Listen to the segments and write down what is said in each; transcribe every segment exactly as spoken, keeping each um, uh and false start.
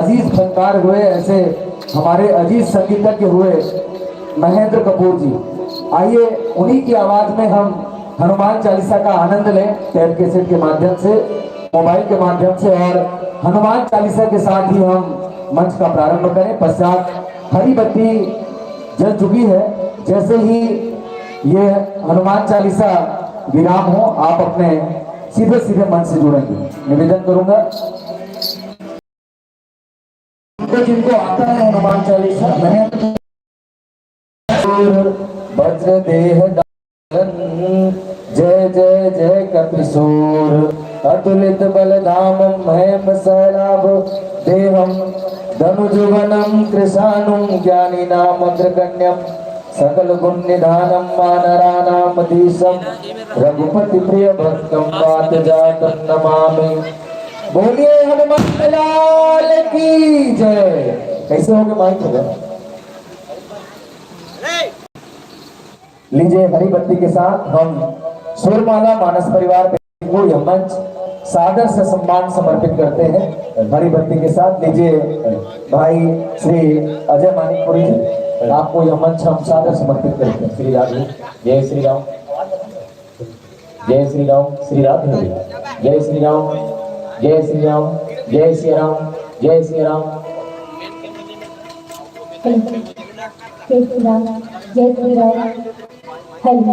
अजीज फनकार हुए, ऐसे हमारे अजीज संगीतज्ञ हुए महेंद्र कपूर जी। आइए, उन्हीं की आवाज में हम हनुमान चालीसा का आनंद लें, टेप कैसेट के माध्यम से, मोबाइल के माध्यम से, और हनुमान चालीसा के साथ ही हम मंच का प्रारंभ करें। पश्चात हरी बत्ती जल चुकी है, जैसे ही ये हनुमान चालीसा विराम हो, आप अपने सीधे सीधे मंच से जुड़ेंगे। निवेदन करूंगा। जिनको जिनको आता है हनुमान चालीसा, मैं वज्र देह धारण, जय जय जय कपिसूर। अतुलित बल धामम हेम सैलाभ देहम, धनुजुवनम कृशानुम ज्ञानी नाम अग्रगण्यम, सकल गुण निधानम वानरानाम धीशम, रघुपति प्रिय भक्तम वात जातम नमामि। बोलिए हनुमान लाल की जय। कैसे हो गए माइक हो गया? लीजिए, हरी बत्ती के साथ हम सुरमाला मानस परिवार को यह मंच सादर से सम्मान समर्पित करते हैं। हरी बत्ती के साथ लीजिए भाई श्री अजय मानिकपुरी जी, आपको यह मंच हम सादर समर्पित करते हैं। श्री राधे, जय श्री राम। जय श्री राम, श्री राधे। जय श्री राम, जय श्री राम, जय श्री राम, जय श्री राम। जय श्री राम, जय श्री राम। Hello,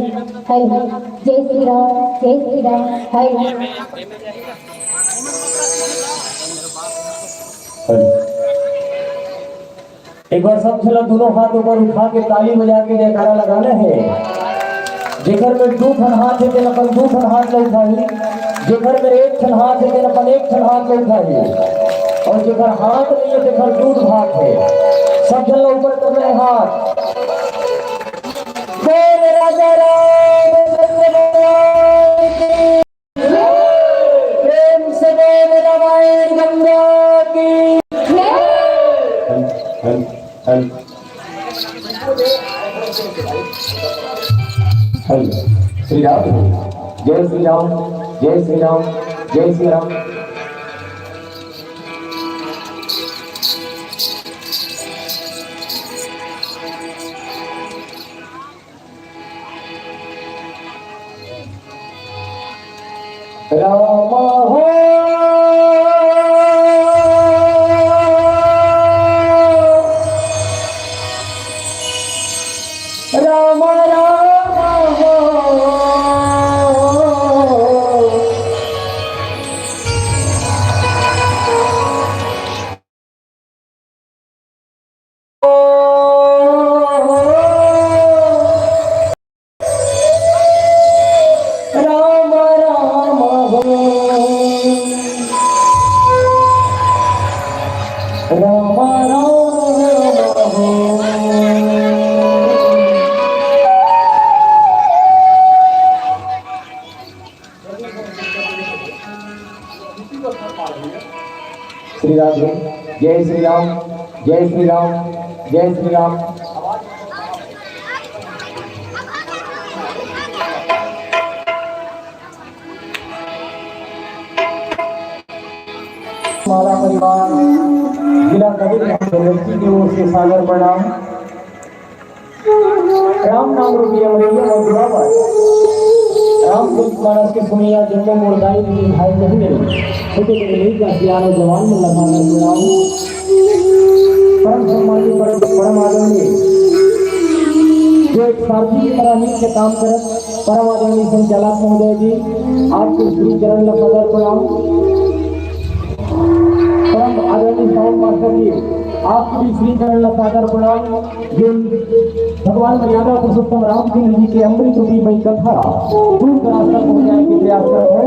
hello. जय श्री राम, जय श्री राम। हेलो। हेलो। एक बार सब झन ला दोनों हाथ ऊपर उठा के ताली बजा के जयकारा लगाना है। जेकर में दू ठन हाथ हे, तेन अपन दू ठन हाथ ला उठाही। जेकर में एक ठन हाथ हे, तेन अपन एक ठन हाथ ला उठाही। और जेकर हाथ नहीं है, तेकर दू हाथ हे। सब झन ला ऊपर करना है हाथ। बोल राजा रामचंद्र भगवान की। प्रेम से बोल रामायण गंगा की। हल, हल, हल। हल। श्री राम, जय श्री राम, जय श्री राम, जय श्री राम। राम हो, राम राम हो। राम राम हो, राम राम हो। श्री राधे, जय श्री राम, जय श्री राम, जय श्री राम। माला परिवार, जिला कबीर धाम सोलंकी की ओर से सादर प्रणाम। राम नाम रूपी अमरैया और दुरावर। रामचरित मानस के सुनइया जम्मो मोर दाई दीदी भाई बहिनी, छोटे बड़े लइका सियान जवान मन ला सादर प्रणाम। परम सम्मानित, परम, परम आदरणीय, जो एक सारथी की तरह मिल के काम करत, परम आदरणीय संचालक महोदय जी, आपके श्री चरण ला सादर प्रणाम। परम आदरणीय साउंड मास्टर जी, आपके भी श्री चरण ला सादर प्रणाम। जो भगवान मर्यादा पुरुषोत्तम रामचंद्र जी के अमृत रूपी मई कथा दूर दराज तक पहुंचाए के प्रयास करत हे।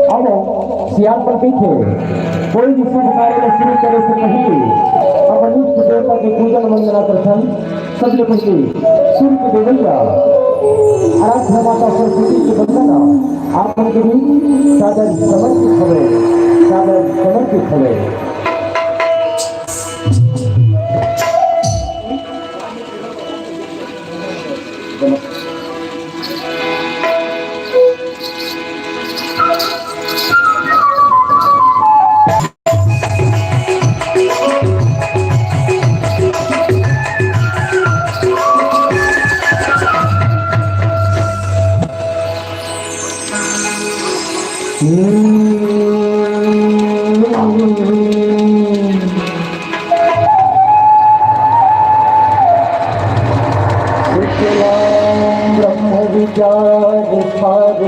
अब सियान पर कहिथे, कोई भी शुभ कार्य को शुरू करे से पहले अपन इष्ट देवता के पूजन वंदना करथन। सबले पहले सूर्य के देवैया आराध्य माता सरस्वती के वंदना, आप मन के भी सादर समर्पित हवे, सादर समर्पित हवे।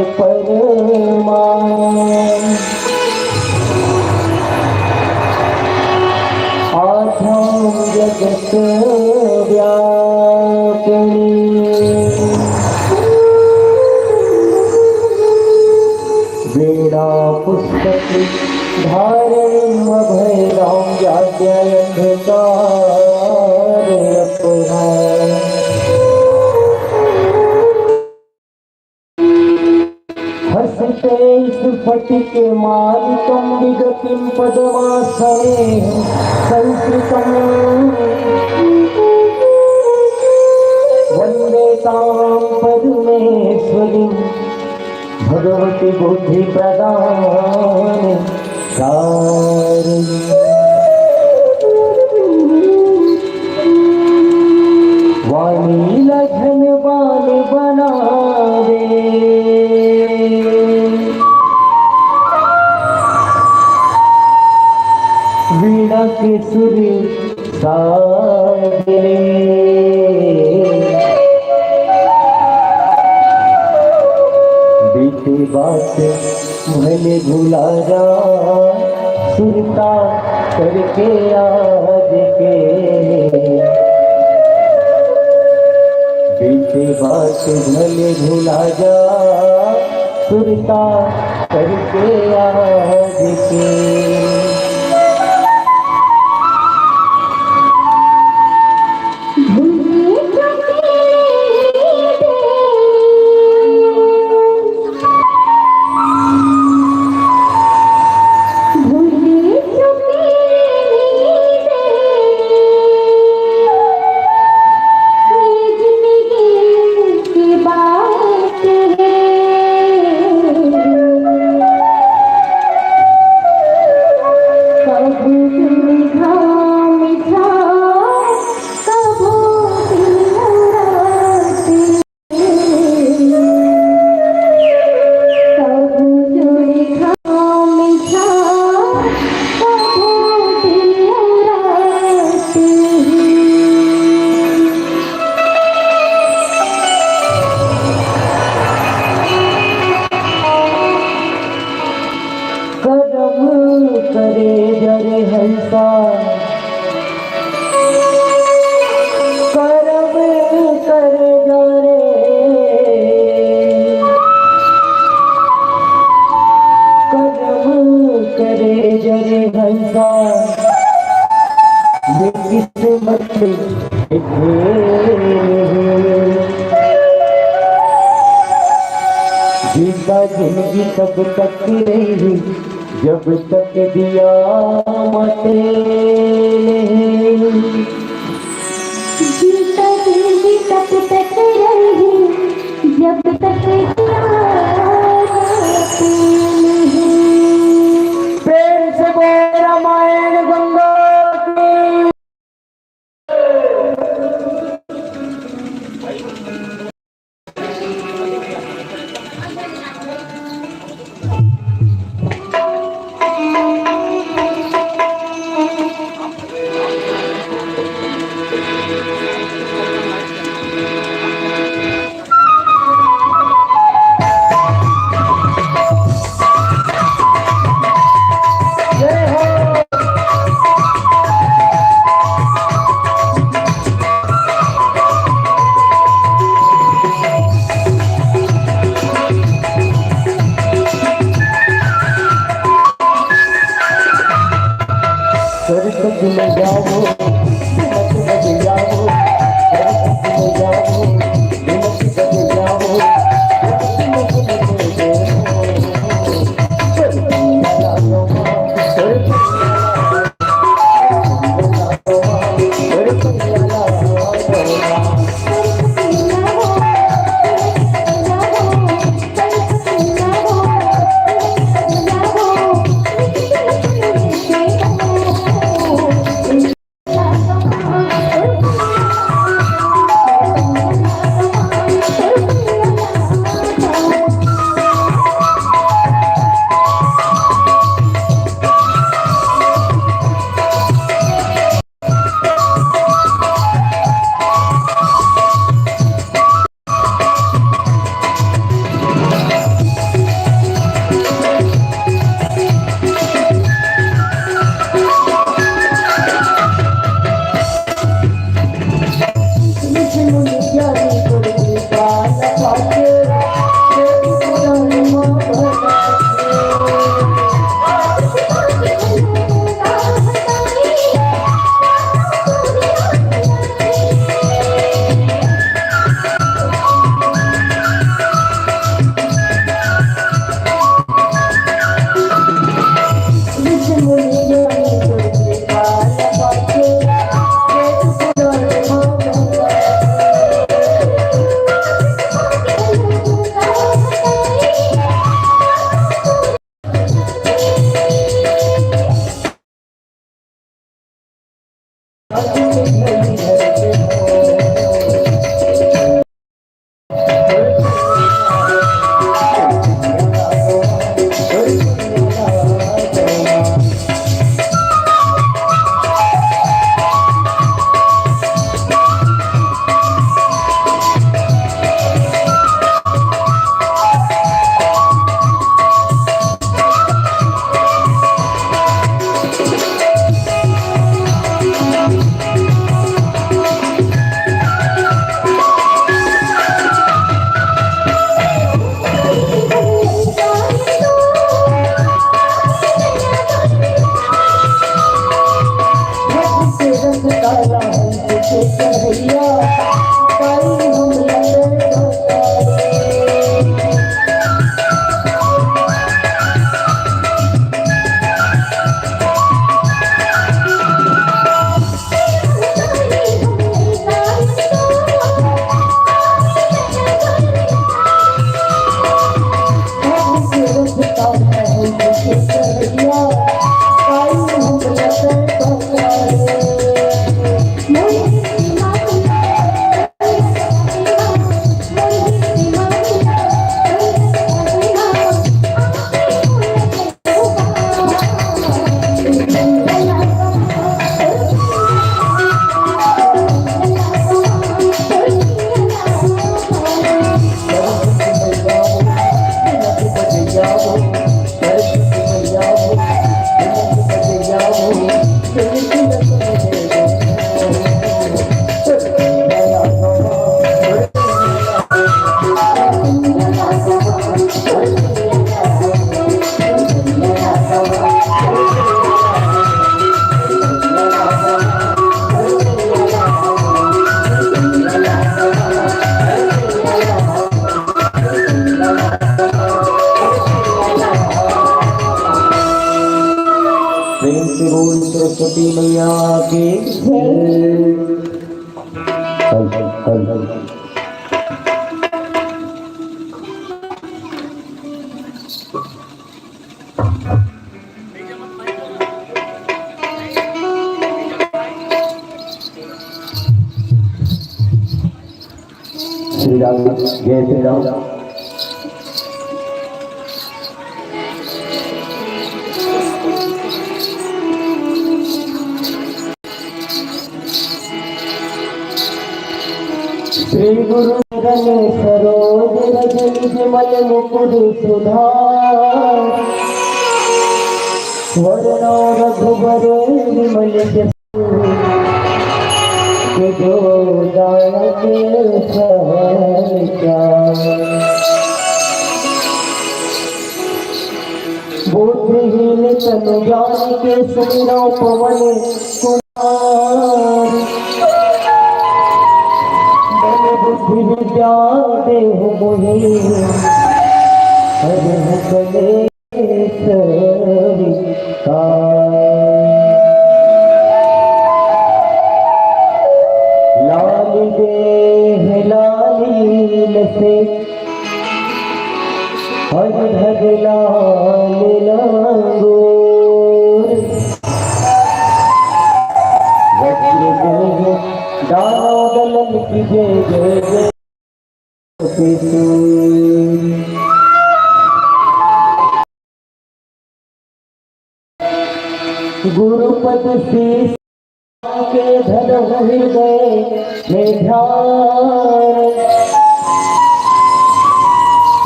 परमा। आठम जगत व्यापिनी। वीणा पुस्तक धारण अभय राम जाड्य अंधकार अपहर। हसिते स्फटिकमालिकं विगतिं पद्मासने संस्थितम्। वन्दे तां परमेश्वरीं भगवती बुद्धि प्रदान कारी। वाणी ला धनवान बनावे। वीणा के सुर साज ले। बीते बात भले भुला जा, सुरता करके आज के। बीते बात भले भुला जा, सुरता करके आज के। करम करे जरे हंसा, करम करे जरे, करम करे जरे हंसा। ये किस्मत लिखे नहीं। जीता जिंदगी तब तक रही, जब तक दिया मते नहीं। जीता जिंदगी तब तक रही, जब तक दिया मते नहीं। प्रेम से बोल रामायण गंगा की। प्रेम से बोल सरस्वती मैया की जय। हल, हल, हल, हल। श्री राम, जय श्री राम। श्री गुरु चरण सरोज रज निज मल मुकुर सुधार। वरण रघुबर विमल जसु जो दायक फल क्या। बुद्धिहीन तनु जान के सुमिरौ पवन कुमार। बल बुद्धि विद्या देहु मोहि हरहु कलेस विकार। लाल देह लाल लसे अर धर लाल लांगोर। वज्र देह दानव दलन की जय जय जय। गुरुपद शीश के धरहु हृदय में ध्यान।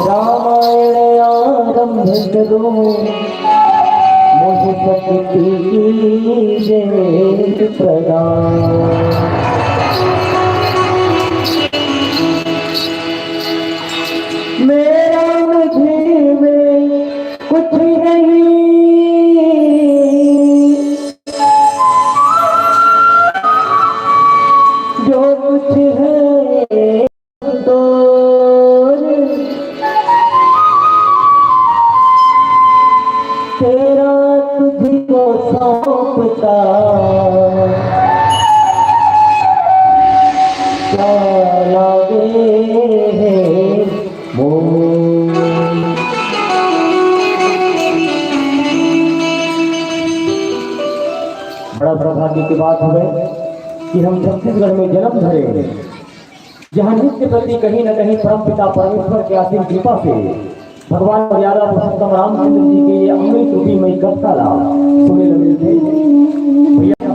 रामायण आरंभ करो मुझ शक्ति की जय प्रदान। मेरा मुझे में कुछ नहीं, जो कुछ है तो तेरा तुझको सौंपता क्या लागे है मोल। बड़ा सौभाग्य की बात हवे। कि हम छत्तीसगढ़ में जन्म धरे, जहाँ नित्य प्रति कहीं न कहीं परमपिता परमेश्वर के असीम कृपा से भगवान मर्यादा पुरुषोत्तम रामचंद्र जी के ये अमृत रूपी मई कथा ला सुने ल मिलथे। भैया,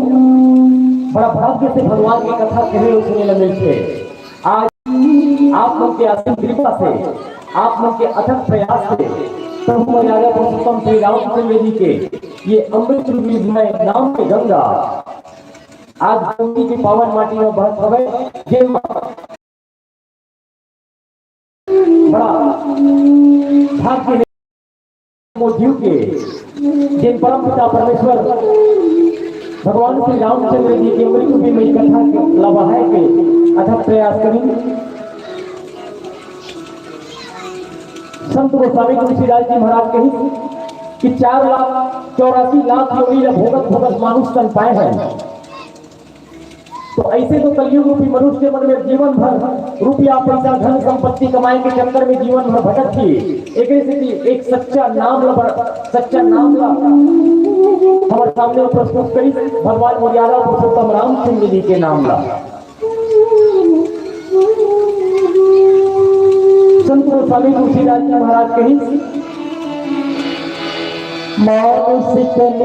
बड़ा भाग्य से भगवान के कथा कहे ल सुने ल मिलथे। आज आप मन के असीम कृपा से, आप मन के अथक प्रयास से प्रभु मर्यादा पुरुषोत्तम श्री रामचंद्र जी के ये अमृत रूपी मई नाम के गंगा आज गोमती के पावन माटी में बहत हवय, जेमा बड़ा भाग्य हे मोर जीव के, जेन परम पिता परमेश्वर भगवान श्री रामचंद्र जी के अमृत रूपी मई कथा के ला बहाए के अथक प्रयास करिन। संत गोस्वामी तुलसीदास जी महाराज कहिस कि चार लाख चौरासी लाख योनि ला भोगत भोगत मानुष तन पाए हन। तो ऐसे तो कलयुग रूपी मनुष्य मन में जीवन भर रुपया, पैसा, धन, संपत्ति कमाए के चक्कर में जीवन भर भटकथे। एकरे सेती एक सच्चा नाम ला बर-, सच्चा नाम ला हमर सामने प्रस्तुत करिस भगवान मर्यादा पुरुषोत्तम रामचंद्र जी के नाम ला। संत गोस्वामी तुलसीदास जी महाराज कहिस, मानुष तन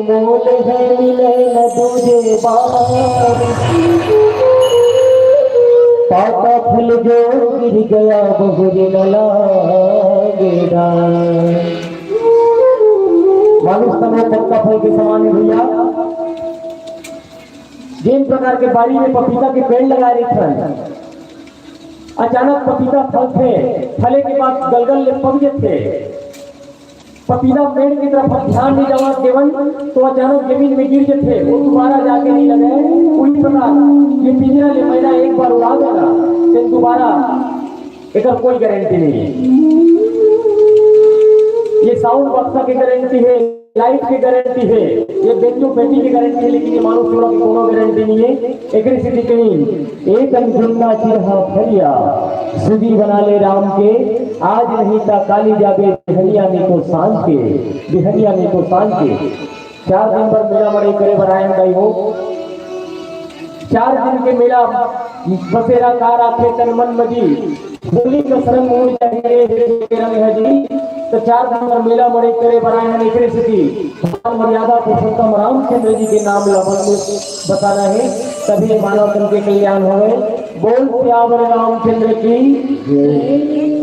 अनमोल है, मिले न दूजे बार। पाका फूल जो गिर गया, बहुर न लागे डार। मानुष तन वो पक्का फल के समान हे भैया। जेन प्रकार के बारी में पपीता के पेड़ लगा रहिथन, अचानक पपीता फलथे, फले के बाद गलगल ले पक जथे। पपीता पेड़ की तरफ हम ध्यान नहीं जावा देवन, तो अचानक जमीन में गिर जथे, वो दोबारा जाके नहीं लगे। उही प्रकार ये पिंजरा ले मैना एक बार उड़ा देला, फिर दोबारा एकर कोई गारंटी नहीं है। ये साउंड बक्सा के गारंटी है, लाइट के गारंटी है, ये बेंजो पेटी के गारंटी है, लेकिन ये मानुष तन के कोनो गारंटी नहीं है। एकरे सेती कहिन, "ए तन जुन्ना चिरहा फरिया, सुदी बना ले राम के, आज नहीं ता काली जाबे, बिहनिया नहीं तो सांझ के, बिहनिया नहीं तो सांझ के।" चार दिन बर मेला मड़ई करे बर आए हन दाई हो। चार दिन के मेला बसेरा का राखे तन मन मजी, होली का सरंग उड़ जाही रे, रे के रंग है जी। तो चार दिन बर मेला मड़ई करे बर आए हन, एकरे सेती भगवान मर्यादा पुरुषोत्तम रामचंद्र जी के नाम ला बन-, बताना है, तभी मानव तन के कल्याण होवे। बोल सियावर रामचंद्र की जय।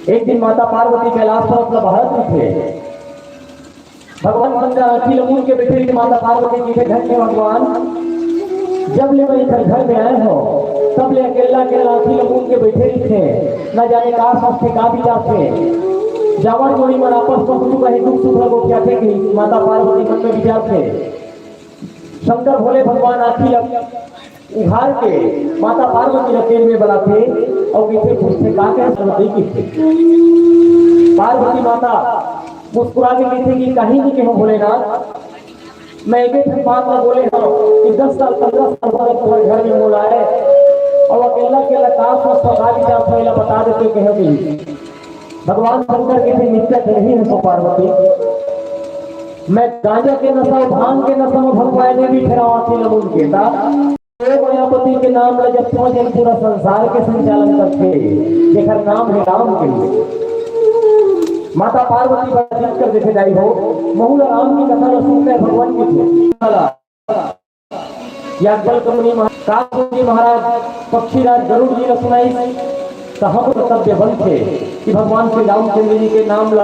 एक दिन माता पार्वती कैलाश पर्वत ला बहारत रहिथे। भगवान शंकर आंखी ल मूंद के बैठे रहिथे। माता पार्वती कहिथे, "धन्य भगवान, जब ले मैं इधर घर में आए हो, तब ले अकेल्ला अकेल्ला आंखी ल मूंद के बैठे रहिथे। न जाने का सोचथे, का विचारथे। जावत जोड़ी मन आपस में कुछ कहीं दुख सुख ल गोठियाथे," कहिस माता पार्वती मन में विचारथे। शंकर भोले भगवान आंखी ल उघार के माता पार्वती ला तीर में बलाथे अउ कहिथे, "पूछथे का कहे पार्वती?" कहिथे। पार्वती माता मुस्कुरा के कहिथे कि "कहीं नहीं कहो भोलेनाथ, मैं एक ठन बात ला बोले हूँ कि दस साल, पन्द्रह साल हो गए तुम्हारे घर में मोला आए, अउ अकेल्ला अकेल्ला का सोचथो, का विचारथो, एला बता देते कहे।" कहिथे भगवान शंकर कहिथे, "नित्य नहीं है सो पार्वती, मैं गांजा के नशा, भांग के नशा में भंग पाए नहीं भी ठहरावा थी लमुन के ता।" ओ मायापति के नाम ल जपथो, जेन पूरा संसार के संचालन करथे, जेकर नाम हे राम के। माता पार्वती बड़ा जिद कर देथे, "दाई हो, महू ल राम के कथा ल सुनना हे भगवान के।" याज्ञवल्क्य मुनि महा-, काक मुनि महाराज पक्षीराज गरुड़ जी ल सुनाइस, त हमर कर्तव्य बनथे कि भगवान श्री रामचंद्र जी के नाम ल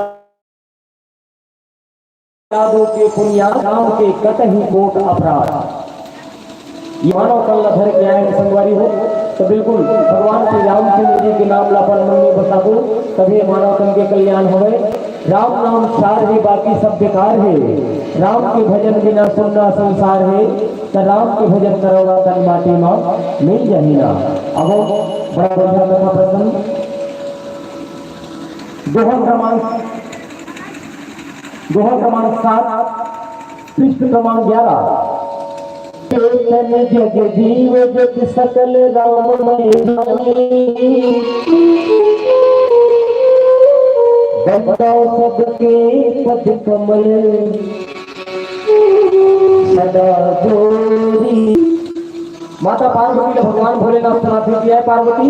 यादों के पुनिया राम के कतही कोट अपराध। ये मानव तन ला धर के आए हैं संगवारी हो, तो बिल्कुल भगवान श्री रामचंद्र जी के नाम ला अपन मन में बसाबो, तभी मानव तन के कल्याण होवे। राम नाम सार हे, बाकी सब बेकार हे। राम के भजन बिना सुन्ना संसार हे, त राम के भजन करौरा तन माटी मा मिल जाही ना। अब बड़ा बढ़िया कथा प्रसंग। दोहा क्रमांक दोहा क्रमांक सात, पृष्ठ क्रमांक ग्यारह। चेतन जग जीव जग सकल राममय जानी। बंदव सबके पद कमल सदा जोरी। माता पार्वती ला भगवान भोलेनाथ सलाह दे दिया है, पार्वती,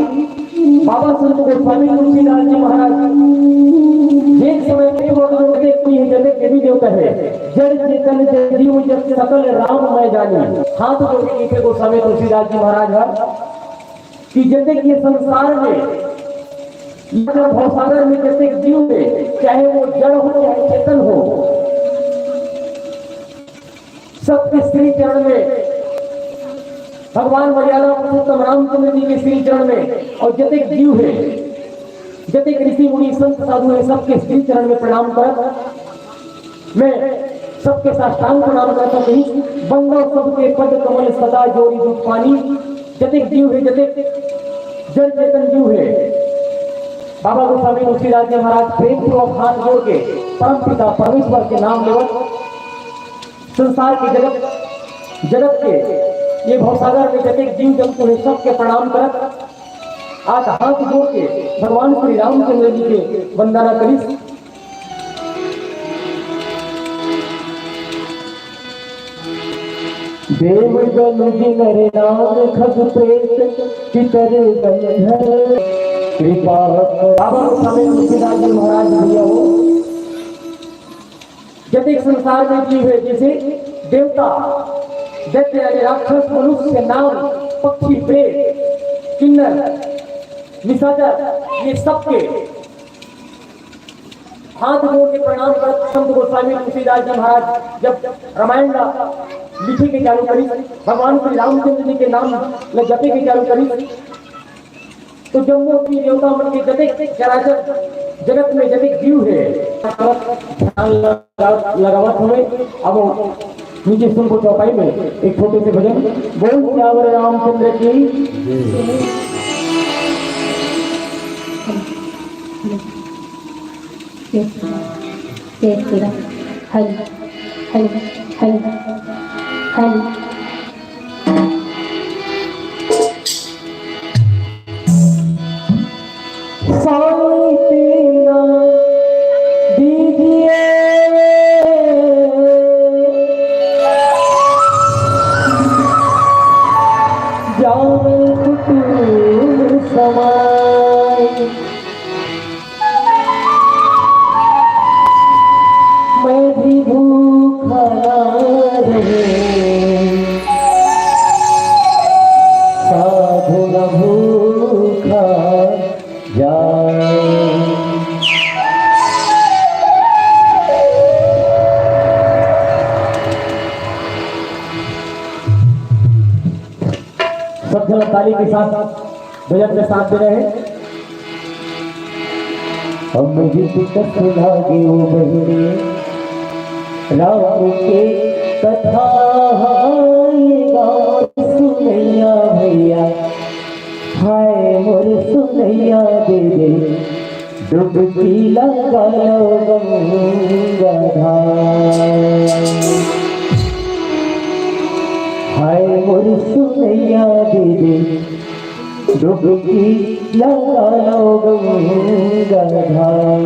बाबा संत गोस्वामी तुलसीदास जी महाराज एक समय पे वो लोग देखती है, जैसे देवी देवता है, जड़ चेतन जड़ जीव जब सकल राम मैं जानी। हाथ जोड़ के लिखे गोस्वामी तुलसीदास जी महाराज है कि जैसे कि ये संसार में, ये भवसागर में जैसे जीव है, चाहे वो जड़ हो चाहे चेतन हो, सबके श्री चरण में, भगवान मर्यादा पुरुषोत्तम रामचंद्र जी के श्री चरण में, और जतेक जीव है, जतेक ऋषि मुनि संत साधु है, सबके श्री चरण में प्रणाम करत मैं सबके साष्टांग प्रणाम करता हूँ। बंदव सबके पद कमल सदा जोरी दुख पानी। जतेक जीव है, जतेक जड़ चेतन जीव है, बाबा गोस्वामी तुलसीदास जी महाराज प्रेम पूर्वक हाथ जोड़ के परम पिता परमेश्वर के नाम लेवत संसार के जगत, जगत के ये भवसागर में जतेक जीव जंतु है, सबके प्रणाम करत आज हाथ जोड़ के भगवान श्री रामचंद्र जी के वंदना करिस। देव जन जिनर नाम खग प्रेत पितर गंधर कृपा कर। बाबा स्वामी तुलसीदास जी महाराज भैया हो, जतेक संसार में जीव है, जैसे देवता, दैत्य यानी राक्षस, मनुष्य, नाग, पक्षी, प्रेत, किन्नर, निशाचर, ये सबके हाथ जोड़ के प्रणाम करत संत गोस्वामी तुलसीदास जी महाराज जब रामायण ला लिखे के चालू करिस, भगवान श्री रामचंद्र जी के नाम ला जपे के चालू करिस, तो जम्मो भी देवता मन के जतेक चराचर जगत में जतेक जीव है, ध्यान लगा-, लगावत हुए। अब नीचे सुन को चौपाई में एक छोटे से भजन, बोल सियावर रामचंद्र की। जय श्री राम। जय श्री राम। हरि, हरि, हरि, हरि। स्वामी तेरा दीजिए जावै कुटुम समाय। मैं भी भूखा ना रहूं, साधु न भूखा जाए। सब जन ताली के साथ भजन में साथ दे रहे हैं। अमृत कस लागे ओ बहिनी, राम के कथा। हाय गाँव सुनैया भैया, हाय मोर सुनैया दीदी, डुबकी लगा लो गंगा धार। हाय मोर सुनैया दीदी, डुबकी लगा लो गंगा धार।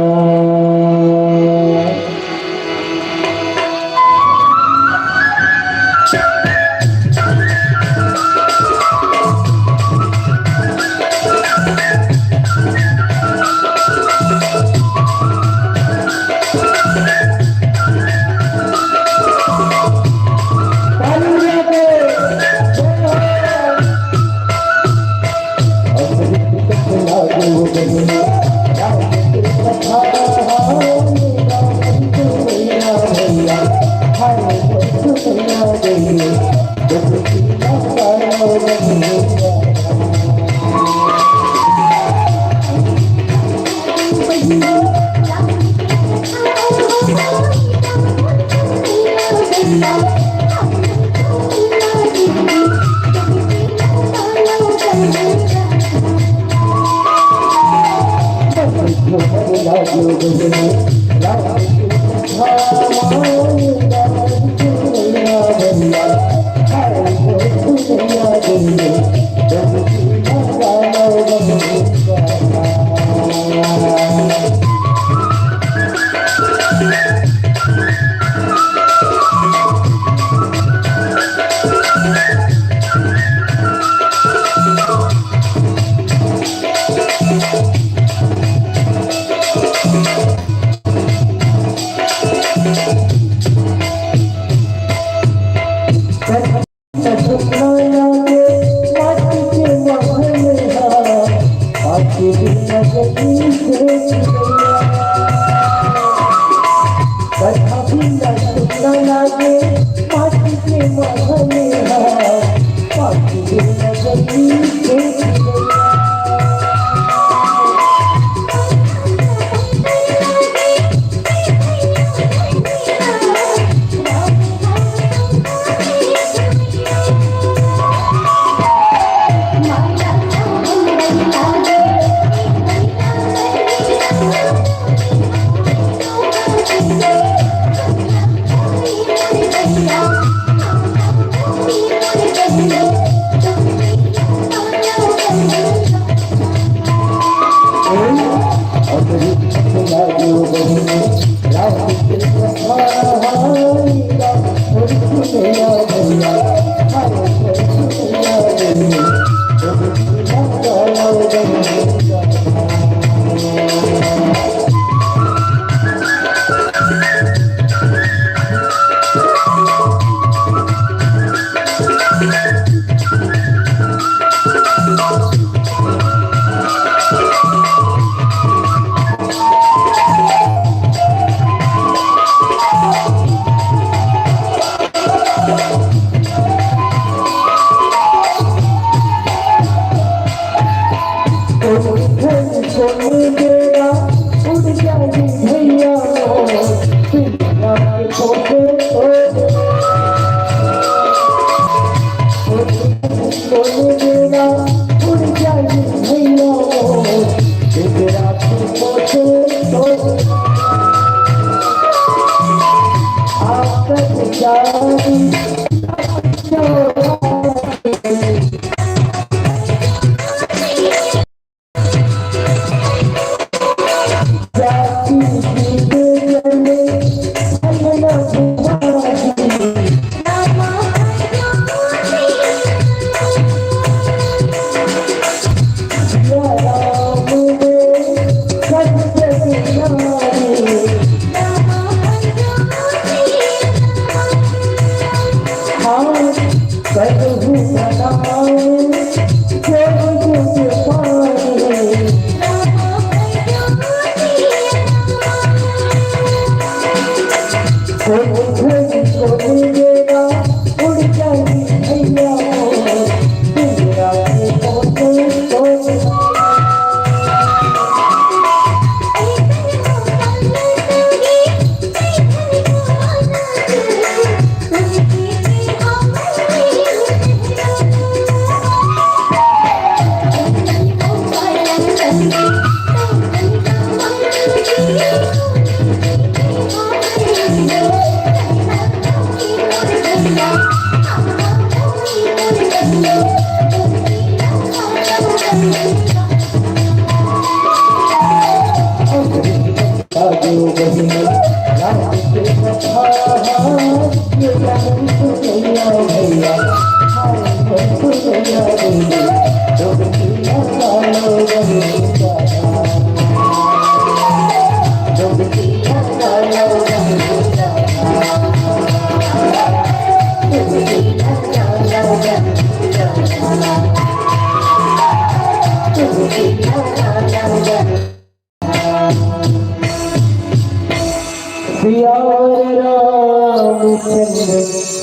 सियावर रामचंद्र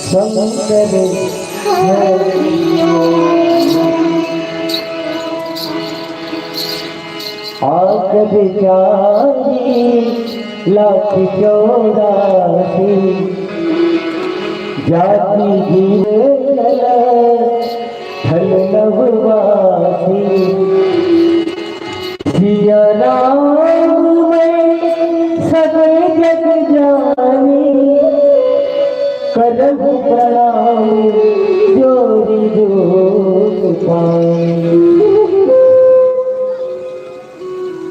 शंकर हरि। आगद चारि लाख चौरासी, जाति जीव जल थल नववासी। सिया राम मैं सगल जग जानी, करहु प्रणाम जोरि जोरि पानी।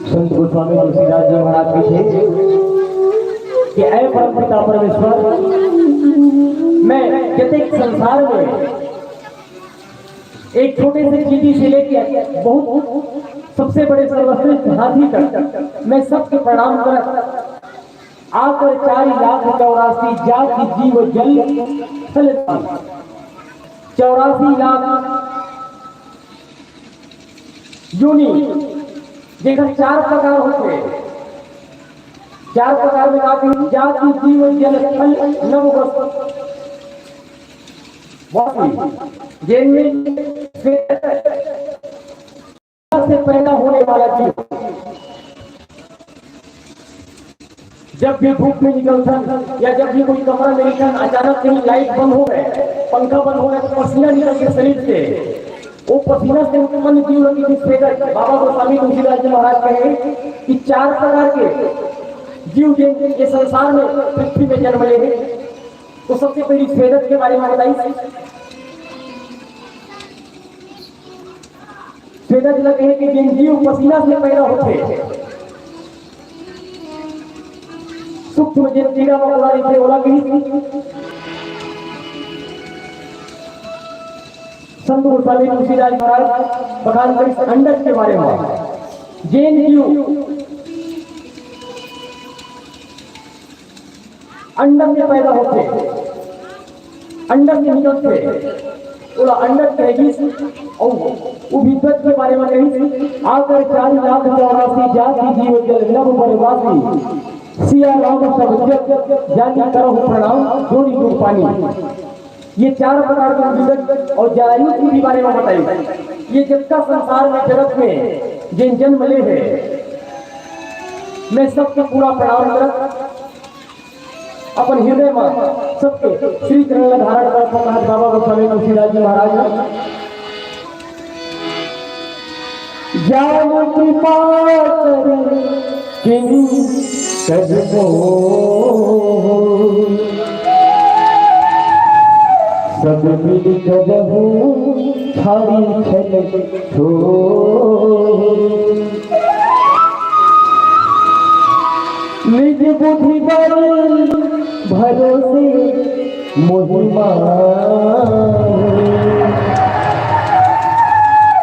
संत गोस्वामी तुलसीदास जी महाराज की जय। कि ऐ परम पिता परमेश्वर, मैं जतेक संसार में एक छोटे से चींटी से लेके बहुत सबसे बड़े सर्वश्रेष्ठ हाथी तक मैं सबके प्रणाम करत आकर चारि लाख चौरासी जाति जीव जल थल। चौरासी लाख योनि, जेकर चार प्रकार होथे। चार प्रकार में का कही? जाति जीव जल थल नव वस्तु। वासी, जेन में से पैदा होने वाला जीव। जब भी धूप में निकलथन या जब भी कोई कमरा में निकलथन, अचानक कहीं लाइट बंद हो गए, पंखा बंद हो गए, तो पसीना निकल के शरीर से, वो पसीना से उत्पन्न जीव की जो स्वेदक, बाबा गोस्वामी तुलसीदास जी महाराज कहे कि चार प्रकार के जीव जिन ये संसार में, पृथ्वी में जन्म ले हैं, तो सबसे पहली स्वेदक के बारे में बताइए। स्वेदक ल कहे कि जेन जीव पसीना से पैदा होथे, सूक्ष्म जेन कीड़ा मकोड़ा रहिथे, ओला कहिस। संत गोस्वामी तुलसीदास महाराज बखान करिस अंडज के बारे में। जेन जीव अंडज से पैदा होथे, अंडज से निकलथे, ओला अंडज कहे गिस। अउ उ विद्वत के बारे में कहिस, आकर चारि लाख चौरासी, जाति जीव जल नभ पर वासी। सिया राम सब जग, जानि करहु प्रणाम, जोरि जुग पानी। ये चार प्रकार के विद्वत अउ जायु के भी बारे में बताई। ये जितना संसार में, जगत में जिन जन्म ले हे, मैं सबके पूरा प्रणाम करत अपन हृदय में सबके श्री चरण ला धारण करत हों, कहत बाबा गोस्वामी तुलसीदास जी महाराज ने, जान कृपा कर किन कजबो, सब मिल करहु छाड़ी छल छो। निज बुद्धि बल भरोसे मोहि माहि।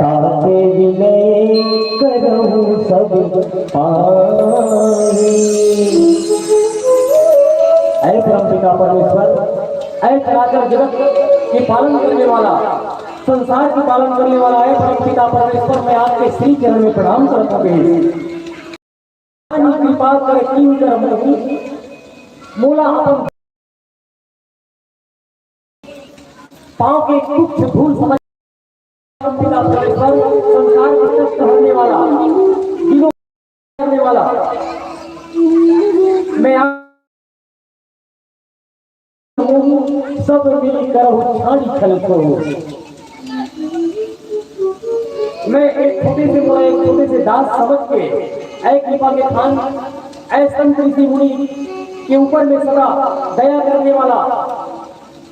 ताके विनय करहु सब पाहि। ऐ परम पिता परमेश्वर, ऐ चराचर जगत के पालन करने वाला, संसार के पालन करने वाला ऐ परम पिता परमेश्वर, मैं आपके श्री चरण में प्रणाम करत हूँ। कृपा कर किंकर मोहि, मोला अपन पाँव के कुछ धूल समझ। संसार के कष्ट हरने वाला, दिनों करने वाला, मैं आप सब मिल करहु छाड़ी छल को। मैं एक छोटे से, मोला एक छोटे से दास समझ के, ऐ कृपा के थान, ऐ संत ऋषि मुनि के ऊपर में सदा दया करने वाला,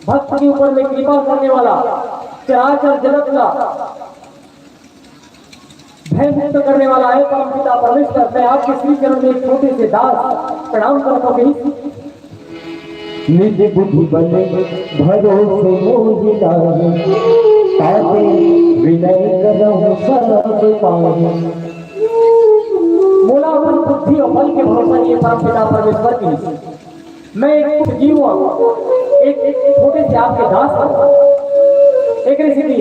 भक्त के ऊपर में कृपा करने वाला, चराचर जगत का भय मुक्त करने वाला ऐ परम पिता परमेश्वर, मैं आपके श्री चरण में एक छोटे से दास प्रणाम करता हूँ। निज बुद्धि बल भरोसे मोहि लाहि, ताके विनय करहु सब पाहि। मोला अपन बुद्धि अउ बल के भरोसा नइ हे परम पिता परमेश्वर की। मैं एक जीव हूँ, एक, एक छोटे से आपके दास हूँ। एकरे सेती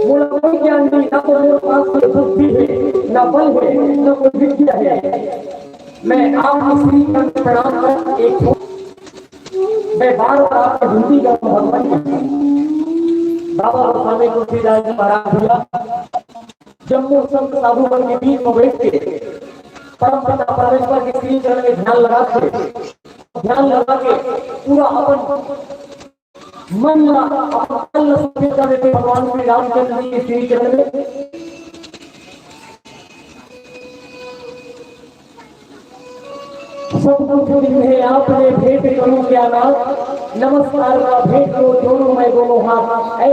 मोला कोई ज्ञान नहीं, ना तो मोर पास कोई बुद्धि है, ना बल है, ना कोई विद्या है। मैं आपके श्री चरण में प्रणाम कर एक, मैं बार बार आपकी विनती करता हूँ भगवान जी। बाबा गोस्वामी तुलसीदास जी महाराज भैया जम्मो संत साधु मन के बीच में बैठ के परम पिता परमेश्वर के श्री चरण में ध्यान लगा के, ध्यान लगा के पूरा अपन मन ला, अपन तन ला समर्पित कर देते भगवान श्री रामचंद्र जी के श्री चरण में। सब कुछ तुझ में है आपने भेंट करूं क्या नाथ, नमस्कार का भेंट लो जोड़ूं मैं दोनों हाथ। ऐ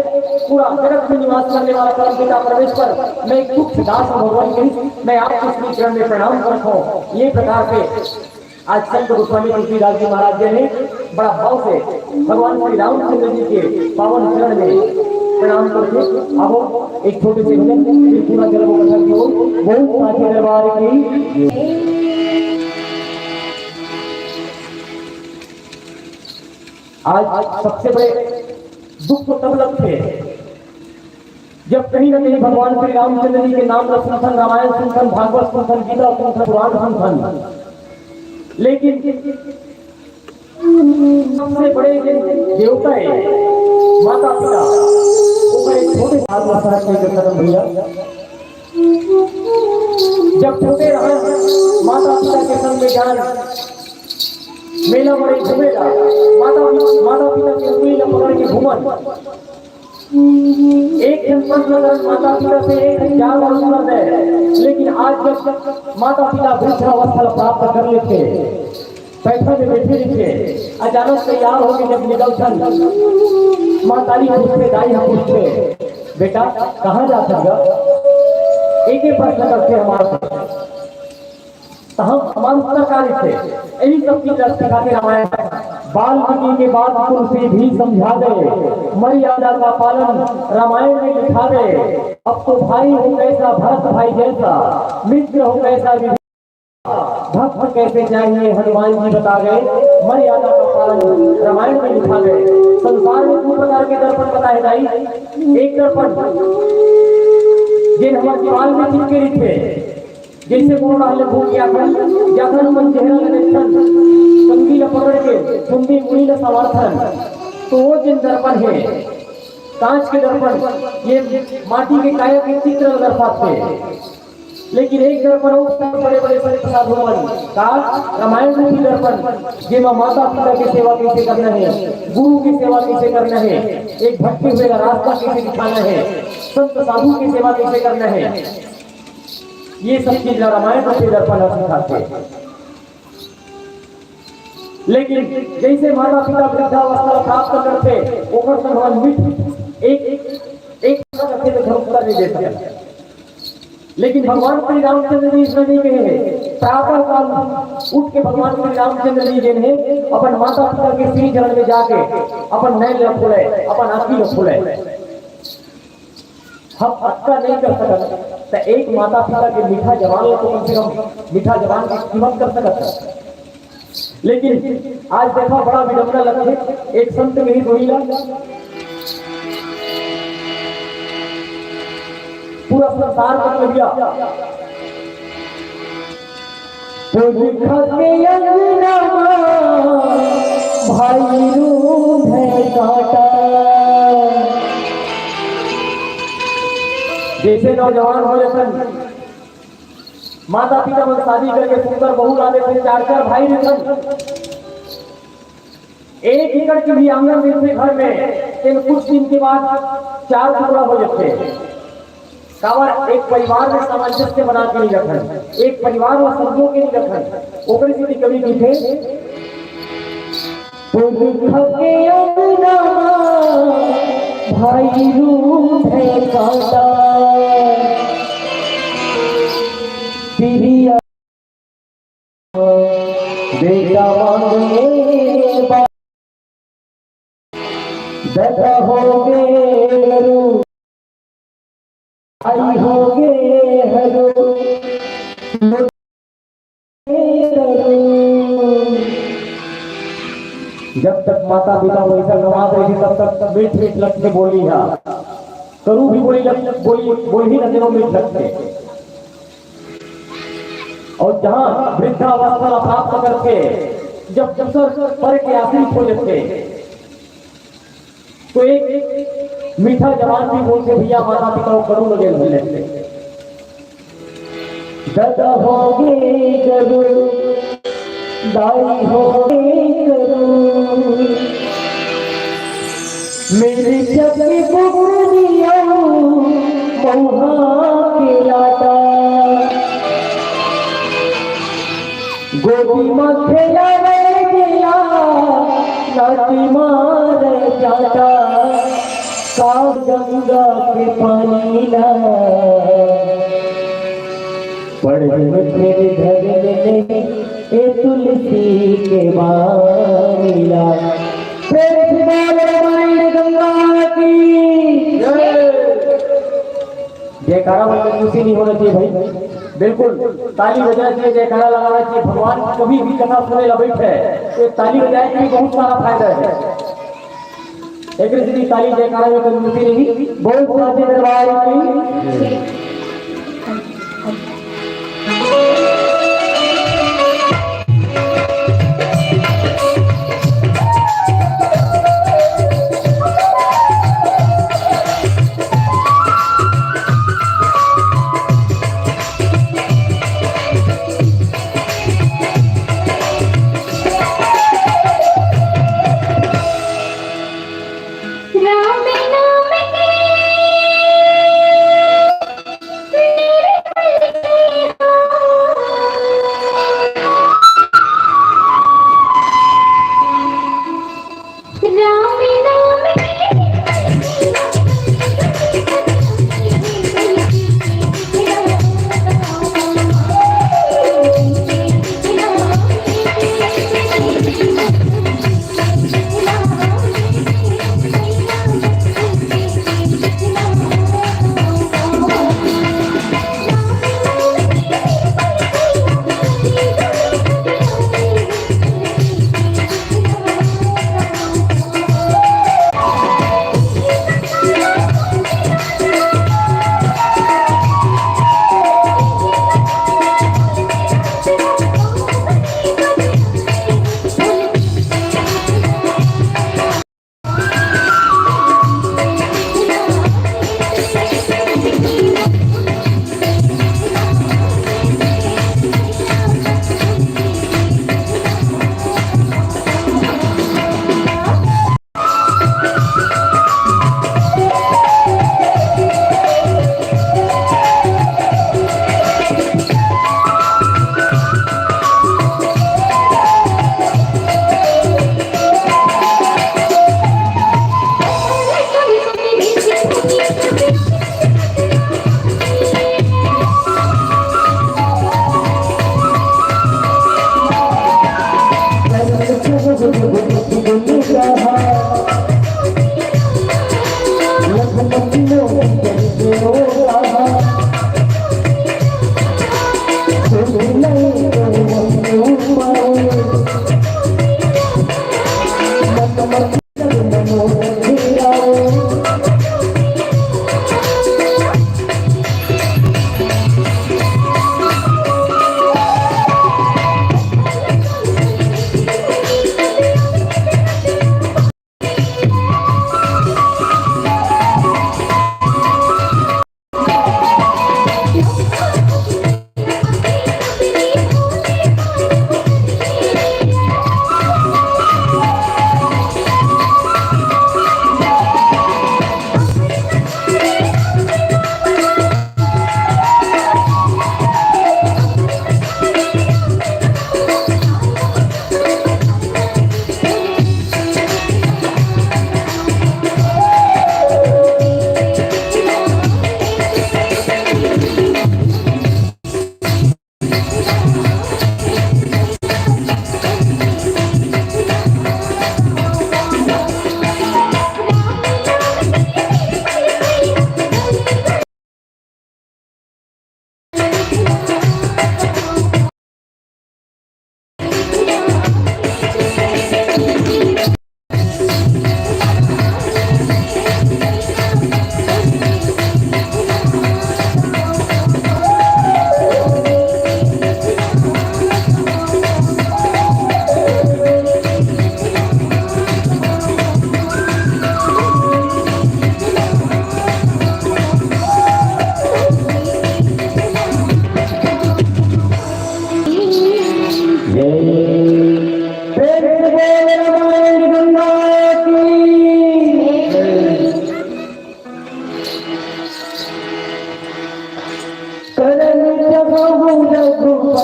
पूरा जगत में निवास करने वाला परम पिता परमेश्वर, मैं एक तुच्छ दास हूं भगवान जी, मैं आपके श्री चरण में प्रणाम करता हूं। ये प्रकार से आज संत गोस्वामी तुलसीदास जी महाराज जी ने बड़ा भाव से भगवान श्री रामचंद्र जी के पावन चरण में प्रणाम करके अब एक छोटे से भजन, फिर पूरा जगत इकट्ठा की ओर। बोल साचे दरबार की। आज सबसे बड़े दुख तो तब लगथे जब कहीं ना कहीं भगवान श्री रामचंद्र जी के नाम ला सुनथन, रामायण सुनथन, भागवत सुनथन, गीता सुनथन, पुराण सुनथन, लेकिन सबसे बड़े जो देवता है माता पिता, वो बड़े छोटे से हाथ में सहज नहीं कर सकते भैया। जब छोटे रहे माता पिता के संग में जान मेला बड़े घूमेला, माता माता पिता के उंगली ला पकड़ के घूमन। एक दिन प्रश्न करन माता पिता से एक हजार बार उत्तर दे, लेकिन आज जब माता पिता वृद्धावस्था ला प्राप्त कर लेथे, बैठा में बैठे रहिथे, अचानक तैयार होके जब निकलथन, महतारी पूछथे, दाई ह पूछथे, "बेटा, कहाँ जात हस गा?" एक ही प्रश्न करथे हमारे से। त हम, हमर उत्तर का रहिथे? यही सब चीज ला सिखाथे रामायण। वाल्मीकि के बात तुलसी भी समझा दे, मर्यादा का पालन रामायण में लिखा दे। अब तो भाई हो कैसा भरत भाई जैसा, मित्र हो कैसा विभीषण, भक्त कैसे चाहिए हनुमान जी बता गए, मर्यादा का पालन रामायण में लिखा गए। संसार में दू प्रकार के दर्पण बताए जाई। एक दर्पण जेन हमर दीवाल में चिपके रहिथे, जैसे कोनो डाहर ले भूख या खन, या खन अपन चेहरा ल देखथन, कंघी ल पकड़ के सुंदी मुड़ी ल संवारथन, तो वो जेन दर्पण हे, कांच के दर्पण, ये माटी के काया के चित्र ल दर्शाथे। लेकिन एक दर्पण अउ बड़े-बड़े संत साधु मन का रामायण रूपी दर्पण, जेमा माता पिता के सेवा कैसे करना है, गुरु की सेवा कैसे करना है, एक भटके हुए का रास्ता कैसे दिखाना है, संत साधु की सेवा कैसे करना है, ये सब चीज ला रामायण रूपी दर्पण ह सिखाथे। लेकिन जैसे माता पिता वृद्धावस्था ला प्राप्त करथे, ओकर संग हमन मिठ एक, एक करथे तो धनुष कर नहीं दे सकत। लेकिन भगवान श्री रामचंद्र जी इसमें नहीं कहे हैं। प्रातः काल उठ के भगवान श्री रामचंद्र जी जेन हे, अपन माता पिता के श्री चरण में जाके अपन नैन ल खोले, अपन आंखी ल खोले। हम अतका नहीं कर सकत, त एक माता पिता के मीठा जबान ल तो कम से कम मीठा जबान की कीमत कर सकत है। लेकिन आज देखा, बड़ा विडंबना लगथे, एक संत के ही दोही ला पूरा संसार बदल गया। पुरखा के अंगना म भाई रूंधे कांटा। जैसे नौजवान हो जाथन, माता पिता मन शादी करके सुंदर बहू ला देथे, चार चार भाई रहिथन, एक एकड़ के भी आंगन रहिथे घर में, तेन कुछ दिन के बाद चार टुकड़ा हो जाथे। काबर? एक परिवार में सामंजस्य बना के नहीं रखन, एक परिवार में संजो के नहीं रखन, ओकरे सेती कवि लिखे, पुरखा के अंगना म भाई रूंधे कांटा, पिरिया बेटा मांगे बा-, ददा हो गे हरू, आई हो गे हरू, जब तक माता पिता वैसा नवाज रही, तब तक मीठ मीठ लगथे बोली हा। करू भी बोली लग-, बोली, बोली ही ना, जरूर मीठ लगथे। और जहाँ वृद्धावस्था ला प्राप्त करके जब दूसर पर के आश्रित हो जाते, तो एक मीठा जबान भी बोलथे, भैया, माता पिता वो करू लगे बोले। ददा हो गे करू, दाई हो गे करू, मिर्चा के बुकनिया, महुआ के लाटा। गोदी म खेलावे गेला, नाती मारे जाटा। का गंगा के पानी ला, पढ़े में फिर धरे में नहीं, ए तुलसी के बानी ला। प्रेम से बोल रामायण गंगा की जय। जयकारा में कंजूसी नहीं होना चाहिए भाई, बिल्कुल ताली बजाना चाहिए, जयकारा लगाना चाहिए। भगवान कभी भी कथा सुने ला बैठे तो ताली बजाए के भी बहुत सारा फायदा है। एक रीति ताली जयकारा में कंजूसी नहीं। बोल साचे दरबार की। राम नाम के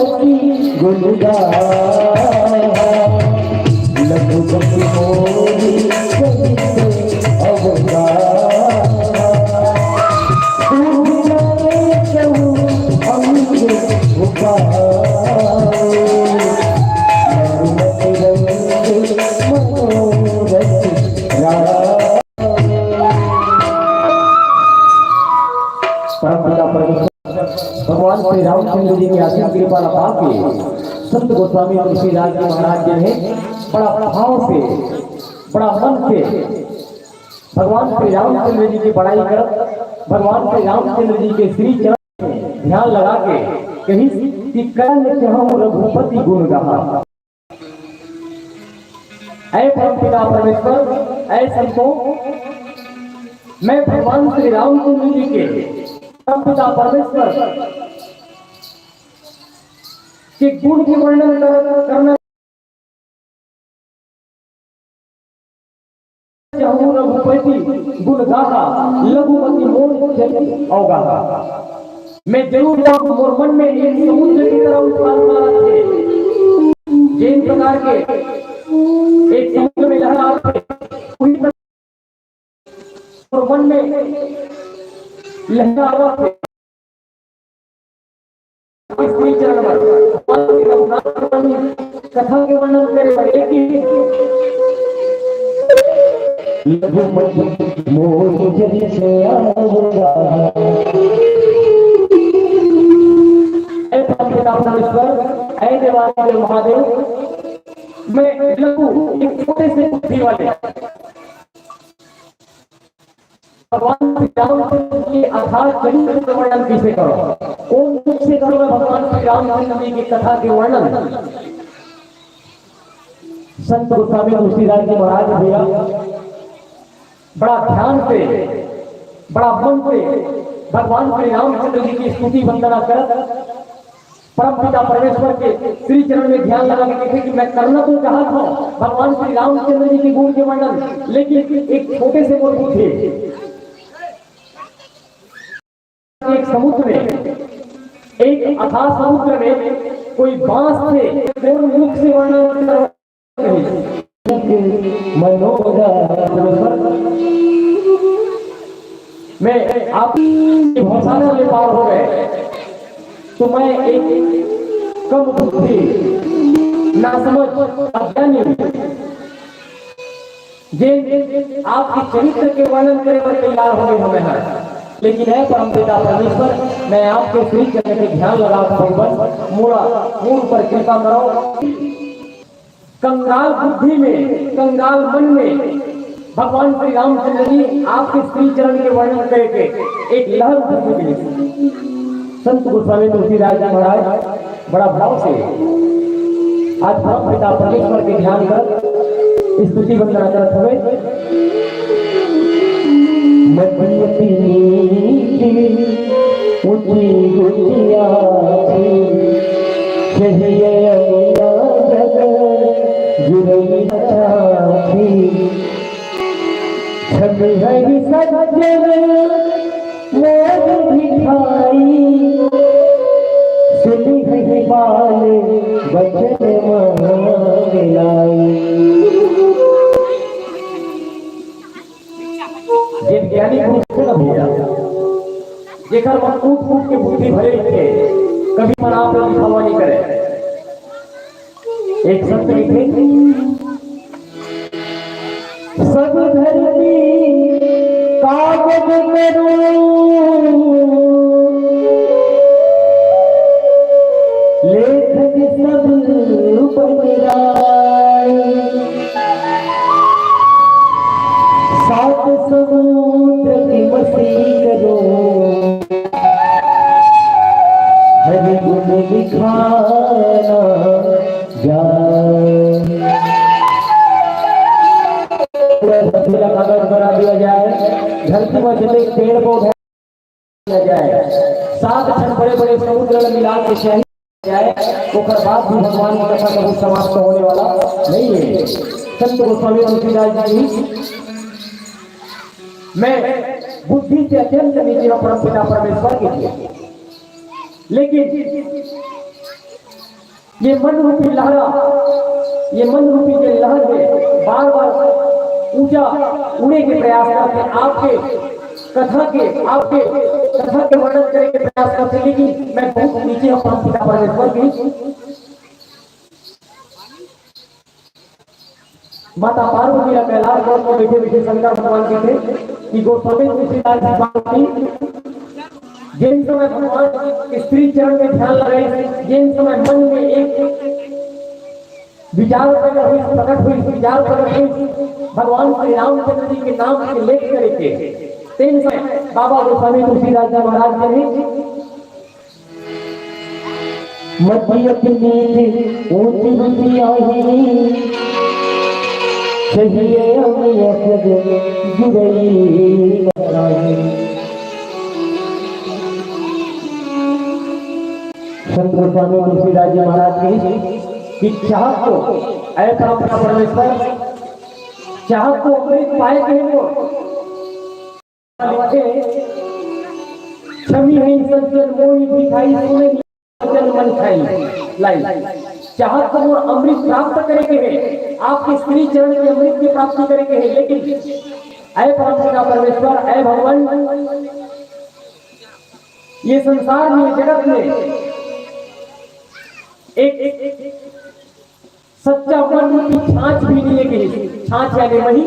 गुण गाहा, लघुपति मोहि सहित अवगाहा। दूध जाए कहूँ अमृत उपाए, रघुपति रंग मनोरथ राम। परम पिता परमेश्वर भगवान श्री रामचंद्र जी के असीम कृपा ला पाके संत गोस्वामी तुलसीदास जी महाराज जी ने बड़ा भाव से, बड़ा मन से भगवान श्री रामचंद्र जी की बड़ाई करत, भगवान श्री रामचंद्र जी के श्री चरण में ध्यान लगा के कहिस कि "करण चाहूं रघुपति गुण गाहा।" ऐ परमपिता परमेश्वर, ऐ संतों, मैं भगवान श्री रामचंद्र जी के, परमपिता परमेश्वर के गुण के वर्णन कर, करना चाहूं, रघुपति गुण गाहा, लघुपति मोहि सहित अवगाहा। मैं जरूर जाऊं, मोर मन में एक समुद्र की तरह उफान मारत हे। जेन प्रकार के एक समुद्र में लहर आत हे, उही प्रकार मोर मन में लहर आवत हे। श्री चरण में कथा के वर्णन करे बर एक ही लघुपति मोहि जन से अवगाहा। ऐ परमपिता परमेश्वर, ऐ देवादिदेव महादेव, मैं लघु, एक छोटे से बुद्धि वाले भगवान श्री रामचंद्र जी के अथाह चरित्र का वर्णन किसे करो? कौन मुख से करूं मैं भगवान श्री रामचंद्र जी की कथा के वर्णन? संत गोस्वामी तुलसीदास जी महाराज भैया बड़ा ध्यान से, बड़ा मन से भगवान श्री रामचंद्र जी की स्तुति वंदना करत परमपिता परमेश्वर के श्री चरण में ध्यान लगा के देखे कि मैं करना तो चाहत हूँ भगवान श्री रामचंद्र जी के गुण के वर्णन, लेकिन एक छोटे से मोर बुद्धि, एक समुद्र में, एक अथाह समुद्र में कोई बांस से कोन मुख से वर्णन कर मनोरथ। मैं आपकी भाषा में पार हो गए, तो मैं एक कम बुद्धि, नासमझ, अज्ञानी, जे आपके चरित्र के वर्णन करे बर तैयार हो गए हमें हैं। लेकिन हे परमपिता परमेश्वर, मैं आपके श्री चरण के ध्यान लगा भगवान, मोला मोर ऊपर कृपा करो। कंगाल बुद्धि में, कंगाल मन में भगवान श्री रामचंद्र जी आपके श्री चरण के वर्णन करके एक लहर उठे मिली। संत गोस्वामी तुलसीदास जी महाराज बड़ा भाव से आज परम पिता परमेश्वर के ध्यान कर स्तुति वंदना करत हवे। मति अति नीच ऊंची गुटिया थी, कहिए अनियादक जुरई छाछी। छवि हरि सज्जन मोर भिखाई, सुनि हरि बाल बचन महा मिलाई। जे ज्ञानी पुरुष हे ना भैया, जेकर मन कूट कूट के बुद्धि भरे रहिथे, कभी मन आप ला दिखावा नहीं करे। एक संत लिखे, सब धरती कागज करूं, लेखक सब बन राय। सात समुद्र की मसी करूं, हरि गुण दिखाना जाए। पूरा धरती ला कागज बना दिया जाए, धरती में जितने पेड़ पौधे जाए, सात ठन बड़े बड़े समुद्र में मिला के शाही जाए, ओकर बाद भी भगवान की कथा कभी समाप्त होने वाला नहीं है। संत गोस्वामी तुलसीदास जी, मैं बुद्धि से अत्यंत नीचे हूँ परम पिता परमेश्वर के लिए, लेकिन ये मन रूपी लहरा, ये मन रूपी जो लहर है, बार बार ऊंचा उड़े के प्रयास करते, आपके कथा के, आपके कथा के वर्णन करे के प्रयास करते, लेकिन मैं बहुत नीचे हूँ परम पिता परमेश्वर की। माता पार्वती ला कैलाश पर्वत में बैठे बैठे शंकर भगवान कथे कि गोस्वामी तुलसीदास जी बात की, जेन समय भगवान स्त्री चरण में ध्यान लगाइस, जेन समय मन में एक विचार प्रकट हुई, प्रकट हुई, विचार प्रकट हुई भगवान श्री रामचंद्र जी के नाम के लेख करे के, तेन समय बाबा गोस्वामी तुलसीदास जी महाराज कहे, मति अति नीच ऊँच रुचि आही, सहिए अवनि असज जुरई न जाही। संत गोस्वामी तुलसीदास जी महाराज कहिस कि चाहत तो, ऐ परम पिता परमेश्वर, चाहत तो अमृत पाए के हमको लिखे, छमी है सज्जन मोहि भिखाई, सुनहि सज्जन मन खाई। लाई, चाहत तो मोर अमृत प्राप्त करे के है, आपके श्री चरण के अमृत की प्राप्ति करे के है, लेकिन ऐ परम पिता परमेश्वर, ऐ भगवान, ये संसार में, जगत में एक सच्चा मन की छाछ भी नहीं है, कि छाछ यानी वही।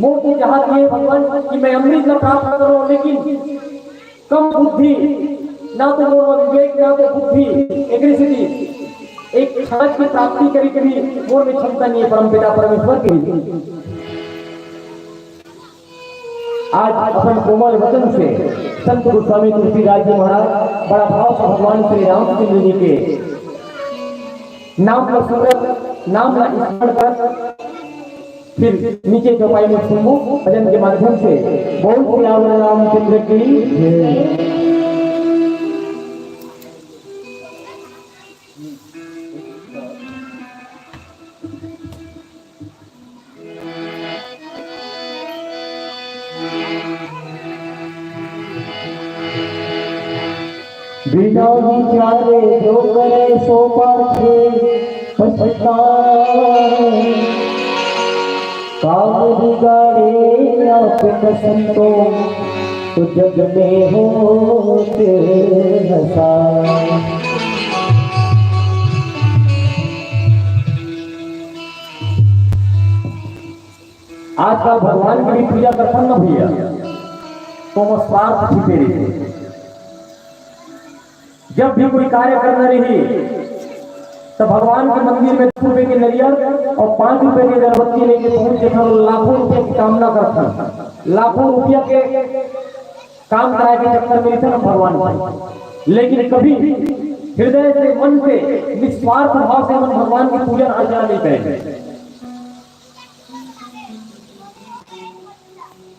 मोर तो चाहत ये भगवान कि मैं अमृत ला प्राप्त करूं, लेकिन कम बुद्धि, ना तो मोर में विवेक, ना तो बुद्धि, एकरे सेती एक छाछ की प्राप्ति करे के भी मोर में क्षमता नहीं है, परम पिता परमेश्वर के। आज अपन कोमल वचन से संत गोस्वामी तुलसीदास जी महाराज बड़ा भाव से भगवान श्री रामचंद्र जी के नाम का सुमरन, नाम का स्मरण कर, फिर नीचे चौपाई में सुनबो भजन के माध्यम से। बोल सियावर रामचंद्र की जय। बिना विचारे जो करे सो पाछे पछताए। काम बिगाड़े आप कसम तो, तो जग में होते हंसाए। आजकल भगवान की भी पूजा करथन ना भैया, तो वो स्वार्थ छिपे रहिथे। जब भी कोई कार्य करना रही, तो भगवान के मंदिर में दस रुपए के नरियर और पाँच रुपए की अगरबत्ती लेके पहुंच के हम लाखों रुपए की कामना करथन, लाखों रुपया के काम कराए के चक्कर में रहिथन हम भगवान के। लेकिन कभी हृदय से, मन से, निस्वार्थ भाव से मन भगवान की पूजा अर्चना नहीं करे।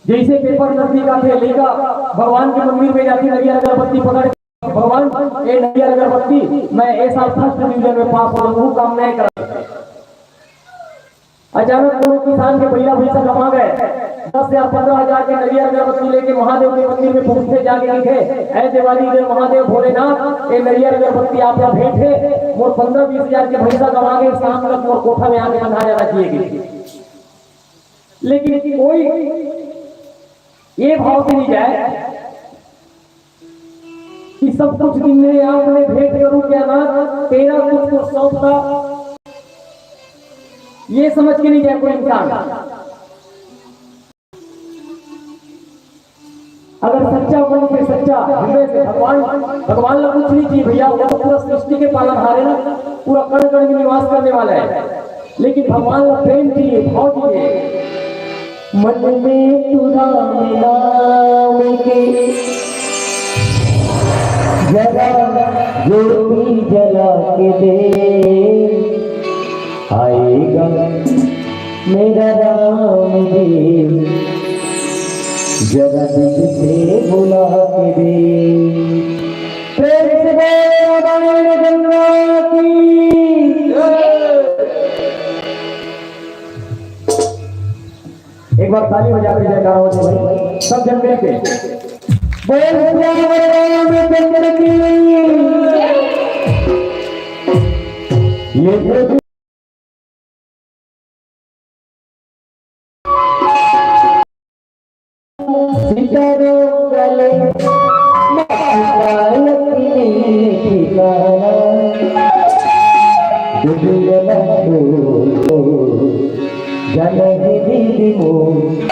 जैसे पेपर नजदीक आथे, लइका भगवान के मंदिर में जाके नरियर अगरबत्ती पकड़ के, "भगवान, ए नरियर अगरबत्ती, मैं ए साल फर्स्ट डिवीजन में पास हो जाऊं," वो काम नहीं करत। अचानक कोनो किसान के बइला भैंसा गमा गए, दस हजार, पन्द्रह हजार के नरियर अगरबत्ती लेके महादेव के मंदिर में पहुंचथे, जाके कहिथे, "ऐ देवादिदेव महादेव भोलेनाथ, ए नरियर अगरबत्ती आप ला भेंट हे, मोर पन्द्रह बीस हजार के भैंसा गमा गए, शाम तक मोर कोठा में आके बंधा जाना चाहिए कि।" लेकिन कोई ये भाव से नहीं जाए कि सब कुछ तुमने आपने भेंट करूं क्या नाथ, तेरा तुझको सौंपता, ये समझ के नहीं जाए कोई इंसान। अगर सच्चा मन से, सच्चा हृदय से भगवान, भगवान ला कुछ नहीं चाहिए भैया, वो तो पूरा सृष्टि के पालनहार है ना, पूरा कण कण में निवास करने वाला है। लेकिन भगवान ला प्रेम चाहिए, भाव चाहिए। मन में तू राम नाम के जरा ज्योति जला के दे, आएगा मेरा राम जी, जरा दिल से बुला के दे। प्रेम से बोलो रामायण गंगा की। एक बार ताली बजा के जयकारा हो जाए भाई, सब जन मिलके। बोल सियावर रामचंद्र की। ये प्रभु सितारों वाले मालिक ने ठिकाना दुनिया में तो जनहित दीदी मोर।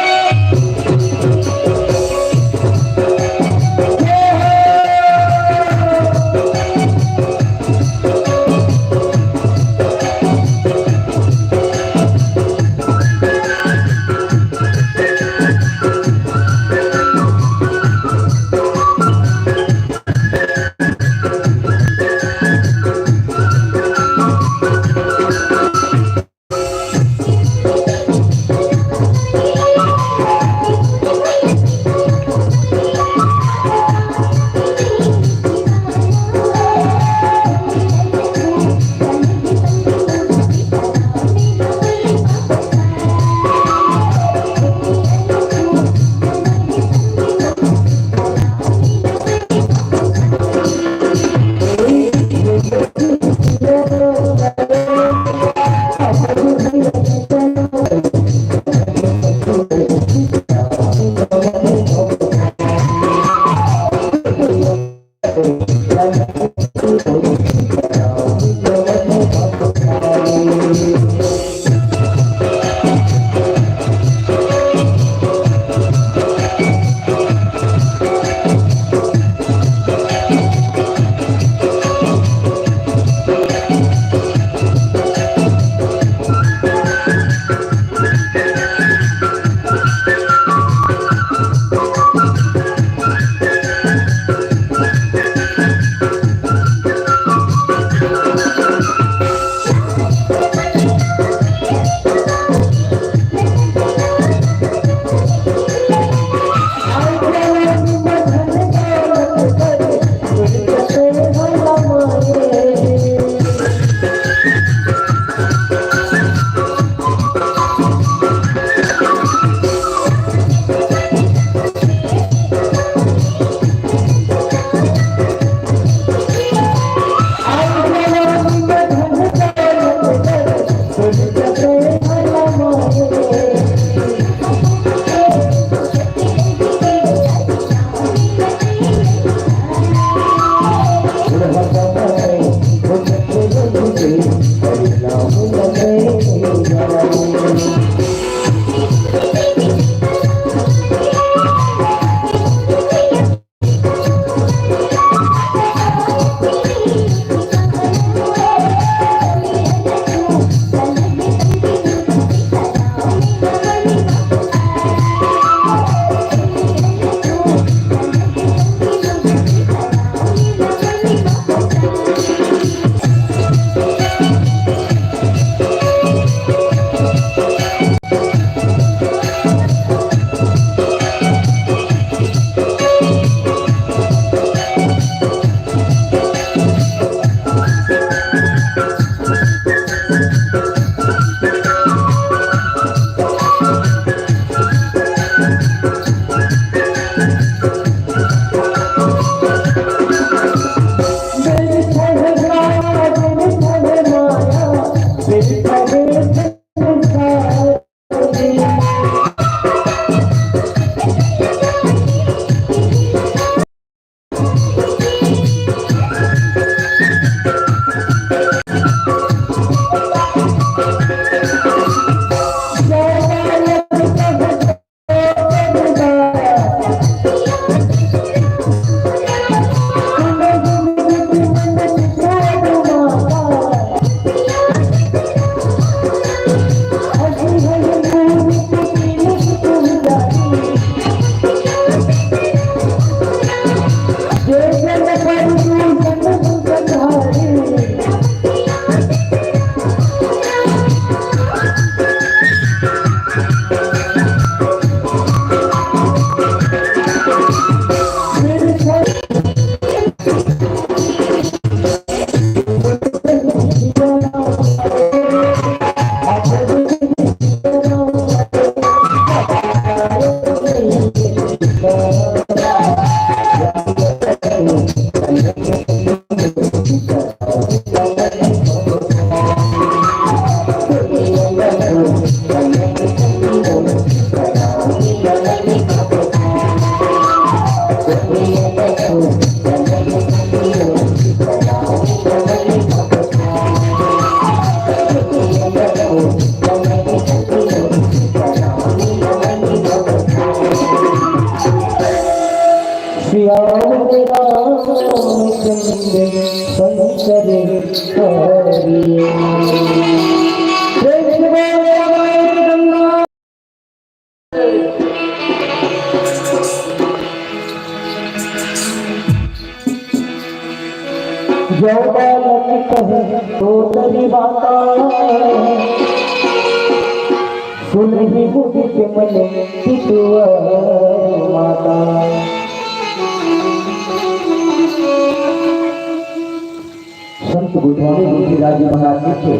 करे करिए। प्रेम से बोल रामायण गंगा। जो बालक कहे तो तेरी माता, सुनहि मुदित मन पितुआर माता। संत गोस्वामी तुलसीदास जी महाराज लिखे,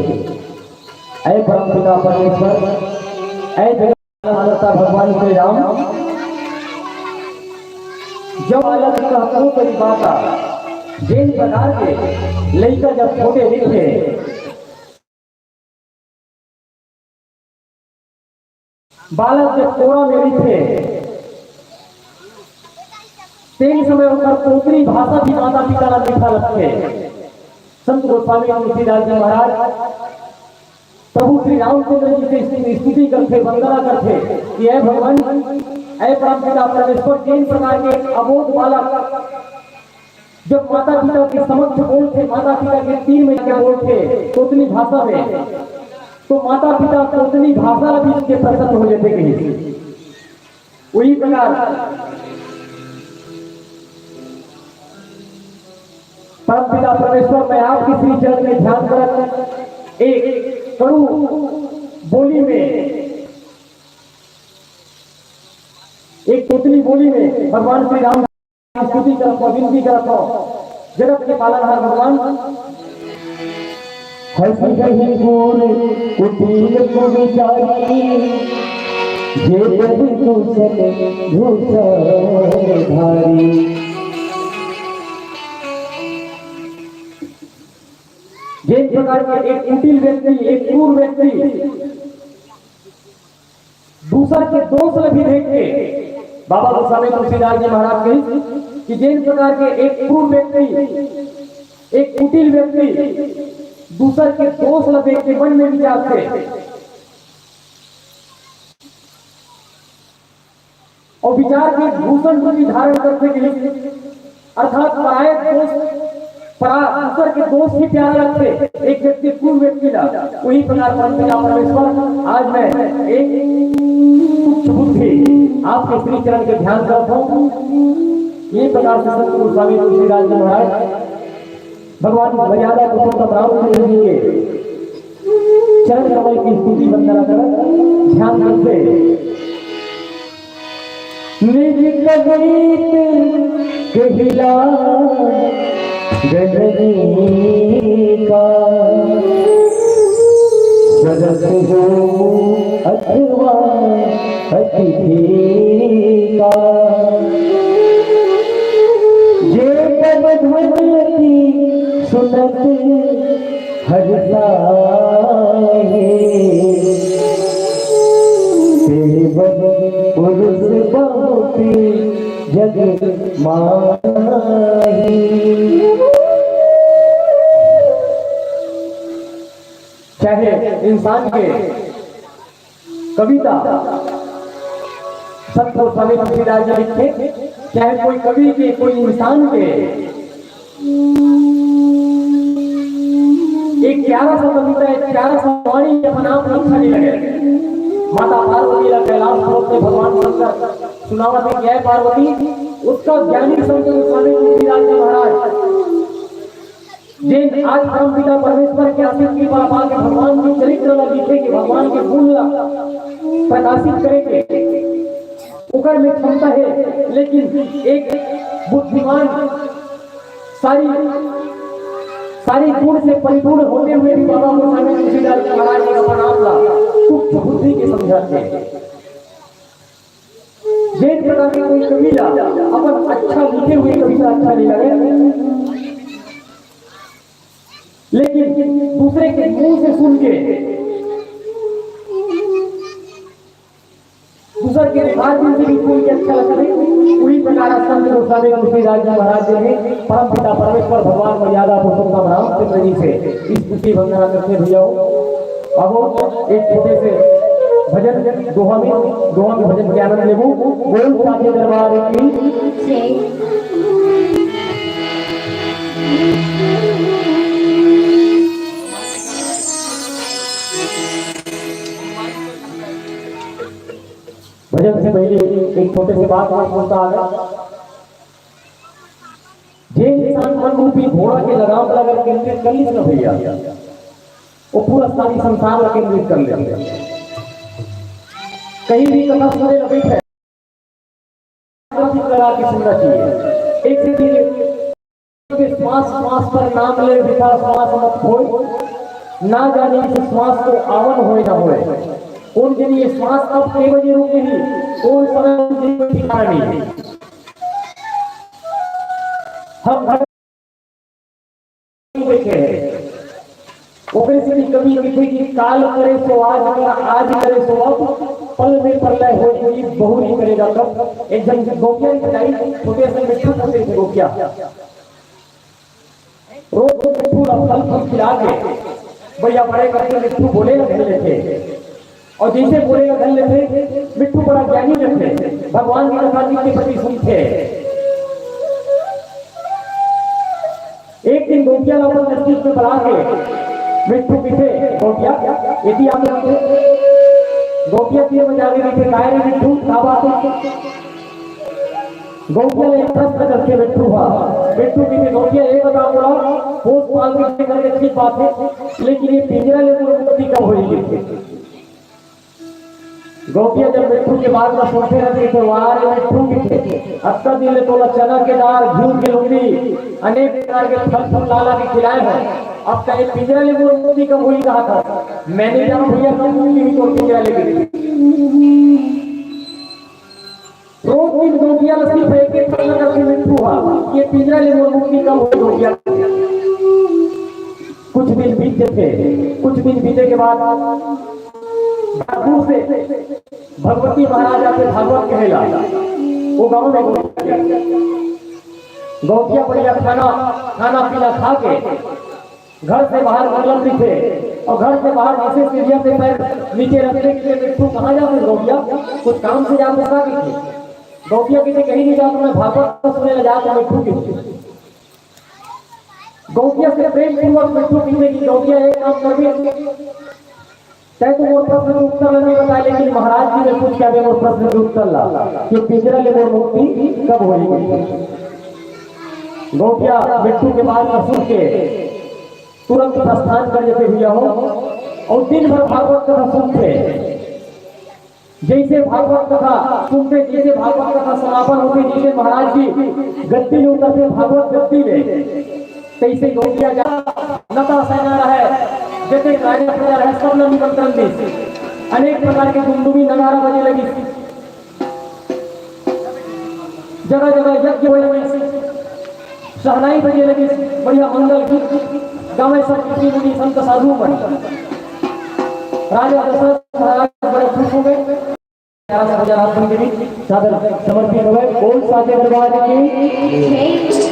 ऐ परम पिता परमेश्वर, ऐ जगत माता भगवान श्री राम, जब बालक कहत हो तेरी माता, जेन प्रकार के लइका जब छोटे रहिथे, बालक जब कोरा में रहिथे, तेन समय ओकर कोतरी भाषा भी माता पिता ला मीठा लगथे। संत गोस्वामी तुलसीदास जी महाराज प्रभु श्री रामचंद्र जी के स्तु-, स्तुति करथे, वंदना करथे कि ऐ भगवान, ऐ परम पिता परमेश्वर, जेन प्रकार के अबोध बालक जब माता पिता के समक्ष बोलथे, माता पिता के तीर में जाके बोलथे कोतली भाषा में, तो माता पिता कोतली भाषा भी के प्रसन्न हो जाथे कहीं। वही प्रकार परम पिता परमेश्वर, मैं आपके श्री चरण में ध्यान करत एक कड़ू बोली में, एक कोतली बोली में भगवान श्री राम की स्तुति करत हो, विनती करत हो, जगत के पालनहार भगवान। हंस गही घोर कुटिल कुविचारी, जे जग दूषण भूषण धारी। जेन प्रकार के एक कुटिल व्यक्ति, एक क्रूर व्यक्ति दूसर के दोष ल भी देख के, बाबा गोस्वामी तुलसीदास जी महाराज कहिस कि जेन प्रकार के एक क्रूर व्यक्ति, एक कुटिल व्यक्ति दूसर के दोष ल देख के मन में विचारथे, अउ विचार के भूषण रूपी धारण करथे कहिस, अर्थात पराय दोष, परा-, दूसर के दोष ही प्यारा लगथे एक व्यक्ति, क्रूर व्यक्ति ला। वही प्रकार परम पिता परमेश्वर, आज मैं एक तुच्छ बुद्धि आपके श्री चरण के ध्यान करत हूँ। ये प्रकार से संत गोस्वामी तुलसीदास जी महाराज भगवान मर्यादा पुरुषोत्तम रामचंद्र जी के चरण कमल की स्तुति वंदना करत ध्यान करथे। निज कवित कहिला गजनी का, सरस हो अथवा अतिथि का। जे पद ध्वनि अति सुनत हर्षा हे, ते बन पुरुष बहुत जग माही। चाहे इंसान के कविता संत गोस्वामी तुलसीदास जी लिखे, चाहे कोई कवि के, कोई इंसान के एक प्यारा सा कविता, एक प्यारा सा वाणी अपन आप अच्छा नहीं लगे। माता पार्वती ला कैलाश पर्वत में भगवान शंकर सुनावत हे कि हे पार्वती, ओतका ज्ञानी संत गोस्वामी तुलसीदास जी महाराज जेन आज परम पिता परमेश्वर के असीम कृपा पाके भगवान के चरित्र ला लिखे के, भगवान के गुण ला प्रकाशित करे के ओकर में क्षमता हे, लेकिन एक बुद्धिमान, सारी, सारी गुण से परिपूर्ण होते हुए भी बाबा गोस्वामी तुलसीदास जी महाराज ने अपन आप ला तुच्छ बुद्धि के समझाथे। जेन प्रकार के कोई कवि ला अपन अच्छा लिखे हुए कविता अच्छा नहीं लगे, लेकिन दूसरे के मुंह से सुन के, दूसर के मुखारबिंद से भी सुन के अच्छा लगता है, वही प्रकार संत गोस्वामी तुलसीदास जी महाराज जी ने परम पिता परमेश्वर भगवान मर्यादा पुरुषोत्तम रामचंद्र जी से स्तुति वंदना करते भैया हो। अब एक छोटे से भजन, दोहा में, दोहा में भजन के आनंद लेबू। बोल साचे दरबार की। जय। पहले एक छोटे से बात और सुनता आ गया। जे इंसान मन रूपी घोड़ा के लगाम ला अगर केंद्रित कर लिस ना भैया, वो पूरा सारी संसार ला केंद्रित कर लेथे। कहीं भी कथा सुने ला बैठे, लगा के सुनना चाहिए। एक से चीज, श्वास श्वास पर नाम ले बिता श्वास मत खोए, ना जाने इस श्वास को आवन होए ना होए। कौन दिन ये श्वास कब के बजे रुके ही, कौन समय, कोई ठिकाना नहीं है। हम घर देखे हैं, ओकरे से कभी कहे कि काल करे सो आज कर, आज करे सो अब, पल में प्रलय हो, कोई बहुरी करेगा कब। एक जन गोपिया की बताई, छोटे से मिट्ठू करते थे गोपिया। रोज मिट्ठू ला फल फूल खिला के बढ़िया बड़े करके मिट्ठू बोले लगने लगे। और जैसे बोले लगने लगे, मिट्ठू बड़ा ज्ञानी लगते, भगवान की कथा के प्रति सुनते। एक दिन गोपिया ला अपन नजदीक में बुला के मिट्ठू किथे, "गोपिया, यदि आप लोग गोपिया दिए बजा के किथे, काय रे मिट्ठू, का बात है?" गोपिया ले एक प्रश्न करके मिट्ठू हा, मिट्ठू किथे, "गोपिया, ये बता बोला, पोस पाल के करके ठीक बात है, लेकिन ये पिंजरा ले मुक्ति कब होएगी?" गोपिया जब मिट्ठू के बात ला सुनते रहते तो, "वाह रे मिट्ठू, किथे अतका दिन ले तोला चना के दार, घिऊ के लुंदी, अनेक प्रकार के फल फूल ला ला के खिलाए हो, अब कहे पिंजरा ले मोर मोती कब होई कहा था, मैं नहीं जाना भैया, कब होई तोर पिंजरा ले।" रोज दिन गोपिया ला सिर्फ एक एक प्रश्न करके मिट्ठू हा, ये पिंजरा ले मोर मोती कब होई गोपिया। कुछ दिन बीत जाते, कुछ दिन बीते के बाद दूर से भगवती महाराज आके भागवत कहेला। वो गांव में गोपिया बढ़िया खाना, खाना पीना खा के घर से बाहर निकलत रहिथे और घर से बाहर जैसे सीढ़िया से पैर नीचे रखने के लिए मिट्ठू कहाँ जाते गोपिया? कुछ काम से जाते का किथे? गोपिया किथे कहीं नहीं जाता, मैं भागवत सुने ला जाता मिट्ठू किथे। गोपिया से प्रेम पूर्वक मिट्ठू किथे कि गोपिया एक काम करबे, तैं तो मोर प्रश्न के उत्तर नहीं बताए, लेकिन महाराज जी ने पूछ के अबे मोर प्रश्न के उत्तर ला कि पिंजरा ले मोर मुक्ति कब होई? गोपिया मिट्ठू के बात ला सुन के तुरंत प्रस्थान कर देते भैया हो, और दिन भर भागवत कथा सुनते। जैसे भागवत कथा सुनते, जैसे भागवत कथा समापन होते, जैसे महाराज जी गद्दी में उतरते, भागवत गद्दी में, तैसे गोपिया जा नता सेना रहे, जते राजा प्रजा रहे, सब ला निमंत्रण दीस। अनेक प्रकार के गुमगुमी नगारा बजे लगिस, जगह जगह यज्ञ होए लगिस, शहनाई बजे लगिस, बढ़िया मंगल गीत गावे सब ऋषि मुनि संत साधु मन। राजा दशरथ महाराज बड़े खुश हो गए। ग्यारह सौ हजार हाथ बन के भी सादर समर्पित हो गए। बोल साचे दरबार की।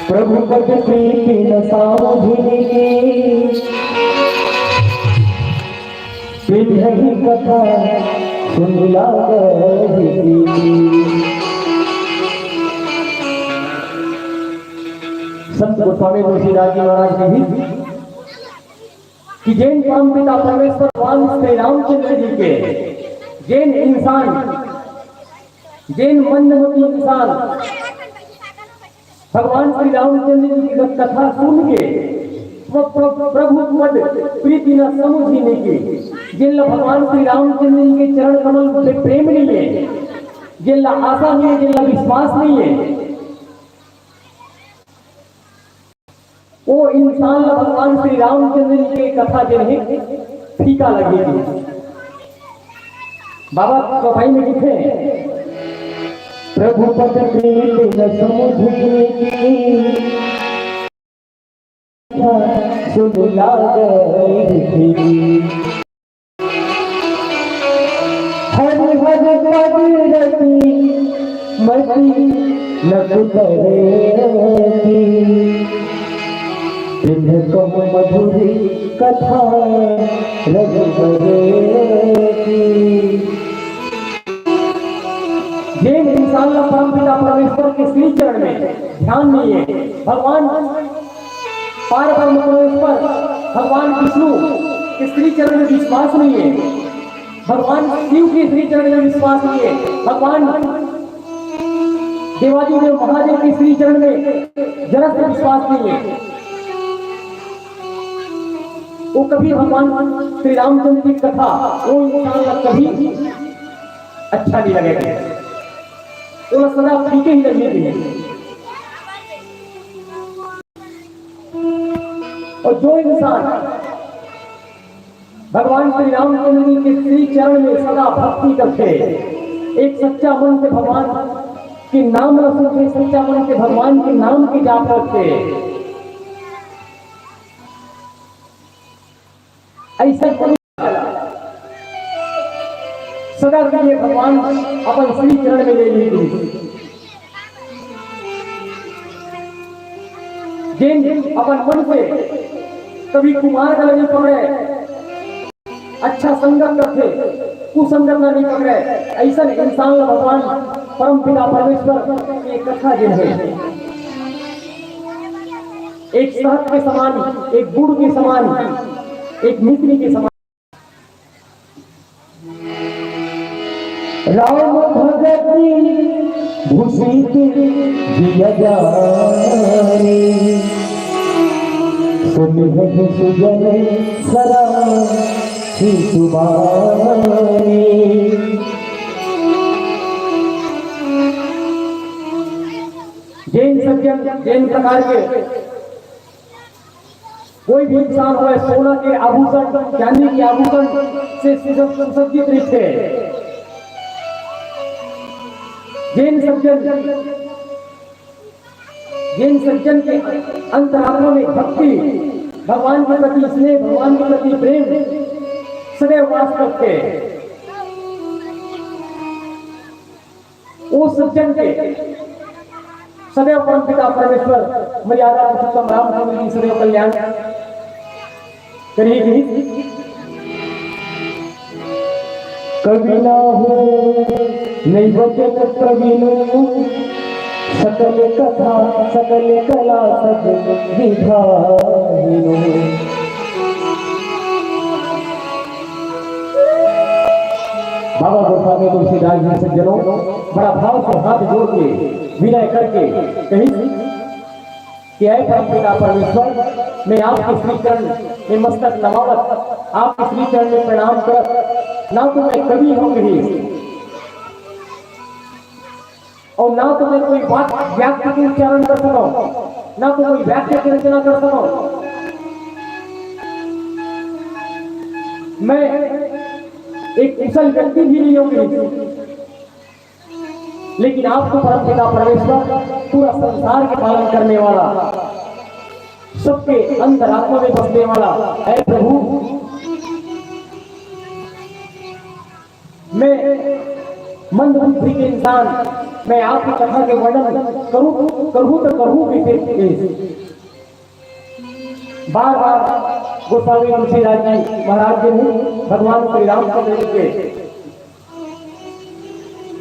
प्रभु पद प्रीति न सावधिन की, पिंधहि कथा सुनि लागहि प्रीति। संत गोस्वामी तुलसीदास जी महाराज कही कि जेन परम पिता परमेश्वर भगवान श्री रामचंद्र जी के, जेन इंसान, जेन मंदमती इंसान भगवान श्री रामचंद्र जी की कथा सुन के प्र-, प्र-, प्रभु पद प्रीति न समुझी नीकी, जेन ला भगवान श्री रामचंद्र जी के चरण कमल पे प्रेम नहीं है, जेन ला आशा नहीं है, जेन ला विश्वास नहीं है, वो इंसान ला भगवान श्री रामचंद्र जी के कथा जेन हे फीका लगेगी। बाबा चौपाई में लिखे, प्रभु पद प्रीति न समुझी नीकी, सुनि लागहि प्रीति। हरि हरि पद रति मति न कुतरती, पिंध कहु मधुरी कथा रघुबर की। जेन इंसान ला परमपिता परमेश्वर के श्री चरण में ध्यान नहीं है, भगवान पार ब्रह्म परमेश्वर भगवान विष्णु के श्री चरण में विश्वास नहीं है, भगवान शिव के श्री चरण में विश्वास नहीं है, भगवान देवादिदेव महादेव के श्री चरण में जरा सा विश्वास नहीं है, वो कभी भगवान श्री रामचंद्र की कथा वो इंसान का कभी अच्छा नहीं लगेगा, वो सदा फीके ही लगने के लिए। और जो इंसान भगवान श्री रामचंद्र जी के श्री चरण में सदा भक्ति करके एक सच्चा मन से भगवान के नाम ला सुनके, सच्चा मन से भगवान के नाम के जाप करके, ऐसा कोई सदा के लिए भगवान अपन श्री चरण में ले लीजिए। जेन अपन मन से कभी कुमार्ग ला नहीं पकड़े, अच्छा संगत रखे, कुसंगत ला नहीं पकड़े, ऐसा इंसान ला भगवान परम पिता परमेश्वर के कथा जेन हे, एक शहद के समान, एक गुड़ के समान, एक मिश्री के समान। राम भगति खुशी के जिया जानी, सुनिहहि सुजन सदा ही सुबानी। जैन सज्जन, जैन प्रकार के कोई भी इंसान होय, सोना के आभूषण, चांदी के आभूषण से सुसज्ज-, सुसज्जित रहिथे। जैन सज्जन, जैन सज्जन के अंतरात्मा में भक्ति, भगवान के प्रति स्नेह, भगवान के प्रति प्रेम सदैव वास करथे। ओ सज्जन के सदैव परमपिता परमेश्वर मर्यादा पुरुषोत्तम राम स्वामी जी सदैव कल्याण करिही। कवि ना हो नइ बचन प्रवीणो, सकल कथा सकल कला सब विधाहिनो। बाबा गोस्वामी तुलसीदास जी सज्जनों, बड़ा भाव से हाथ जोड़ के विनय करके कही कि हे परमपिता परमेश्वर, मैं आपके श्री चरण में मस्तक नमावत, आपके श्री चरण में प्रणाम करत, ना तो मैं कवि हूँ कही, और ना तो मैं कोई वाक-, वाक्य के उच्चारण कर सकूं, ना तो कोई वाक्य की रचना कर सकूं। मैं एक कुशल व्यक्ति भी नहीं हूं, लेकिन आप तो परमपिता परमेश्वर, पूरा संसार के पालन करने वाला, सबके अंतरात्मा में बसने वाला, हे प्रभु, मैं मंदबुद्धि के इंसान, मैं आपकी कथा के वर्णन करूं, करूं तो करूं भी फिर किस? बार बार गोस्वामी तुलसीदास जी महाराज जी ने भगवान श्री रामचंद्र जी के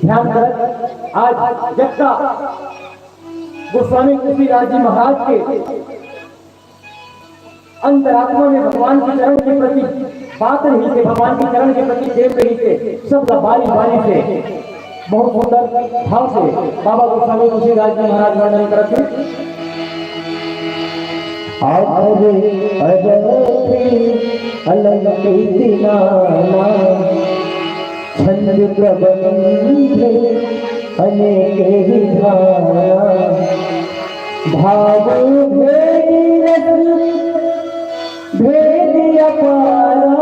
ध्यान करत आज जब का गोस्वामी तुलसीदास जी महाराज के अंतरात्मा में भगवान के चरण के प्रति बात रहिसे, भगवान के चरण के प्रति प्रेम रहिसे, सब ला बारी बारी से बहुत सुंदर भाव से बाबा गोस्वामी तुलसीदास जी महाराज वर्णन करत हैं। आखरे अरथी अलंकृति नाना, छंद प्रबंध अनेक विधाना। भाव भेदी रस भेदी अपारा,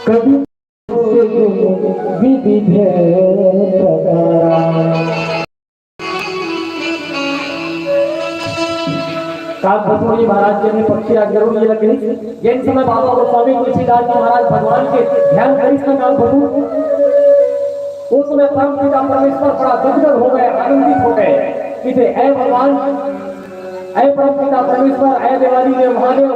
कवि से गुण विविध प्रकारा। काग भसुड़ी महाराज जी ने पक्षी राग जरूर ये लगे। जिन समय बाबा गोस्वामी तुलसीदास जी महाराज भगवान के ध्यान करिस ना काग भसुड़, उस समय परम पिता परमेश्वर बड़ा गदगद हो गए, आनंदित हो गए। इसे ऐ भगवान, ऐ परम पिता परमेश्वर, ऐ देवादिदेव महादेव,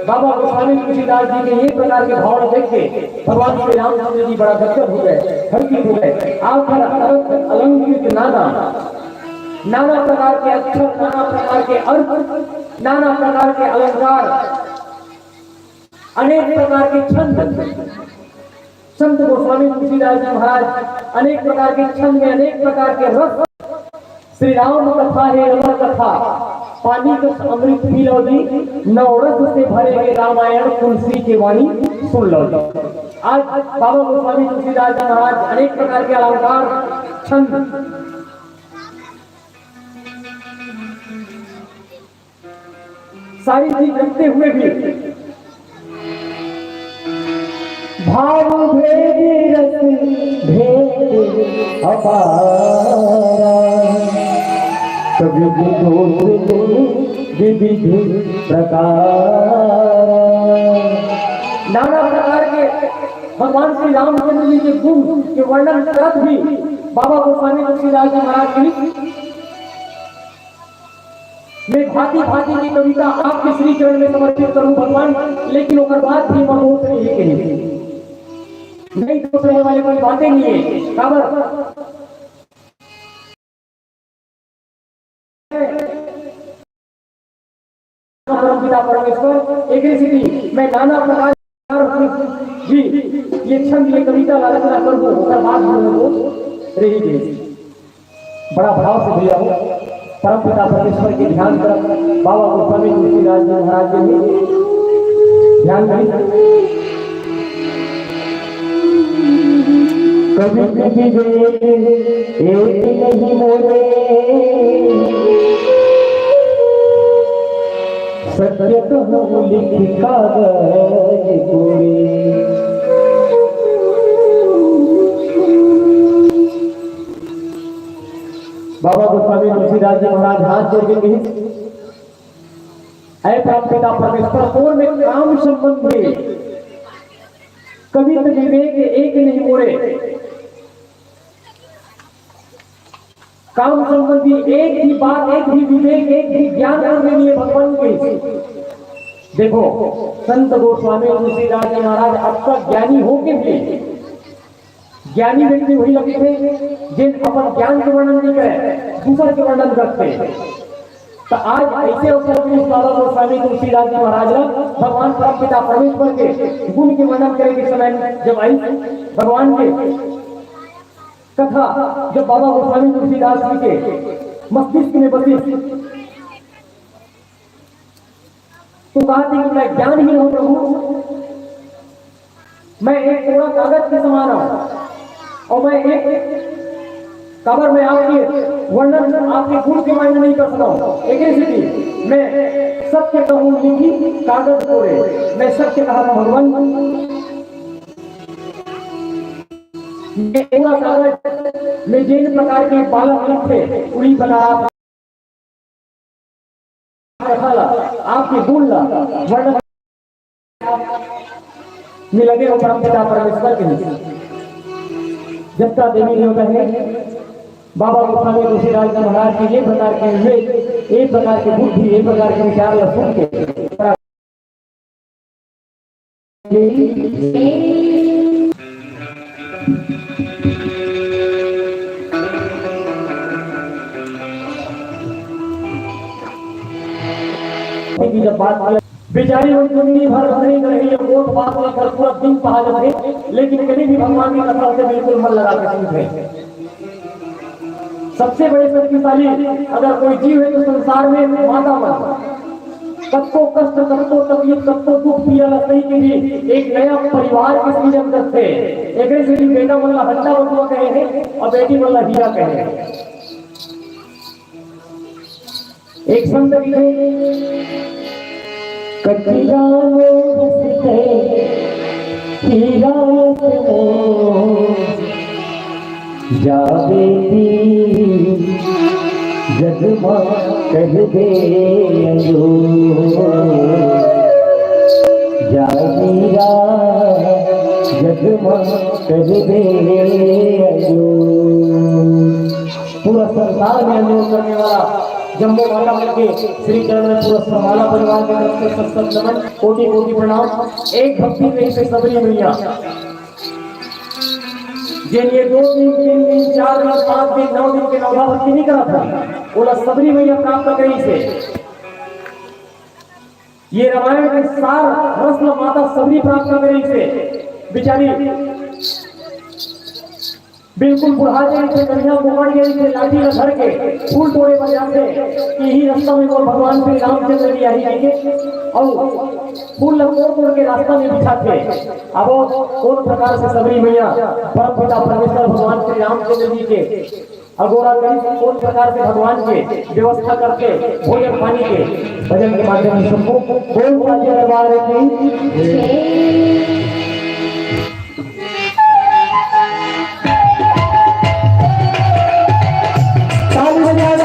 बाबा गोस्वामी तुलसीदास जी के ये प्रकार के भाव देख के भगवान श्री रामचंद्र जी बड़ा गदगद हो गए, हर्षित हो गए। आखर अरथ अलंकृत नाना, नाना प्रकार के अक्षर, नाना प्रकार के अर्थ, नाना प्रकार के अलंकार, अनेक प्रकार के छंद। संत गोस्वामी तुलसीदास जी महाराज अनेक प्रकार के छंद में अनेक प्रकार के रस। श्री राम कथा हे अमर कथा, पानी कस अमृत पी लो जी, नौ रस से भरे हे रामायण, तुलसी के वाणी सुन लो जी। आज बाबा गोस्वामी तुलसीदास जी महाराज अनेक प्रकार के अलंकार, छंद, सारी चीज रखते हुए भी भाव भेद रस भेद अपारा, कवि दोष गुण विविध प्रकारा। नाना प्रकार के भगवान श्री रामचंद्र जी के गुण के वर्णन करत भी बाबा गोस्वामी तुलसीदास जी महाराज जी मैं भांति भांति की कविता आपके श्री चरण में समर्पित करूं भगवान, लेकिन ओकर बाद भी मैं दोष नहीं कही। नहीं, दोष रहे वाली कोई बातें नहीं है। काबर? परम पिता परमेश्वर, एकरे सेती मैं नाना प्रकार जी, ये छंद, ये कविता ला रचना करबो, ओकर बाद रही गई। बड़ा भाव से भैया हो, परम पिता परमेश्वर के ध्यान करत बाबा गोस्वामी तुलसीदास जी महाराज के भी ध्यान करी। कवि विवेक एक नहीं मोरे, सत्य कहूँ लिखि कागज कोरे। बाबा गोस्वामी तुलसीदास जी महाराज हाथ जोड़ के कही, "ऐ परम पिता परमेश्वर, तोर में काम संबंधी कवि विवेक एक नहीं मोरे।" काम संबंधी एक भी बात, एक भी विवेक, एक भी ज्ञान और में नहीं है भगवान के। देखो, संत गोस्वामी तुलसीदास जी महाराज अब तक ज्ञानी होके भी, ज्ञानी व्यक्ति वही लगते हैं जिन अपन ज्ञान के वर्णन नहीं करे, दूसर के वर्णन करते हैं। तो आज ऐसे अवसर पे इस बाबा गोस्वामी तुलसीदास जी महाराज ला भगवान परम पिता परमेश्वर के गुण के वर्णन करे के समय जब आई, भगवान के कथा जब बाबा गोस्वामी तुलसीदास जी के मस्तिष्क में बसी, तो कहा थी कि मैं ज्ञानहीन हूँ प्रभु, मैं एक कोरा कागज के समान हूँ और मैं एक, काबर मैं आपके वर्णन, आपके गुण के मायने नहीं कर सकता हूँ। एक ऐसी थी, मैं सत्य कहूँ लिखि कागज कोरे, मैं सत्य कहा था भगवान। ये पूरा कागज में जिन प्रकार के बालक लिखे, उन्हीं प्रकार कथा ला, आपके गुण ला वर्णन में लगे हो परम पिता परमेश्वर के। जगता देवी देवता है, बाबा गोस्वामी तुलसीदास जी महाराज के ये प्रकार के विवेक, एक प्रकार की बुद्धि, एक प्रकार के विचार ला सुन के की जब बात किया, बेचारी मन दुनिया भर नहीं कर रही है, वो बात लेकर पूरा दिन पहा जाते, लेकिन कभी भी भगवान की कथा से बिल्कुल मन लगा के सुनते हैं। सबसे बड़े शक्तिशाली अगर कोई जीव है तो संसार में माता मन। कतको कष्ट, कतको तकलीफ, कतको दुख पीड़ा ला सही के भी एक नया परिवार के सृजन करथे। एकरे सेती बेटा मन ला हंडा बटुआ कहे हे और बेटी मन ला हीरा कहे हे। एक संत लिखे, "कचिरा लोग सिखे, हीरा यस मोर, जा बेटी जग मा कर दे अंजोर, जा हीरा जग मा कर दे अंजोर।" पूरा संसार में अनुरोध करने वाला जम्मो माता मन के श्री चरण में पूरा समाला परिवार के तरफ से सत सत नमन, कोटि कोटि प्रणाम। एक भक्ति कही से सबरी मैया, जेन ये दो दिन, तीन दिन, चार दिन, पांच दिन, नौ दिन के नवधा भक्ति नहीं करा था, ओला सबरी मैया प्राप्त करी से। ये रामायण के सार रस ल माता सबरी प्राप्त करे से बेचारी बिल्कुल बुढ़ा गई थे, कन्या मुकड़ गई थे, लाठी ल धर के फूल तोड़े बर जाथे कि यही रास्ता में मोर भगवान श्री रामचंद्र जी आही कहिके, अउ फूल ल तोड़ तोड़ के रास्ता में बिछाथे। अब वो कौन प्रकार से सबरी मैया परम पिता परमेश्वर भगवान श्री रामचंद्र जी के अगोरा करी कौन प्रकार से भगवान के व्यवस्था करके भोजन पानी के भजन के माध्यम से सबको बोल पालिया दरबार की ताली बजा दो।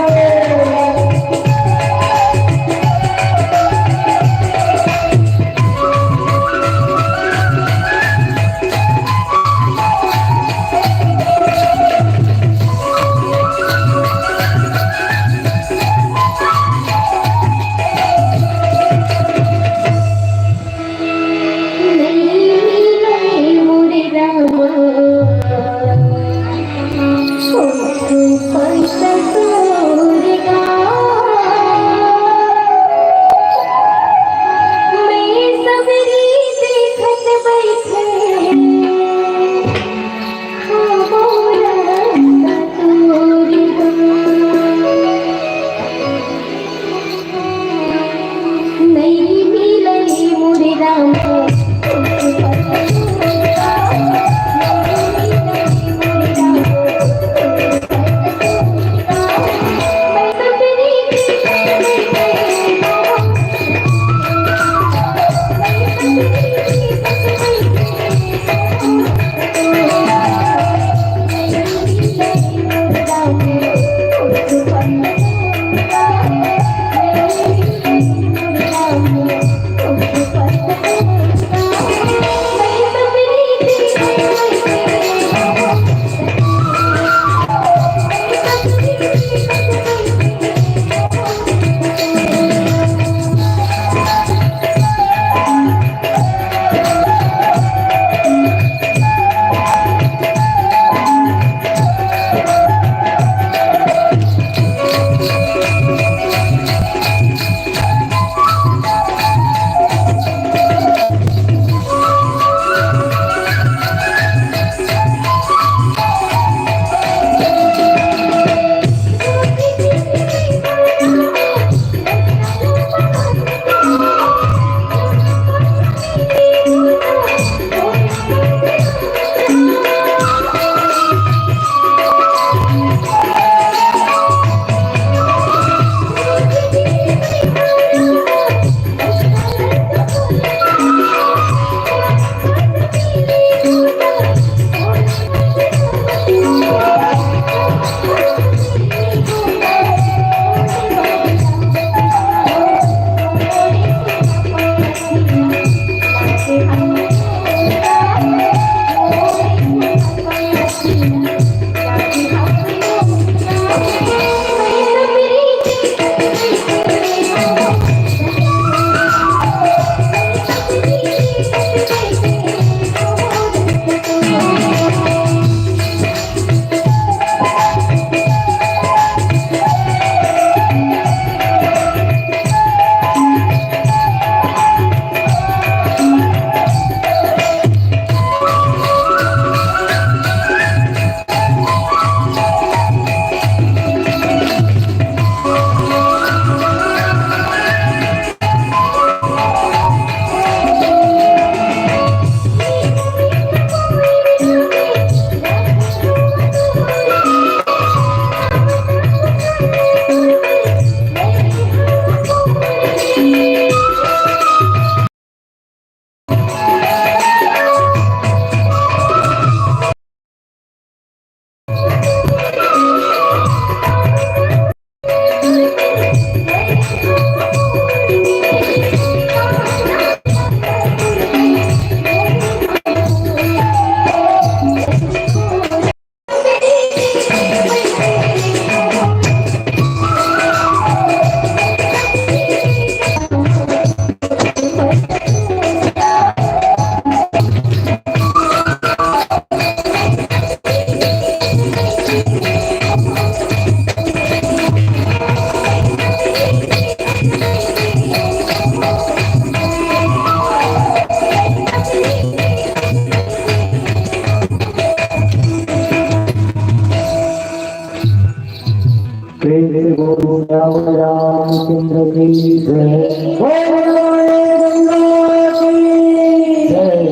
राम रामचंद्र की जय। बोल बोल गंगा की जय।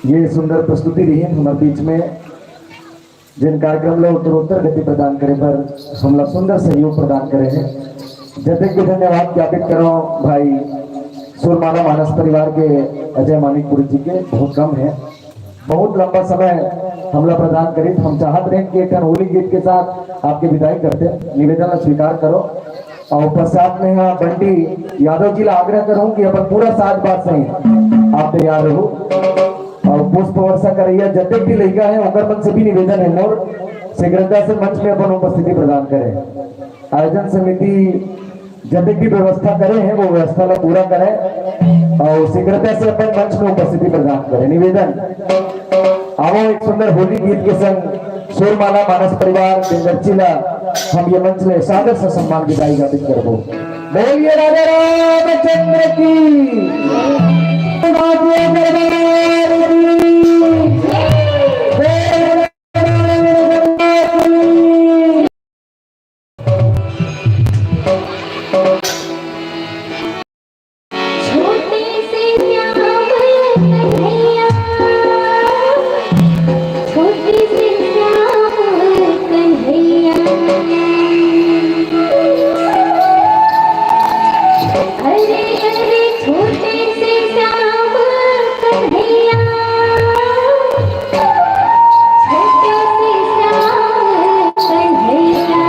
ये सुंदर प्रस्तुति रही है हमारे बीच में, जिन कार्यक्रम ला उत्तरोत्तर गति प्रदान करे बर हमला सुंदर सहयोग प्रदान करे हैं। जतेक भी धन्यवाद ज्ञापित करो भाई सुरमाला मानस परिवार के अजय मानिकपुरी जी के, बहुत कम है। बहुत लंबा समय हमला प्रदान करिस। हम चाहत रहेन कि एक ठन होली गीत के साथ आपके विदाई करते, निवेदन ला स्वीकार करो। और पश्चात में यहाँ बंटी यादव जी ला आग्रह करूँ कि अपन पूरा साज बाज सहित आप तैयार रहो। और पुष्प वर्षा करैया जतेक भी लइका है, ओकर मन से भी निवेदन है मोर, शीघ्रता से मंच में अपन उपस्थिति प्रदान करें। आयोजन समिति जतेक भी व्यवस्था करे हैं, वो व्यवस्था ला पूरा करें और शीघ्रता से अपन मंच में उपस्थिति प्रदान करें। निवेदन, आवो एक सुंदर होली गीत के संग सुरमाला मानस परिवार बेंगरची ला हम ये मंच ले सादर से सम्मान विदाई ज्ञापित करबो। बोलिए राजा रामचंद्र की, राजे दरबार की। छोटे से श्याम कन्हैया, छोटे से श्याम कन्हैया। अरे अरे छोटे से श्याम कन्हैया, छोटे से श्याम कन्हैया।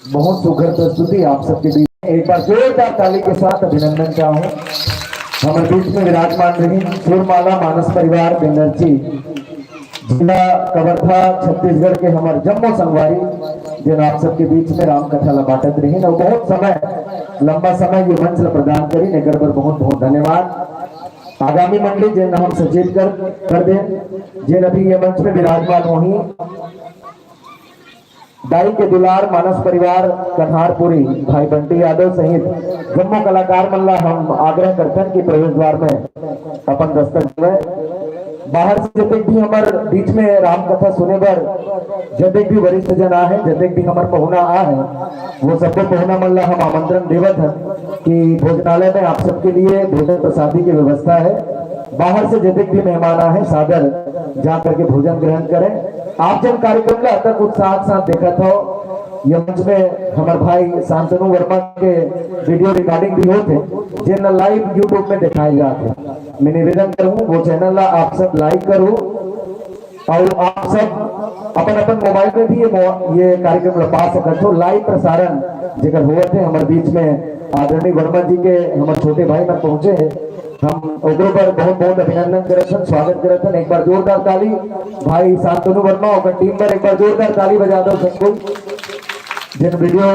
बहुत सुघर प्रस्तुति आप सबके बीच में। एक बार जोरदार ताली के साथ अभिनंदन चाहूँ। हमारे बीच में विराजमान रही सुरमाला मानस परिवार बेंगरची, जिला कवर्धा, छत्तीसगढ़ के हमारे जम्मो संगवारी, जिन आप सबके बीच में राम कथा ला बांटत रही और बहुत समय, लंबा समय ये मंच ला प्रदान करी, एकर बर बहुत बहुत धन्यवाद। आगामी मंडली जिन हम सचेत कर कर दे, जिन अभी ये मंच में विराजमान होही, दाई के दुलार मानस परिवार कन्हारपुरी, भाई बंटी यादव सहित जम्मो कलाकार मन ला हम आग्रह करथन कि प्रवेश द्वार में अपन दस्तक देवय। बाहर से जतेक भी हमर बीच में राम कथा सुने बर जतेक भी वरिष्ठ जन आहे, जतेक भी हमर पहुना आहे, वो सबको पहुना मन ला हम आमंत्रण देवत हन कि भोजनालय में आप सबके लिए भोजन प्रसादी की व्यवस्था है। बाहर से जतेक भी मेहमान आहे, सादर जा करके भोजन ग्रहण करें। आप जन कार्यक्रम ला अतक उत्साह के साथ देखत हो, ये मंच में हमारे भाई शांतनु वर्मा के वीडियो रिकॉर्डिंग भी होते, जिन ला लाइव YouTube में दिखाए जाते। मैं निवेदन करूँ, वो चैनल ला आप सब लाइक करो और आप सब अपन अपन मोबाइल में भी ये मो-, ये कार्यक्रम ला पा सकत हो। लाइव प्रसारण जेकर होवत है, हमारे बीच में आदरणीय वर्मा जी के हमारे छोटे भाई मन पहुंचे हैं, हम ओकरो पर बहुत बहुत अभिनंदन करत हन, स्वागत करत हन। एक बार जोरदार ताली भाई शांतनु वर्मा, ओकर टीम पर एक बार जोरदार ताली बजा दो सब कोई। जिन वीडियो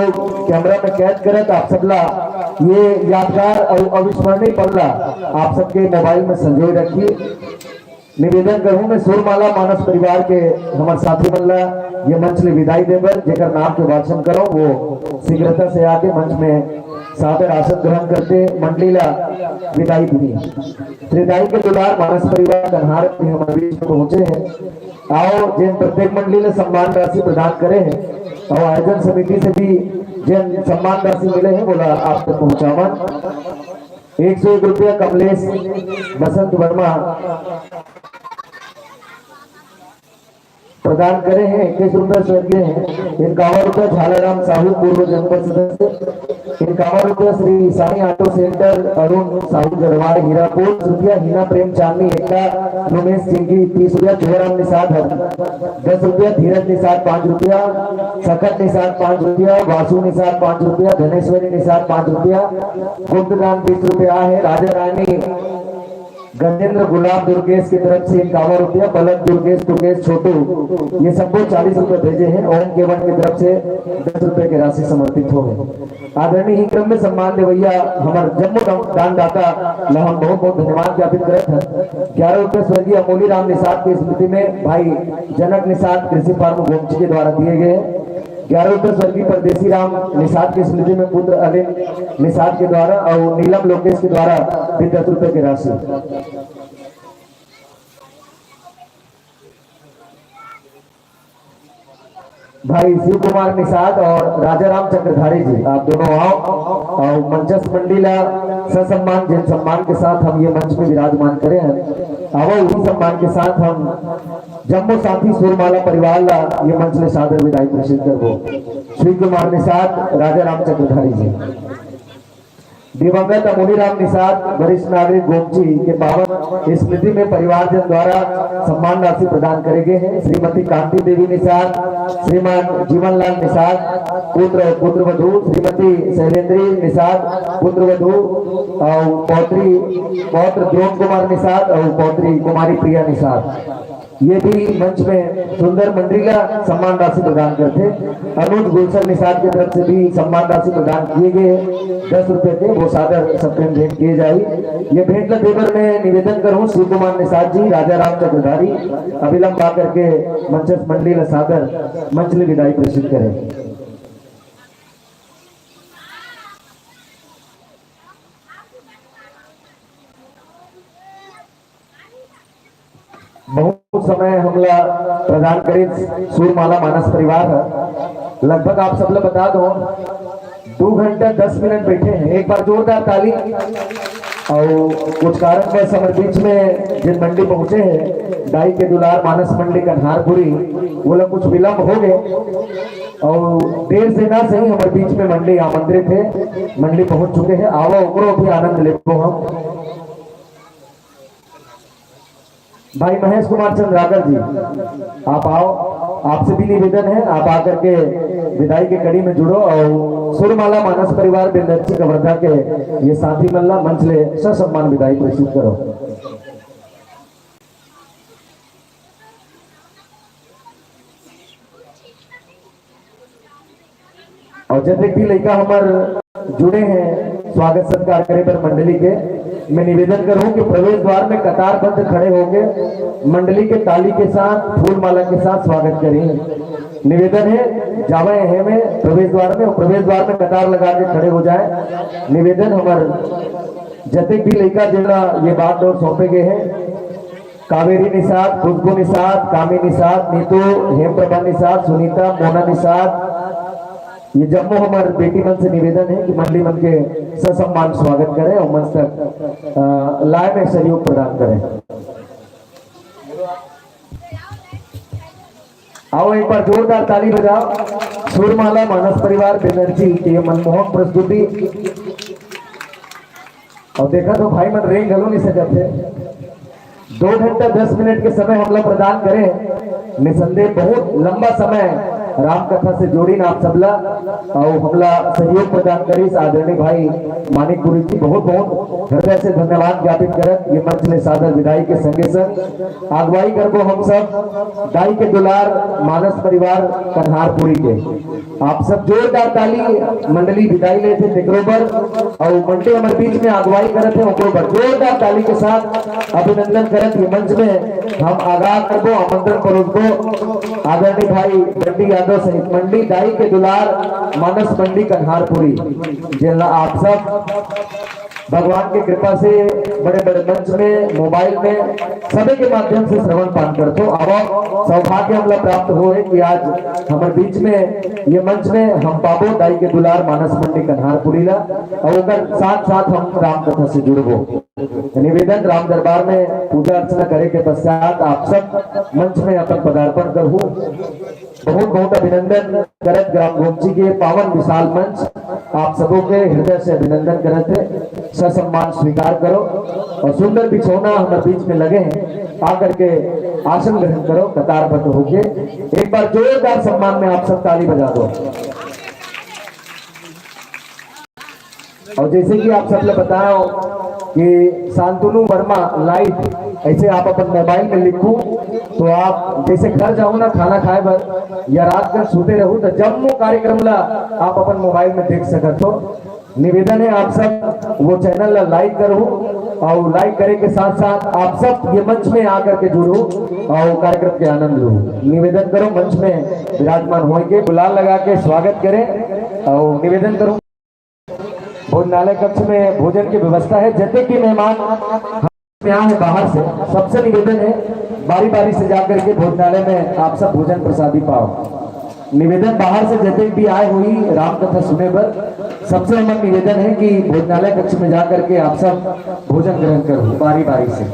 कैमरा में कैद करत आप सब ला ये यादगार और अविस्मरणीय पल ला आप सबके मोबाइल में संजोए रखी। निवेदन करूँ मैं सुरमाला मानस परिवार के हमारे साथी मन ला ये मंच ले विदाई दे बर, जेकर नाम के वाचन करो वो शीघ्रता से आके मंच में सादर आसन ग्रहण करते मंडली ला विदाई दी। श्री दाई के दुलार मानस परिवार कन्हार भी हमारे बीच में पहुंचे हैं। आओ, जिन प्रत्येक मंडली ने सम्मान राशि प्रदान करे हैं और आयोजन समिति से भी जिन सम्मान राशि मिले हैं, बोला आप तक पहुंचावन। एक सौ एक रुपया कमलेश बसंत वर्मा प्रदान करे हैं, इक्कीस रुपया स्वर्गीय हैं, इक्यावन रुपया झालाराम साहू पूर्व जनपद सदस्य, इक्यावन रुपया श्री साई ऑटो सेंटर अरुण साहू गढ़वाल हीरापुर, रुपया हीना प्रेम चांदनी एक्का, रोमेश सिंगी, तीस रुपया चुहराम निषाद हर, दस रुपया धीरज निषाद, पाँच रुपया सखत निषाद, पाँच रुपया वासु निषाद, पाँच रुपया धनेश्वरी निषाद, पाँच रुपया गुप्तदान, बीस रुपया है राजा रानी गजेंद्र गुलाब दुर्गेश की तरफ से इक्यावन रुपया, पलक दुर्गेश, दुर्गेश छोटू, ये सबको चालीस रुपए भेजे हैं। ओम केवन की तरफ से दस रुपए की राशि समर्पित हो गई। आदरणीय ही क्रम में सम्मान देवैया हमारे जम्मो दान दाता ला हम बहुत बहुत धन्यवाद ज्ञापित करत हैं। ग्यारह रुपए स्वर्गीय अमोली राम निषाद की स्मृति में भाई जनक निषाद कृषि फार्म गोमची के द्वारा दिए गए हैं। ग्यारह रुपए स्वर्गीय परदेसी राम निषाद की स्मृति में पुत्र अलिन निषाद के द्वारा और नीलम लोकेश के द्वारा भी दस रुपए की राशि। भाई शिव कुमार निषाद और राजा राम चक्रधारी जी, आप दोनों आओ और मंचस्थ मंडली ला ससम्मान, जिन सम्मान के साथ हम ये मंच में विराजमान करे हैं, आओ उसी सम्मान के साथ हम जम्मो साथी सुरमाला परिवार ला ये मंच में सादर विदाई प्रेषित करबो। शिव कुमार निषाद, राजा राम चक्रधारी जी। दिवंगत अमोली राम निषाद वरिष्ठ नागरिक गोमची के पावन स्मृति में परिवारजन द्वारा सम्मान राशि प्रदान करे गए हैं। श्रीमती कांति देवी निषाद, श्रीमान जीवनलाल निषाद पुत्र और पुत्र वधु, श्रीमती शैलेंद्री निषाद पुत्र वधु और पौत्री, पौत्र द्रोण कुमार निषाद और पौत्री कुमारी प्रिया निषाद। ये भी मंच में सुंदर मंडली ला सम्मान राशि प्रदान करते। अनुज गुलशन निषाद की तरफ से भी सम्मान राशि प्रदान किए गए हैं, दस रुपए के, वो सादर सबके भेंट किए जाए। ये भेंट ला देबर में निवेदन करूँ शिव कुमार निषाद जी, राजा राम चक्रधारी, अविलंब आकर के मंचस्थ मंडली ला सादर मंच ले विदाई प्रेषित करें। बहुत समय हमला प्रदान करे सुरमाला मानस परिवार है। लगभग आप सब ला बता दो, दो घंटा दस मिनट बैठे हैं। एक बार जोरदार ताली। और कुछ कारणवश हमर बीच में जिन मंडली पहुंचे हैं, दाई के दुलार मानस मंडली कन्हारपुरी, वो लोग कुछ विलंब हो गए और देर से ना सही हमर बीच में मंडली आमंत्रित है, मंडली पहुंच चुके हैं। आवा ओकरो भी आनंद लेबो हम। भाई महेश कुमार चंद्राकर जी, आप आओ। आपसे भी निवेदन है, आप आकर के विदाई के कड़ी में जुड़ो और सुरमाला मानस परिवार बेंदरची कवर्धा के ये साथी मन ला मंच ले ससम्मान विदाई प्रस्तुत करो। और जतेक भी लइका हमर जुड़े हैं स्वागत सत्कार करे बर मंडली के, मैं निवेदन करूं कि प्रवेश द्वार में कतारबद्ध खड़े होके मंडली के ताली के साथ, फूल माला के साथ स्वागत करें। निवेदन है, जावे है में प्रवेश द्वार में, और प्रवेश द्वार में कतार लगा के खड़े हो जाए। निवेदन हमर जतेक भी लइका जेला ये बागडोर सौंपे गए हैं, कावेरी निषाद, खुशबू निषाद, कामी निषाद, नीतू, हेमप्रभा निषाद, सुनीता, मोना निषाद, ये जम्मो हमर बेटी मन से निवेदन है कि मंडली मन के ससम्मान स्वागत करें और मंच तक, अ, लाए में सहयोग प्रदान करें। आओ, एक बार जोरदार ताली बजाओ सुरमाला मानस परिवार बेंदरची के ये मनमोहक प्रस्तुति। और देखा तो भाई मन रेंग घलो नहीं सकत है। दो घंटा दस मिनट के समय हमला प्रदान करे। निसंदेह बहुत लंबा समय राम कथा से जोड़िन आप सबला, और हमला सहयोग प्रदान करिस आदरणीय भाई मानिक गुरु जी, बहुत बहुत हृदय से धन्यवाद ज्ञापित करत ये मंच में सादर विदाई के संगे संग अगुवाई करबो हम सब दाई के दुलार मानस परिवार कन्हारपुरी के। आप सब जोरदार ताली, मंडली विदाई लेथे तेकरो बर, और मंडली हमर बीच में अगुवाई करत है ओकरो बर जोरदार ताली के साथ अभिनंदन करत ये मंच में हम आगाह करबो, आमंत्रण परोसबो आदरणीय भाई बंटी यादव सहित मंडली दाई के दुलार मानस मंडली कन्हारपुरी, जेला आप सब भगवान के कृपा से बड़े-बड़े मंच में, मोबाइल में, सभी के माध्यम से श्रवण पान करथो। अब सौभाग्य हमला प्राप्त होए कि आज हमर बीच में ये मंच में हम पाबो दाई के दुलार मानस मंडली कन्हारपुरी ला, और ओकर साथ-साथ हम राम कथा से जुड़बो। निवेदन, राम दरबार में पूजा अर्चना करे के पश्चात आप सब मंच में अपन पदार्पण करहू। बहुत बहुत अभिनंदन करत ग्राम गोमची के पावन विशाल मंच, आप सबों के हृदय से अभिनंदन करत है। ससम्मान स्वीकार करो और सुंदर बिछौना हमर बीच में लगे हैं, आकर के आसन ग्रहण करो कतारबद्ध होके। एक बार जोरदार सम्मान में आप सब ताली बजा दो। और जैसे कि आप सब ले बताओ कि शांतनु वर्मा लाइव, ऐसे आप अपन मोबाइल में लिखू तो आप जैसे घर जाओ ना खाना खाए बर या रात कर सोते रहू तो जम्मो कार्यक्रम ला आप अपन मोबाइल में देख सकत हो। निवेदन है आप सब वो चैनल ला लाइक करो और लाइक करे के साथ साथ आप सब ये मंच में आकर के जुड़ो और कार्यक्रम के आनंद लो। निवेदन करो मंच में विराजमान होए के गुलाल लगा के स्वागत करें और निवेदन करूँ भोजनालय कक्ष में भोजन की व्यवस्था है। जते की मेहमान यहाँ है बाहर से, सबसे निवेदन है बारी बारी से जाकर के भोजनालय में आप सब भोजन प्रसादी पाओ। निवेदन बाहर से जते भी आए हुई राम कथा सुने बर, सबसे हमर निवेदन है कि भोजनालय कक्ष में जा करके आप सब भोजन ग्रहण करो बारी बारी से।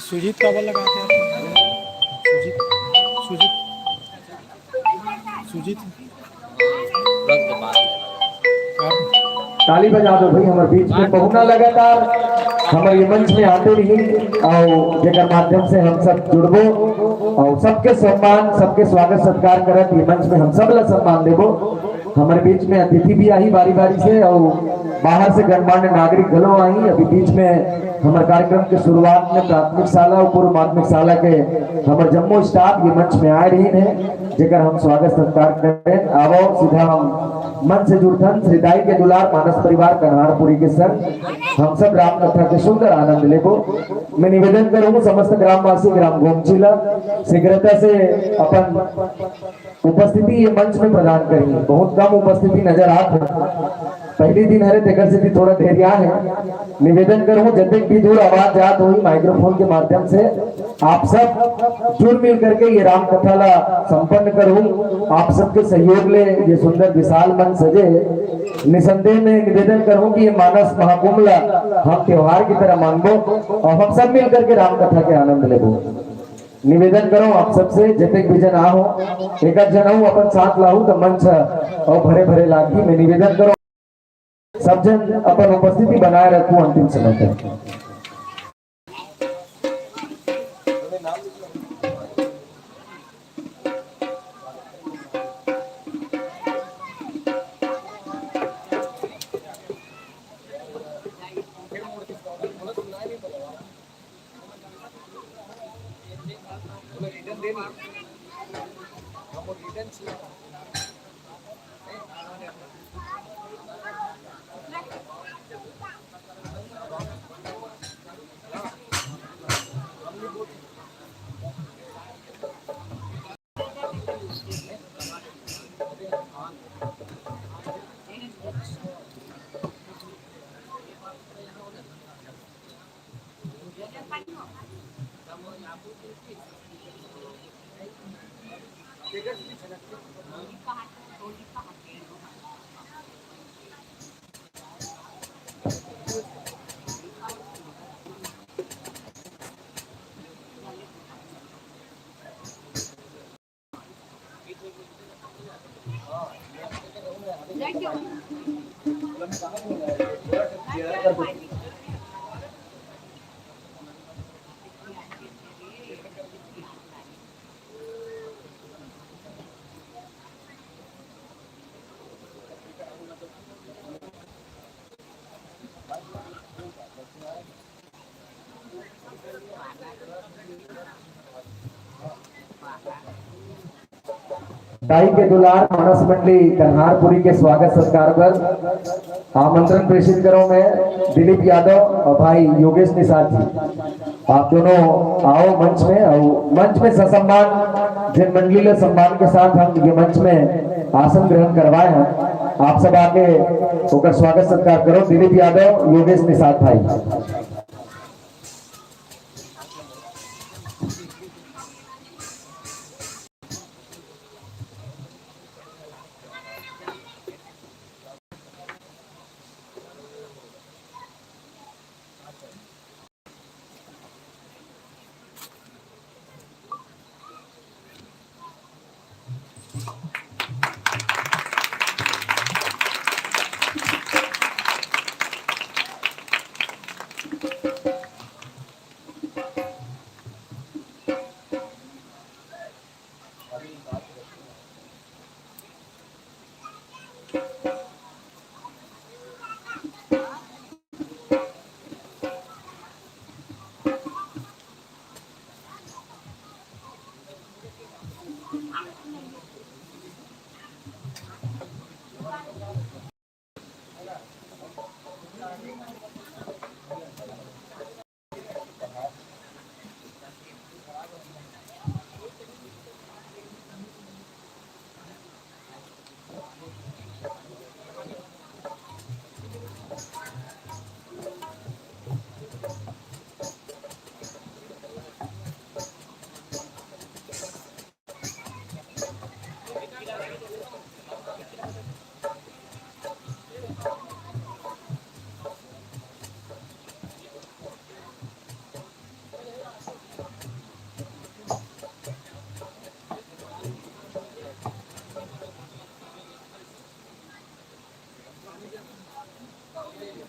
सुजीत काबर लगा के आप? सुजीत, सुजीत, सुजीत। ताली बजा दो भाई, हमारे बीच में पहुना लगातार हमारे ये मंच में आते रही और जेकर माध्यम से हम सब जुड़बो और सबके सम्मान, सबके स्वागत सत्कार करत ये मंच में हम सब ला सम्मान देबो। हमारे बीच में अतिथि भी आई बारी बारी से और बाहर से गणमान्य नागरिक घलो आई। अभी बीच में हमारे कार्यक्रम के शुरुआत में प्राथमिक शाला और पूर्व माध्यमिक शाला के हमारे जम्मो स्टाफ ये मंच में आए रही हैं, जेकर हम स्वागत सत्कार करें। आवो सीधा हम मंच से जुड़थन श्री दाई के दुलार मानस परिवार कन्हारपुरी के संग हम सब राम कथा के सुंदर आनंद लेबो। मैं निवेदन करूँ समस्त ग्रामवासी ग्राम गोमची ला शीघ्रता से अपन उपस्थिति ये मंच में प्रदान करी। बहुत कम उपस्थिति नजर आत है, पहली दिन हरे तेकर से भी थोड़ा ढेरिया है। निवेदन करूँ जतेक भी दूर आवाज जात हुई माइक्रोफोन के माध्यम से आप सब जुड़ मिल करके ये राम कथा ला संपन्न करूँ। आप सबके सहयोग ले ये सुंदर विशाल मंच सजे है। निसंदेह में निवेदन करूँ कि ये मानस महाकुंभ ला हम त्योहार की तरह मानबो और हम सब मिल करके राम कथा के आनंद लेबो। निवेदन करो आप सबसे, जतेक भी जन आहो, एक आध जन आऊ अपन साथ लाहू त मंच ह अउ भरे भरे लागही। मैं निवेदन करो सब जन अपन उपस्थिति बनाए रखू अंतिम समय तक। दाई के दुलार मानस मंडली कन्हारपुरी के स्वागत सत्कार बर आमंत्रण प्रेषित करो मैं दिलीप यादव और भाई योगेश निषाद जी, आप दोनों आओ मंच में। और मंच में ससम्मान जिन मंडली ले सम्मान के साथ हम ये मंच में आसन ग्रहण करवाए हैं, आप सब आके ओकर स्वागत सत्कार करो। दिलीप यादव, योगेश निषाद भाई।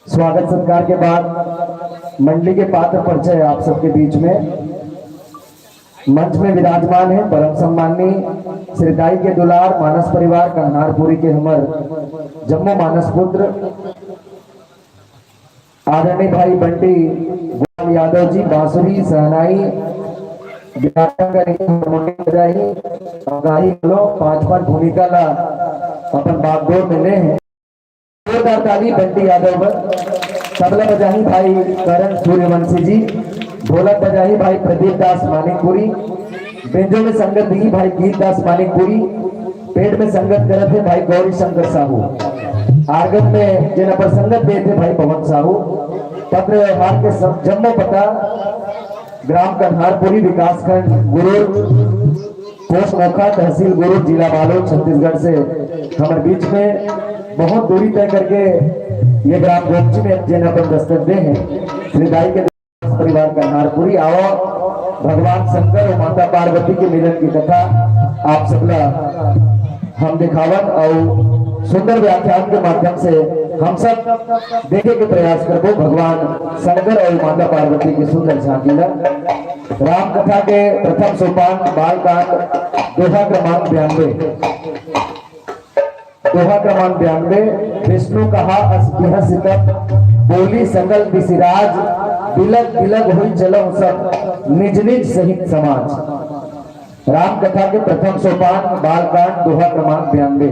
स्वागत सत्कार के बाद मंडली के पात्र परिचय आप सबके बीच में। मंच में विराजमान है परम सम्माननीय श्री दाई के दुलार मानस परिवार कन्हारपुरी के हमर जम्मो मानस पुत्र आदरणीय भाई बंटी गोपाल यादव जी, बांसुरी, शहनाई, गिटार का हारमोनियम बजाही और गाही घलो पांच पांच भूमिका ला अपन बागडोर में ले हे। जोरदार ताली बंटी यादव बर। तबला बजाही भाई करण सूर्यवंशी जी, ढोलक बजाही भाई प्रदीप दास मानिकपुरी, बेंजो में संगत दी भाई गीत दास मानिकपुरी, पेट में संगत करत हे भाई गौरी शंकर साहू, आर्गन में जेन अपन संगत देत हे भाई पवन साहू। पत्र व्यवहार के सब जम्मो पता ग्राम कन्हारपुरी, विकासखंड गुरूर, पोस्ट मोखा, तहसील गुरूर, जिला बालोद, छत्तीसगढ़ से हमर बीच में बहुत दूरी तय करके ये ग्राम गोपची में जेन अपन दस्तक दे हे श्री दाई के परिवार कन्हारपुरी। आवा भगवान शंकर और माता पार्वती के मिलन की कथा आप सबला हम दिखावन और सुंदर व्याख्यान के माध्यम से हम सब देखे के प्रयास करबो भगवान शंकर और माता पार्वती की सुंदर झांकी ला। राम कथा के प्रथम सोपान, बाल कांड, दोहा क्रमांक बयानबे। दोहा क्रमांक बयानबे। विष्णु कहा अस बिहसितब, बोली सकल दिसिराज, बिलग बिलग होई चलहु सब, निज निज सहित समाज। राम कथा के प्रथम सोपान, बाल कांड, दोहा क्रमांक बयानबे,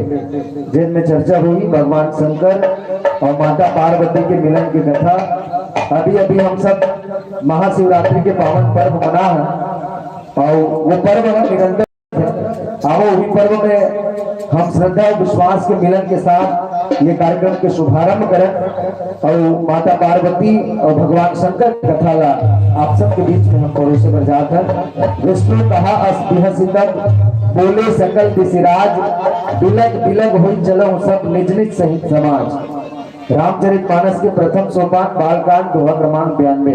जेन में चर्चा हुई भगवान शंकर और माता पार्वती के मिलन की कथा। अभी अभी हम सब महाशिवरात्रि के पावन पर्व मना है और वो पर्व हम निरंतर, हम वही पर्व में हम श्रद्धा और विश्वास के मिलन के साथ ये कार्यक्रम के शुभारंभ करन और माता पार्वती और भगवान शंकर की कथा ला आप सबके बीच में हम परोसे बर जात हन। विष्णु कहा अस बिहसितब, बोले सकल दिसिराज, बिलग बिलग होई चलहु सब निज निज सहित समाज। रामचरित मानस के प्रथम सोपान, बालकांड, दोहा क्रमांक बयानबे।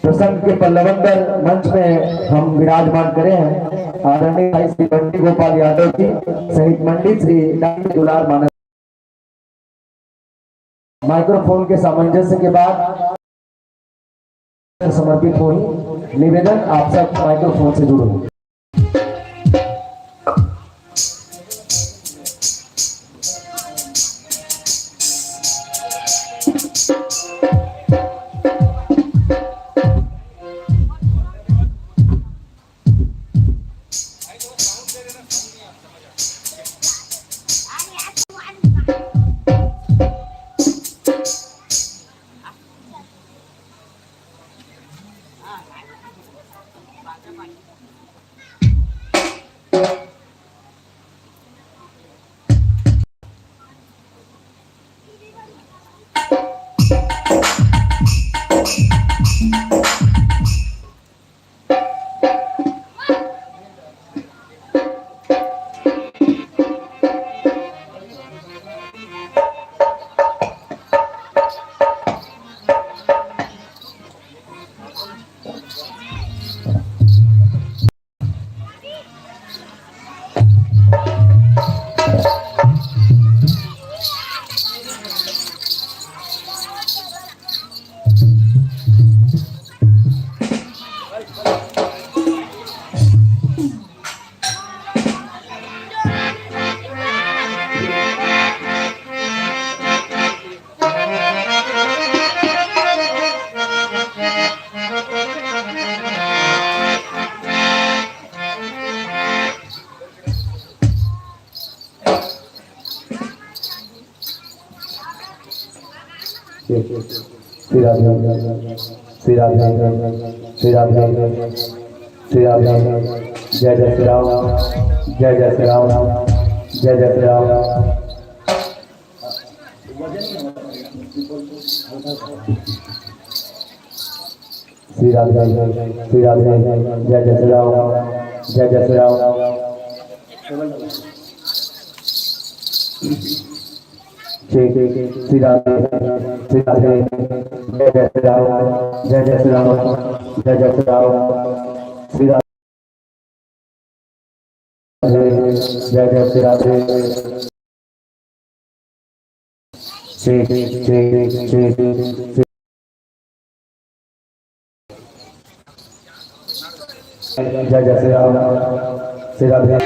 प्रसंग के पल्लवन पर मंच में हम विराजमान करे हैं आदरणीय भाई श्री बंटी गोपाल यादव जी सहित मंडी श्री डांडी दुलार मानस। माइक्रोफोन के सामंजस्य के बाद समर्पित होही। निवेदन, आप सब माइक्रोफोन से जुड़ो। श्री राधे, श्री राधे, श्री राधे, श्री राधे। जय जय श्री राम, जय जय श्री राम, जय जय श्री राम। श्री राधे, श्री राधे, जय जय श्री राम, जय जय श्री राम। श्री, श्री राधे, श्री राधे, जय जय श्री राम, जय जय श्री राम, जय जय श्री राम। श्री राधे, जय जय श्री राधे। श्री, श्री, श्री, श्री, श्री। जय जय श्री राम, श्री राधे।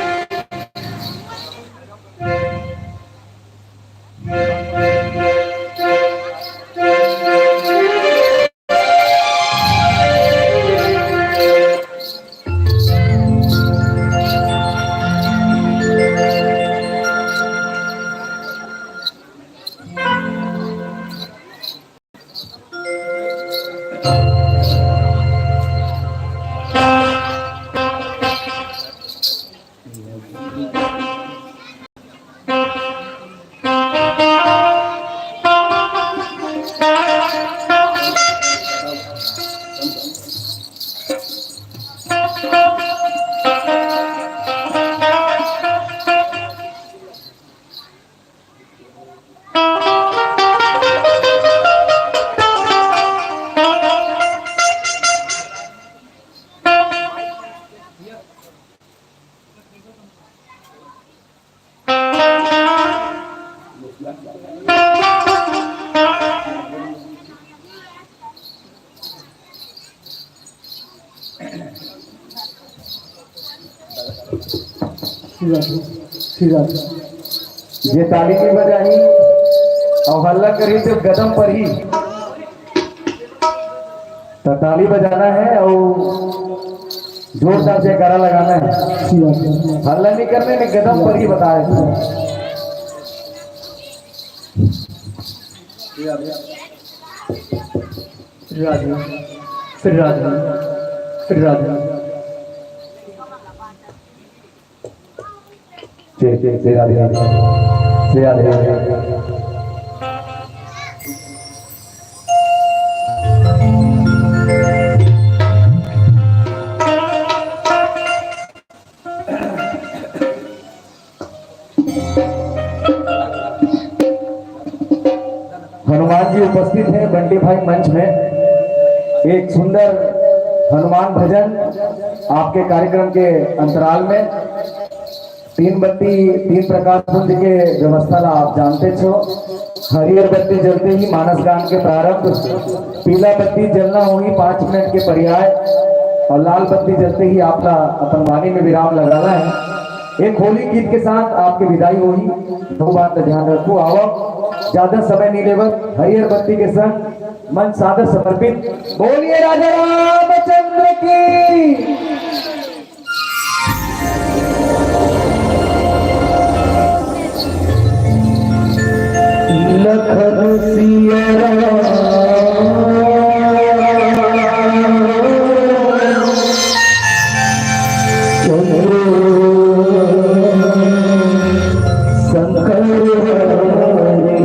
ये ताली नहीं बजाही और हल्ला करी तो गदम पर ही। तो ताली बजाना है और जोरदार जयकारा लगाना है। हल्ला नहीं करने में गदम पर ही बताए। फिर राजू, फिर राजू, फिर राजू। जी, जी, श्री राधे राधे, श्री राधे राधे। हनुमान जी उपस्थित हैं बंटी भाई मंच में। एक सुंदर हनुमान भजन आपके कार्यक्रम के अंतराल में। तीन बत्ती, तीन प्रकाश पुंज के व्यवस्था ला आप जानते छो। हरियर बत्ती जलते ही मानस गान के प्रारंभ, पीला बत्ती जलना होही पाँच मिनट के पर्याय और लाल बत्ती जलते ही आपला अपन वाणी में विराम लगाना है। एक होली गीत के साथ आपके विदाई होही। दो बात का ध्यान रखो, आवो, ज्यादा समय नहीं लेवत। हरियर बत्ती के संग मंच सादर समर्पित। बोलिए राजा रामचंद्र की। लखन सिया राम, चंद्र शंकर हरे।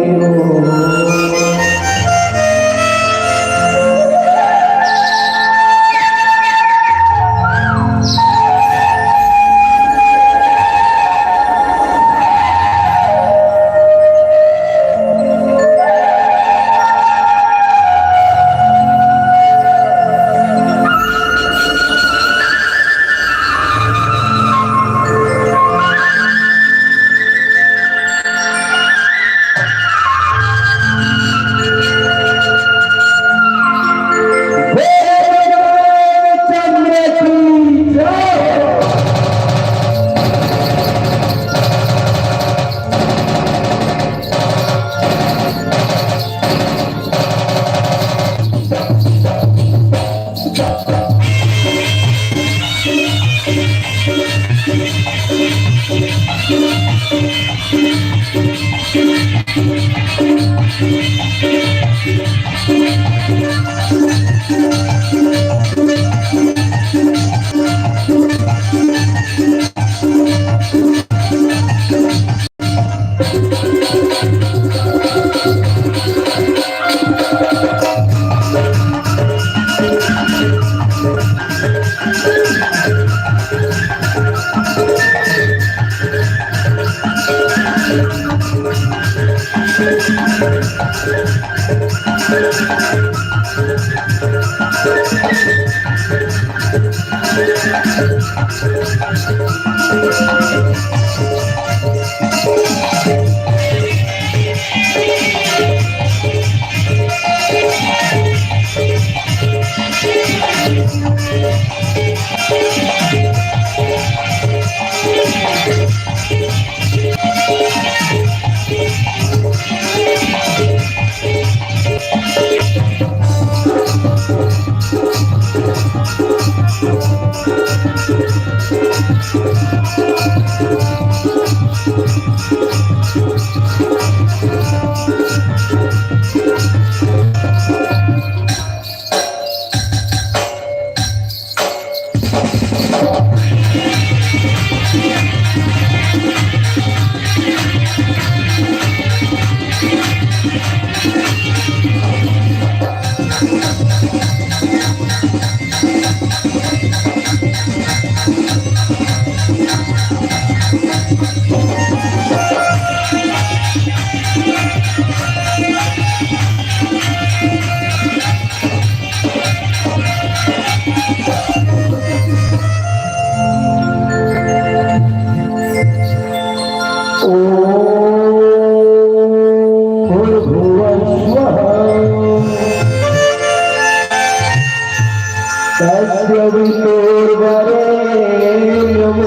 वरेण्यं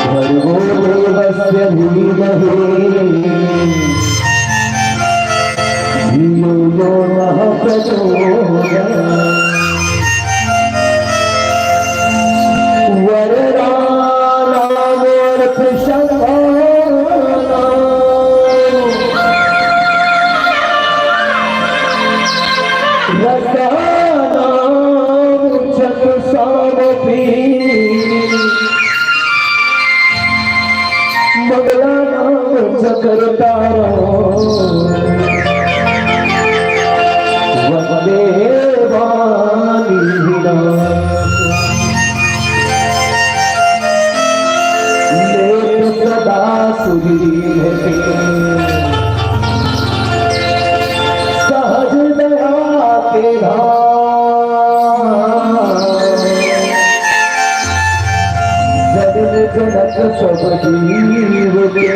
भर्गो देवस्य धीमहि धियो यो नः प्रचोदयात्। वरदानामोर्ध्वशतानां रसानां चतुसामपि मंगलानां च कर्तारं वन्दे वाणीनाम्। लेत सदा सुधीर के सहज दया के धार। जनित जनक सब जीव के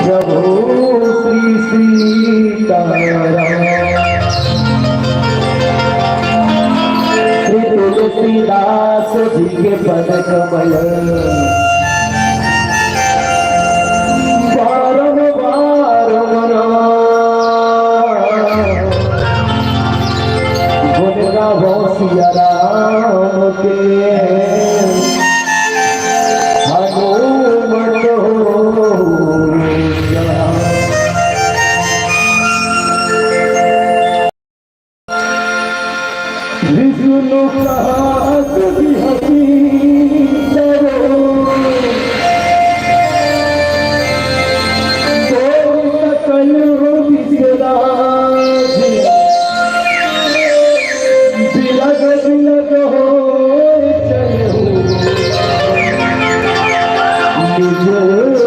प्रभु श्री सीताराम। श्री तुलसीदास जी के पद कमल बारंबार मना। गुण गावो सिया राम के हनुमत हो विष्णु कहत बिहसी डरो, बोल सकल विश्वराज, बिलग बिलग हो चलहु निज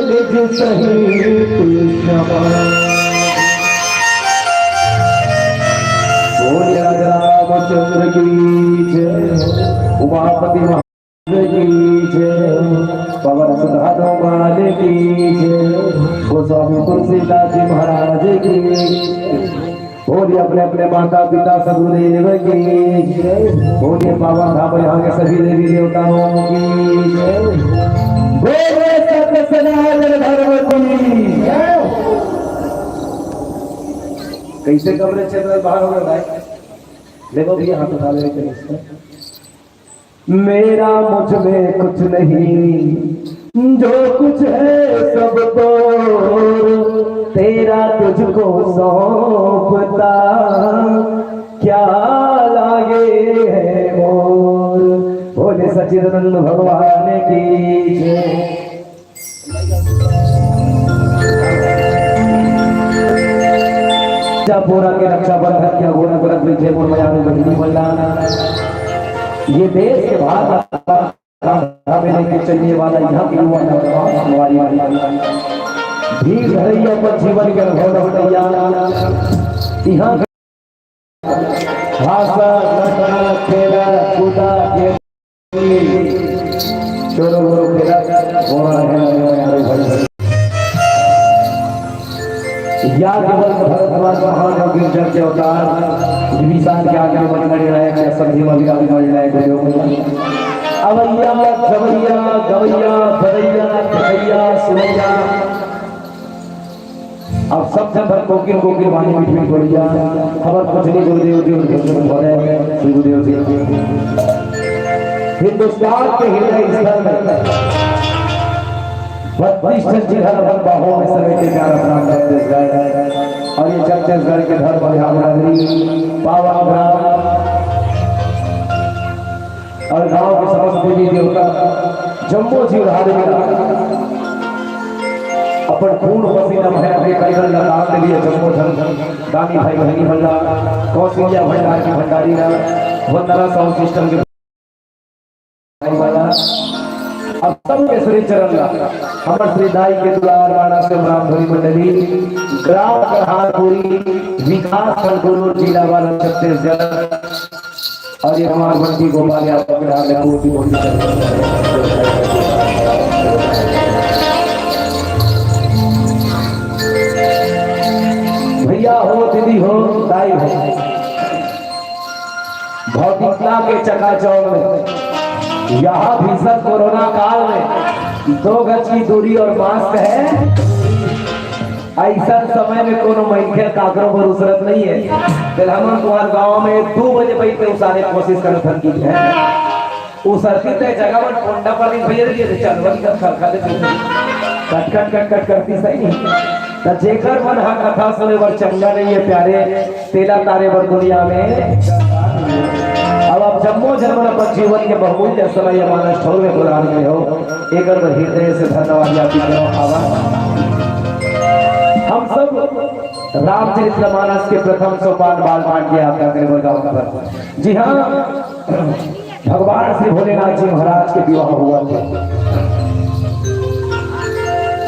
निज सहित समाज। बोल राजा रामचंद्र की जय, उमापति महाराज की जय, पवन सुत हनुमान की जय, गोस्वामी तुलसीदास जी महाराज की। बोलिए अपने अपने माता पिता सदगुरुदेव की जय। बोलिए पावन धाम यहाँ के सभी देवी देवताओं की जय। बोलिए सत्य सनातन धर्म की जय। कैसे कमरे चैनल बाहर हो गए भाई? देखो भैया, हाथ उठा ले। मेरा मुझ में कुछ नहीं, जो कुछ है सब तो तेरा, तुझको सौंपता क्या लागे है मोर। बोले सच्चिदानंद भगवान की जय। पूरा के रक्षाबंधन के अघोर व्रत विजय मोर मयारू बहिनी मन ला। ये देश के भार में लेके चलने वाला यहाँ के युवा नौजवान हमारी धीर धरैया पर जीवन के अनुभव रखैया यहाँ भाषा, नटना, खेला, कूदा, खेल, चोरो बोरो खेला, बोरा है, यारो भाई। या केवल भरद्वाज महान और गिरजर के अवतार, विभीषण के आगे मणि मणि नायक या संधि मणि आदि मणि नायक हो। अवैया, जवैया, गवैया, बदैया, देखैया, सुनैया, अब सब जन भर कोकिल कोकिल वाणी मीठ मीठ बोलिया। हमर पूजनीय गुरुदेव जी और भजन भोले श्री गुरुदेव जी। हिंदुस्तान के हृदय स्थल में बत्तीस ठन जिला अपन बाहों में समेटे प्यारा प्रांत छत्तीसगढ़। और ये छत्तीसगढ़ के धर्म ध्यान नगरी पावन ग्राम और गांव के समस्त देवी देवता जम्मो जीव धारी में अपन खून पसीना बहाय के कइसन लताम दे दिए जम्मो झन दानी भाई बहिनी मन ला कौशल्या भंडार की भंडारी ला वंदना साउंड सिस्टम के भाई वाला अब सबके श्री चरण ला हमर श्री दाई के दुलार मानस राम धुरी मंडली ग्राम कहारपुरी विकास खंड कुल्लू जिला वाला छत्तीसगढ़। और ये हमारे बंटी गोपाल यादव के हाथ में कोटि कोटि शरण। भैया हो, दीदी हो, दाई हो, भौतिकता के चकाचौंध में, यहाँ भीषण कोरोना काल में दो गज की दूरी और मास्क है। ऐसा समय में कोनो मनखे काकरो बर उसरत नहीं है। फिर हम तुम्हारे गांव में दो बजे बैठ के उसारे कोशिश करत हन की है। उसरती ते जगह मन कोंडा पर दिन भैया दिए थे, चल, वही कर, कर, कर, कर, कट, कट, कट, कट करती सही नहीं। त जेकर मन हा कथा सुने बर चंगा नहीं है प्यारे, तेला तारे बर दुनिया में। अब आप जम्मो जन मन अपन जीवन के बहुमूल्य समय या मानस ठौर में प्रदान करे हो, एकर बर हृदय से धन्यवाद ज्ञापित करो। आवा। हम सब रामचरित मानस के प्रथम सोपान बाल कांड की यात्रा करे बर जावत हन। जी हाँ, भगवान श्री भोलेनाथ जी महाराज के विवाह हुआ थे।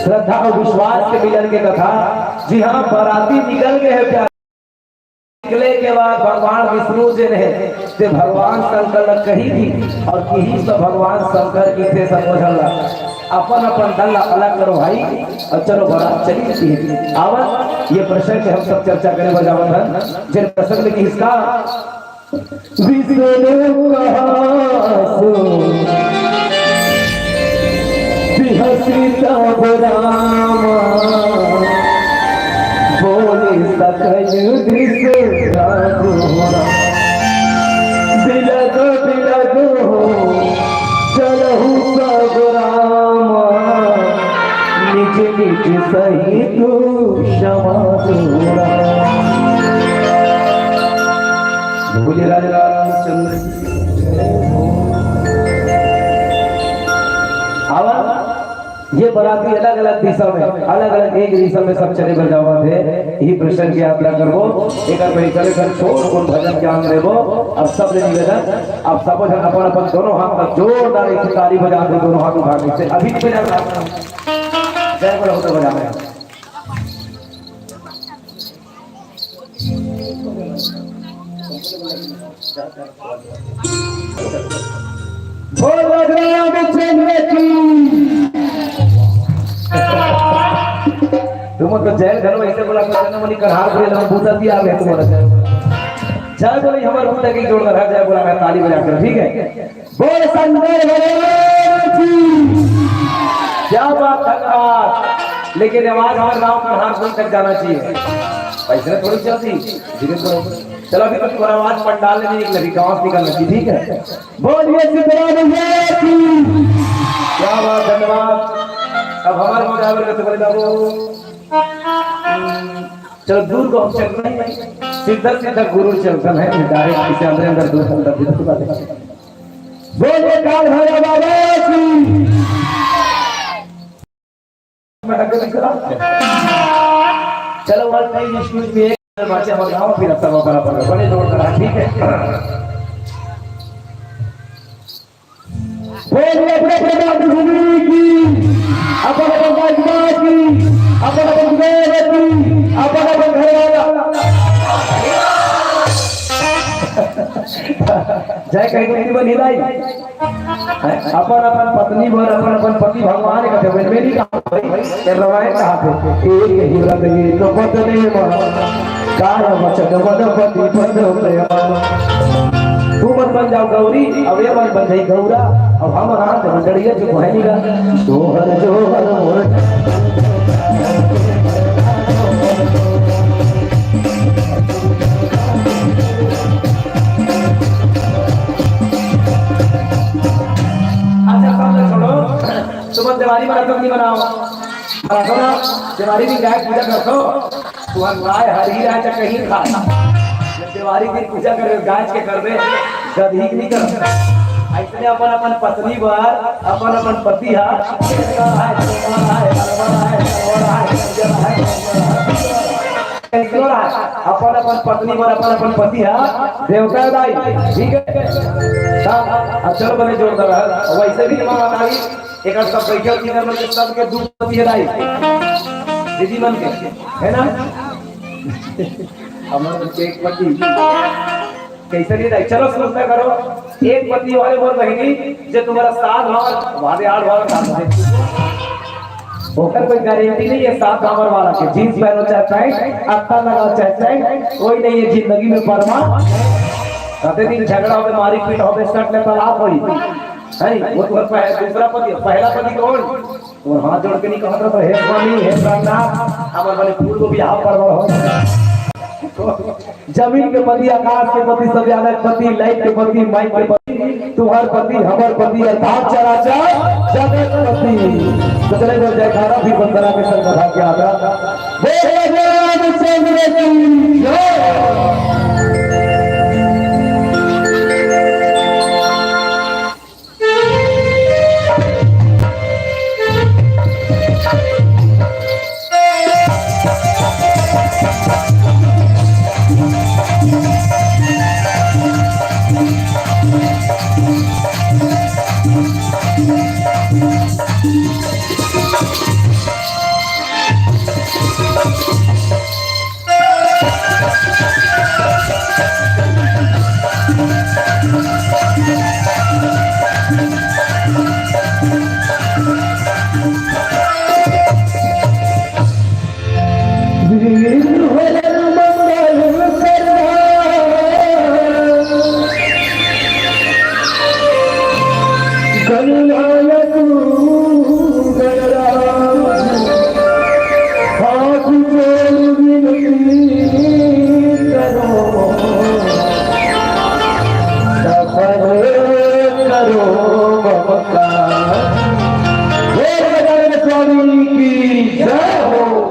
श्रद्धा और विश्वास के मिलन के कथा। जी हाँ, बाराती निकल गए हैं प्यारे। निकले के बाद भगवान विष्णु जी ने ते भगवान शंकर ला कही थी और कही तो भगवान शंकर की थे संबोधन ला, अपन अपन दल ला अलग करो भाई और चलो बारात चली थी। आवा, ये प्रसंग हम सब चर्चा करे बर जावत हन, जिन प्रसंग की इसका विष्णु कहा सो बिहसी तब राम बोले सकल दिस राघुरा। बिलग बिलग हो चलहु सब राम निज निज सहित समाधुरा। बोले राजा रामचंद्र की। आवा, ये बराती अलग-अलग दिशा में, अलग-अलग एक दिशा में सब चले बर जावत हे। यही प्रसंग की यात्रा करबो। एक बार पहले चले घर छोड़, कौन भजन के आनंद लेबो। अब सब ले निवेदन, अब सब जन अपन-अपन दोनों हाथ का जोरदार एक ताली बजा दो, दोनों हाथ उठा के। अभी बजा दो। जय बोलो, तो बजा रहे हैं। बोल रघुराम चंद्र की। तुम तो जय धर्म ऐसे बोला, तो जन्म नहीं करहार बोले, हम बूता दिया आवे तुम्हारा जय। जय बोले, हमारे बूता की जोड़ कर जय बोला, मैं ताली बजा कर, ठीक है। बोल शंकर भगवान की। क्या बात, धन्यवाद। लेकिन आवाज हमारे गांव का हार कोई तक जाना चाहिए। पैसे थोड़ी चलती, धीरे से। चलो, अभी तो तुम्हारा आवाज पंडाल में नहीं निकला, अभी गांव से निकलना चाहिए, ठीक है? बोलिए सीताराम मैया की। क्या बात, धन्यवाद। अब हमारे गांव driver का तो बोले, बाबू, चलो, दूर को हम चलते हैं, सीधा सीधा गुरु चलता है, direct इसे अंदर अंदर दूर अंदर दूर। बोलिए काल भैरव बाबा की। चलो, one time excuse me, एक बार बाचे और गाओ, फिर अब सब बराबर बड़े जोर करा, ठीक है? बोलिए अपने अपने मातृभूमि की, अपन अपन राजमाता की, अपन अपन देव की, अपन अपन घर वाला। जय कही तो बनी भाई। अपन अपन पत्नी बर अपन अपन पति भगवान का देवे में नहीं कहा भाई, ये रवायत कहा थे। एक ही हृदय तो पत्नी बर, काय वचन मन पति पद प्रेम। तू मन बन जाओ गौरी, अब ये मन बन जाई गौरा, अब हम रात मंडलिया जो बहनी का। जोहर जोहर मोर। अच्छा, सब लोग छोड़ो, तुम देवारी बड़ा तुम नहीं बनाओ। और सुनो, देवारी में गाय पूजा कर दो। तुहर गाय हरही रहे चाहे कहीं खा। जब देवारी दिन पूजा करबे, गाय के करबे, गदही के नहीं करबे। ऐसने अपन अपन पत्नी बर, अपन अपन पति हा, अपन अपन पत्नी बर, अपन अपन पति हा देवता दाई, ठीक है? तब अब चलो बने जोरदार है। वैसे भी माँ तारी एक सब बैठे हो, इधर मन के सबके दू पति है दाई, दीदी मन के, है ना? हमर मन के एक पति। कैसे नहीं दाई? चलो सुनता करो, एक पति वाले मोर बहिनी, जे तुम्हारा सात भाव, वादे आठ भाव, सात भाव। ओकर कोई गारंटी नहीं है। सात नंबर वाला के जींस पहनो चाहे पैंट, अत्ता लगाओ चाहे पैंट, कोई नहीं है जिंदगी में परमा। कते दिन झगड़ा होवे, मारी पीट होवे, सट ले तलाक होई। है वो तो पह-, दूसरा पति, पहला पति कौन? वो हाथ जोड़ के नहीं कहत रहा, "हे स्वामी, हे प्राणनाथ, हमर बने फूल को बिहाव परवर हो।" जमीन के पति, आकाश के पति, सब जानक पति, लाइट के पति, माइक के पति, तुम्हार पति, हमर पति, अर्थात चराचर जगत पति। तो चले बोल जयकारा, फिर वंदना के संग बधा के आता। बोलो रामचंद्र की जय। हाथ जोड़ विनती करो, सफल करो ममता। बोल बजरंग स्वामी की जय हो।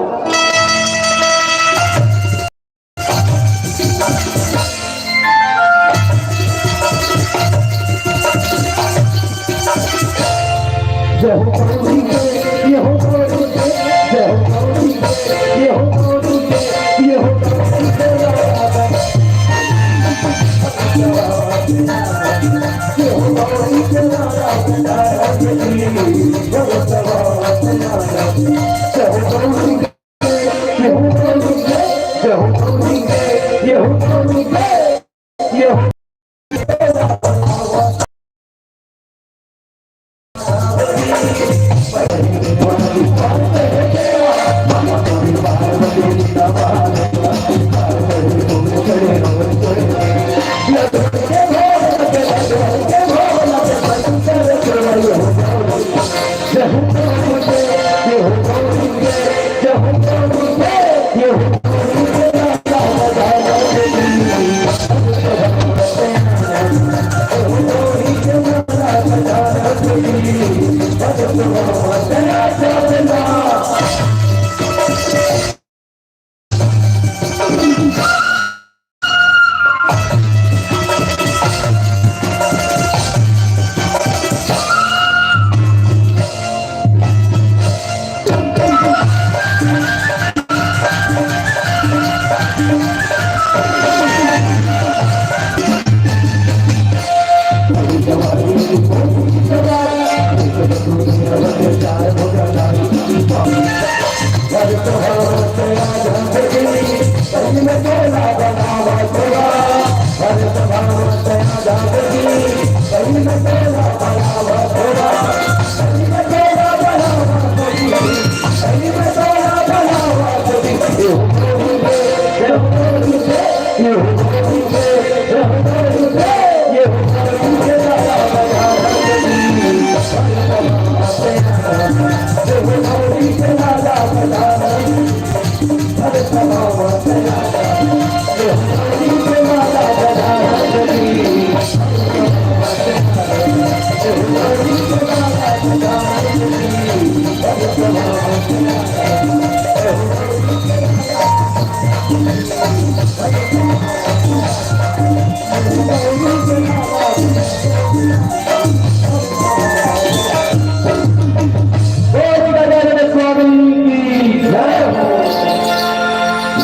जय हो गौरी के, जय हो गौरी के, जय हो गौरी के, जय हो गौरी के, जय हो गौरी के। जय हो गौरी के, जय हो गौरी के।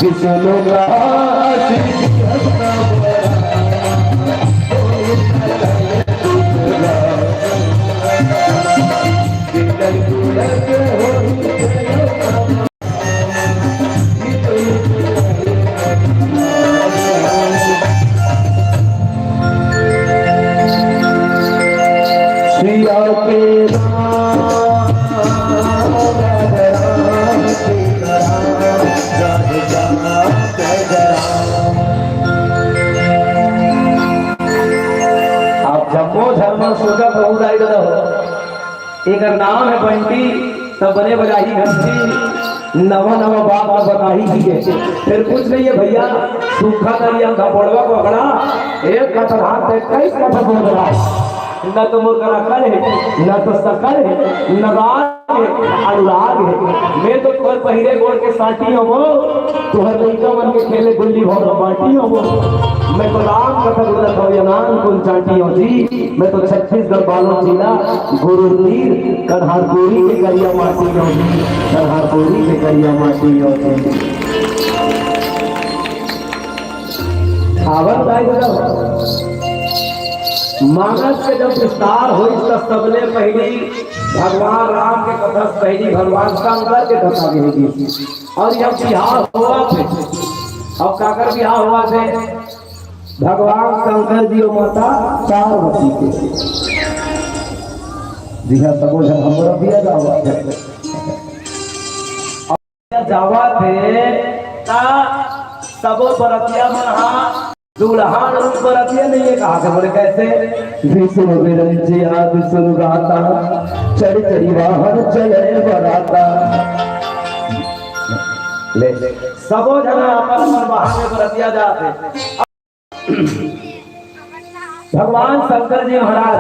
विष्णु का आशीष सोचा कहूँ दाई ददा हो, एकर नाम है बंटी, तब बने बजाही घंटी, नवा नवा बात अब बताही जी के। फिर कुछ नहीं है भैया, सूखा दरिया का बोलवा को अगड़ा, एक कथरहान ते कई कथा बोल रहा है। न तो मोर करा कर है, न तो सकल है, न राग है, अनुराग है। मैं तो तोर पहिरे गोड़ के साटी हो, तोहर लइका मन के खेले गुल्ली भर बाटी हो। मैं तो राम कथा बोलत हूँ, ये नाम कौन चाटी हो जी। मैं तो छत्तीसगढ़ बालोद जिला गुरुतीर कन्हारपुरी के करिया माटी हो जी, कन्हारपुरी के करिया माटी हो जी। आवत भाई साहब, मानस के जब विस्तार होइस त सबले पहिली भगवान राम के कथा से पहिली भगवान शंकर के कथा कहे गिस। और जब बिहाव होवत हे, अब काकर बिहाव होवत हे? भगवान शंकर जी अउ माता पार्वती के। जी हाँ, सबो झन हमरो बिया जावत हे। जावत हे, त सबो बरतिया मन हा दुल्हन रूप बरतिया नइ हे कहा थे, बोले कैसे? विष्णु विरंचिया विष्णु गाता, चढ़ चढ़ी वाहन चले बराता। ले, सबो झन अपन अपन वाहन में बरतिया जात हे। भगवान शंकर जी महाराज,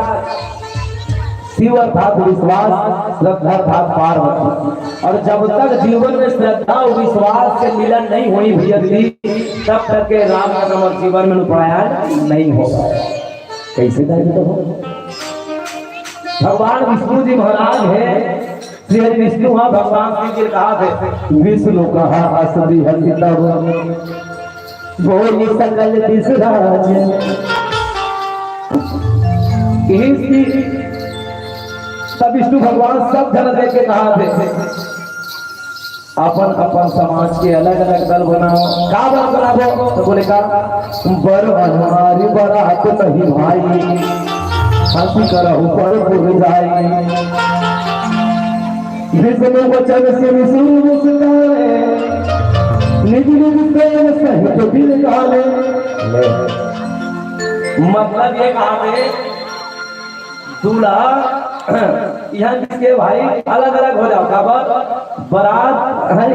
शिव अर्थात विश्वास, श्रद्धा अर्थात पार्वती। और जब तक जीवन में श्रद्धा और विश्वास के मिलन नहीं होही भैया जी, तब तक के राम का नाम जीवन में उपरायण नहीं होगा। कैसे दाई तो हो? भगवान विष्णु जी महाराज हे, श्री हरि विष्णु हा भगवान शिव जी कहा थे, विष्णु कहा असली हरि तब बोली सकल विश्वराज। यही श्री तब विष्णु भगवान सब झन देख के कहा थे, अपन अपन समाज के अलग अलग दल बनाओ। का दल बनाबो? तो बोले का, बर हमारी बरात नहीं भाई, हंसी करहु पर पुर जाई। विष्णु वचन सुनि सुर मुस्काए, निज निज सेन सहित बिन डाले। मतलब ये कहा थे, दूल्हा यहाँ के भाई अलग अलग हो जाओ। काबर? बरात है,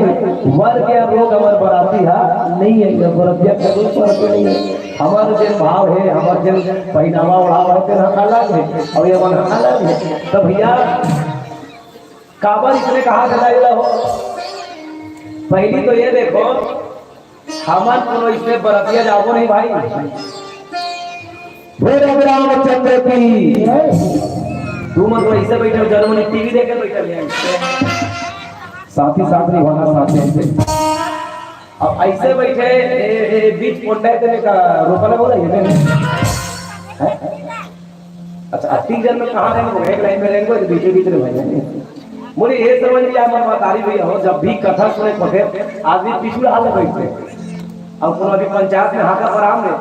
वर के लोग हमर बराती हा नहीं है, ये बरतिया के कोई फर्क नहीं है। हमर जेन भाव है, हमर जेन पहनावा ओढ़ावा है, तेन अलग है और ये मन अलग है। तो भैया काबर इसने कहा था ये हो? पहली तो ये देखो, हमन कोनो इसने बरतिया जाबो नहीं भाई। हे रघु रामचंद्र की। तू मन तो ऐसे बैठे हो, जरूर टीवी देख के बैठे हो। साथी साथ नहीं होना, साथी ऐसे। अब ऐसे बैठे, ए, ए, बीच कोंडा है, तेरे का रोपा लगा बोला ये नहीं? हैं? अच्छा, अब तीन जन में कहाँ रहेंगे? एक लाइन में रहेंगे, तो बीचे बीच में भाई रहेंगे। मुझे ये समझ नहीं आया, मैं बता रही भैया हो, जब भी कथा सुने पथे, आदमी पिछुड़ा हाल में बैठते। अब कोनो अभी पंचायत में हाका पर आम में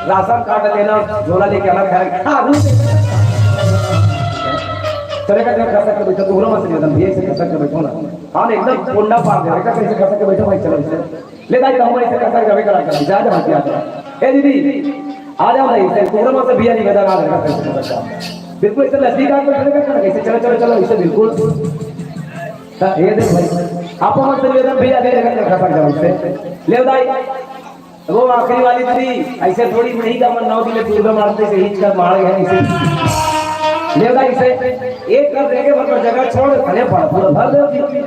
राशन कार्ड लेना, झोला लेके आना, खाए, खा, घूम। चलेगा क्या खसक के बैठो, तू मत निवेदन, भैया से खसक के बैठो ना। हम एकदम कोंडा पार दे, कैसे खसक के बैठो भाई, चलो इसे। ले दाई, हम ऐसे खसक के बैठो, जा, जा, जा। ए दीदी, आ जाओ भाई, इसे कोहरा मत से भैया निवेदन आ रहा है, बिल्कुल इसे नजदीक आके बैठो, कैसे चलो, चलो, चलो, इसे बिल्कुल। त ये देख भाई, आप मत से निवेदन भैया, ले लेकर खसक जाओ इसे। ले दाई, वो आखिरी वाली थी, ऐसे थोड़ी नहीं का मन नौ दिन पूर्व मारते से हिच कर मार गए इसे। ले भाई इसे एक कर देंगे, मतलब जगह छोड़, अरे बड़ा पूरा भर दे जी।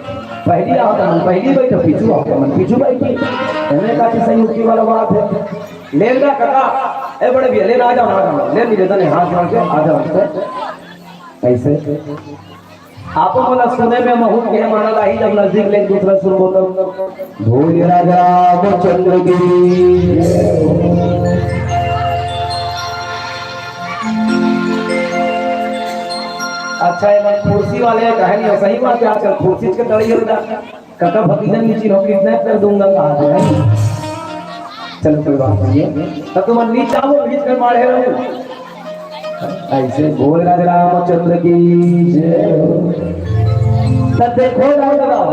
पहली आओ तो मन पहली बैठो, पीछू आओ तो मन पीछू बैठी। इन्हें का कि संयुक्ति वाला बात है। लेन का काका, ए बड़े भैया, लेन आ जाओ, आ जाओ, लेन निवेदन है, हाथ जोड़ के आ जाओ इसे। ऐसे। आपो मोला सुने में महूँ के मानल आही, जब नजदीक ले दूसरा सुनबो तब। भोज राज रामचंद्र की। अच्छा, ये कुर्सी वाले कहे नहीं, सही बात है, आजकल कुर्सी के तड़ी होता। काका भतीजा नीचे हो, किडनैप कर दूंगा कहा थे। चलो कोई बात नहीं है। तो तुम नीचे आओ, बीच में मारे रहो। ऐसे बोल राज रामचंद्र की जय हो। तब देखो राज राम।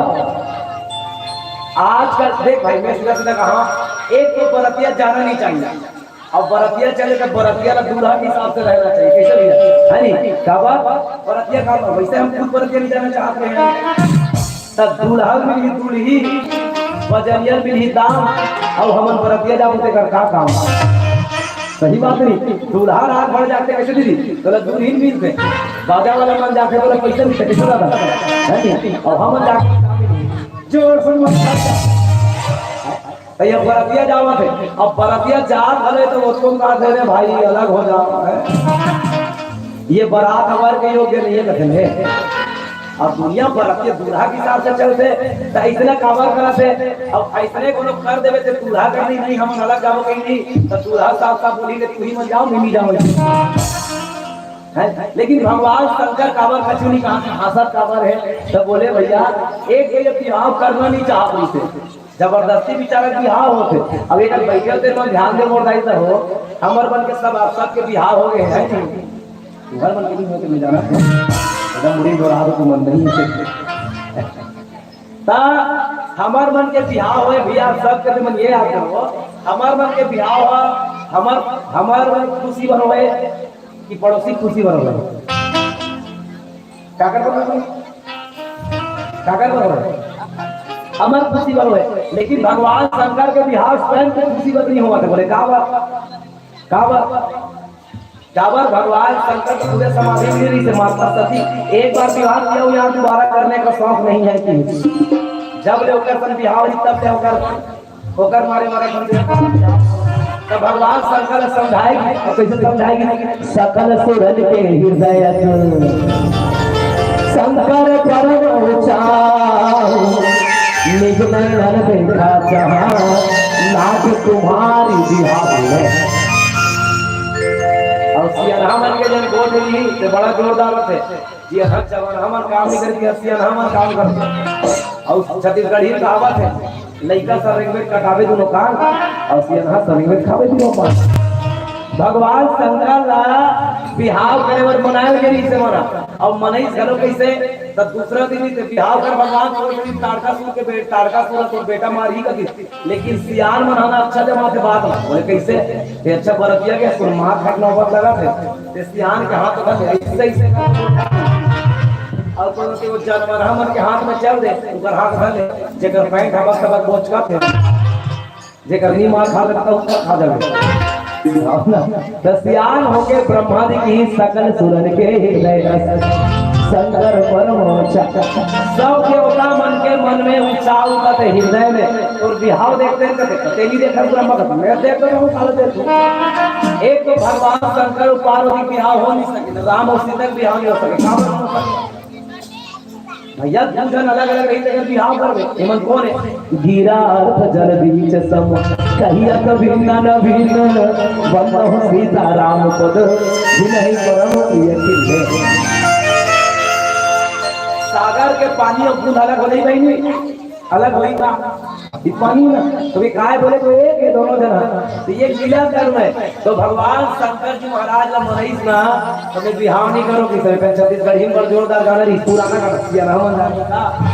आजकल देख भाई, मैं सीधा सीधा कहा, एक तो बरतिया जाना नहीं चाहिए। अब बरतिया चले तो बरतिया ला दूल्हा के हिसाब से रहना चाहिए, कैसे भैया? है नहीं? काबर? बरतिया का, वैसे हम खुद बरतिया नहीं जाना चाहते हैं। तब दूल्हा मिलही दुल्ही, बजरिया मिलही दाम, अब हमन बरतिया जाबो तेकर का काम? सही बात नहीं। दूल्हा रात भर जाते कैसे दीदी? तो दुल्हिन मिलते, बाजा वाला मन जाते बोले पैसे मिलते, कैसे दादा? है नहीं? और हमन जाके जोर से मत भैया बरतिया जावत है। अब बरतिया जात हले तो ओतको कहा दे रे भाई, अलग हो जाओ, है? ये बारात हमारे के योग्य नहीं है, कथन है। अब दुनिया बरतिया दूल्हा के हिसाब से चलते, तो ऐसने काबर करत है? अब ऐसने को लोग कर देवे तो दूल्हा कर दी, "नहीं, हम अलग जाओ कहीं नहीं।" तो दूल्हा साहब का बोली ले, "तू ही मत जाओ, मैं नहीं जाऊँ।" है? लेकिन भगवान शंकर काबर कछु नहीं कहा, हंसत काबर है? तो बोले, "भैया, एक ये बिहाव करना नहीं चाहत रहिसे।" जबरदस्ती बिचारा बिहाव होथे। अब एक बैठे होते मन ध्यान दे मोर दाई तो हो, हमर मन के सब आप सबके बिहाव हो गए हैं। तुम्हार मन के नहीं होते, मैं जाना था। एकदम मुड़ी दौड़ा दो, तुम मन नहीं होते। ता हमर मन के बिहाव होए भैया, सबके मन ये याद रखो, हमर मन के बिहाव हो, हमर, हमर खुशी बनो है कि पड़ोसी खुशी बनो है? काकर बनो है? काकर बनो है? हमर खुशी बनो है। लेकिन भगवान शंकर के बिहाव स्वयं के खुशी बन नहीं हुआ था। बोले, "का बात? का बात?" काबर भगवान शंकर के पूरे समाधि में रही से माता सती एक बार विवाह किया हुआ, यहाँ दोबारा करने का शौक नहीं है कि जब ले ओकर सन बिहाव रही तब ले ओकर, ओकर मारे मारे बन गया। तो भगवान शंकर समझाएगी, और कैसे समझाएगी? सकल सुरन के हृदय शंकर परम ऊंचा, निज नैनन देखा जहां, नाथ तुम्हारी बिहाव है। और सियनहा मन के जन गोठ ली, ते बड़ा जोरदार होथे। ये हर जवान हमन काम नहीं करती, सियनहा मन काम करते। और छत्तीसगढ़ी कहावत है, लइका सरेंगे कटावे दोनों कान, और सियनहा सरेंगे खावे दोनों पान। भगवान शंकर ला बिहाव करे बर मनायल के रहिसे मना। और मनई घलो कैसे, तब दूसरा दिन ही ते बिहाव कर भगवान, तो दिन तारकासुर के बे-, तारकासुर तो बेटा मारही का दिन। लेकिन सियान मन ह ना अच्छा जमा के बात ला बोले, "कैसे? ते अच्छा बरतिया के सुन मार खाट नौबत लगा थे, ते सियान के हाथ धर ले, ऐसे, ऐसे।" और कोनो के वो जानवर हमन के हाथ में चल दे, ओकर हाथ धर ले, जेकर पैंट हबक तबक बोचका थे, जेकर नी मार खा सकता, उसका खा जावे। तो सियान होके ब्रह्मा जी की सकल सुरन के हृदय रस शंकर परम ऊंचा। सब देवता मन के मन में ऊंचा उठत हृदय में। और बिहाव देखते हैं, कहते, "तेली देखा ब्रह्मा का, मैं देख रहा हूँ, साला देख।" एक तो भगवान शंकर और पार्वती बिहाव हो नहीं सके, राम और सीता के बिहाव नहीं हो सके, काबर हो सके? भैया, दू झन अलग-अलग रही, तेकर बिहाव करबे। एमन कोन हे? गिरा अर्थ जल बीच सम, कहिया कभी नन भिन्न, बंदहु सीता राम पद, बिनहि परम प्रिय किन्हे। सागर के पानी अउ बूंद अलग हो जाई बहिनी, अलग होई का? ई पानी ना, तो ये काय बोले तो एक ये दोनों जना, तो ये गिला कर्म है। तो भगवान शंकर जी महाराज ला मनईस ना, तो मैं बिहाव नहीं करो कि सर, छत्तीसगढ़ी में बड़ जोरदार गाना रही, पुराना गाना, सियान हमन जानता।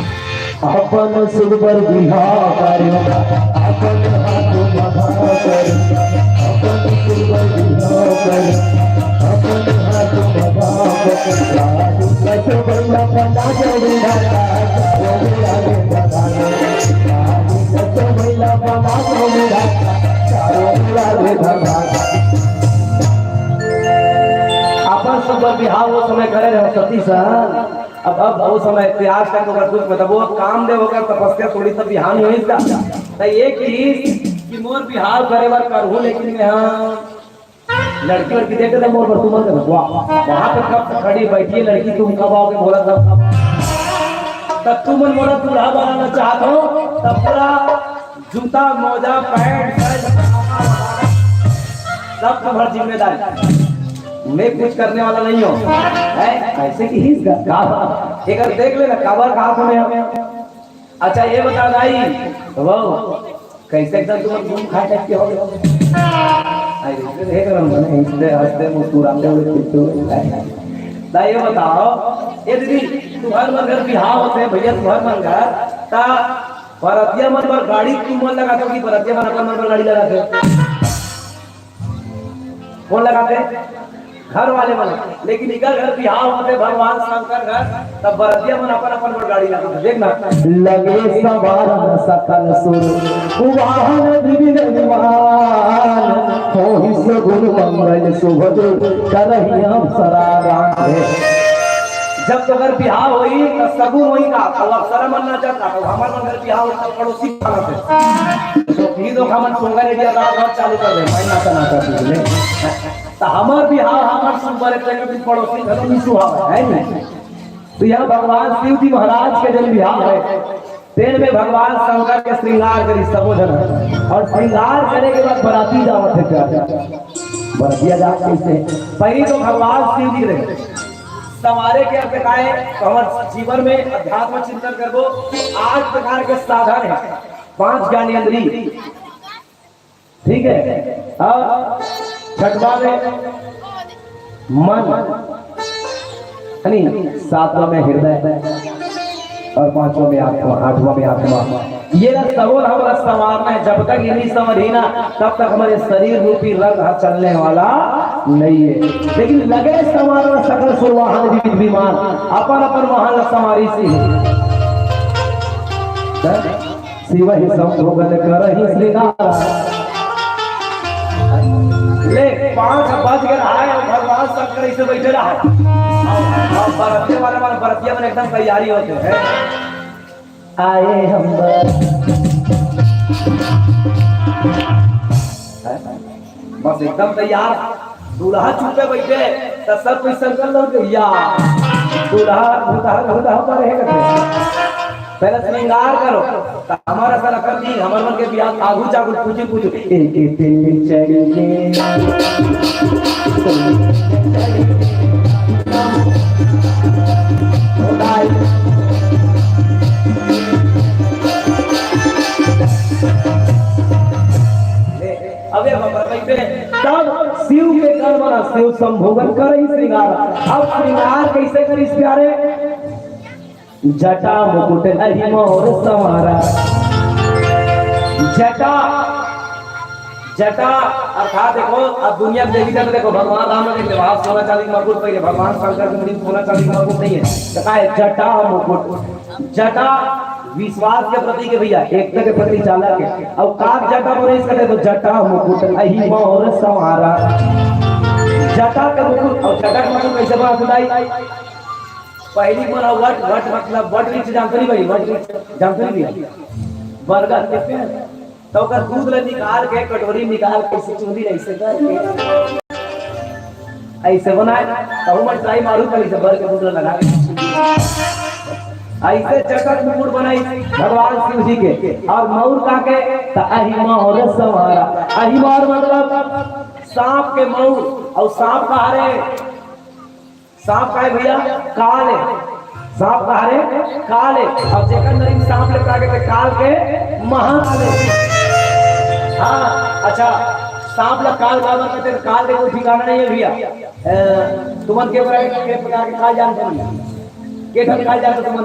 अपन सुख पर बिहाव कर, अपन हाथ मधा कर, अपन सुख पर बिहाव कर, अपन हाथ मधा कर, राजू कैसे बंदा बंदा जोड़ी ढाका, चारों ओर आगे बंदा। अपन सुख बर बिहाव वो समय करे रहे सती सन। अब, अब वो समय ते आज तक ओकर दुख में, तब वो काम दे ओकर तपस्या थोड़ी तब बिहाव नहीं होई का। तो ये कि, कि मोर बिहाव करे बर करहूँ, लेकिन मैं हाँ लड़की वड़की देख के तो मोर बर तुमन के वाह, वहाँ पे कब से खड़ी बैठी है लड़की, तुम कब आओगे बोला तब, तब तुमन मोला दूल्हा बनाना चाहत हो, तब पूरा जूता, मोजा, पैंट, शर्ट, सब तुम्हारी जिम्मेदारी। मैं कुछ करने वाला नहीं हूँ। हैं? ऐसे कि ही का, एक बार देख लेना, काबर कहा तुम्हें हम। अच्छा, ये बता दाई, वो कैसे एकदम तुम घूम खा टाइप के हो गए? आई देख रहा हूँ, हंसते हंसते मुस्कुराते हुए, खिलते हुए। ना, ये बताओ, ये दीदी, तुम्हार मन घर बिहाव होते हैं भैया, तुम्हार मन घर, ता बरतिया मन बर गाड़ी तुमन लगाथो कि बरतिया मन अपन मन बर गाड़ी लगाथे? कोन लगाथे? घर वाले मन। लेकिन इकर घर बिहाव होथे भगवान शंकर घर, तब बरतिया मन अपन अपन बर गाड़ी लगाथे। देखना, लगे संवारन सकल सुर, उवाहन विविध विमान, होहि सगुन मंगल सुभग, करहिया सरागान। जब तो घर बिहाव होई, त सगुन होई का? अब अप्सरा मन नाचत, अब हमर मन घर बिहाव होई, त पड़ोसी भागत हे। तो फिर तो हमन सोंगा रेडिया रात भर चालू कर दे, भाई नाचा नाचा तू ले। त हमर बिहाव, हमर सुंदर एक जगह भी पड़ोसी घलो नहीं सुहाव, है नहीं? तो यहाँ भगवान शिव जी महाराज के जन बिहाव है, तेन में भगवान शंकर के श्रृंगार करी सबो जन। और श्रृंगार करे के बाद बराती जावत है। क्या बरतिया जात कैसे? पहली तो भगवान शिव जी रहे, संवारे के अर्थ का है? तो हमर जीवन में अध्यात्म चिंतन करबो। आठ प्रकार के साधन है, पांच ज्ञानेंद्री, ठीक है, और छठवा में मन, यानी सातवां में हृदय, और पांचवा में आत्मा, आठवां में आत्मा। ये ला सबो ला हमला संवारना है। जब तक ये नहीं संवरही ना, तब तक हमर शरीर रूपी रंग ह चलने वाला नहीं है। लेकिन लगे संवारन सकल सुर वाहन विविध विमान, अपन अपन वाहन ला संवारिस हे। शिव ही संभोगन करहि श्रृंगार। ले, पाँच बज गए रहा है और भगवान शंकर ऐसे बैठे रहा है। और, और बरतिया वाले, वाले बरतिया में एकदम तैयारी होते हैं। आए हम बर-, बस एकदम तैयार। दूल्हा चुपे बैठे, तो सब कोई संकल्प हो गया, दूल्हा, दूल्हा, दूल्हा पर है करते। पहले श्रृंगार करो, तो हमारा सारा कर दी, हमारे मन के बियाह आगू जागू पूछी पूछू, एक दिन चढ़ के, अबे बाबा, तब शिव के गण बना, शिव संभोगन करहि श्रृंगार। अब श्रृंगार कैसे करिस प्यारे? जटा मुकुट अहि मोर संवारा। जटा, जटा अर्थात देखो, अब दुनिया में देखी जाए तो देखो, भगवान राम ने विवाह सोना चांदी का मुकुट पहने, भगवान शंकर के मुड़ी में सोना चांदी का मुकुट नहीं है, तो का है? जटा मुकुट। जटा विश्वास के प्रतीक है भैया, एकता के प्रतीक चालक है। और काग जटा बोले इसका तो जटा मुकुट अहि मोर संवारा। जटा का मुकुट, और जटा का मुकुट कैसे बना बताई? पहली मन वट, वट मतलब वट वृक्ष जानते नहीं भाई, वट वृक्ष जानते नहीं भैया? बरगद के पेड़। तो ओकर दूध ला निकाल के, कटोरी निकाल के, ऐसे चूंदी ऐसे करके, ऐसे बनाए, तहु मन ट्राई मारू, पर इसे भर के दूध ला लगा के। ऐसे जटा मुकुट बनाई भगवान शिव जी के। और मऊर का के, त अहि मऊर संवारा। अहि मऊर मतलब सांप के मऊर, और सांप कहा रे? सांप का है भैया? काल है। सांप का है? काल है। अब जेकर नरी में सांप लपटा के ते काल के महाकाल है। हाँ, अच्छा, सांप ला काल काबर कहते हैं? काल के कोई ठिकाना नहीं है भैया। अ, तुमन के प्रकार के, के प्रकार के काल जानते नहीं? के ठन काल जानते तुमन?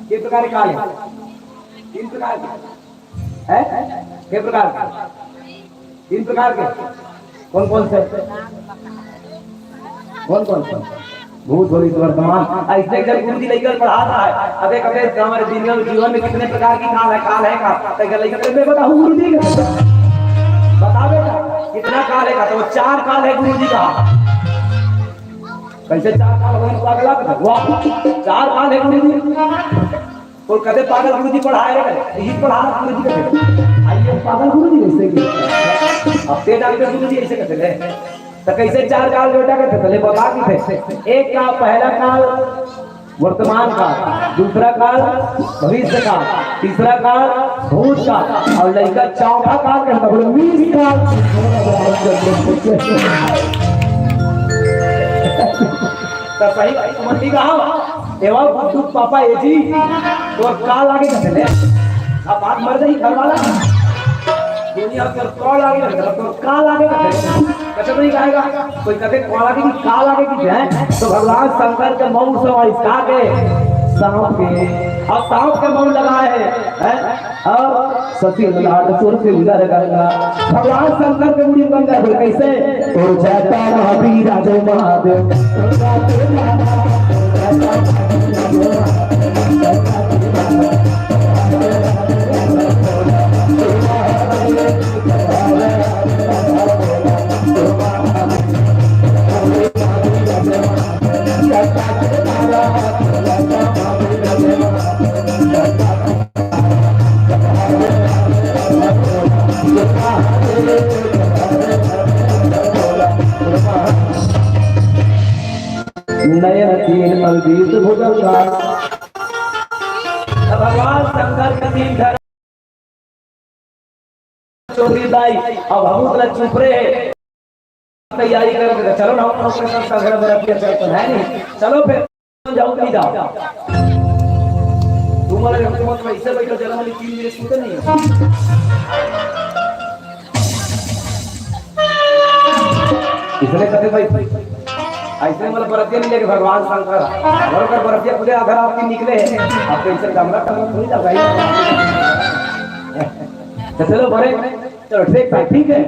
के प्रकार के काल है? तीन प्रकार के। हैं? के प्रकार के? तीन प्रकार के। कौन कौन से? कौन कौन से? भूत, भविष्य, वर्तमान। ऐसे जब गुरु जी लेकर पढ़ाता है, अबे कबे हमारे दुनिया में, जीवन में कितने प्रकार की काल है, काल है का? तो क्या लेकर मैं बताऊं गुरु जी? बता बेटा, कितना काल है का? तो चार काल है गुरु जी का। कैसे चार काल हो? पागल आप, वाह, चार काल है गुरु जी। तो कदे पागल गुरुजी पढ़ाए रे, यही पढ़ा गुरुजी कहते। आइए पागल गुरुजी ऐसे की। अब ते डॉक्टर गुरुजी ऐसे कहते थे। तो कैसे चार काल बेटा कहते थे, ले बता की थे। एक का पहला काल वर्तमान काल, दूसरा काल भविष्य काल, तीसरा काल भूत काल, और लड़का चौथा काल कहता बोले मीस काल। तो सही भाई समझ नहीं कहा। एवा बुद्धू पापा ए जी, तोर का लागे कथे ले? अब बात मर गई घर वाला। दुनिया तोर का लागे कथे, तोर का लागे कथे? कथे तो नहीं कहेगा। कोई कथे का लागे कि का लागे कि है? तो भगवान शंकर के मऊर से इसका के सांप के, और सांप के मऊर लगाए है, हैं? और सती ललाट सुर सिंदर गंगा, भगवान शंकर के मुड़ी में गंगा बोल कैसे? ओ जाता महावीर राजो महादेव। नयन तीन अलबीत भुजंगा। भगवान शंकर के तीन धर चौधरी दाई, अब हम उतना चुप रहे। तैयारी कर, चलो ना, हम लोग के साथ सगड़ा बरतिया चलते हैं, नहीं? चलो फिर, जाओ, नहीं जाओ। तुम्हारे घर में ऐसे बैठो, चलो, हम तीन मिनट सुनते नहीं हो। इसने कहते भाई, ऐसे मतलब बरतिया नहीं लेके भगवान शंकर, घर का बरतिया खुदे आधा रात की निकले, आप तो इसे कमरा कमरा थोड़ी ना भाई। तो चलो बड़े, चलो ठीक है, ठीक है।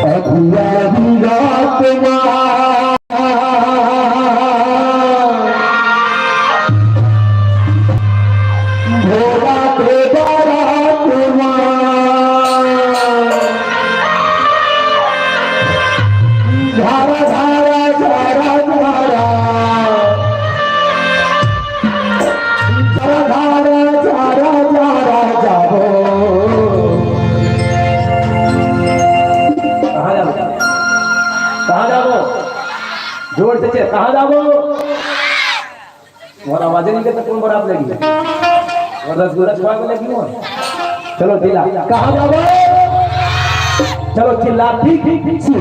अगुआ विराट मा भोला के बारात मा। झारा, झारा, झारा, झारा। झारा, झारा, झारा, झारा जाबो। कहाँ जाबो? कहाँ जाबो? जोर से चेत, कहाँ जाबो? मोर आवाज नहीं करता, कौन बरात लगी? और रसगुल्ला छुआ के लगी हो? चलो चिल्ला, कहाँ जाबो? चलो चिल्ला, ठीक, ठीक, ठीक, ठीक।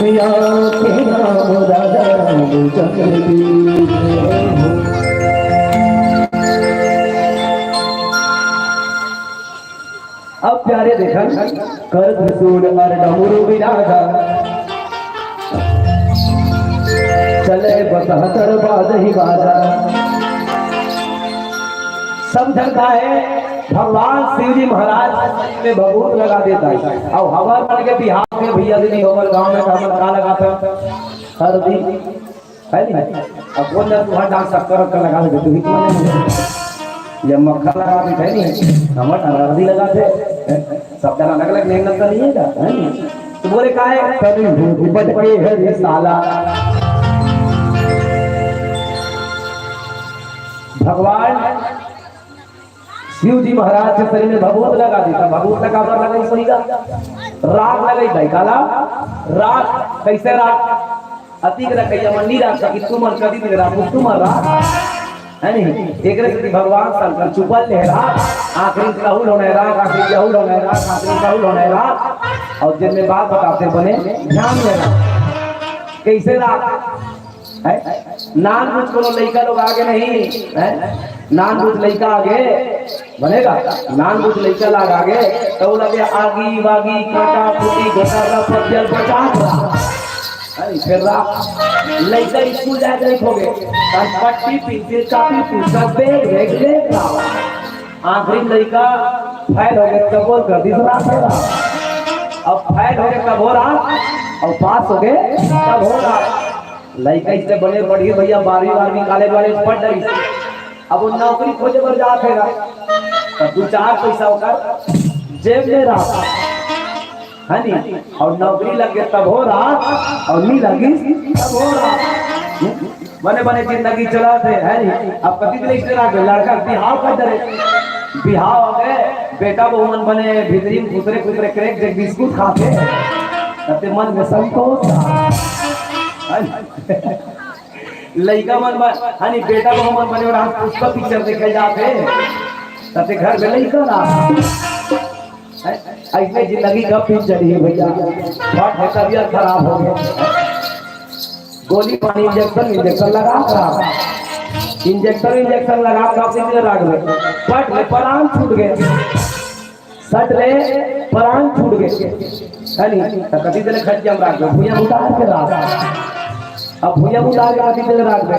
या के राम राजा रामचंद्र की। अब प्यारे देखन, कर त्रिशूल अर डमरू बिराजा, चले बसहतर बाजहि बाजा। सब झन का है, भगवान शिव जी महाराज में भभूत लगा देता है। अब हमार मन के बिहाव के भैया दीदी, हमार गांव में तो हमन का लगाता, हरदी, है नहीं? अब बोल दे, तुहार डांस शक्कर वक्कर लगा दे, तू ही तो नहीं। ये मक्खन लगा दे, है नहीं? हमर हरदी लगा दे, हैं? सब जना अलग-अलग मेहनत तो नहीं है क्या? है नहीं? तो बोले, "का है?" "तभी भूत बन के है ये साला।" भगवान शिव जी महाराज के शरीर में भभूत लगा देता। भभूत लगा बर लगा, सही का? राग लगे भाई, काला? राग। कैसे राग? अतीक रखैया मन नी राख सकी, तुमन कदी दिन राख, तुमन राख, है नहीं? एकरे सेती भगवान शंकर चुपल ले राख, आखिरी कहूल होने राख, आखिरी कहूल होने राख, आखिरी कहूल होने राख, और जिनमें बात बताते बने ध्यान में राख। कैसे राख? है? नान कुछ कोनो लइका लोग आगे नहीं, है? नान कुछ लइका आगे बनेगा, नान कुछ लइका लाग आगे, तो वो लगे आगी वागी, काटा फूटी, घोटाला, पतियल पचास रहा। अरे, फिर रहा, लइका स्कूल जाए जाए हो गए, तब पट्टी, पेंसिल, कॉपी, पुस्तक, बैग, बैग ले रहा। आखिरी लइका फेल हो गए, तब बोल कर दी, तो रात है रहा। अब फेल हो गए, तब हो रहा, और पास हो गए, तब हो रहा। लइका इससे बड़े बढ़िया भैया, बारहवीं, बारहवीं, कॉलेज, वॉलेज पढ़ रही। अब वो नौकरी खोजे बर जात हे ना, तो दू चार पैसा ओकर जेब में रहा, है नी? और नौकरी लग गए तब हो रहा, और नी लगी तब हो रहा। बने बने जिंदगी चला थे, है नी? अब कति दिन इसने रहा, लड़का बिहाव कर दे, बिहाव हो गए, बेटा बहू मन बने भीतरी में खुसरे खुसरे क्रैक जग बिस्कुट खाते, तब ते मन में संतोष रहा, है नी? लइका मन बर, हानि बेटा बहू मन बने रात पुष्पा पिक्चर देखे जात हे, तते घर में लइका ना। हैं? ऐसने जिंदगी कब दिन चली है भैया? फट है, तबीयत खराब हो गया। गोली पानी इंजेक्शन, इंजेक्शन लगा खराब। इंजेक्शन, इंजेक्शन लगा कब दिन राग में। फट में प्राण छूट गए। सट ले, प्राण छूट गए। है नी? त कति देर खटिया में राख दो, भुइयां उतार के राख। अब भुइयां उतार के कति देर राख दे।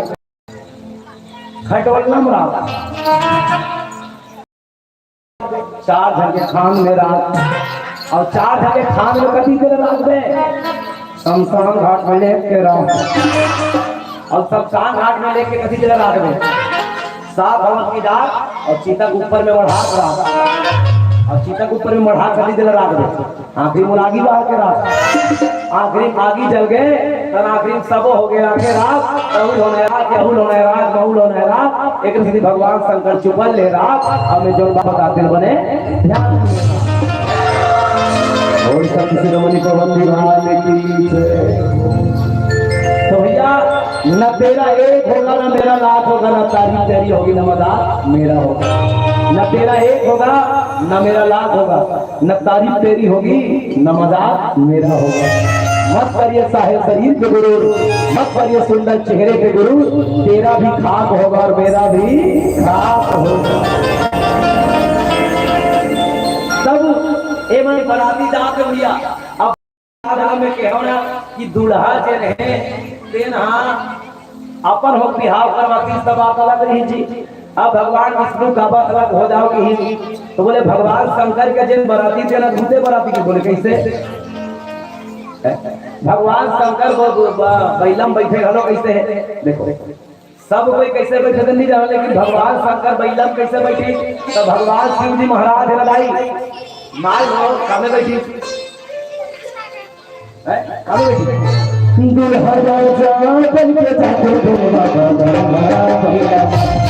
खटोलना में राख। चार झन के खान में राख। और चार झन के खान में कति देर राख दे। शमशान घाट में लेट के राख। और शमशान घाट में लेके कति देर राख दे। सात भवन की डाक और चिता के ऊपर में बढ़ा के राख। और चिता के ऊपर में बढ़ा कति देर राख दे। आखिरी में आगी बार के राख। आखिरी में आगी जल गए, तब आखिरी में सबो हो गए, आके राख, राहुल होने राख, राहुल होने राख, राहुल होने राख। एक सीधी भगवान शंकर चुपल ले राख, अब मैं जोन बात बताते बने, ध्यान। और सब शिरोमणि पवन विभाग की जय। तो भैया, न तेरा एक होगा, न मेरा लाख होगा, न तारीफ तेरी होगी, न मजाक मेरा होगा। न तेरा एक होगा, न मेरा लाख होगा, न तारीफ तेरी होगी, न मजाक मेरा होगा। मत करिए साहे शरीर पे गुरूर, मत करिए सुंदर चेहरे पे गुरूर, तेरा भी खाक होगा और मेरा भी खाक होगा। तब ए मन बराती जात भैया, अब में कहो ना कि दूल्हा जे रहे, तेन हा अपन हो बिहाव करवाती, सब बात अलग रही जी। अब भगवान विष्णु का बात अलग हो जाओ कि तो बोले भगवान शंकर के जेन बराती, तेन अद्भुते बराती के बोले कैसे? भगवान शंकर ब-, ब-, ब-, बैलम बैठे घलो कैसे है? देखो, सब कोई कैसे बैठे तो नहीं जानो, लेकिन भगवान शंकर बैलम कैसे बैठे? तो भगवान शिव जी महाराज है भाई, माल हो, कमे बैठी। हैं? कमे बैठी। दूल्हा राजा बन के जाते थे बाबा, बाबा, बाबा।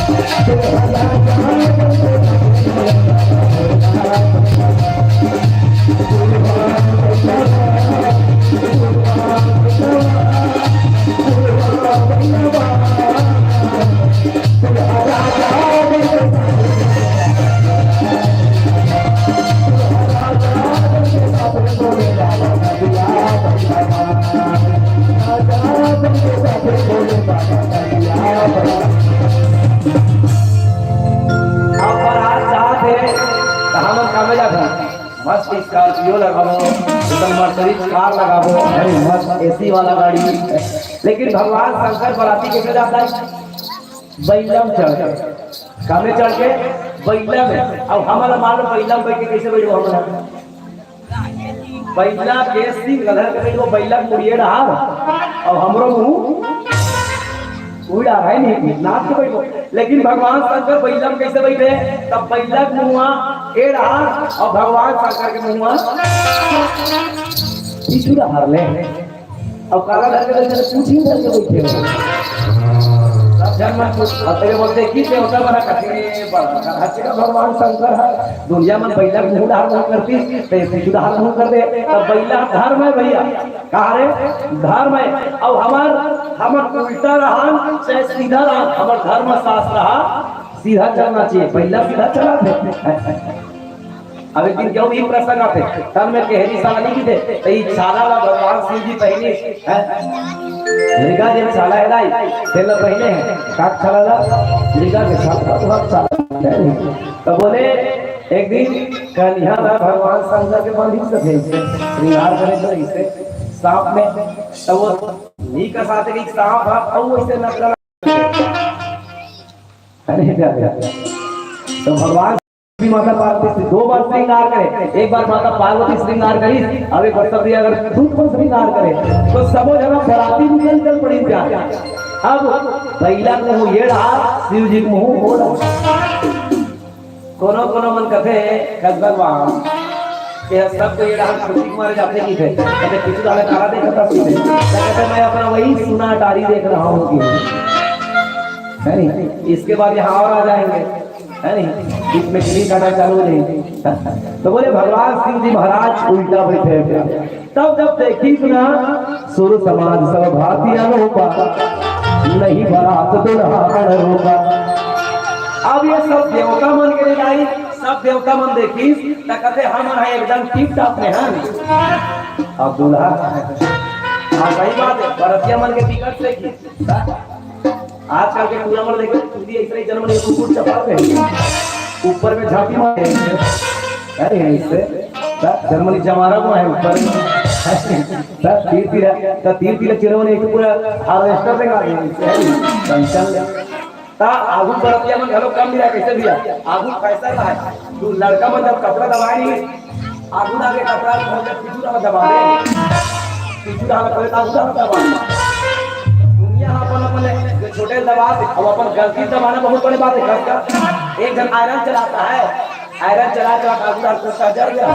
स्कॉर्पियो लगाबो, एकदम मर्सिडीज कार लगाबो, अरे मस्त एसी वाला गाड़ी। लेकिन भगवान शंकर बराती कैसे जाता है? बइला में चढ़ के। कामे चढ़ के? बइला में। अब हमारा मालूम बइला में बैठ के कैसे बैठो हमारा? बइला के सींग गधर के बैठो, बइला के मुड़िए डहार, और हमरो मुंह उड़ा है नहीं, नाच के बैठो। लेकिन भगवान शंकर बइला में कैसे बैठे? तब बइला के मुंह एड़ा और भगवान शंकर के मुंह पीछू डहार ले। अब काला धर के बैठे, पूछी धर के बैठे हो। सब जन मन पूछ, अब तेरे बोलते कि देवता बना कठिन बड़ा हंसी का भगवान शंकर है। दुनिया में बइला के मुंह डहार मुंह करती, तो ये पीछू डहार मुंह कर दे। तब बइला धर्म है भैया, कहा रे? धर्म है। अब हमार, हमार उल्टा रहन चाहे सीधा रहन, हमार धर्म शास्त्र रहा, सीधा चलना चाहिए। बइला सीधा चला थे। अब एक दिन क्यों भी प्रसंग आते, तन में केहरी साला नहीं थे, तो ये छाला ला भगवान शिव जी पहनी है। मृगा जे छाला है लाई, तेल पहने हैं, काट छाला ला, मृगा के छाला ला, तो हम छाला है। तो बोले, एक दिन कन्हैया ला भगवान शंकर के बांधी सके, श्रृंगार करे तो इसे सांप में, तो वो नी का साथ एक सांप है, और वो इसे नकल। अरे क्या क्या? तो भगवान भी माता पार्वती से दो बार श्रृंगार करे, एक बार माता पार्वती श्रृंगार करी, अब एक बार सब अगर खुद को श्रृंगार करे, तो सबो जगह बराती निकल चल पड़ी क्या? अब बइला के मुंह ये रहा, शिव जी के मुंह वो रहा। कोनो कोनो मन कथे, "कस भगवान, ये सब तो ये रहा, खुशी के मारे जाते नहीं थे, कथे किसी वाले काला देखता सीधे, तो कहते मैं अपना वही सुना डारी देख रहा हूँ कि," है नहीं? इसके बाद यहाँ और आ जाएंगे, है नहीं? बीच में ग्रीन काटा चालू नहीं। तो बोले भगवान शिव जी महाराज उल्टा बैठे हुए। तब जब देखी सुना, सुर समाज सब भांति अनूपा, नहीं बरात दुल्हा बड़ रूपा। अब ये सब देवता मन के लिए आई, सब देवता मन देखी, त कहते हम हैं एकदम टिप टॉप में हैं। अब दूल्हा, हाँ सही बात है, बरतिया मन के टिकट से की। आजकल के टूरा मन देखे, टूरी ऐसे ही जन्म लिए कुकुर चपा रहे हैं। ऊपर में झांपी मारे हैं। अरे हैं इससे, बस जर्मनी जमारा को है ऊपर। बस तीर तीर, तो तीर तीर चिरवन एक पूरा हार्वेस्टर से गा देंगे इससे, है नहीं? टेंशन ले। ता आगू बरतिया मन घलो कम मिला, कैसे भैया? आगू फैशन है। तू लड़का मन जब कपड़ा दबाए नहीं, आगू डाल के कपड़ा खोल के पीछू डाल दबा दे। पीछू डाल पहले तो आगू डाल दबा दे। दुनिया अपन अपन जो छोटे दबा दे, अब अपन गलती दबाना बहुत बड़ी बात है। खासकर एक जन आयरन चलाता है, आयरन चला चला के आगू डाल कुर्ता जर गया।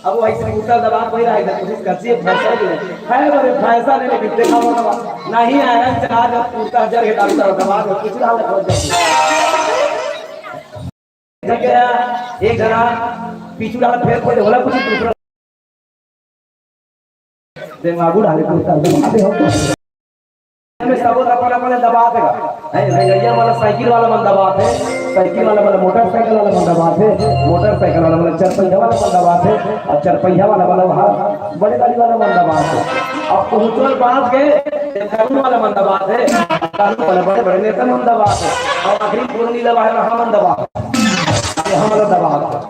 अब वही से कुर्ता दबा कोई रहा है, कोशिश करती है फैशन भी है। है बड़े फैशन है, लेकिन देखा होगा नहीं, आयरन चला जब कुर्ता जर गया, आगू डाल दबा दे, कुछ डाल खोल जाती है। एक जना, एक जना पीछू डाल फेर खोल दे, बोला कुछ दूसरा। ते आगू डाले कुर्ता दबा दे हो। में सबो अपन अपन दबात है। है, रेंगड़िया वाला साइकिल वाला मन दबात है, साइकिल वाला मन मोटरसाइकिल वाला मन दबात है, मोटरसाइकिल वाला मन चार पहिया वाला मन दबात है, और चार पहिया वाला वाला वहाँ बड़े गाड़ी वाला मन दबात है। अब पहुँचल बात के कानून वाला मन दबात है, कानून वाला बड़े बड़े नेता मन दबात है, और आखिरी पुरनी लगा है वहाँ मन दबात है, ये हम वाला दबात है।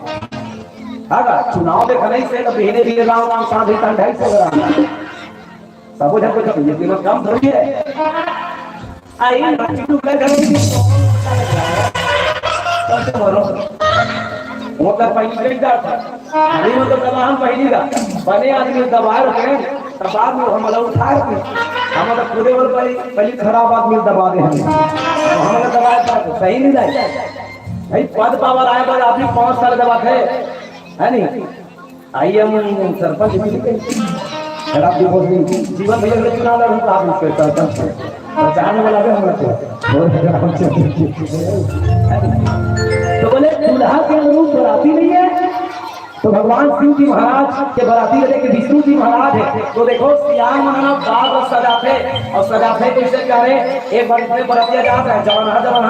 हाँ का? चुनाव देखा नहीं से तो बिहने भी राम राम साँझ ही तन ढाई सौ ग्राम। सबो झन को चाहिए, ये कीमत कम थोड़ी है। आई ना, तू क्या करेगी? तब तो बोलो। वो तो पहली नहीं जाता। अभी वो तो दबा हम पहली का। बने आदमी दबा रखे, तब बाद में हम लोग उठा रखे। हम तो पूरे और पहली, पहली खराब आदमी दबा दे हमें। तो हम लोग दबा पाते, सही नहीं जाए। भाई, पद पावर आए बाद आदमी पाँच साल दबा थे, है नहीं? आई हम सरपंच भी नहीं, खराब भी बहुत नहीं। जीवन भैया ने चुनाव लड़ू, आप उसके सरपंच थे। पहचान वाला भी हम रखे। और खराब चल रही है। तो बोले, दूल्हा के अनुरूप बराती नहीं है, तो भगवान शिव जी महाराज के बराती में देखे विष्णु जी महाराज है। तो देखो, सियान मन ना बाग सजाते और सजाते कैसे करे, एक बार इतने बरतिया जाता है, जवान, जवान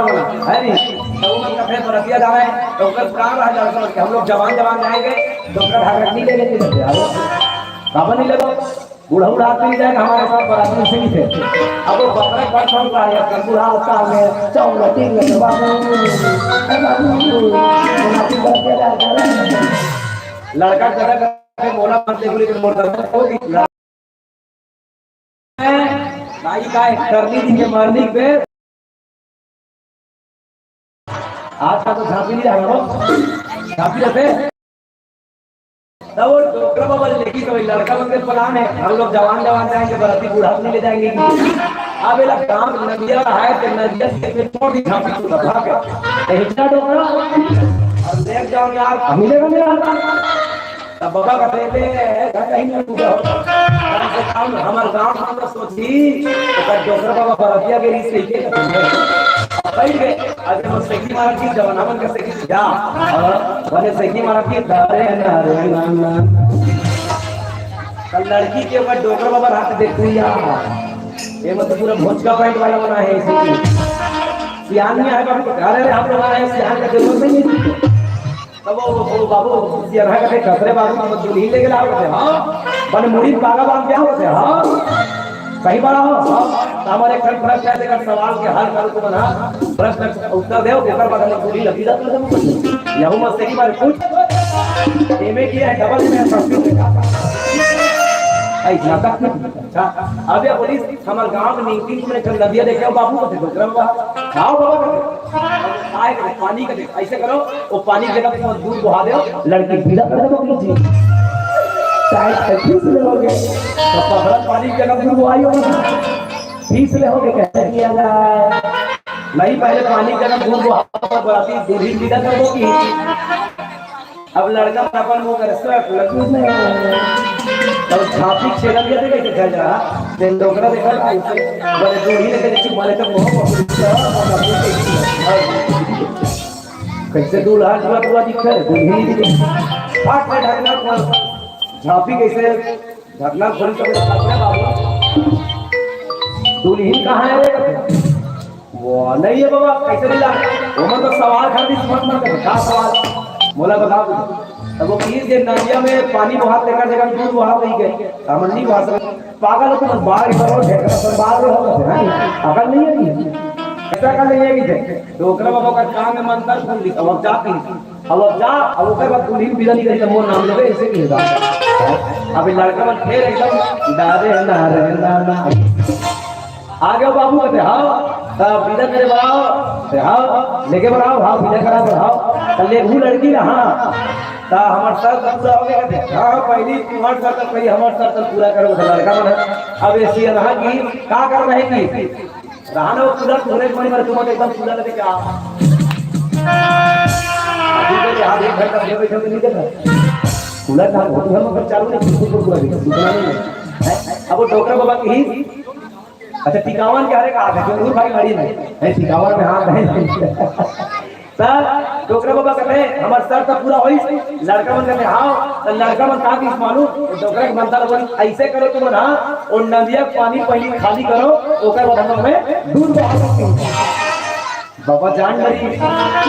है नहीं, तो उन कथे बरतिया जा रहे हैं, तो उनका काम है, जवान समझ के हम लोग जवान, जवान जाएंगे, तो उनका भाग नहीं लेने के लिए आओ। बाबा नहीं लेगा, बूढ़ा, बूढ़ा आदमी जाएगा, हमारे साथ बराती में से ही थे। अब वो बकरा का शौक आ गया, कल बूढ़ा आता है, चावल, तीन, बाबू, बाबू, बाबू, बरतिया जा रहा है। लड़का के दादा कथे, "मोला मत देखो, लेकिन मोर दादा को भी लड़का है।" भाई का करनी थी के मरनी पे आज का तो झांपी नहीं रहा हो, झांपी रहते। तब वो डोकरा बाबा लेके तो लड़का मन के प्लान है, हम लोग जवान जवान जाएंगे, बराती बूढ़ा नहीं ले जाएंगे। अब ये लोग काम नदिया है तो नदिया से छोड़ दी झांपी तो भाग गए। तो हिचड़ा डोकरा और देख जाओ यार, हम ही लेकर नहीं आता। तब बाबा का कहते हैं, "घर कहीं नहीं टूटा हो।" कम से कम हमारे गांव में तो सोची, तो डोकरा बाबा बरातिया के रीस लेके बैठ गए। अरे वो सखी महाराज की जवाना मन का सखी क्या? और बोले सखी महाराज की, "अरे ना, अरे ना, ना।" तो लड़की के ऊपर डोकरा बाबा हाथ देखते ही यार, ये मतलब पूरा भोजका पैंट वाला बना है इसी। सियान में आए बाबू, अरे, अरे, हम लोग आए हैं, सियान का जरूरत नहीं है। तब वो, वो बाबू सियान का कहते, "कसरे बाबू, हम दुल्हन लेके लाओ?" कहते, "हाँ।" बने मुड़ी पागा बांध के आओ? कहते, "हाँ।" सही बड़ा हो, हाँ। तो हमारे खंड प्रश्न है, देखा सवाल के हर कल को बना, प्रश्न का उत्तर दे, ओकर बाद हम दुल्हन लगी जाते हैं। यहू मत सही बात पूछ। एमए किया है, डबल एमए है, संस्कृत में। ऐसा तक नहीं। अच्छा, अब ये बोली, हमारे गांव में नीति में एक नदिया देखे हो बाबू, कहते, "डोकरा बाबा।" "हाँ बाबा।" कहते, "आए, कहते, पानी का देख, ऐसे करो, वो पानी की जगह पे दूध बहा दो, लड़की विदा कर दो, बाबू जी।" टाइट है, खींच ले होगे। तो पकड़ा पानी की जगह दूध बहाई होगा। खींच ले होगे, कैसे किया जाए? नहीं, पहले पानी की जगह दूध बहा दो, बराती दूल्ही विदा कर दो की। अब लड़का अपन मुंह करे, "सर, लड्डू नहीं।" तब झांपी छेदन के देखे, "चल रहा।" तेन डोकरा देखा, "ऐसे।" बोले, "दूल्ही ने कहे, चुप, बोले तो मुंह को।" कैसे दूल्हा जुआ जुआ दिखता है, दूल्ही नहीं दिखता। फट से ढकना खोल। झांपी कैसे ढकना खोल के देखा, "बाबू, दुल्हन कहाँ है रे?" "वो नहीं है बाबा।" "कैसे नहीं ला?" "वो मतलब सवाल खाली मत मत कर।" "का सवाल?" "मोला बता दो।" तब वो पीर के नदिया में पानी बहात लेकर जगह दूध बहात नहीं गए, सामने नहीं बहा सकते। पागल हो तुम, बाहर ही करो, ढेकड़ा सब बाहर हो, हैं? अकल नहीं है कि? ऐसा अकल नहीं है कि थे? डोकरा बाबा का काम है मंत्र फूल लिखा, अब जाती। अब जा, अब ओकर बाद दुल्हन विदा नहीं करी, तो मोर नाम लेबे, ऐसे नहीं होता। अभी लड़का मन फिर एकदम, "दादे ना रे ना ना।" "आ गया बाबू?" कहते, "हाँ।" "तब विदा करे बाबू?" कहते, "हाँ।" "लेके बढ़ाओ?" "हाँ।" "विदा करा बढ़ाओ?" "तो लेबू लड़की ना?" "हाँ।" "तो हमार शर्त पूरा हो गया?" कहते, "हाँ, पहली तुम्हार शर्त, पहली हमार शर्त पूरा करो।" तो लड़का मन है, अब ये सियनहा की का करना है कि रहना वो कूलर धोने के मन में तुम एकदम कूलर लेके आ। अभी तो यहाँ एक घंटा बैठे बैठे नहीं देखा। कूलर ना होती हम अगर चालू नहीं, बिल्कुल, बिल्कुल अभी सुना नहीं है। हैं? अब वो डोकरा बाबा की ही, अच्छा, टिकावन क्या रे कहा था? जरूर भाई गाड़ी में। हैं, टिकावन में हाथ है। सर, डोकरा बाबा कहते हैं, "हमार शर्त पूरा होई।" लड़का मन कहते हैं, "हाँ।" तो लड़का मन का किस मालूम? वो डोकरा के मंत्र बोली, "ऐसे करो तुम ना, वो नदिया के पानी पहले खाली करो, ओकर बाद हम में दूध बहा सकते हैं।" बाबा जान लगी,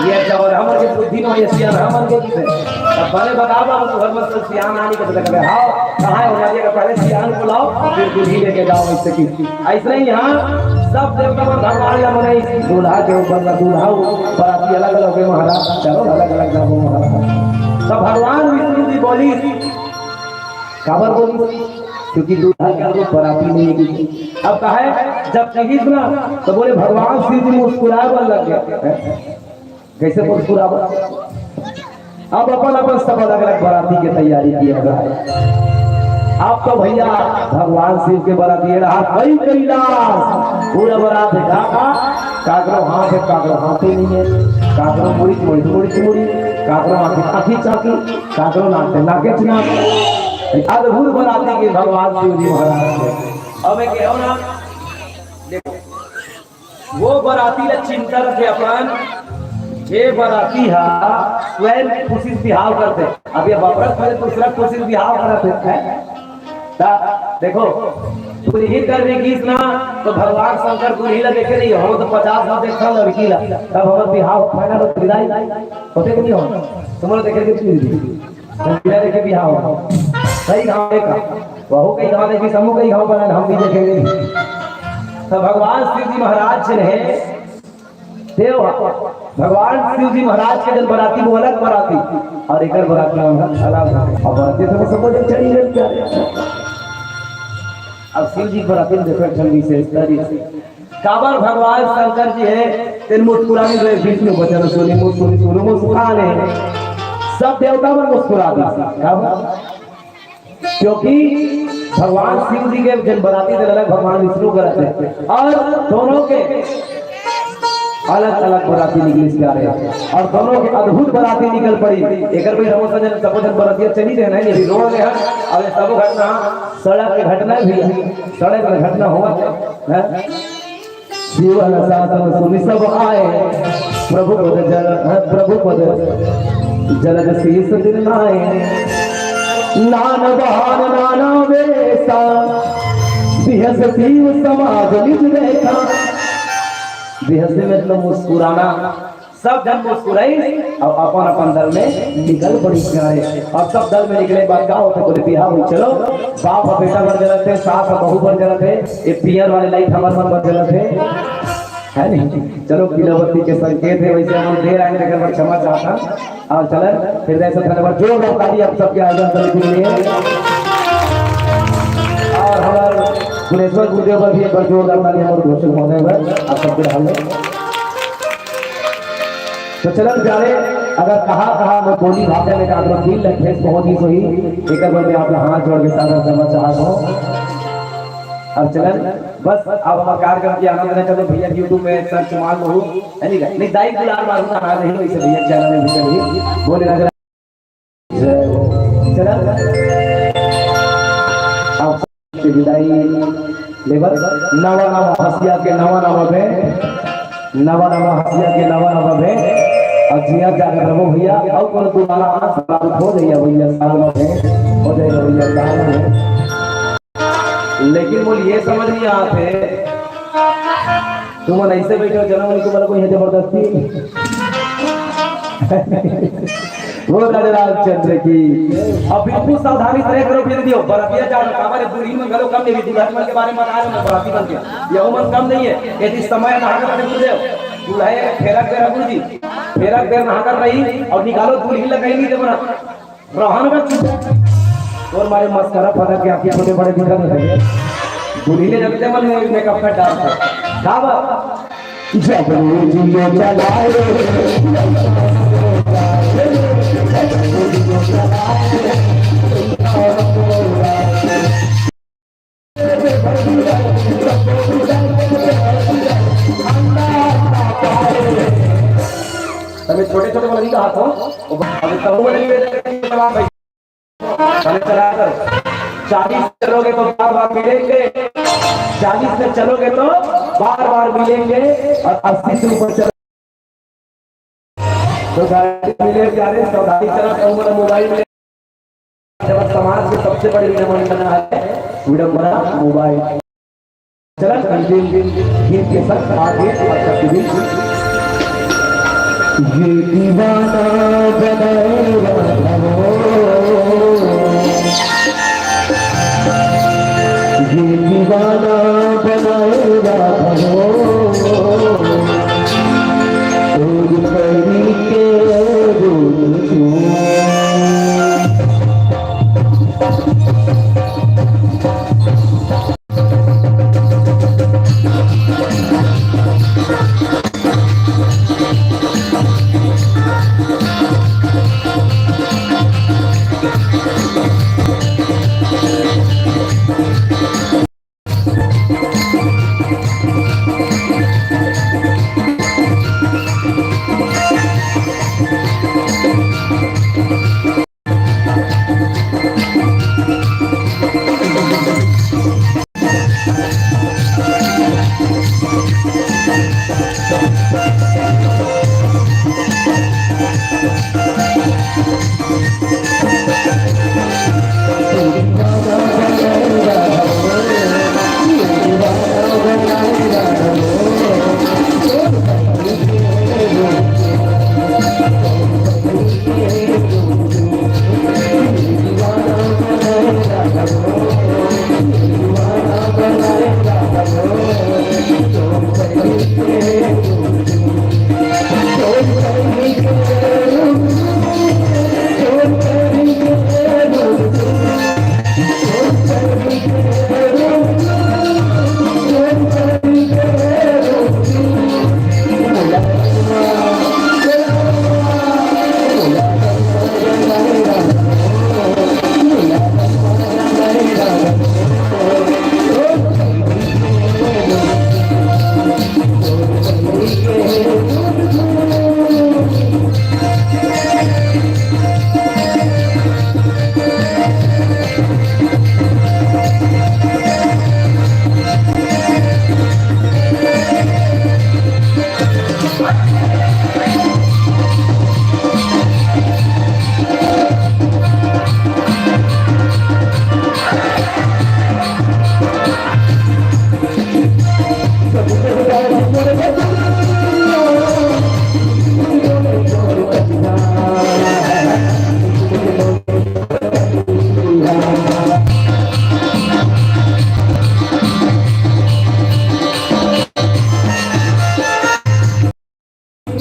ये जब हमर के बुद्धि न हो, ये सियान हमर के किसे। तब बने बता बाबू, तू हर मत सियान आने के बता, "हाँ, कहाँ है वो नदिया का? पहले सियान को लाओ, फिर दूध ही लेके जाओ।" ऐसे की ऐसे ही यहाँ सब देवता मन भगवान ला मनाई, दूल्हा के ऊपर ला दूल्हा हो, बराती अलग अलग हो गए महाराज, चलो अलग अलग जाओ महाराज। तो भगवान विष्णु जी बोली, काबर बोली? क्योंकि दूल्हा के रूप बराती नहीं है। अब कहे, जब कही ना, तो बोले भगवान शिव जी मुस्कुराए बर लग गए। कैसे मुस्कुरावत? अब अपन अपन सब अलग अलग बराती के तैयारी किया जाए। अब तो भैया भगवान शिव के बराती रहा कई कैलाश, पूरा बरात है का का, काकरो हाथ है, काकरो हाथ ही नहीं है, काकरो मुड़ी मुड़ी मुड़ी मुड़ी, काकरो आंखी आंखी चाकी, काकरो नाक नाके नाक। अद्भुत बराती के भगवान शिव जी महाराज के। अब एक हो ना, देखो, वो बराती ला चिंता रखे अपन, जे बराती हा स्वयं खुशी से बिहाव करते। अब ये बबरत वाले दूसरा खुशी से बिहाव करते हैं। ता देखो, दुल्ही कर भी गीस ना, तो भगवान शंकर दुल्ही ला देखे नहीं, हम तो पचास बार देखता लड़की ला, तब हमारे बिहाव फाइनल हो, विदाई होते कि नहीं हो? तुम लोग देखे कि नहीं? हम बिना देखे बिहाव हो। सही गाँव देखा, वहू कई गाँव देखी, समूह कई गाँव बना, हम भी देखेंगे। तो भगवान शिव जी महाराज जी ने देव ह। भगवान शिव जी महाराज के जन बराती, वो अलग बराती, और एकर बराती अलग। अब बराती सब, सब जन चढ़ी गए। अब शिव जी के बराती में देखो एक ठन विशेषता जी। काबर भगवान शंकर जी हे, तेन मुस्कुराने रहे, विष्णु बचन सुनि मुस्कुरि सुरु मुस्कान हे। सब देवता मन मुस्कुरा दी। काबर? क्योंकि भगवान शिव जी के जन बराती दे लगा, भगवान विष्णु करत हे, और दोनों के अलग-अलग बराती निकलिस जा रहे, और दोनों के अद्भुत बराती निकल पड़ी। एकर भी रहो सजन, सबो जन बरातिया चली रहे ना, ये भी रोड में है, और ये सबो घटना सड़क के घटना भी है, सड़क में घटना हुआ है। शिव अनसातन सुनि सब आए, प्रभु पद जल, प्रभु पद जलद शीस दिन नाए। नाना बहान नाना वेसा, बिहस शिव समाज निज देखा। बिहस में तो मुस्कुराना, सब जन मुस्कुराई और अपन अपन दल में निकल पड़ी किनारे। और सब दल में निकले के बाद का होते, बोले, बिहाव हुई, चलो, बाप और बेटा बर जलत हे, सास और बहू बर जलत हे, ये पियर वाले लाइट हमर मन बर जलत हे, है नहीं? चलो, पीलावती के संकेत है, वैसे हम देर आए, लेकिन बड़ क्षमा चाहता। और चलन, हृदय से धन्यवाद, जोरदार ताली आप सबके आयोजन समिति के लिए। और हमारे गुणेश्वर गुरुदेव पर भी एक बार जोरदार ताली हमारे घोषक महोदय पर, आप सबके हाल में। तो चलन प्यारे, अगर कहाँ कहाँ मैं बोली भाषा में का दिल लगे पहुँची सोई, एक बार मैं आप हाथ जोड़ के सादर करना चाहता हूँ। और चलन, बस आप हमारे कार्यक्रम के आनंद लें। चलो भैया, YouTube में सर्च मार लो, है नहीं? नहीं, दाई दुलार मारू ना, हाँ, नहीं, वैसे भैया चैनल में भी कभी बोले ना। चलन, आप सबसे विदाई लेबर, नवा नवा हसिया के नवा नवा बे, नवा नवा हसिया के नवा नवा बे, और जिया जाकर रहो भैया, और कोनो दुलारा आना साल हो जाइए भैया, साल में बे, हो जाइए भैया, साल में। लेकिन मोला ये समझ नहीं आते, तुमन ऐसे बैठे हो, जनम नहीं, तुम्हारा कोई है जबरदस्ती। वो राजा रामचंद्र की। अब बिल्कुल सावधानी से रहे करो, फिर दियो, बरतिया जा रहा, हमारे बूढ़ी मन घलो कम नहीं, दुल्हन मन के बारे में बता रहे हो, बराती मन के, ये मन कम नहीं है। यदि समय ना आगे बढ़े, गुरुदेव, दूल्हा एक फेरा के रहा, गुरुजी, फेरा के बेर नहा कर रही और निकालो, दुल्ही लगाई नहीं देवना। रहन का चुप। और मारे मस्करा फरक के आपके छोटे बड़े दिखा देते हैं। बुढ़ी ले जाते मन में मेकअप कर डालता। का बात? जब रेडियो चलाए, अभी छोटे छोटे वाला नहीं कहा था, वो अभी तब वो नहीं बेटे के जवाब भाई। अभी चला कर चालीस चलोगे तो बार बार मिलेंगे, चालीस में चलोगे तो बार बार मिलेंगे, और अस्सी से ऊपर चलो तो गाड़ी मिले, प्यारे सावधानी चला, कहूँ मेरा मोबाइल में। जब समाज के सबसे बड़ी विडम्बना है, विडम्बना मोबाइल। चला, अंतिम गीत के साथ आगे आपका सुधीर। ये दीवाना बनाए राधा हो, ये दीवाना बनाए राधा हो, दूर करी के दूर क्यों।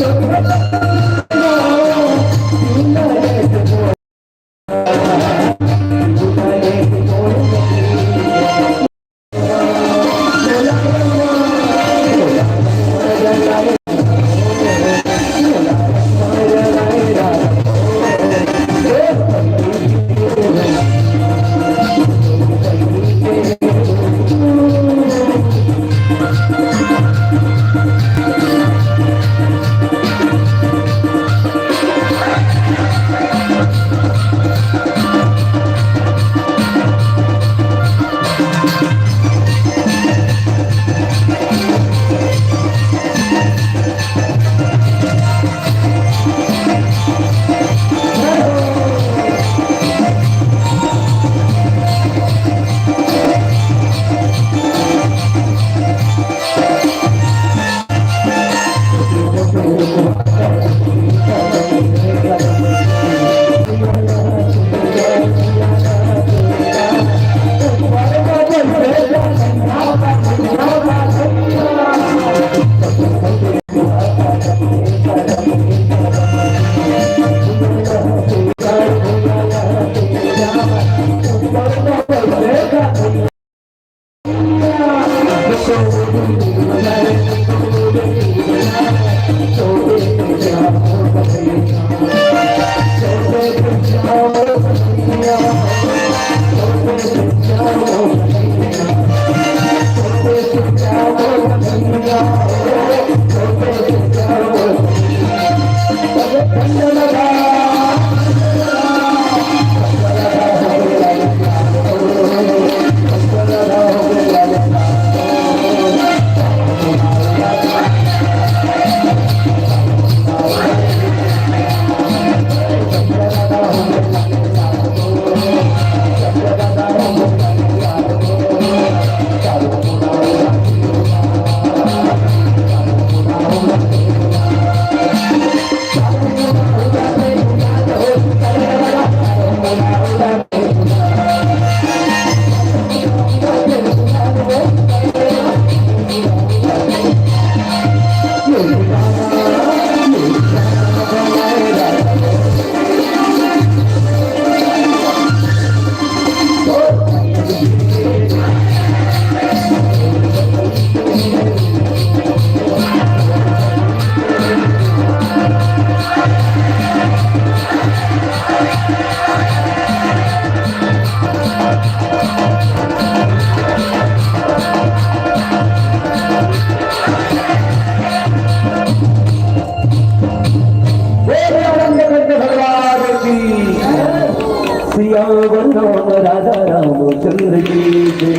बोलो रामचंद्र भगवान की। सियावर राजा रामचंद्र की जय।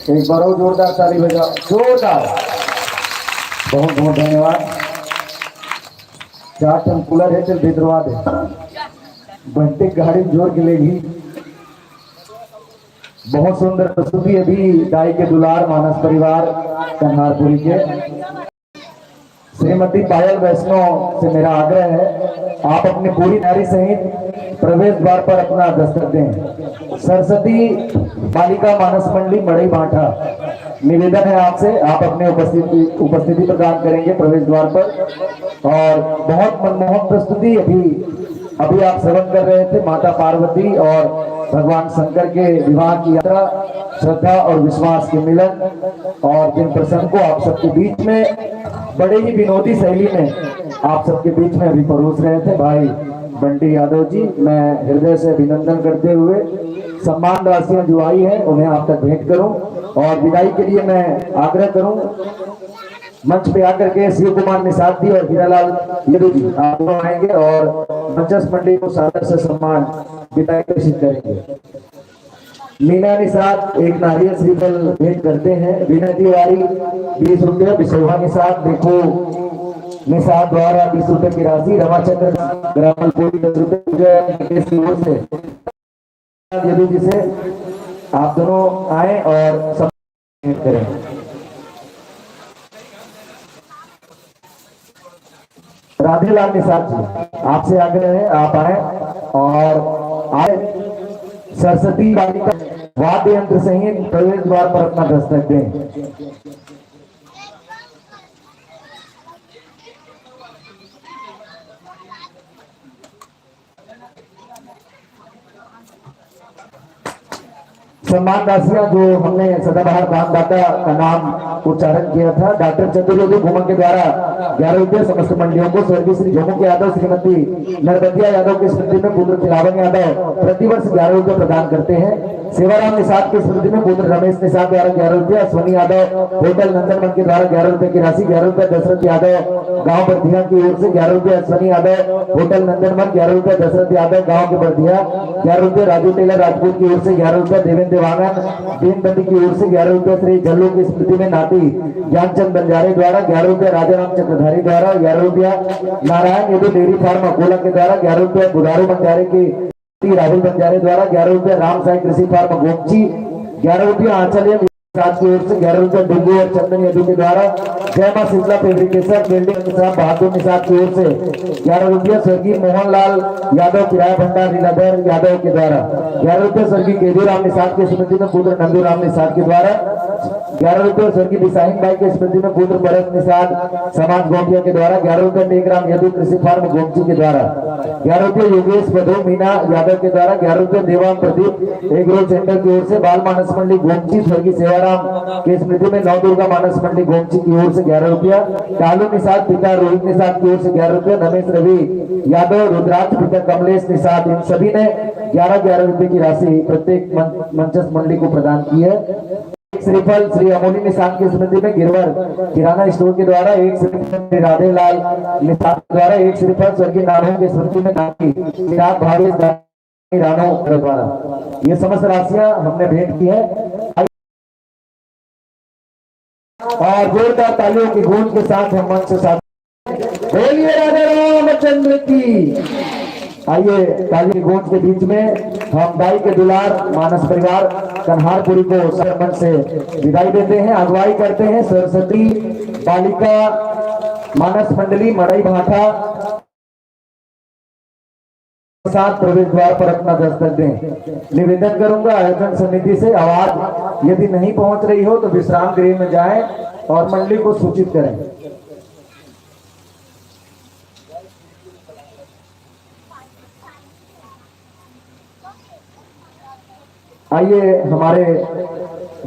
एक बार और जोरदार ताली बजाओ, जोरदार। बहुत बहुत धन्यवाद। चार ठन कूलर हे, चल भितरवा दे। बंटी गाड़ी जोर के लेगी। बहुत सुंदर प्रस्तुति अभी दाई के दुलार मानस परिवार कन्हारपुरी के। श्रीमती पायल वैष्णव से मेरा आग्रह है, आप अपनी पूरी नारी सहित प्रवेश द्वार पर अपना दस्तक दें। सरस्वती बालिका मानस मंडली मड़ई भाठा, निवेदन है आपसे, आप अपनी उपस्थिति, उपस्थिति प्रदान करेंगे प्रवेश द्वार पर। और बहुत मनमोहक प्रस्तुति अभी, अभी आप श्रवण कर रहे थे माता पार्वती और भगवान शंकर के विवाह की यात्रा, श्रद्धा और विश्वास के मिलन, और जिन प्रसंग को आप सबके बीच में बड़े ही विनोदी शैली में आप सबके बीच में अभी परोस रहे थे भाई बंटी यादव जी। मैं हृदय से अभिनंदन करते हुए सम्मान राशियां जो आई है उन्हें आप तक भेंट करूं और विदाई के लिए मैं आग्रह करूं मंच पे आकर के शिव कुमार निषाद जी और हीरालाल यदु जी आप दोनों आएंगे और मंचस्थ मंडली को सादर से सम्मान विदाई प्रेषित करेंगे। मीना निषाद एक नारियल श्रीफल भेंट करते हैं। विनय तिवारी बीस रुपये, बिसोहा निषाद देखो निषाद द्वारा बीस रुपये की राशि, रमाचंद्र ग्रामलपुरी दस रुपये, विजय की ओर से यदि जिसे आप दोनों आए और सब भेंट करें। राधेलाल निषाद जी, आपसे आग्रह है, आप आए और आए सरस्वती बालिका वाद्य यंत्र सहित प्रवेश द्वार पर अपना दस्तक दें। सम्मान राशियां जो हमने सदाबहार दानदाता का नाम उच्चारण किया था, डॉक्टर चतुर्वेदी घुमा के द्वारा ग्यारह रुपये समस्त मंडलियों को, स्वर्गीय श्री झोमुख यादव, श्रीमती नरबतिया यादव की स्मृति में पुत्र खिलावन यादव प्रतिवर्ष ग्यारह रुपये प्रदान करते हैं। सेवाराम निषाद की स्मृति में पुत्र रमेश निषाद द्वारा ग्यारह रुपये, अश्विनी यादव होटल नंदन वन के द्वारा ग्यारह रुपये की राशि, ग्यारह रुपये दशरथ यादव गांव बर्दिया की ओर से ग्यारह रुपये, अश्विनी यादव होटल नंदन वन ग्यारह रुपये, दशरथ यादव गांव के बर्दिया ग्यारह रुपये, राजू टेलर राजपूत की ओर से ग्यारह रुपये, देवेंद्र देवांगन दीनबंदी की ओर से ग्यारह रुपये, श्री झल्लू की स्मृति में नाती ज्ञानचंद बंजारे द्वारा ग्यारह रुपये, राजाराम चक्रधारी द्वारा ग्यारह रुपया, नारायण यदु डेयरी फार्म अकोला के द्वारा ग्यारह रुपये, बुधारू बंजारे की राहुल बंजारे द्वारा ग्यारह रुपये, राम साई कृषि फार्म गोमची ग्यारह रुपये, आंचल एम निषाद की ओर से ग्यारह रुपये, डुंगू और चंदन यदु के द्वारा जय मां शीतला फेब्रिकेशन बिल्डिंग निषाद बहादुर निषाद की ओर से ग्यारह रुपये, स्वर्गीय मोहनलाल यादव किराया भंडार लीलाधर यादव के द्वारा ग्यारह रुपये, स्वर्गीय केजू राम निषाद की स्मृति में पुत्र नंदू राम निषाद के द्वारा ग्यारह रुपये, स्वर्गीय बिसाहिन बाई की स्मृति में पुत्र परस निषाद समाज गोंदिया के द्वारा ग्यारह रुपये, टेकराम यदु कृषि फार्म गोमची के द्वारा ग्यारह रुपये, योगेश बधो मीना यादव के द्वारा ग्यारह रुपये, देवाम प्रदीप एग्रो सेंटर की ओर से बाल मानस मंडली गोमची, स्वर्गीय सेवाराम की स्मृति में नवदुर्गा मानस मंडली गोमची की ओर से ग्यारह रुपया, कालू निषाद पिता रोहित निषाद की ओर से ग्यारह रुपया, नमेश रवि यादव, रुद्राक्ष पिता कमलेश निषाद, इन सभी ने ग्यारह ग्यारह रुपये की राशि प्रत्येक मन-, मंचस्थ मंडली को प्रदान की है। एक श्रीफल श्री अमोली निषाद की स्मृति में गिरवर किराना स्टोर के द्वारा, एक श्रीफल श्री राधेलाल निषाद के द्वारा, एक श्रीफल स्वर्गीय नानू की स्मृति में नाती चिराग भावेश रानू के द्वारा। ये समस्त राशियां हमने भेंट की है। और जोरदार तालियों की गूंज के साथ हम मंच से साथ बोलिए राधा रामचंद्र की। आइए, ताली की गूंज के बीच में हम दाई के दुलार मानस परिवार कन्हारपुरी को सरपंच से विदाई देते हैं, अगुवाई करते हैं सरस्वती बालिका मानस मंडली मड़ई भाटा के साथ प्रवेश द्वार पर अपना दस्तक दें। निवेदन करूंगा आयोजन समिति से, आवाज यदि नहीं पहुंच रही हो तो विश्राम गृह में जाएं और मंडली को सूचित करें। आइए, हमारे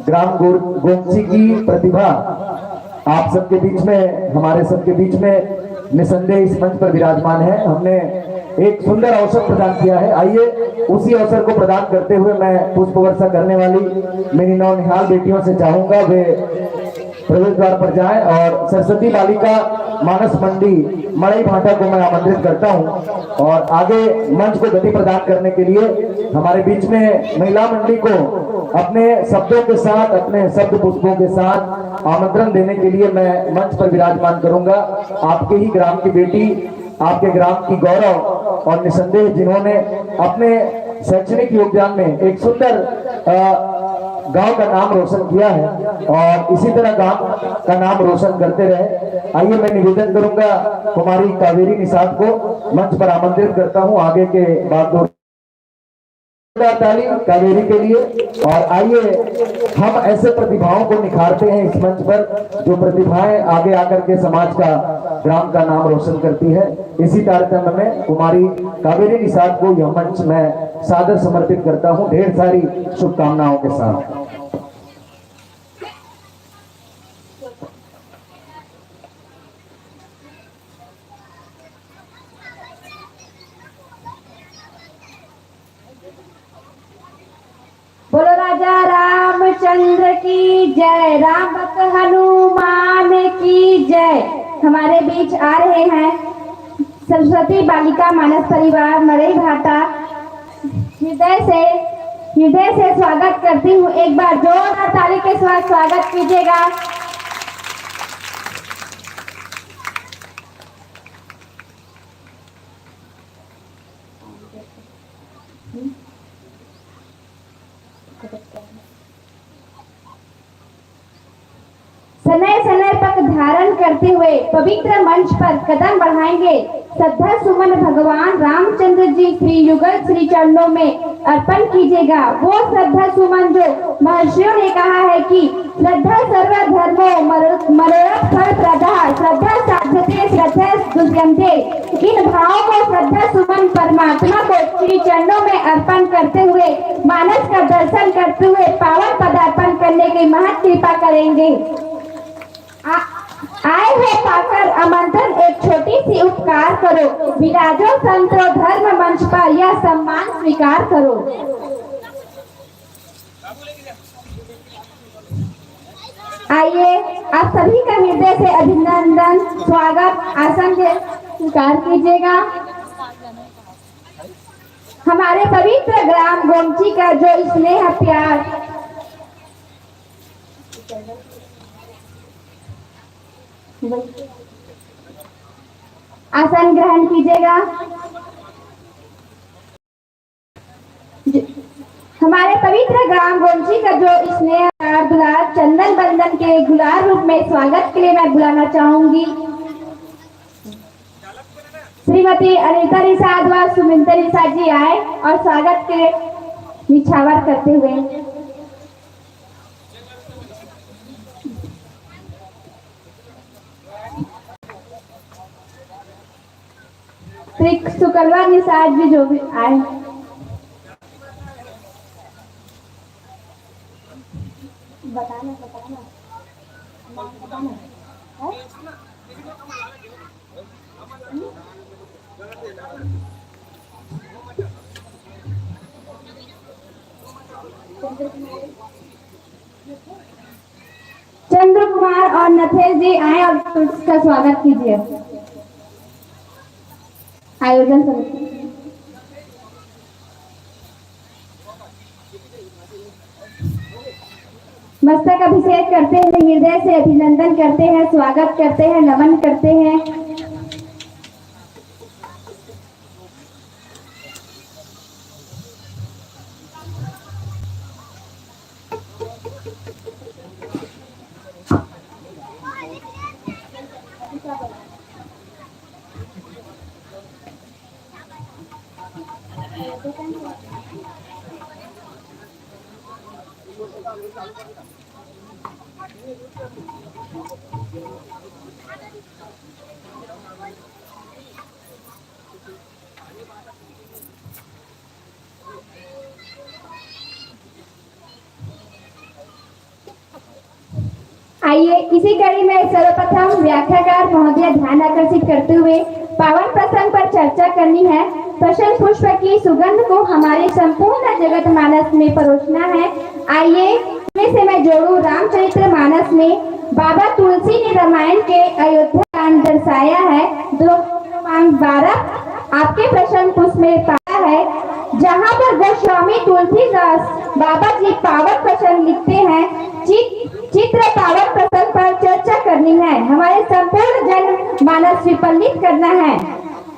ग्राम गोर-, गोमची की प्रतिभा आप सबके बीच में, हमारे सबके बीच में निसंदेह इस मंच पर विराजमान है। हमने एक सुंदर अवसर प्रदान किया है। आइए, उसी अवसर को प्रदान करते हुए मैं पुष्प वर्षा करने वाली मेरी नौनिहाल बेटियों से चाहूंगा, वे प्रवेश द्वार पर जाएं और सरस्वती बालिका मानस मंडी मड़ई भाटा को मैं आमंत्रित करता हूं और आगे मंच को गति प्रदान करने के लिए हमारे बीच में महिला मंडली को अपने शब्दों के साथ, अपने शब्द पुष्पों के साथ आमंत्रण देने के लिए मैं मंच पर विराजमान करूंगा। आपके ही ग्राम की बेटी, आपके ग्राम की गौरव और निसंदेह जिन्होंने अपने शैक्षणिक योगदान में एक सुंदर, अ, गांव का नाम रोशन किया है और इसी तरह गांव का नाम रोशन करते रहे। आइए, मैं निवेदन करूंगा कुमारी कावेरी निषाद को मंच पर आमंत्रित करता हूं आगे के बागडोर ताली कावेरी के लिए। और आइए, हम ऐसे प्रतिभाओं को निखारते हैं इस मंच पर, जो प्रतिभाएं आगे आकर के समाज का, ग्राम का नाम रोशन करती है। इसी तारतम्य में कुमारी कावेरी निषाद को यह मंच मैं सादर समर्पित करता हूं, ढेर सारी शुभकामनाओं के साथ। बोलो राजा रामचंद्र की जय, राम भक्त हनुमान की जय। हमारे बीच आ रहे हैं सरस्वती बालिका मानस परिवार मड़ई भाटा। हृदय से, हृदय से स्वागत करती हूँ। एक बार जोरदार ताली के साथ स्वागत कीजिएगा। समय समय पग धारण करते हुए पवित्र मंच पर कदम बढ़ाएंगे। श्रद्धा सुमन भगवान रामचंद्र जी श्री युगल श्री चरणों में अर्पण कीजिएगा। वो श्रद्धा सुमन जो महर्षियों ने कहा है कि श्रद्धा सर्व धर्मो मरो-, मनोरथ फल प्रदा, श्रद्धा साध्यते श्रद्धा दुष्यंते। इन भावों को श्रद्धा सुमन परमात्मा को श्री चरणों में अर्पण करते हुए, मानस का दर्शन करते हुए पावन पदार्पण करने की महत कृपा करेंगे। आ-, आए हो पाकर आमंत्रण, एक छोटी सी उपकार करो, विराजो संतो धर्म मंच पर, यह सम्मान स्वीकार करो। आइए, आप सभी का हृदय से अभिनंदन, स्वागत, आसन के स्वीकार कीजिएगा। हमारे पवित्र ग्राम गोमची का जो स्नेह प्यार, आसन ग्रहण कीजिएगा। हमारे पवित्र ग्राम गोमची का जो स्नेह, प्यार, दुलार, चंदन बंदन के गुलाल रूप में स्वागत के लिए मैं बुलाना चाहूंगी श्रीमती अनिता निषाद व सुमिंदर निषाद जी आए और स्वागत के निछावर करते हुए। श्री सुकलवा निषाद जी जो भी आए। बताना, बताना। चंद्र कुमार और नथेल जी आए और उसका स्वागत कीजिए। आयोजन समिति। मस्तक अभिषेक करते हुए हृदय से अभिनंदन करते हैं, स्वागत करते हैं, नमन करते हैं। आइए, इसी कड़ी में सर्वप्रथम व्याख्याकार महोदय ध्यान आकर्षित करते हुए पावन प्रसंग पर चर्चा करनी है। प्रसंग पुष्प की सुगंध को हमारे संपूर्ण जगत मानस में परोसना है। आइए, इनमें से मैं जोड़ू रामचरित्र मानस में बाबा तुलसी ने रामायण के अयोध्या कांड दर्शाया है। दो क्रमांक बारह आपके प्रसंग पुष्प में पाया है, जहाँ पर गोस्वामी तुलसीदास बाबा जी पावन प्रसंग लिखते हैं। चित-, चित्र पावन प्रसंग पर चर्चा करनी है, हमारे संपूर्ण जन मानस विपलित करना है।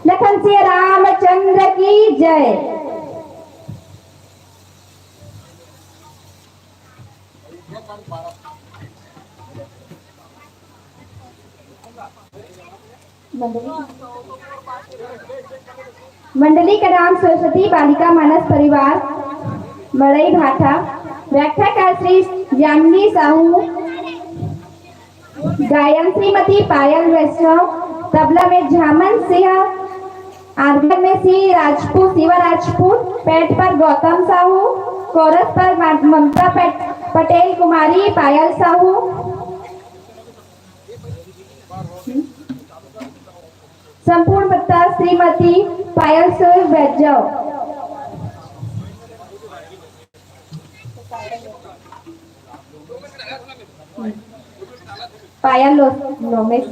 लखन सिया रामचंद्र की जय। मंडली का नाम सरस्वती बालिका मानस परिवार मड़ई भाठा। व्याख्याकार श्री यामिनी साहू। गायन श्रीमती पायल वैष्णव। तबला में झामन सिंह। आर्गन में श्री राजपूत, शिवा राजपूत। पैड पर गौतम साहू। कोरस पर ममता पटेल, कुमारी पायल साहू। संपूर्ण पत्ता श्रीमती पायल सिंह बैजौ। पायल लो-, लोमेश।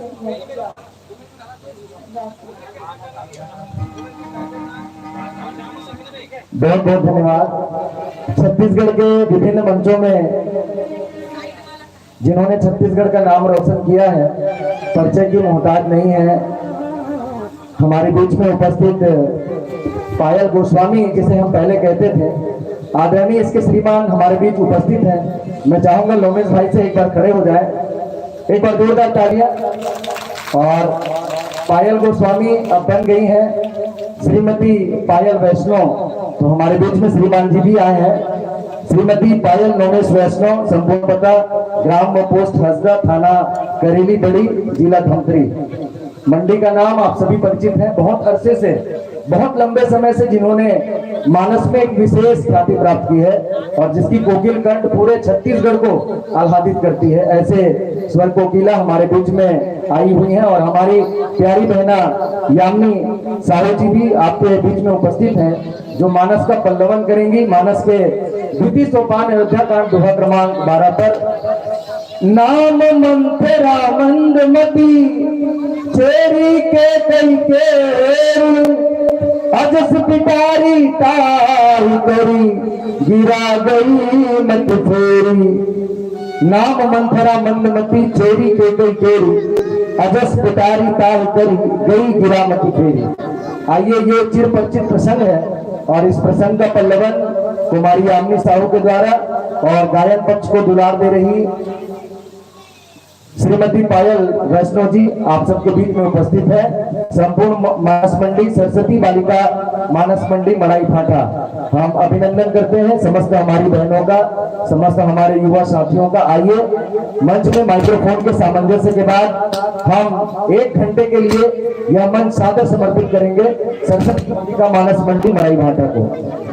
बहुत बहुत धन्यवाद। छत्तीसगढ़ के विभिन्न मंचों में जिन्होंने छत्तीसगढ़ का नाम रोशन किया है, परिचय की मोहताज नहीं है। हमारे बीच में उपस्थित पायल गोस्वामी, जिसे हम पहले कहते थे, आदरणीय इसके श्रीमान हमारे बीच उपस्थित हैं। मैं चाहूंगा लोमेश भाई से एक बार खड़े हो जाए, एक बार जोरदार तालियां। और पायल गोस्वामी अब बन गई हैं श्रीमती पायल वैष्णव, तो हमारे बीच में श्रीमान जी भी आए हैं। श्रीमती पायल नोमेश वैष्णव, संपूर्ण पता ग्राम व पोस्ट हसदा, थाना करेली बड़ी, जिला धमतरी। मंडी का नाम आप सभी परिचित हैं। बहुत अरसे से, बहुत लंबे समय से जिन्होंने मानस में एक विशेष ख्याति प्राप्त की है और जिसकी कोकिल कंठ पूरे छत्तीसगढ़ को आह्लादित करती है, ऐसे स्वर कोकिला हमारे बीच में आई हुई हैं। और हमारी प्यारी बहना यामिनी साहू जी भी आपके बीच में उपस्थित हैं, जो मानस का पल्लवन करेंगी। मानस के द्वितीय सोपान अयोध्या कांड, दोहा क्रमांक बारह पर। नाम मंथरा मंदमती, चेरी केकई केरी, अजस पिटारी ताहि करी, गिरा गई मति फेरी। नाम मंथरा मंदमती, चेरी केकई केरी, अजस पिटारी ताहि करी, गई गिरा मति फेरी। आइए, ये चिर परिचित प्रसंग है और इस प्रसंग का पल्लवन कुमारी यामिनी साहू के द्वारा और गायन पक्ष को दुलार दे रही श्रीमती पायल वैष्णव जी आप सबके बीच में उपस्थित है। संपूर्ण म-, मानस मंडी, सरस्वती बालिका मानस मंडी मड़ाई फाटा, हम अभिनंदन करते हैं समस्त हमारी बहनों का, समस्त हमारे युवा साथियों का। आइए, मंच में माइक्रोफोन के सामंजस्य के बाद हम एक घंटे के लिए यह मंच सादर समर्पित करेंगे सरस्वती बालिका मानस मंडी मड़ाई फाटा को।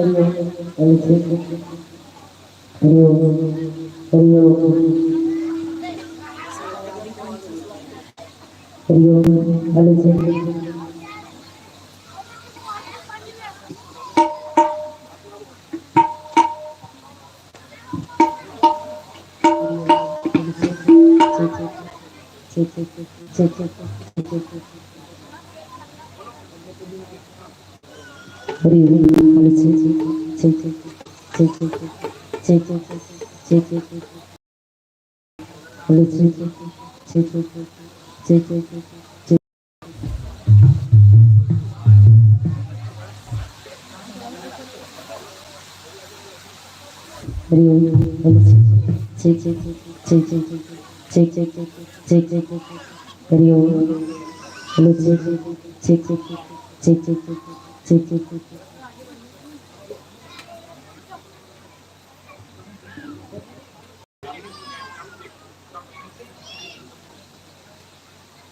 हरि ओम, हरि ओम, हरि ओम, हरि ओम, हरि ओम, हरि ओम। हरि ओम। हरि ओम। हरि ओम।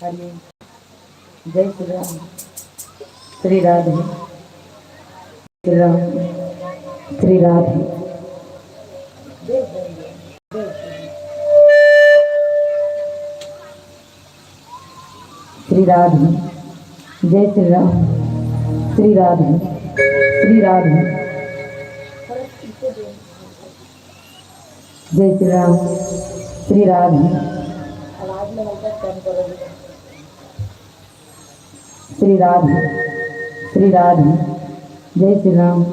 हरि ओम। जय श्री राम। श्री राधे। श्री राम। श्री राधे। श्री राधे। जय श्री राम। श्री राधे। श्री राधे। जय श्री राम। श्री राधे। श्री राधे। श्री राधे। जय श्री राम।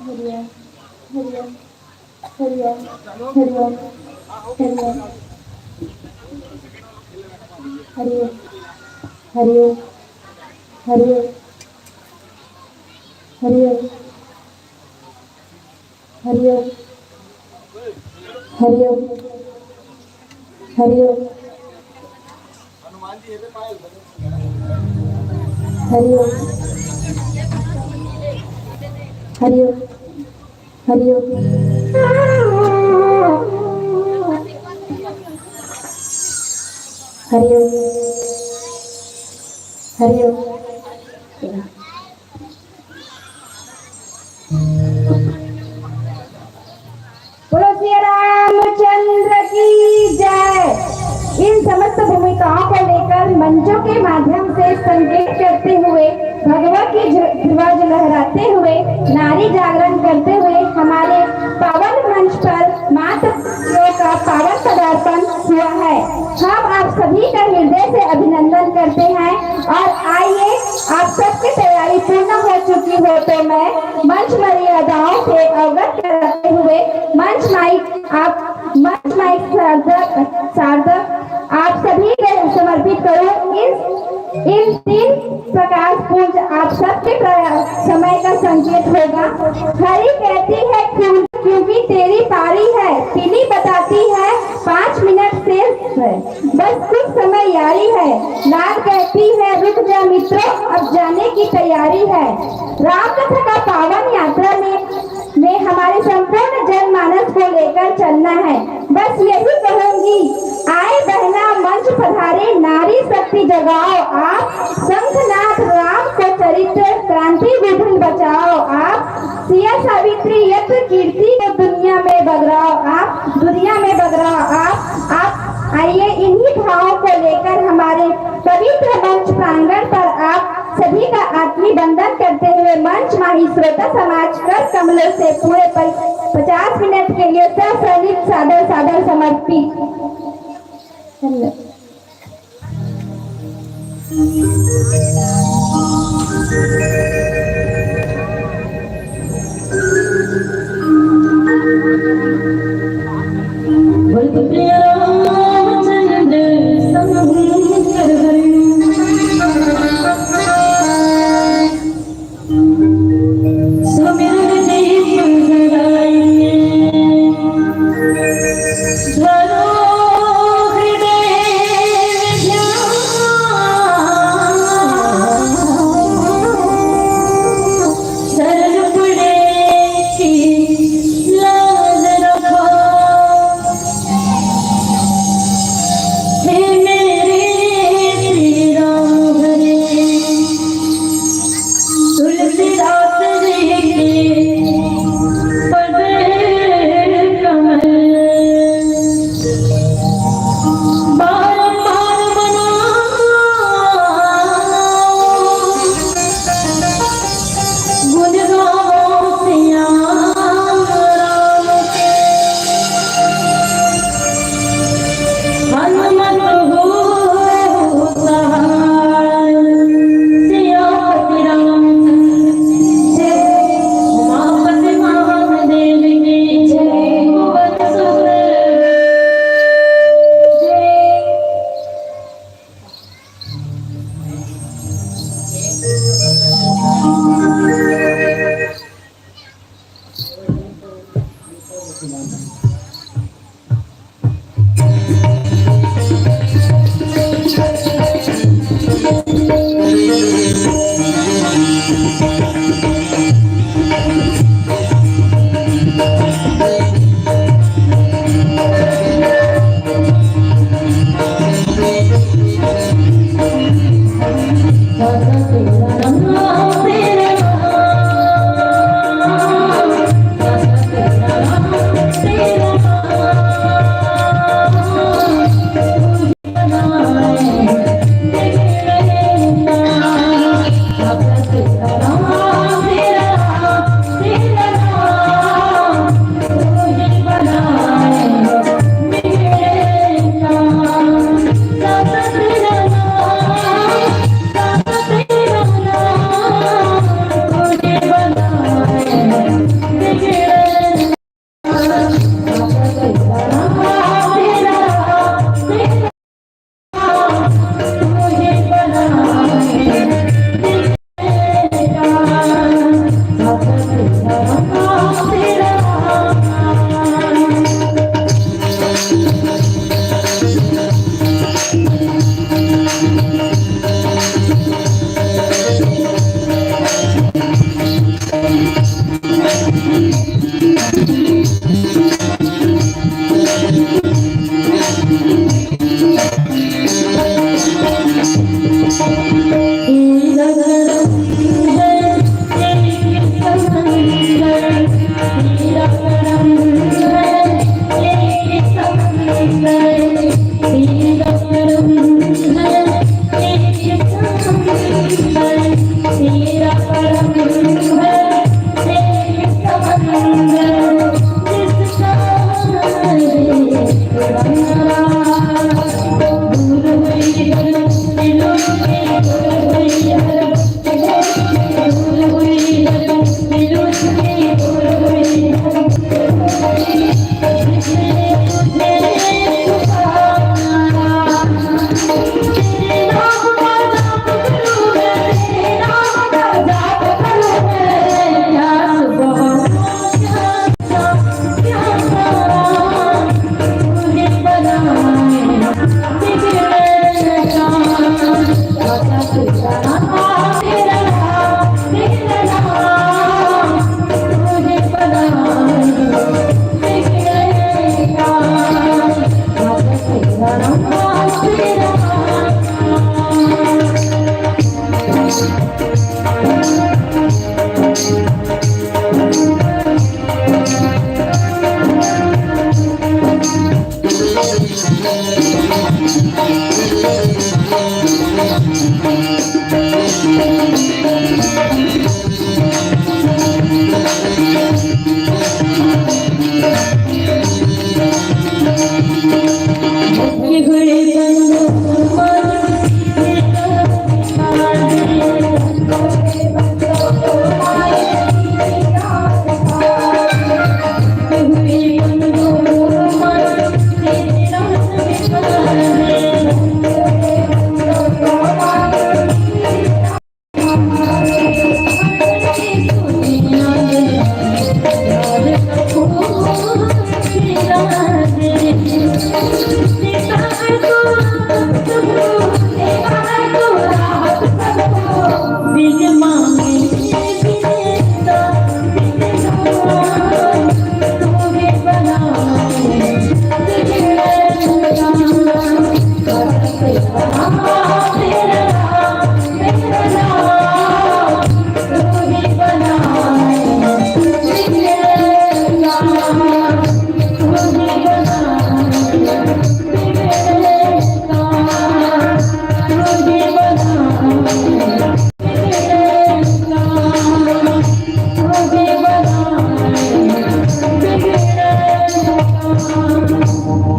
हरि ओम। हरि ओम। हरि ओम। हरि ओम। हरि ओम। हरि ओम। हरि ओम। हरि ओम। हरि ओम। हरि ओम। हरि ओम। हरि ओम। हरि ओम। हरि ओम। हरि ओम। हरि ओम। हरि ओम। बोलो सिया रामचंद्र की जय। इन समस्त भूमिकाओं को लेकर मंचों के माध्यम से संकेत करते हुए, भगवा की ध्व-, ध्वज लहराते हुए, नारी जागरण करते हुए हमारे पावन मंच पर मातृ का पावन पदार्पण हुआ है। हम आप सभी का हृदय से अभिनंदन करते हैं। और आइए, आप सबकी तैयारी पूर्ण हो चुकी हो तो मैं मंच मर्यादाओं से अवगत कराते हुए मंच माइक आप मंच माइक सार्थक, सार्थक आप सभी को समर्पित करूं। इस, इन तीन प्रकाश पुंज आप सबके प्र-, समय का संकेत होगा। घड़ी कहती है क्यों, क्योंकि तेरी पारी है, तीली बताती है पाँच मिनट शेष है, बस कुछ समय यारी है। लाल कहती है रुक जा मित्रों, अब जाने की तैयारी है। राम कथा का पावन यात्रा में, में हमारे संपूर्ण जनमानस को लेकर चलना है। बस यही कहूंगी, आए बहना मंच पधारे, नारी शक्ति जगाओ आप, शंखनाद राम को चरित्र, क्रांति विघ्न बचाओ आप, सिया सावित्री यत्र कीर्ति को दुनिया में बगराओ आप, दुनिया में बगराओ आप। आप आइए, इन्हीं भावों को लेकर हमारे पवित्र मंच प्रांगण पर आप सभी का आत्मीय वंदन करते हुए मंच माही श्रोता समाज कर कमलों से पूरे प-, पचास मिनट के लिए ससंगीत सादर सादर समर्पित। धन्यवाद।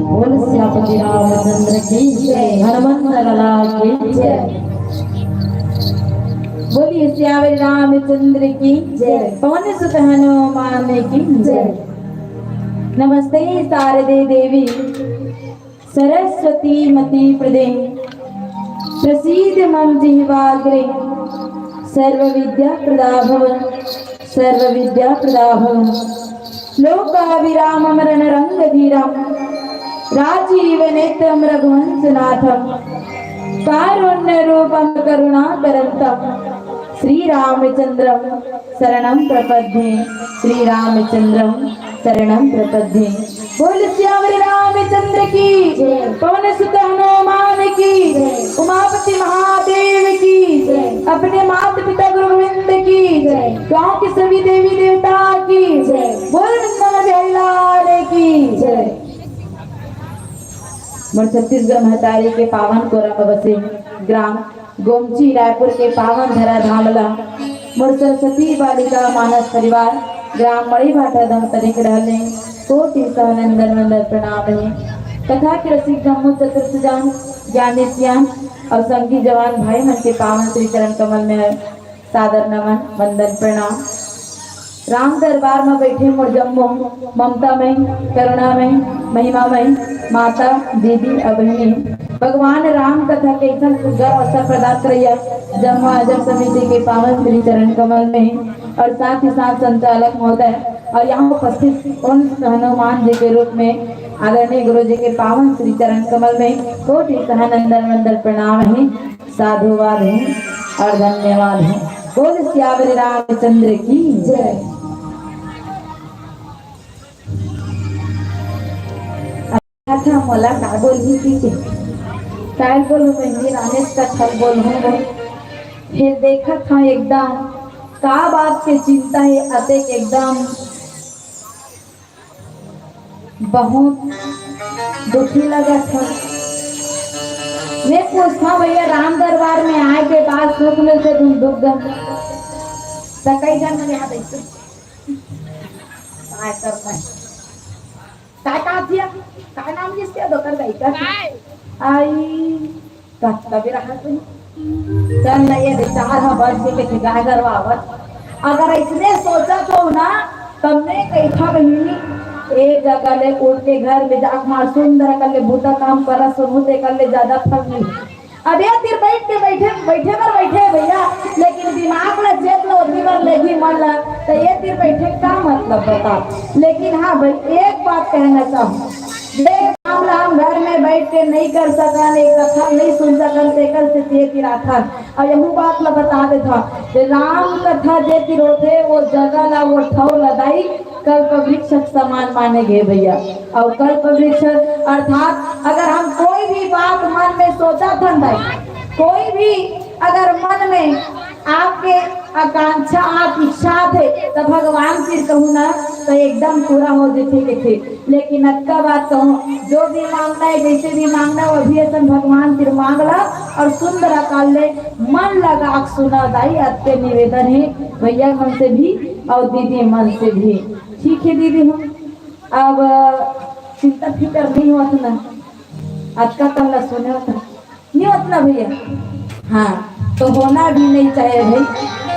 बोल सियापति रामचंद्र की जय, हनुमंत लाला की जय। बोलिए सियावर रामचंद्र की जय, पवन सुत हनुमान की जय। नमस्ते शारदे देवी सरस्वती मति प्रदे, प्रसीद मम जिह्वाग्रे सर्व विद्या प्रदा भव, सर्व विद्या प्रदा भव। लोकाभिरामं रणरंगधीरं राजीवनेत्रं रघुवंशनाथं कारुण्यरूपं करुणाकरन्तं श्रीरामचन्द्रं शरणं प्रपद्ये, श्रीरामचन्द्रं शरणं प्रपद्ये। बोल सियावर रामचंद्र की जय। पवन सुत हनुमान की जय। उमापति महादेव की जय। अपने माता पिता गुरु गोविंद की जय। गांव के सभी देवी देवता की जय। बोल वृंदावन बिहारी लाल की जय। मोर छत्तीसगढ़ महतारी के पावन कोरा म बसे ग्राम गोमची रायपुर के पावन धरा धाम ला मोर सरस्वती बालिका मानस परिवार ग्राम मड़ीभाटा दंतरी के डहर ले कोटि सहनंदन वंदन प्रणाम हे। कथा के रसिक जम्मो चतुर्थ जन, ज्ञानी सियान अउ संगी जवान भाई मन के पावन श्री चरण कमल में सादर नमन, वंदन, प्रणाम। राम दरबार म बइठे मोर जम्मो ममता मई, करुणा मई, महिमा मई माता, दीदी अउ बहिनी, भगवान राम कथा के अइसन सुंदर अवसर प्रदान करइया जम्मो आयोजक समिति के पावन श्री चरण कमल में अउ साथ ही साथ संचालक महोदय अउ यहाँ उपस्थित उन हनुमान जी के रूप में आदरणीय गुरु जी के पावन श्री चरण कमल में कोटि सहनंदन वंदन प्रणाम हे। साधुवाद हे अउ धन्यवाद हे। बोल सियावर रामचंद्र की जय। अच्छा, मोला का बोलही कि के? काय बोलूं बहिनी, रामेश कथा ल बोलहूं वो। फेर देखत हंव एकदम का बात के चिंता हे, अतेक एकदम बहुत दुखी लगत हे। मैं पूछथंव भैया, राम दरबार में आय के बाद सुख मिलथे धुन दुख गम? त कई झन मन यहाँ बइठे। काय करत हे? काय कहा थिया? काय नाम जिसके दो कर गई कर? आई। कतका बेरा हे तुम? चल ना, ये बेचार ह बच के कथे गाय गरवा आवत। अगर अइसने सोचत हो ना, तब मैं कहिथा बहिनी, ए जगह ले उठ के घर में जाके मार सुंदर कर ले बूता काम करा सुरू ते कर ले ज्यादा फल मिली। अब ये तीर बइठ के बइठे, बइठे बर बइठे भैया, लेकिन दिमाग ला चेत ला ओती बर लेगी मन ला, त ये तीर बइठे का मतलब बता? लेकिन हाँ भाई, एक बात कहना चाहूँ, देख, काम ला हम घर में बइठ के नइ कर सकन, एक कथा नइ सुन सकन, तेकर सेती ये तीर आथन। अउ यहू बात ला बता देथन, जे राम कथा जे तीर होथे, वो जगह ला, वो ठउर ला दाई कल्प वृक्ष के समान माने गे भैया। अउ कल्प वृक्ष अर्थात अगर हम कोई भी बात मन में सोचत हन भाई, कोई भी अगर मन में आपके आकांक्षा, आप इच्छा थे, त भगवान तीर कहूँ ना, त एकदम पूरा हो जथे कथे। लेकिन अतका बात कहूँ, जो भी मांगना हे, जइसे भी मांगना हे, वो भी अइसन भगवान तीर मांग ला अउ सुंदर अकाल ले मन लगा के सुना दाई, अतके निवेदन हे भैया मन से भी अउ दीदी मन से भी। ठीक हे दीदी, हम अब चिंता फिकर नइ होत ना, अतका तन ला सुने होत ना। नइ होत ना भैया? हाँ, तो होना भी नहीं चाहिए भाई।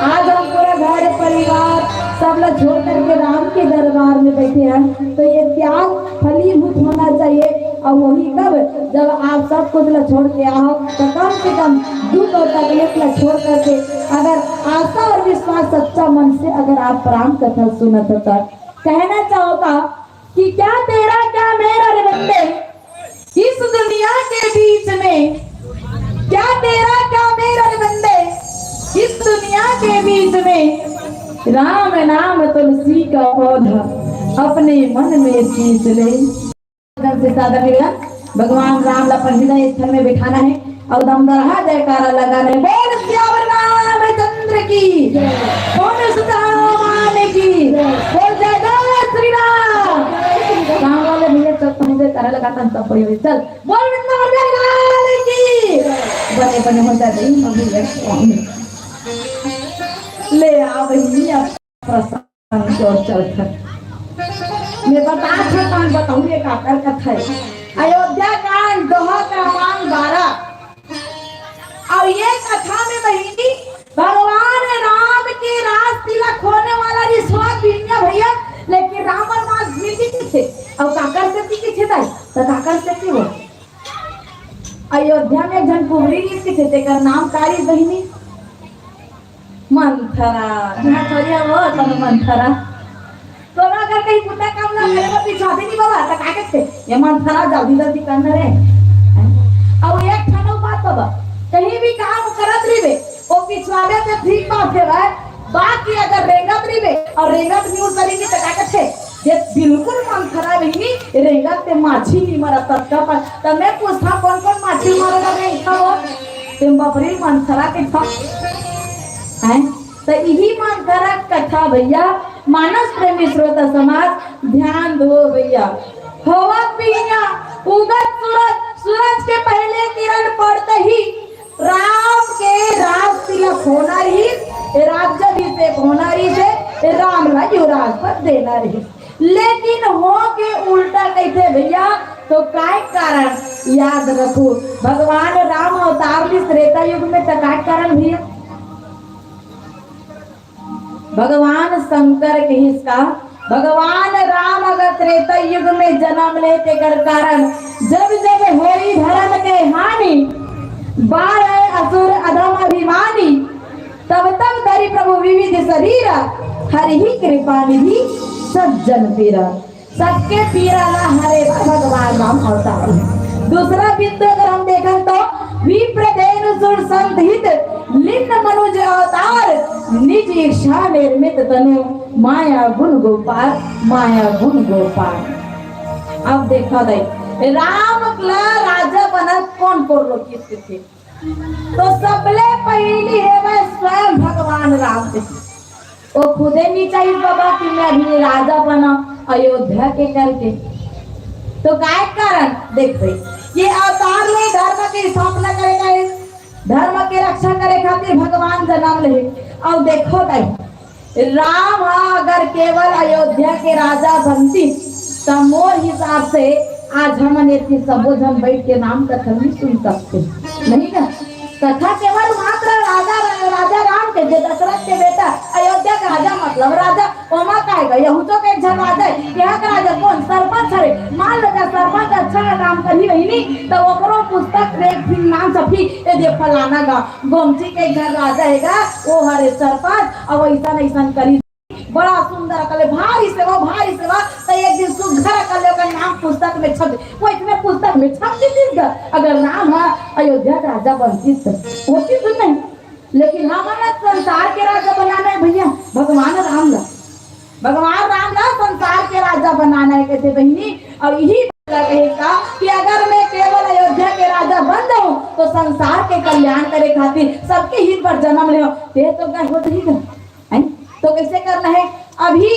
आज हम पूरा घर परिवार सब ला छोड़ करके राम के दरबार में बइठे हन, तो ये त्याग फलीभूत होना चाहिए। अउ वही कब, जब आप सब कुछ ला छोड़ के आओ, तो कम से कम दुख अउ तकलीफ ला छोड़ करके अगर आशा अउ विश्वास सच्चा मन से अगर आप राम कथा सुनत हो, तो कहना चाहूँगा कि क्या तेरा क्या मेरा रे बंदे, इस दुनिया के बीच में, क्या तेरा क्या मेरा रे बंदे, इस दुनिया के बीच में, राम नाम तुलसी का पौधा, अपने मन में सींच ले। से सादा मिला, भगवान राम ला अपन हृदय स्थल में बिठाना हे। अउ दमदरहा जयकारा लगा रहे, बोल सियावर रामचंद्र की, बोल सुदामान की, बोल जय जय श्री राम। गाँव वाले भैया सब पहले जयकारा लगाता है, सब पहले चल, बोल वृंदावन बिहारी लाल की। बने बने हो जाते हैं, अभी ले स्वामी। ले आ बहिनी, अब प्रसंग के ओर चलत हन। मैं बता सकता हूँ, बताऊँ ये काकर कथा है। अयोध्या कांड, दोहा क्रमांक बारह। अउ ये कथा में बहिनी, भगवान राम के राज तिलक होने वाला रिश्वत बिनिया भैया, लेकिन राम और माँ मिलती किथे? अउ काकर सेती किथे ताई? त काकर सेती वो? अयोध्या में एक झन कुंवरी रिहिस किथे, तेकर नाम का रिहिस बहिनी? मंथरा। यहाँ छोड़िया वो, तनु मंथरा। कोनो अगर कहीं बुता काम ना करे, वो पिछवाथे नहीं बाबा, त का कहते? ये मंथरा जल्दी जल्दी कर ना रे। अउ एक ठन बात बाबा, कहीं भी काम करत रहिबे, वो पिछवावे ते ठीक बात है भाई। बाकी अगर रेंगत रहिबे, अउ रेंगत नहीं उतरेंगे, त का कहते? जे बिल्कुल मंथरा बहिनी, रेंगत ते माछी नहीं मरा ततका पर। त मैं पूछता, कौन कौन माछी मरा रेंगत हो? तेम बपरी मंथरा के था। हैं? त इही मंथरा कथा भैया, मानस प्रेमी श्रोता समाज, ध्यान दो भैया। होवत बिहनिया, उगत सूरज, सूरज के पहले किरण पड़ते ही राम के राज तिलक होना रहिस, राज्याभिषेक होना रहिस, राम ला युवराज पद देना रहिस। लेकिन हो के उल्टा कहिथे भैया, तो काय कारण? याद रखो, भगवान राम अवतार लिस त्रेता युग में, त काय कारण भैया? भगवान शंकर कहिस का, भगवान राम अगर त्रेता युग में जन्म ले, तेकर कारण जब जब होई धर्म के हानि, बाढ़े असुर अधम अभिमानी, तब तब धरि प्रभु विविध शरीर, हरि ही कृपा निधि सज्जन पीरा। सबके पीरा ला हरे बर भगवान राम अवतार हे। दूसरा बिंदु अगर हम देखन तो, विप्र धेनु सुर संत हित, लीन मनुज अवतार, निज इच्छा निर्मित तनु, माया गुण गोपाल, माया गुण गोपाल। अब देखो दई, राम ला राजा बनत कोन कोन रोकिस थे? तो सबले पहिली हेवय स्वयं भगवान राम के। वो खुदे नहीं चाहिए बाबा कि मैं अभी राजा बना अयोध्या के करके। तो काय कारण? देख भाई, ये अवतार ले धर्म के स्थापना करे का है, धर्म के रक्षा करे खातिर भगवान जन्म ले। अउ देखो भाई, राम ह अगर केवल अयोध्या के राजा बनती, त मोर हिसाब से आज हमन एती सबो झन बैठ के राम कथा नहीं सुन सकते, नहीं ना? कथा केवल मात्र राजा, राजा राम के, जे दशरथ के बेटा, अयोध्या के राजा, मतलब राजा, ओमा काय गा, यहूचो के एक झन राजा हे, यहाँ के राजा कोन? सरपंच हरे। मान लो, अगर सरपंच अच्छा काम करही रही नी, त ओकरो पुस्तक में एक ठिन नाम छपही, ए दे फलाना गा, गोमती के एक झन राजा हे गा, वो हरे सरपंच, अउ ऐसन ऐसन करी। बड़ा सुंदर अकल हे, भारी सेवा, भारी सेवा। त एक दिन सुघर अकल हे, ओकर नाम पुस्तक में छप, वो इतने पुस्तक में छप जीतिस गा। अगर राम ह अयोध्या के राजा बनतिस त होतिस नहीं। लेकिन हमन ला संसार के राजा बनाना हे भैया, भगवान राम ला, भगवान राम ला संसार के राजा बनाना हे, कहिथे बहिनी। अउ इही बात ला कहे का कि अगर मैं केवल अयोध्या के राजा बन जाऊं, तो संसार के कल्याण करे खातिर, सबके हित बर जन्म लेहूं, ते तो गा होत ही गा। हैं? तो कैसे करना हे? अभी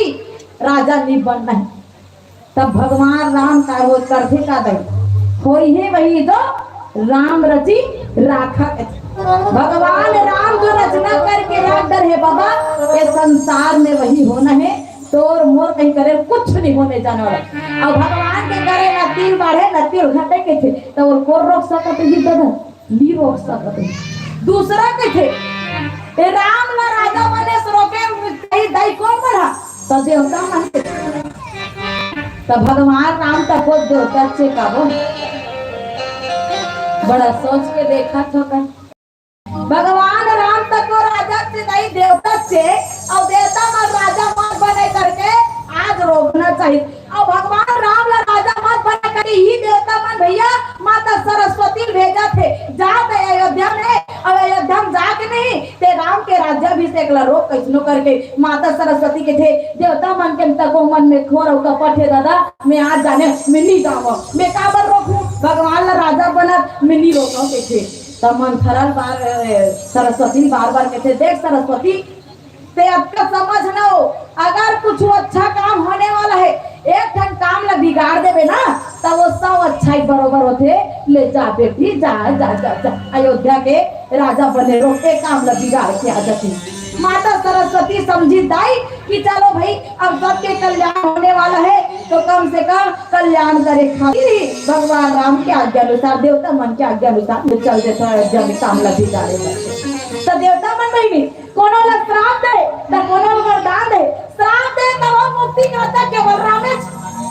राजा नहीं बनना हे। तब भगवान राम का वो करथे का दई, होई हे वही जो राम रचि राखा कथे। भगवान राम जो रचना करके रख डरे हे बाबा, ये संसार में वही होना हे। तोर मोर कहीं करे कुछ नहीं होने जाने वाला। अउ भगवान के करे ना तिल बाढ़े ना तिल घटे कथे, त वो कोन रोक सकत हे जी दादा? नी रोक सकत हे। दूसरा कथे, ए राम ला राजा बने से रोके, कही दई कोन बना? त देवता मन के। त भगवान राम त खुद देवता से कबो। बड़ा सोच के देखा थो का। भगवान राम तको राजा से नहीं, देवता से, अउ देवता मन राजा मन बने करके आज रोकना चाहिए। अउ भगवान राम ला राजा मन बने करके ही देवता मन भैया माता सरस्वती भेजथे, जात हे अयोध्या में, अउ अयोध्या में जाके नहीं, ते राम के राज्याभिषेक ला रोक कैसनो करके। माता सरस्वती कथे, देवता मन के तको मन में घोर अउ कपट हे दादा, मैं आज जाने, मैं नहीं जाऊँ, मैं काबर रोकूं, भगवान ला राजा बनत, मैं नहीं रोकूं कथे। त मंथरा बार, ए, सरस्वती बार बार कहते, "देख सरस्वती, ते अतका समझ न हो, अगर कुछ अच्छा काम होने वाला है, एक ठन काम ला बिगाड़ देबे ना, त वो सौ अच्छा ही बरोबर होथे। ले जा बेटी, जा, जा, जा, जा, अयोध्या के राजा बने रहो, एक काम ला बिगाड़ के आ जाती।" माता सरस्वती समझी दाई कि चलो भाई, अब सबके कल्याण होने वाला है, तो कम से कम कल्याण करे खातिर ही भगवान राम के आज्ञा अनुसार, देवता मन के आज्ञा अनुसार में चल देता है, अयोध्या में काम ला बिगाड़े करके। तो देवता मन बहिनी, कोनो ला श्राप दे, त कोनो ला वरदान दे। श्राप दे त वो मुक्ति करता केवल रामेच,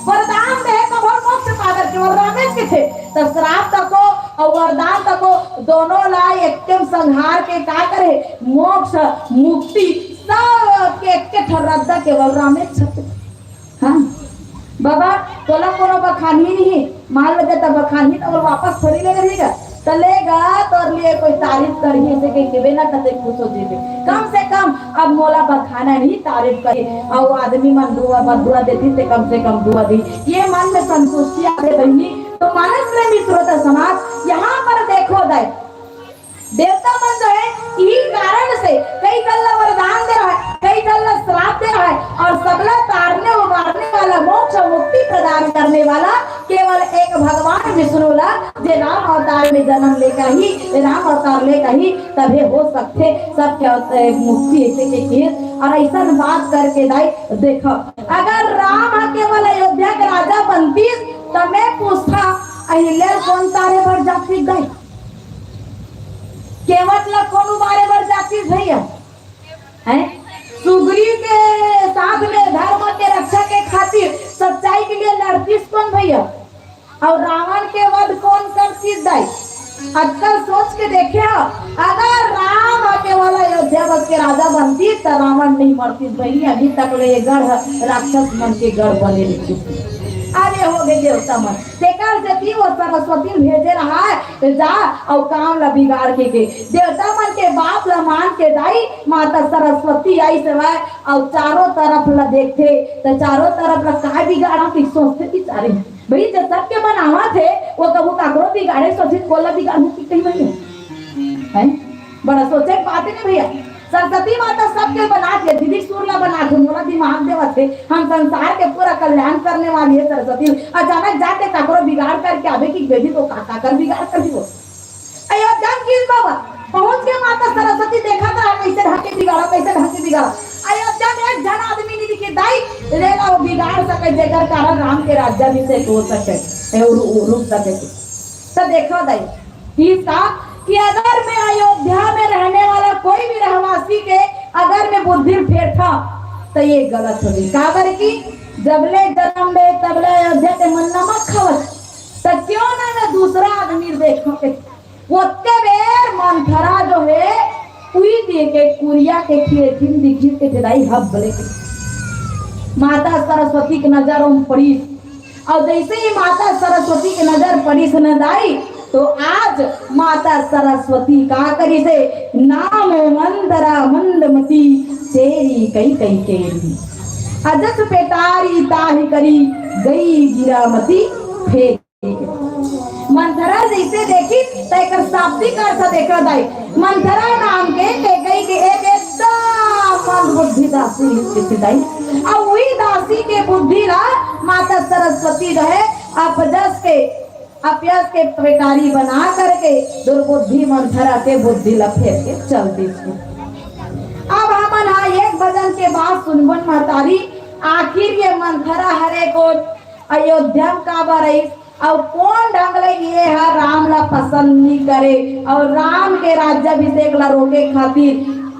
वरदान दे त वो मोक्ष पाकर केवल रामेच के थे। त श्राप तको अउ वरदान तको दोनों ला एकदम संहार के का करे, मोक्ष, मुक्ति, सब के एक के ठन रद्दा केवल रामेच छते। हाँ, बाबा, तोला कोनो बखानी नहीं, मान लेते त बखानी त वो वापस थोड़ी ले लेगा। त लेगा, तोर लिए कोई तारीफ करही, ऐसे कहीं देबे ना, कते खुश हो जेबे। कम से कम अब मोला बखाना नहीं, तारीफ करी। अउ आदमी मन दुआ, बदुआ देती, ते कम से कम दुआ दी। ये मन में संतुष्टि आवे बहिनी। तो मानस प्रेमी श्रोता समाज, यहाँ पर देखो दाई, देवता मन जो है, यही कारण से कई झन ला वरदान दे रहा है, कई झन ला श्राप दे रहा है, और सबला तारने उबारने वाला, मोक्ष मुक्ति प्रदान करने वाला केवल एक भगवान विष्णु ला, जे राम अवतार में जन्म लेकर ही, राम अवतार लेकर ही तभे हो सकथे सबके अवत-, मुक्ति ऐसे के चीज। और ऐसा बात करके दाई देखो, अगर राम ह केवल अयोध्या के राजा बनतीस, त मैं पूछता, अहिल्या ल कोन तारे बर जातिस दाई? केवट ला कोन उबारे बर जातिस भैया? हैं? सुग्रीव के साथ में धर्म के रक्षा के खातिर सच्चाई के लिए लड़तीस कोन भैया? और रावण के वध कोन करतीस दाई? अतका सोच के देखे हो, अगर राम ह केवल अयोध्या बस के राजा बनतीस त रावण नहीं मरतीस बहिनी, अभी तक ले ये गढ़ राक्षस मन के गढ़ बने रहितिस। अरे हो गए देवता मन, तेकर सेती वो सरस्वती भेजे रहा है, जा अउ काम ला बिगाड़ के, के देवता मन के बात ला मान के दाई माता सरस्वती आई सेवाय अउ चारों तरफ ला देखथे, त चारों तरफ ला काय बिगाड़ा कि सोचथे बिचारे, भाई जब सबके बनावत हे, वो कभू काकरो बिगाड़े सोचे, कोला बिगाड़ू कि कहीं नहीं है? बड़ा सोचे के बात है ना भैया। सरस्वती माता सबके बनात हे, दीदी सुर ला बनात हे, मोला दिमाग देवत हे, हम संसार के पूरा कल्याण करने वाली है सरस्वती। अचानक जाके काकरो बिगाड़ करके आवे कि बेटी तो का, काकर बिगाड़ कर दी वो। अयोध्या में गिस बाबा, पहुंच के माता सरस्वती देखत रहा, कैसे ढंग के बिगाड़ा, कैसे ढंग के बिगाड़ा। अयोध्या में एक झन आदमी नहीं दिखे दाई, ले ला वो बिगाड़ सके, जेकर कारण राम के राज्याभिषेक हो सके, ए, रु-, रु-, रुक सके। तो देखो दाई, किस का कि अगर मैं अयोध्या में रहने वाला कोई भी रहवासी के अगर मैं बुद्धि फेरता, तो ये गलत होही। काबर कि जबले जन्म ले तबले अयोध्या के मन नमक खावत, त क्यों ना मैं दूसरा आदमी देखो के। ओतके बेर मंथरा जो है, उही दे के कुरिया के खिएथिन दिखिस के दाई हब बोले के। माता सरस्वती के नजर ओम पड़िस। और जैसे ही माता सरस्वती के नजर पड़िस न दाई, तो आज माता सरस्वती का करिसे, नाम मंथरा मंदमती, तेरी कई कई केरी। अजस पेटारी ताहि करी, गई गिरामती फेरी। मंथरा जैसे देखिस, त एकर शाब्दिक अर्थ देखा दाई। मंथरा नाम के कैकई के एक एकदम मंद बुद्धि दासी रिहिस दाई। अब वही दासी के बुद्धि ला माता सरस्वती जो है, अपजस के, अपयस के पेटारी बना करके दुर्बुद्धि मंथरा के बुद्धि ला फेर के चल दिस। अब हमन हा एक भजन के बाद सुनबन महतारी, आखिर ये मंथरा हरे कोन, अयोध्या म काबर आइस, अउ कोन ढंग ले ये ह राम ला पसंद नइ करे, अउ राम के राज्याभिषेक ला रोके खातिर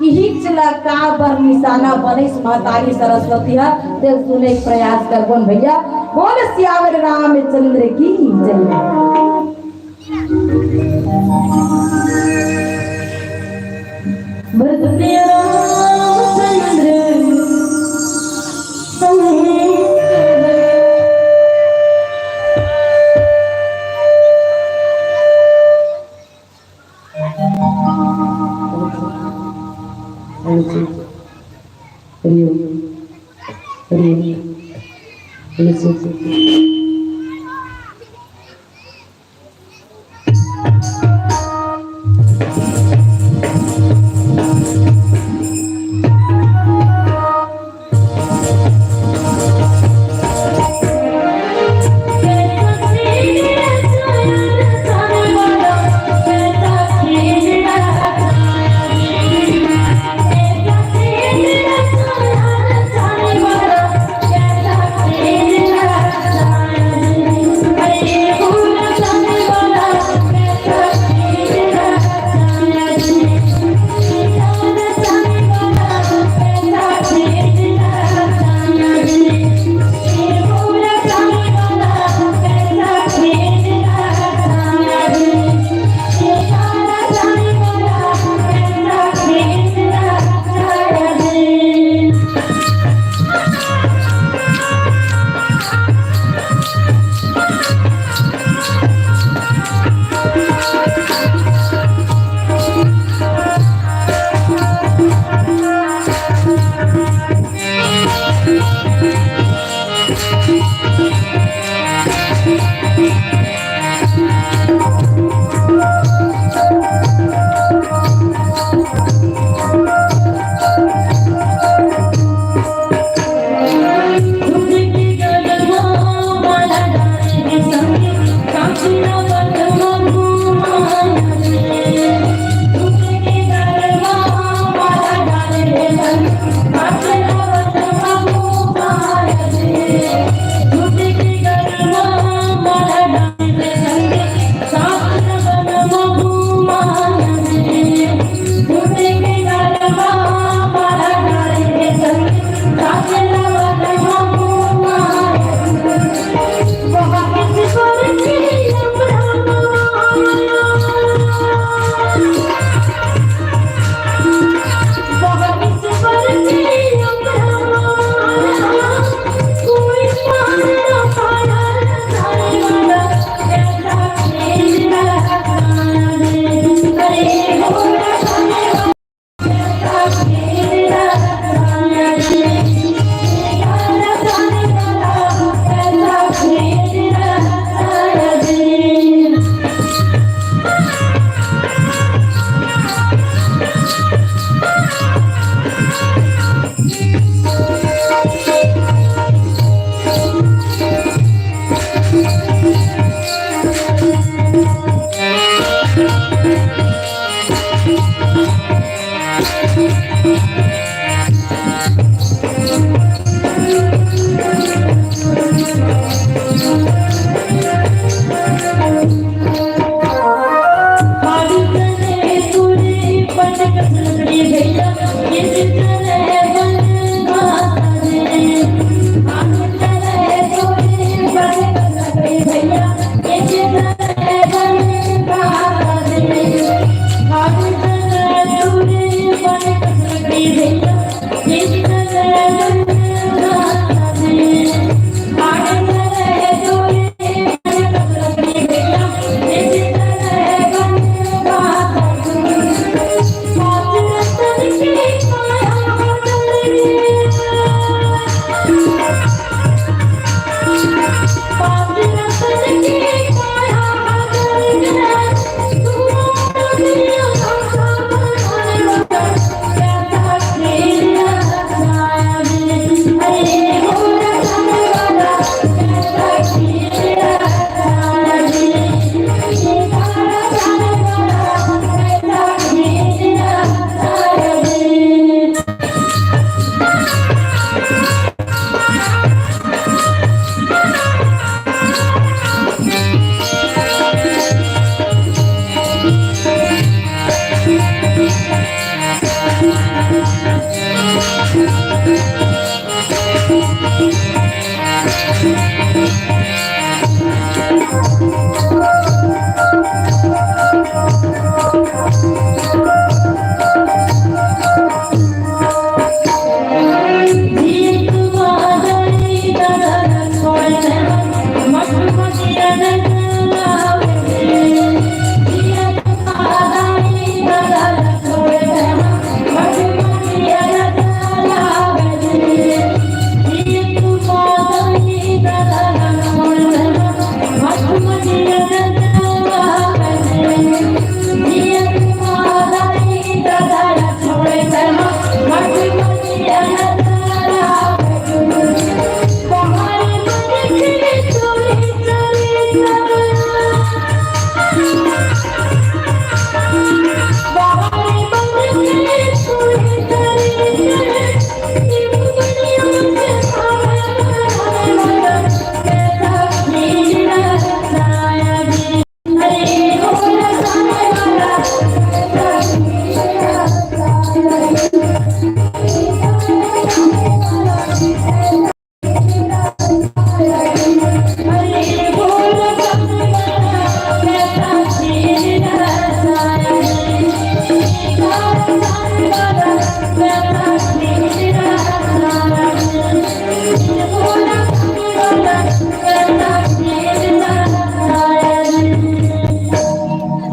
इहिच ला काबर निशाना बनिस महतारी सरस्वती ह, ते सुने के प्रयास करबोन भैया। बोल सियावर रामचंद्र की जय। भरत प्रिय रामचंद्र संग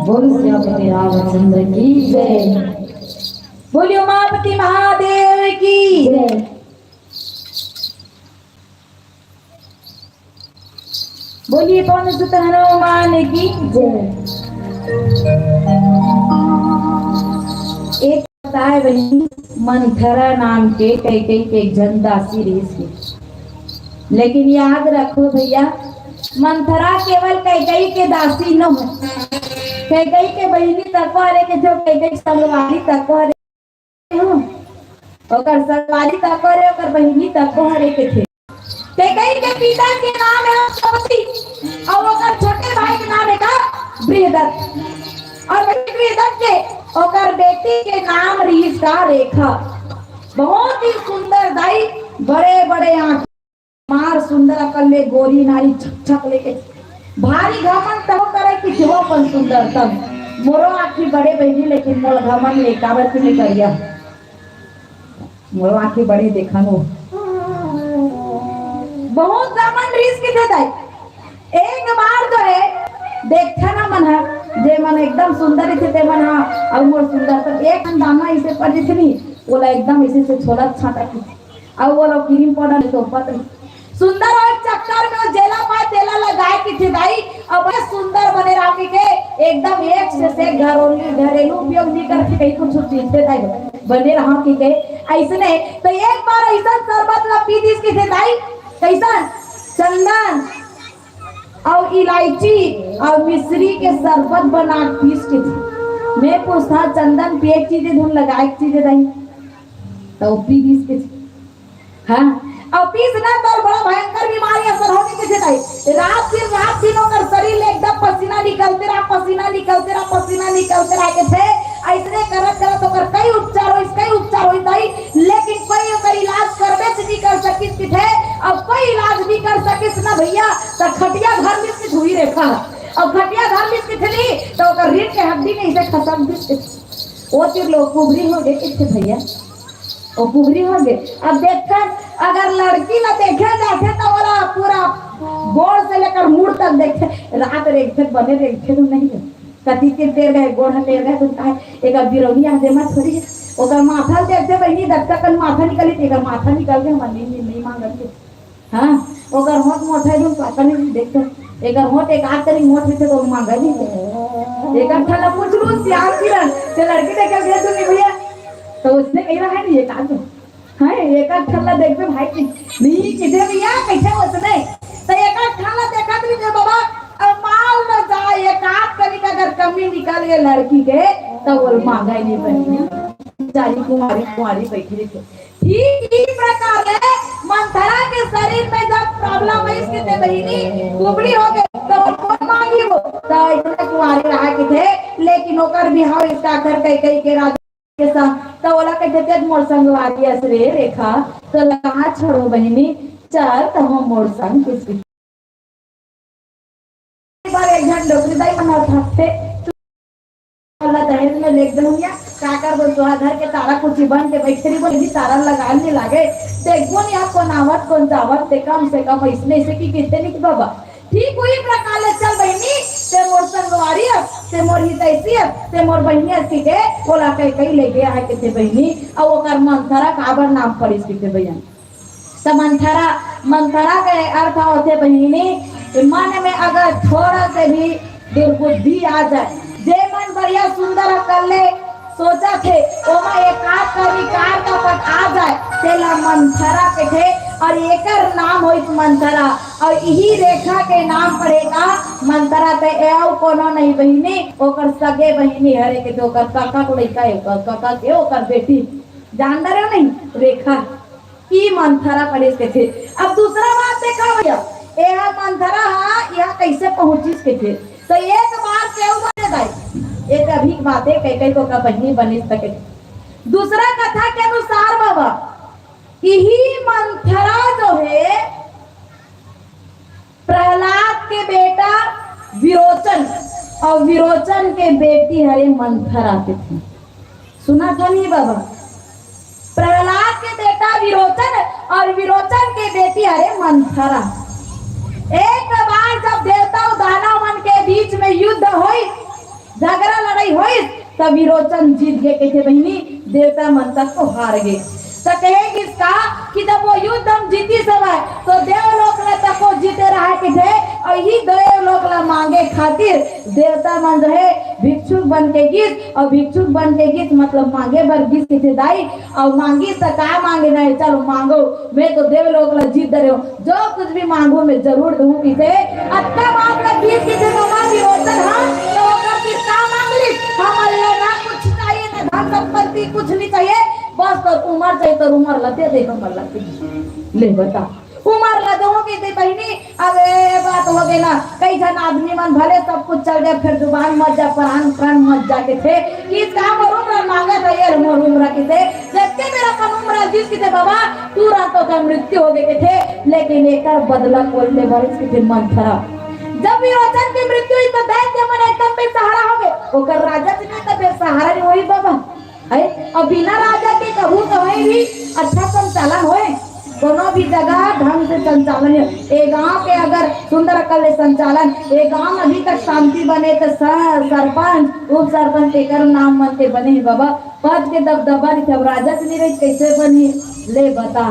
बोल सियापति रामचंद्र की जय। बोलिए उमापति महादेव की जय। बोलिए पवन सुत हनुमान की जय। एक बताए वही मंथरा नाम के कैकेयी के एक जन दासी रहिस हे। लेकिन याद रखो भैया, मंथरा केवल कैकेयी के दासी न हो, कैकेयी के बहिनी तको हरे के, जो कैकेयी के संगवारी तको हरे, ओकर संगवारी तको हरे, ओकर बहिनी तको हरे के थे। कैकेयी के पिता के नाम हे अश्वपति अउ ओकर छोटे भाई के नाम हे का बृहदत्त। अउ वही बृहदत्त के ओकर बेटी के नाम रिहिस का रेखा। बहुत ही सुंदर दाई, बड़े बड़े आँख, मार सुंदर अकन ले, गोरी नारी छक छक लेके। भारी घमंड तको करे कि जो अपन सुंदर तब। मोरो आँखी बड़े बहिनी, लेकिन मोर घमंड ले काबर के नहीं करिया। मोरो आँखी बड़े देखन हो। बहुत घमंड रिहिस के थे दाई। एक बार जो हे, देखथे ना मन ह, जे मन एकदम सुंदर रहिथे ते मन ह, अउ मोर सुंदर तब एक ठन दाना इसे पर दिखनी, ओला एकदम इसे से छोलत छांटत रहिथे। अउ वो लोग क्रीम पाउडर तो पत रही। सुंदर होए चक्कर में जेला पाए तेला लगाए के थे दाई, अब सुंदर बने रहा के, के एकदम एक से से घरेलू, घरेलू उपयोग नहीं करके कहीं कुछ चीज थे दाई, बने रहा के, के। ऐसने तो एक बार ऐसा शरबत ला पी दिस के थे दाई, कैसन? चंदन अउ इलायची अउ मिश्री के शरबत बना के पीस के थे। मैं पूछथंव, चंदन पिए के चीज ए धुन लगाए के चीज ए दाई? त ओ पी दिस कथे। हाँ, अउ पीस ना त बड़ा भयंकर बीमारी असर होगे कथे दाई। रात दिन, रात दिन ओकर शरीर ले एकदम पसीना निकलते रहा, पसीना निकलते रहा, पसीना निकलते रहा कथे। अइसने करत करत ओकर कई उपचार होइस, कई उपचार होइस दाई, लेकिन कोई ओकर इलाज करबेच नइ कर सकिस कथे। अउ कोई इलाज नइ कर सकिस ना भइया, त खटिया धर लिस कथे उही रेखा। अउ खटिया धर लिस कथे नी, त ओकर रीढ़ के हड्डी में अइसे खसक दिस कथे। ओ तीर ले ओ कुबरी होगे कथे भइया, ओ कुबरी होगे। अब देखथन, अगर लड़की ला देखे जाथे त ओला पूरा गोड़ से लेकर मुड़ तक देखथे। रात रेंगथे, बने रेंगथे तो नहीं, कति के देर गए, गोड़ ह लेर गए तो कहे, एकर बिरौनी आज एमा थोड़ी हे। ओकर माथा ल देखथे बहिनी, दतका कन माथा निकली, त एकर माथा निकल गे, हमर नींद, नींद नइ मांगत हे। हाँ, ओकर होंठ मोट हे, तुम पता नहीं देखते। एकर होंठ एक आध तरी मोट रहिथे, तो मांगा नहीं। एक आध ठन ला पूछ लू, सियान किरण, ते लड़की देखे भेज दूंगी भइया। त ओइसने कही रहा हे नहीं, एक आध ठन। हाँ, एक आध ठन ला देखबे भाई, नहीं, किसे भइया, कइसे ओइसने? त एक आध ठन ला देखत रहिथे बाबा, अब मान लो जा, एक आध तरी का अगर कमी निकल गे लड़की के, त ओला मांगा ही नहीं बहिनी। बेचारी कुंवारी, कुंवारी बइठी रहिथे। ठीक इही प्रकार ले मंथरा के शरीर में जब problem आइस कथे बहिनी, कुबड़ी होगे, त कोन मांगी वो? त अइसने कुंवारी रहा कथे, लेकिन ओकर बिहाव इसका घर कैकेयी के राजा के संग, त ओला कथे, "तें मोर संगवारी अस रे रेखा, त लाज छोड़ो बहिनी, चल त हम मोर संग कुछ बार एक झन डोकरी दाई मन अठाथे, वाला दहेज में लेग देहूं या, का करबो, तोहा घर के तारा कुर्सी बन के बैठे रही, बोले, "जी, तारा लगाए नहीं लागे, देखबो नहीं आप कोन आवत, कोन जावत, ते कम से कम अइसने, अइसे की कहते नहीं कि बाबा।" ठीक उही प्रकार ले चल बहिनी, ते मोर संगवारी अस, ते मोर हितैषी अस, ते मोर बहिनी अस, ठीक है, ओला कैकेयी लेगे आए कथे बहिनी, अउ ओकर मंथरा काबर नाम पड़िस कथे भइया। त मंथरा, मंथरा के अर्थ होथे बहिनी, मन में अगर थोड़ा से भी दुर्बुद्धि आ जाए, जे मन बढ़िया सुंदर अकल ले सोचथे, ओमा एकाध का विकार का पट आ जाए, तेला मंथरा कथे, अउ एकर नाम होइस मंथरा, अउ इही रेखा के नाम पड़े का मंथरा, त ए अउ कोनो नहीं बहिनी, ओकर सगे बहिनी हरे कथे, ओकर कका के लइका हे, ओकर कका के, ओकर बेटी, जान डरेव नहीं, रेखा। ई मंथरा पड़िस कथे। अब दूसरा बात देखा भइया, एहा मंथरा हा इहाँ कइसे पहुंचिस कथे। त एक बार केहू बने दाई, एक अभी के बात हे, कैकेयी के ओकर बहिनी बनिस त कथे। दूसरा कथा के अनुसार बाबा, इही मंथरा जो हे, प्रहलाद के बेटा विरोचन अउ विरोचन के बेटी हरे मंथरा कथे। सुनत हव नहीं बाबा? प्रहलाद के बेटा विरोचन अउ विरोचन के बेटी हरे मंथरा। एक बार जब देवता अउ दानव मन के बीच में युद्ध होइस, झगरा लड़ई होइस, त विरोचन जीत गे कथे बहिनी, देवता मन तको हार गे। त कहे गिस का कि जब ओ युद्ध म जीतिस हवय, त देवलोक ल तको जीते रहा कथे, अउ इही देवलोक ल मांगे खातिर देवता मन जो हे भिक्षुक बन के गिस, अउ भिक्षुक बन के गिस मतलब मांगे बर गिस कथे दाई, अउ मांगिस त का मांगे नहीं, चलो मांगो, मैं तो देवलोक ल जीत डरेंव, जो कुछ भी मांगो मैं जरूर दूं कथे। अतका बात ल गिस कथे भगवान विरोचन हा, त ओकर फिर का मांग लिस? हमन ल ना कुछ चाहिए, ना धन संपत्ति, कुछ नहीं चाहिए, बस तोर उमर चाहिए, तोर उमर ल दे दे, हमर ल दे। ले बता, उमर ल दूं कथे बहिनी, अब ए बात होगे ना, कई झन आदमी मन भले सब कुछ चल जाए, फिर जुबान मर जा, प्राण, प्राण मर जा कथे। कि का मोर उमर मांगत हे, ये मोर उमर कथे। जबकि मेरा अपन उमर जीत कथे बाबा, तुरंत ओकर मृत्यु होगे कथे। लेकिन एकर बदला कोन ले बरिस कथे मंथरा। जब विरोचन के मृत्यु होइस त दैत्य मन एकदम बेसहारा होगे। ओकर राजा जी नहीं त बेसहारा नहीं होही बाबा। है? अउ बिना राजा के कहूँ तो है भी अच्छा संचालन होए, कोनो भी जगह ढंग से संचालन होए। ए गांव के अगर सुंदर अकल ले संचालन, ए गांव में अभी तक शांति बने त स-, सरपंच, उप सरपंच तेकर नाम मन के बने हे बाबा। पद के दबदबा रहिथे, अब राजा से नहीं रही, कैसे बनी? ले बता।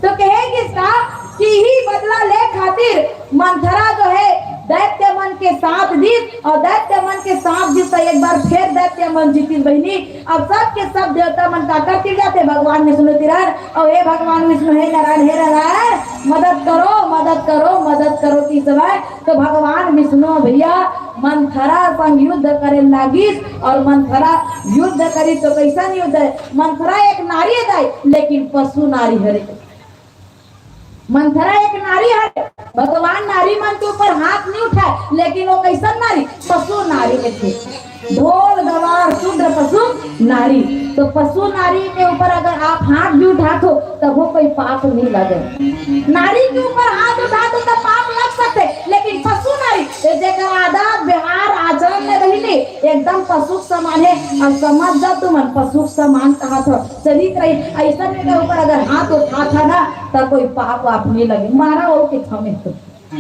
तो कहे गिस का कि इही बदला ले खातिर मंथरा जो हे दैत्य मन के साथ दिस, अउ दैत्य मन के साथ दिस त एक बार फिर दैत्य मन जीतिस बहिनी। अब सब के सब देवता मन काकर तीर जाथे, भगवान विष्णु तीर, अउ हे भगवान विष्णु, हे नारायण, हे नारायण, मदद करो, मदद करो, मदद करो। किस समय तो भगवान विष्णु भइया मंथरा संग युद्ध करे लागिस। और मंथरा युद्ध करी तो कैसन युद्ध हे? मंथरा एक नारी हे दाई, लेकिन पशु नारी हरे। मंथरा एक नारी हरे, भगवान नारी मन के ऊपर हाथ नहीं उठाए, लेकिन वो कैसन नारी? पशु नारी हे थे। ढोल गवार शूद्र पशु नारी। तो पशु नारी के ऊपर अगर आप हाथ भी उठात हो, तब वो कोई पाप नहीं लगे। नारी के ऊपर हाथ उठात हो, तब पाप लग सकते, लेकिन पशु नारी, ये जेकर आदत, व्यवहार, आचरण में रही नहीं, एकदम पशु के समान हे। और समझ जाओ तुमन, पशु के समान कहा था, चरित्र रही। ऐसा के ऊपर अगर हाथ उठात हे ना, तब कोई पाप वाप नहीं लगे। मारा वो के थमे तो।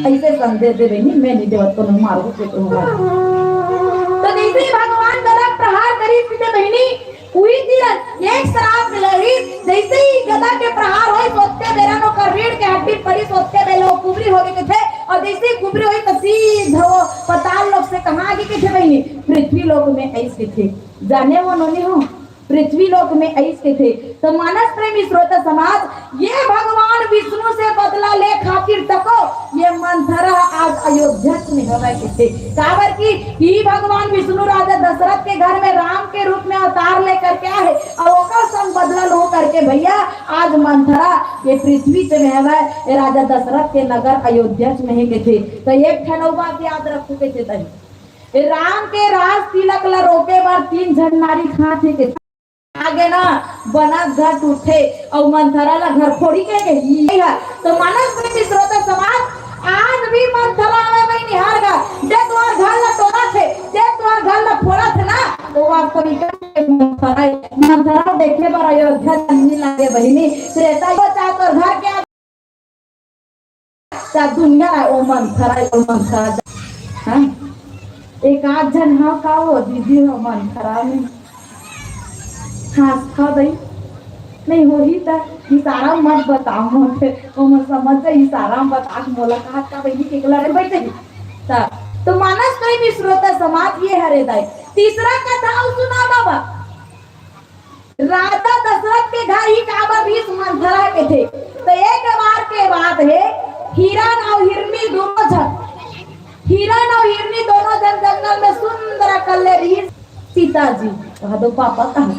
ऐसे संदेश दे बहिनी, मैं नहीं देवत कोनो मारहूं के तो मार। तो जैसे ही भगवान गदा प्रहार करी सीधे बहिनी, उही तीर एक श्राप लगी। जैसे ही गदा के प्रहार होई, सोते बेरा नो कर रीढ़ के हड्डी पड़ी, सोते बेरा वो कुबरी हो गई थे। और जैसे ही कुबरी होई, तो सीधा वो पताल लोक से कहाँ आगे के थे बहिनी? पृथ्वी लोक में ऐसे थे। जाने वो नोनी हो, पृथ्वी लोक में ऐस के थे। तो मानस प्रेमी श्रोता समाज, ये भगवान विष्णु से बदला ले खातिर तको ये मंथरा आज अयोध्या में हवय के थे। काबर कि ई भगवान विष्णु राजा दशरथ के घर में राम के रूप में अवतार लेकर के आए हे और ओकर संग बदला लो करके भैया आज मंथरा ये पृथ्वी से में हवय, ये राजा दशरथ के नगर अयोध्या में हे के थे। तो एक ठन अउ बात याद रखू के थे तही। ए राम के राज तिलक ला रोके बर तीन झन नारी खात हे के आगे ना बनत घर टूटथे अउ मंथरा ला घर फोड़ी के गई है। तो मानस प्रेमी श्रोता समाज, आज भी मंथरा आवे भाई निहार घर, जे तुम्हार घर ला तोड़ा थे, जे तुम्हार घर ला फोड़ा थे ना, वो वास्तविक मंथरा है। मंथरा देखे बर अयोध्या चलनी लागे बहिनी, त्रेता बचा तोर घर के ता दुनिया ओ मंथरा, ओ मंथरा। हाँ? एक आध झन हा का हो दीदी हो मंथरा में। हाँ, खा दई। नहीं होही ता इशारा मत बताओ मोर। ओ मन समझ जा इशारा में बता के मोला कहा का बहिनी के गला रे बैठे। ता तो मानस प्रेमी श्रोता समाज ये हरे दाई। तीसरा कथा अउ सुना बाबा। राजा दशरथ के घर ही काबर रिहिस मंथरा के थे। तो एक बार के बात हे, हिरण अउ हिरनी दोनों झन, हिरण अउ हिरनी दोनों झन जंगल में सुंदर अकल्ले रिहिस। पिताजी, कहा दो पापा कहा।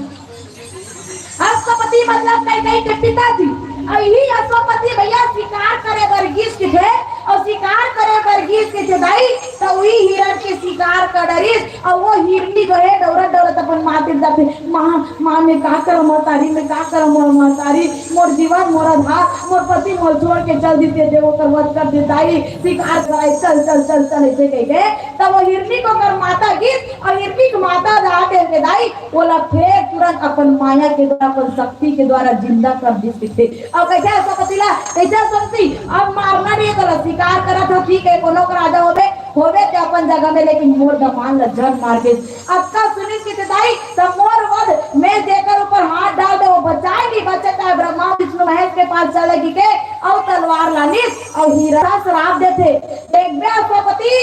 अश्वपति मतलब कैकेयी के पिताजी। अउ यही अश्वपति भैया शिकार करे बर गिस के थे, अउ शिकार करे बर गिस के थे दाई, तो वही हिरण के शिकार कर डरिस। अउ वो हिरनी जो है डौरत डौरत अपन माँ तीर जाथे, "माँ, माँ, मैं का करम महतारी, मैं का करम मोर महतारी, मोर जीवन, मोर आधार, मोर पति मोर छोड़ के चल दिस ते, ओकर वध कर दे दाई, शिकार कराई, चल, चल, चल, चल," ऐसे कह के तब वो हिरनी को कर माता गिस, अउ हिरनी के माता जाके के दाई, ओला फेर तुरंत अपन माया के द्वारा, अपन शक्ति के द्वारा जिंदा कर दिस के थे। अउ कइसे अश्वपति ला, कइसे अश्वपति, अब मारना नहीं है, तोला शिकार करत हो, ठीक है, कोनो का राजा होबे, होबे ते अपन जगह में, लेकिन मोर दमांद ला झन मार के। अतका सुनिस के दाई, त मोर वध में जेकर ऊपर हाथ डाल दे, वो बचाए नहीं बचे, चाहे ब्रह्मा विष्णु महेश के पास चले गिस के, अउ तलवार लानिस, अउ हिरण ला श्राप देथे। देखबे अश्वपति,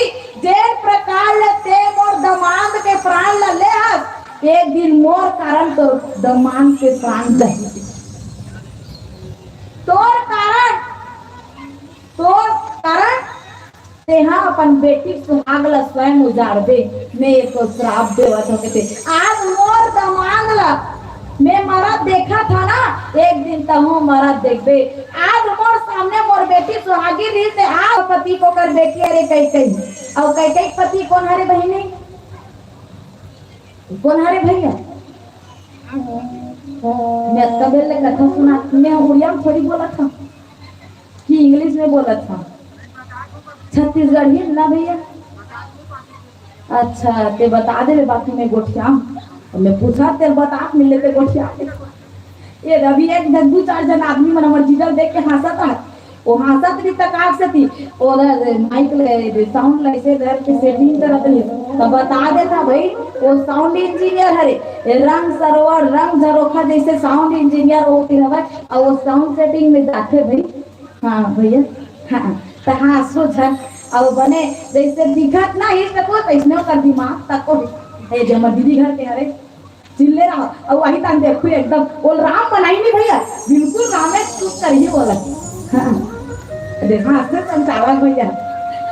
जेन प्रकार ले ते मोर दमांद के प्राण ला ले हस, एक दिन मोर कारण तोर दमांद के प्राण जाही। तोर कारण, तोर कारण तेहा अपन बेटी सुहाग ला स्वयं उजाड़बे, मैं एको श्राप देवत हों के ते। आज मोर दमांद ला मैं मरत देखत हंव ना, एक दिन तहूं मरत देखबे। आज मोर सामने मोर बेटी सुहागिन रहिस हे, आज पति के ओकर बेटी हरे कैकेयी। अउ कैकेयी के पति कोन हरे बहिनी? कोन हरे भैया? मैं अतका बेर ले कथा सुना, मैं उड़िया में थोड़ी बोलत हंव कि English में बोलत हंव। छत्तीसगढ़ी में ना भैया। अच्छा, ते बता दे, बाकी मैं गोठियाहूं। मैं पूछा, ते बता, मिले ते गोठिया। ये अभी एक दू चार झन आदमी मन हमर जीजा ल देख के हंसत हे। वो हंसत भी तक आग से थी। ओला माइक ले, साउंड ले, ऐसे धर के सेटिंग करत रही। तो बता देथा भाई, वो साउंड इंजीनियर हरे। ये रंग सरोवर, रंग झरोखा जैसे साउंड इंजीनियर वो फिर हवय, अउ वो साउंड सेटिंग में जाथे भाई। हाँ भैया, हाँ, तो हाँ, सोच है। अउ बने जैसे दिखत ना ही तको, तैसने ओकर दिमाग तको हे। ये जे हमर दीदी घर के हरे, चिल्ले रहा। अउ वही तान देखू एकदम, वो राम बनाई नहीं भैया, बिल्कुल रामे सूट करिए बोला। हाँ, देखा, असली संचालक भैया।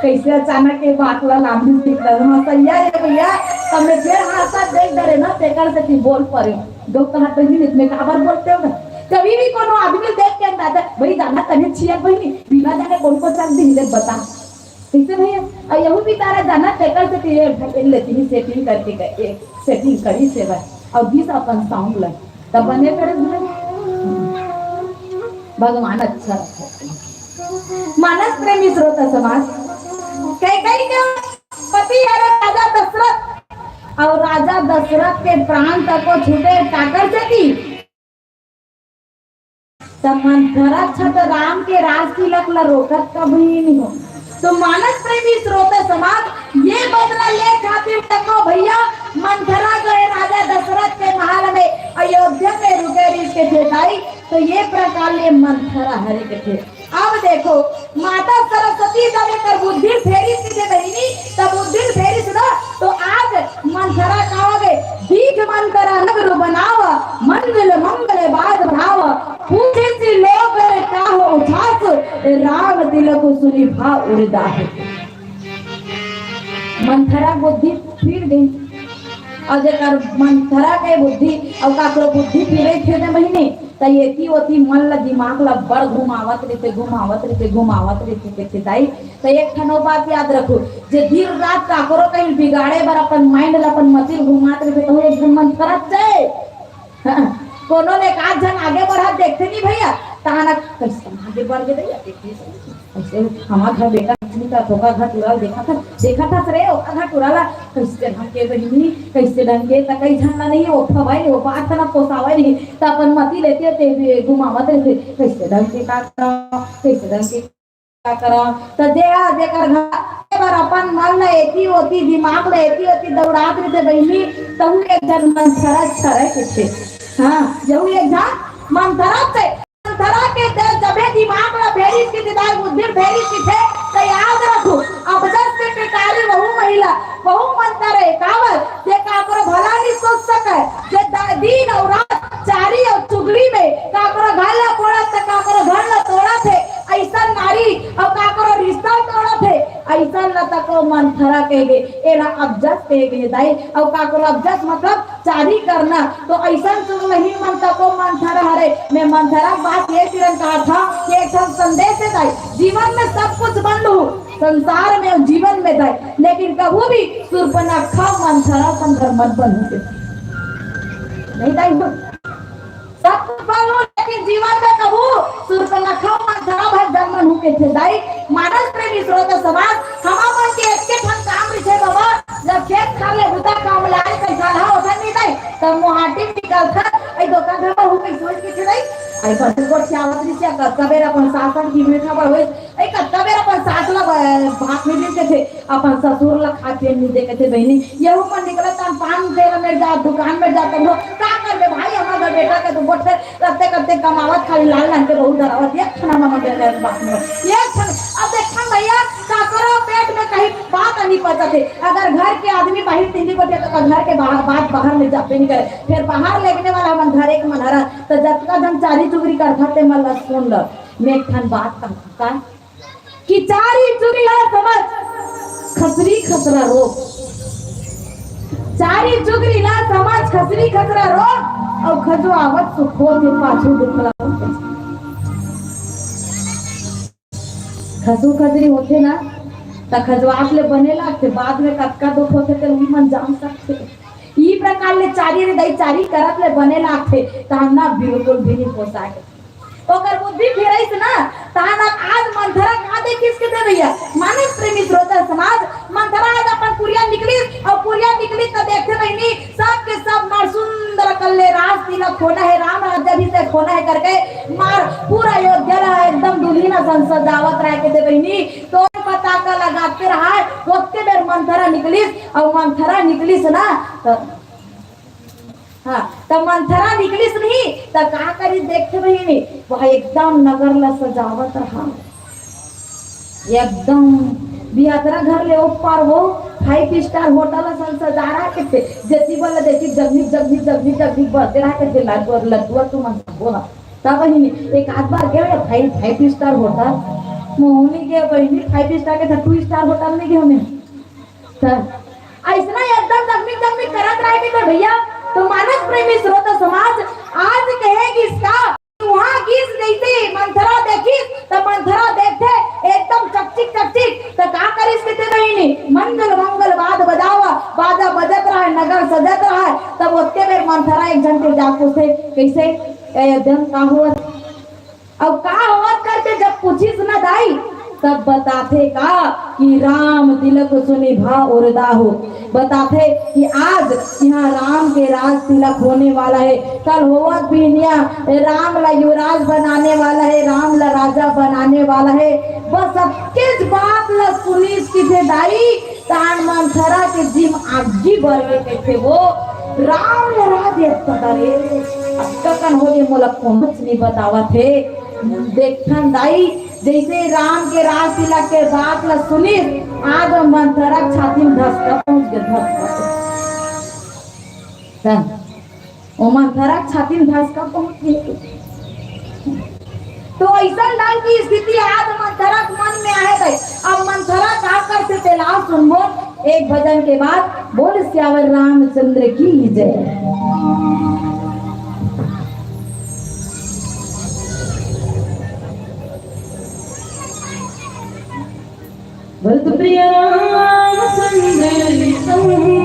कइसे अचानक के बात ला लांबिस निकलल। हाँ, सही हे भैया, तब मैं फेर हादसा देख डरे ना, तेकर से कि बोल परे। लोग कहा, "बहिनी, इतने काबर बोलते हो?" कभी भी कोनो आदमी देख के अंदाजा, भाई, जाना तने छिया बहिनी, बिना जाने कौन को चल दी, ले बता। कइसे भैया? अउ यहू भी तारा जाना, तेकर से कि ये भाई, ले तिनी सेटिंग करके गए, ए, सेटिंग करी से भाई, अउ बीस अपन साउंड लग, तब बने करे भैया। भगवान अच्छा रखे। मानस प्रेमी श्रोता समाज, कैकई के पति हरे राजा दशरथ, अउ राजा दशरथ के प्राण तको छूटे, काकर सेती? त मंथरा छत राम के राज तिलक ला रोकत कभी नहीं हो। तो मानस प्रेमी श्रोता समाज, ये बदला ले खातिर तको भैया मंथरा गए राजा दशरथ के महल में, अयोध्या में रुके रिहिस के थे दाई। तो ये प्रकार ले मंथरा हरे के थे। अब देखो, माता सरस्वती जब एकर बुद्धि फेरिस के थे बहिनी, तब बुद्धि फेरिस ना, तो आज मंथरा का हो गए, दीख मंथरा नगर बनाव, मंजिल मंगल बाध बढ़ाव, पूछे से लोग का हो उठास, राम तिलक सुनि भा उरदास। मंथरा बुद्धि फिर गई। अउ जेकर मंथरा के बुद्धि अउ काकरो बुद्धि फिरे थे ने बहिनी, त एती ओती मन ला, दिमाग ला बड़ घुमावत रहिथे, घुमावत रहिथे, घुमावत रहिथे, कहिथे दाई। त एक ठन अउ बात याद रखू, जे दिन रात काकरो कहीं बिगाड़े बर अपन माइंड ला, अपन मति ल घुमात रहिथे, त वो एक झन मंथरा च हे। हाँ, कोनो ले एक आध झन आगे बढ़त देखथे नहीं भैया, तहाना कइसे आगे बढ़ गे भैया, देखथे। कइसे हमार घर बेटा कुछ नहीं करत, ओकर घर टुरा ल देखत हस, देखत हस रे, ओकर घर टुरा ला कइसे ढंग के बहिनी, कइसे ढंग के, त कई झन ला नहीं, ओ फवाई नहीं, ओ बात ना पोसावय नहीं, त अपन मति लेथे ते भी घुमावत रहिथे, कइसे ढंग के का करव, कइसे ढंग के का करव। त जे हा, जेकर घर बर अपन मन ला एती ओती, दिमाग ला एती ओती दौड़ात रहिथे बहिनी, तहू एक झन मंथरा च हरे कहिथे। हाँ, यहू एक झन मंथरा च हे। मंथरा के दे जभे दिमाग ला फेरिस के, दिमाग बुद्धि फेरिस के थे, त याद रखू, अबजस के पिटारी वहू महिला, वहू मंथरा हे, काबर? जे काकरो भला नहीं सोच सके, जे द-, दिन अउ रात चारी अउ चुगली में काकरो घर ला फोड़त, त काकरो घर ला तोड़त हे, अइसन नारी, अउ काकरो रिश्ता तोड़त हे, अइसन ला तको मंथरा कहे गे, एला अबजस कहे गे हे दाई। अउ काकरो अबजस मतलब चारी करना, तो अइसन चुगलहीन मन तको मंथरा हरे। मैं मंथरा के बात ये किरण कहा था कि एक ठन संदेश हे दाई, जीवन में सब कुछ बन लू, संसार में अउ जीवन में दाई, लेकिन कभू भी सूर्पनखा मंथरा संग घर मत बनहू के। नहीं दाई हो। सब कुछ बन लू, लेकिन जीवन में कभू सूर्पनखा मंथरा भर जन बनहू के थे दाई। मानस प्रेमी श्रोता समाज, हमर मन के एके ठन काम रहिथे बाबा, जब खेत खार ले बुता काम लाए के जगह होथे नहीं दाई, तब मुहाटी निकलथन, अई दोकान घर हूँ कहीं सोच के थे दाई, अई बस को क्या आवत रहिथे, कतका बेर अपन सास की मीठा पर होई, अई कतका बेर अपन सास ला ब-, भात नहीं देते थे, अपन ससुर ला खाए पिए नहीं देते थे बहिनी, यहू मन निकलत तन पान तेल में जा, दुकान में जा, तब लोग का करबे भाई, हमर घर बेटा के तो गोठे करते करते कमावत खाली लाल रंग के बहुत डरावत, एक ठन हमर मन के बात में, एक ठन। अब देखन भैया, काकरो पेट में कहीं बात नहीं पचत हे। अगर घर के आदमी बाहिर तिंदी बटे, तो घर के बाहर, बात बाहर में जाबे नहीं करे। फिर बाहर लेगने वाला हमन घर एक मन हरा, तो जतका जन चारी चुगरी करथा, ते मन ला सुन ल। मैं एक ठन बात कहूँ का, कि चारी चुगरी ला समझ, खसरी खसरा रोक। चारी चुगरी ला समझ, खसरी खसरा रोक, अउ खजुआवत सुख होथे, पाछू दुख ला होथे। खसू खसरी होथे ना, त खजुआत ले बने लागथे, बाद में कतका दुख होथे, ते उही मन जान सकथे। ई प्रकार ले चारी रे दई चारी करत ले बने लागथे, त हमला बिल्कुल भी नहीं पोसाय। ओकर बुद्धि फिरइस ना, तहान आज मंथरा का देखिस के दे भैया। मानस प्रेमी श्रोता समाज, मंथरा आज अपन कुरिया निकलिस, अउ कुरिया निकलिस त देखथे बहिनी, सब के सब मार सुंदर कल्ले राज तिलक होना हे, राम राज्याभिषेक होना हे करके मार पूरा अयोध्या ला एकदम दुल्हिन असन सजावत रहे के दे बहिनी। तोर पताका लगाते रहा, ओतके बेर मंथरा निकलिस, अउ मंथरा निकलिस ना, त हाँ, त मंथरा निकलिस नहीं, त का करिस देखथे बहिनी, वह एकदम नगर ला सजावत रहा, एकदम बिहतरा घर ले ओ पार वो five star hotel असन सजा रहा के थे, जति बल देखी जगमिग जगमिग जगमिग जगमिग बरते रहा के थे, लड्डू लड्डू तुमन सबो हा। त बहिनी, एक आध बार गए हो five, five star hotel? मोहनी के बहिनी five star के, two star होटल में गे हमें। त अइसना एकदम जगमिग जगमिग करत रहे के तो भैया, तो मानस प्रेमी श्रोता समाज आज कहे कि इसका वहाँ गिस जइसे मंथरा देखिस, त मंथरा देखथे एकदम चकचिक चकचिक, त का करिस कथे बहिनी, मंगल मंगल वाद बजावा, बाजा बजत रहे, नगर सजत रहे। तब ओतके बेर मंथरा एक झन के जा पूछथे, कइसे, ए, अयोध्या में का होवत? अब का होवत करके जब पूछिस ना दाई, तब बताथे का कि राम तिलक सुनि भा उरदा हो। बताथे कि आज यहाँ राम के राज तिलक होने वाला है। कल होवत बिहनिया राम ला युवराज बनाने वाला है, राम ला राजा बनाने वाला है। बस अतकेच बात ला सुनिस कथे दाई, तान मंथरा के जीम आगी बर गे कथे वो। राम ला राज, अरे, अतका कन हो गे, मोला कोनोच नइ बतावत हे। देखथन दाई, जइसे राम के राज तिलक के बात ला सुनिस, आज मंथरा के छाती में धसका पहुंच गे, धसका। त ओ मंथरा के छाती में धसका पहुंच गे। तो अइसन ढंग के स्थिति आज मंथरा के मन में आहे भाई। अब मंथरा का करथे तेला सुनबो एक भजन के बाद। बोल सियावर रामचंद्र की जय। भरत प्रिय रामचंद्र संत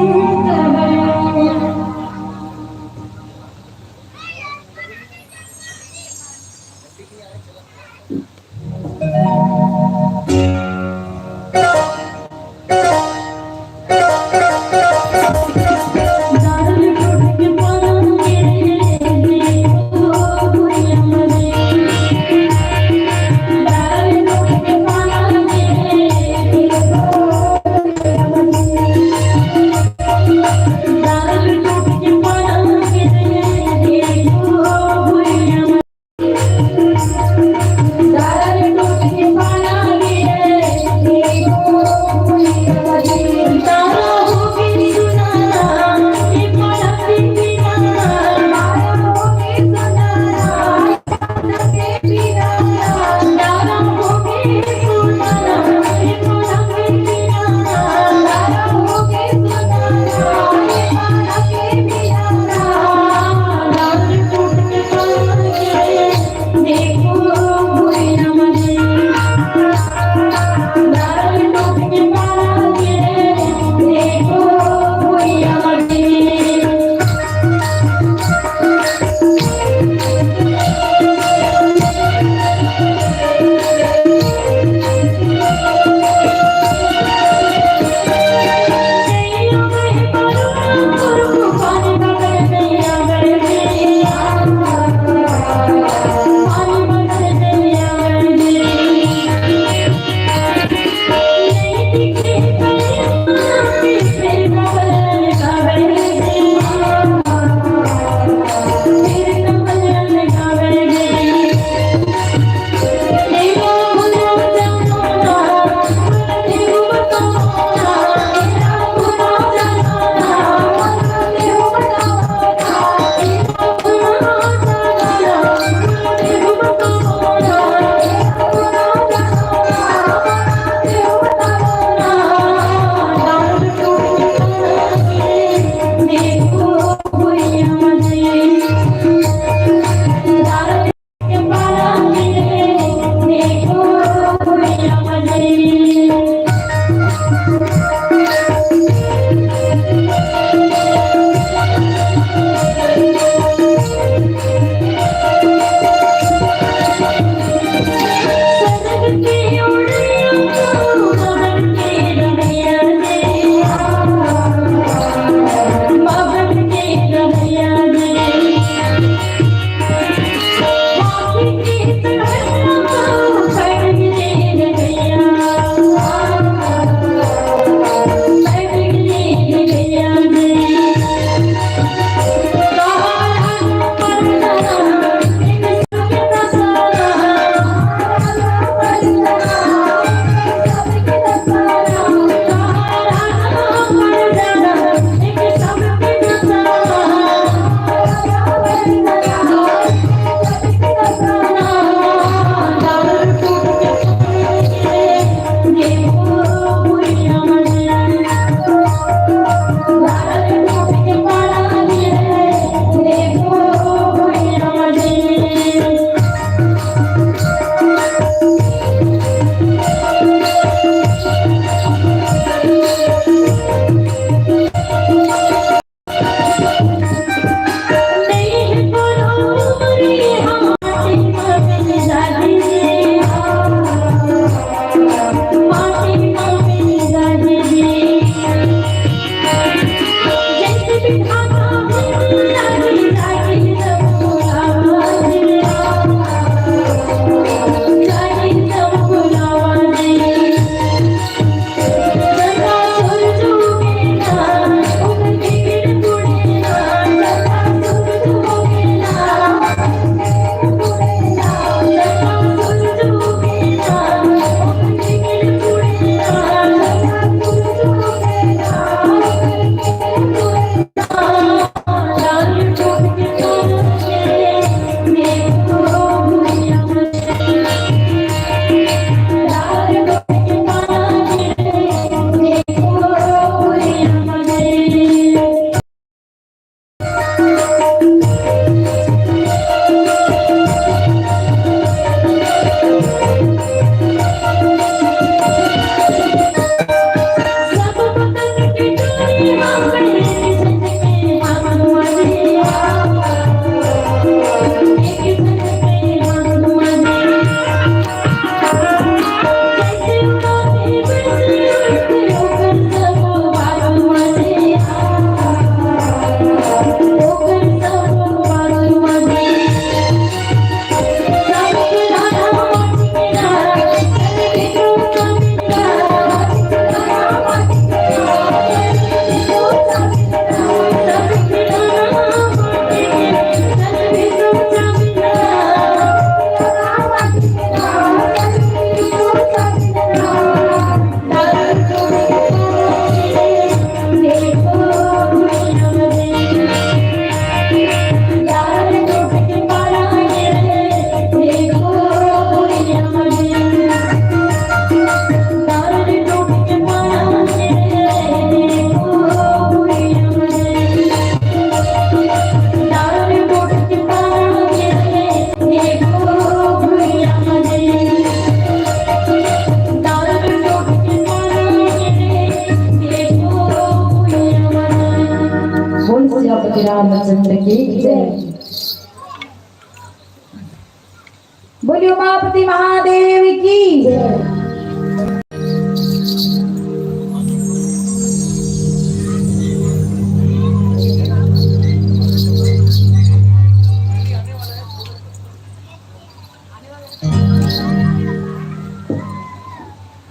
बोलिए उमापति महादेव की।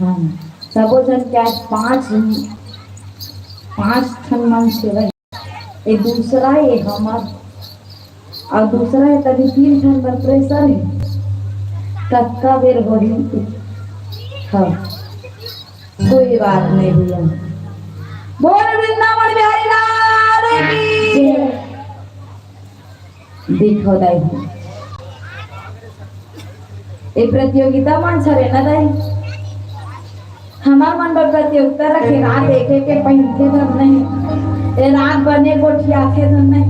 हाँ, सबो झन के आज पाँच, पाँच ठन मन सेवा हे। ये दूसरा, ये हमर, अउ दूसरा हे, तभी तीन ठन बर pressure हे। कतका बेर होही? हाँ, कोई बात नहीं भैया। बोल वृंदावन बिहारी लाल की। देखो दाई, ये प्रतियोगिता मंच हरे ना दाई, हमर मन बर प्रतियोगिता रखे, रात एक एक के पहिनथे धन नहीं, ये रात बने गोठियाथे धन नहीं,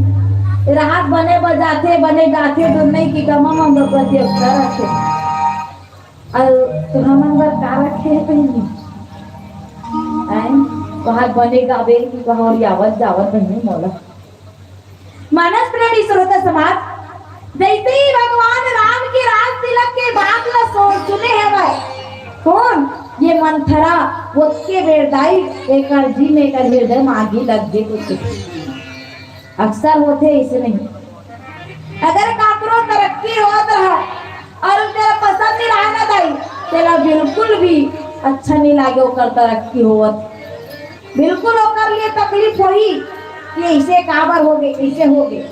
ये रात बने बजाथे, बने गाथे धन नहीं, कि कमा मन बर प्रतियोगिता रखे। अउ तुहा मन बर का रखे हे पहिनी? आय, वहाँ बने गावे कि कहाँ और आवत जावत नहीं मोला। मानस प्रेमी श्रोता समाज, जैसे ही भगवान राम के राज तिलक के बात ला सो-, सुने हवय, कौन ये मंथरा, ओतके बेर दाई एकर जी में, एकर हृदय में आगी लग गे कुछ। अक्सर होथे ऐसे नहीं। अगर काकरो तरक्की होत रहा और तेला पसंद नहीं रहा ना दाई, तेला बिल्कुल भी अच्छा नहीं लागे ओकर तरक्की होवत। बिल्कुल ओकर लिए तकलीफ होही कि ऐसे काबर हो गए, कैसे हो गए।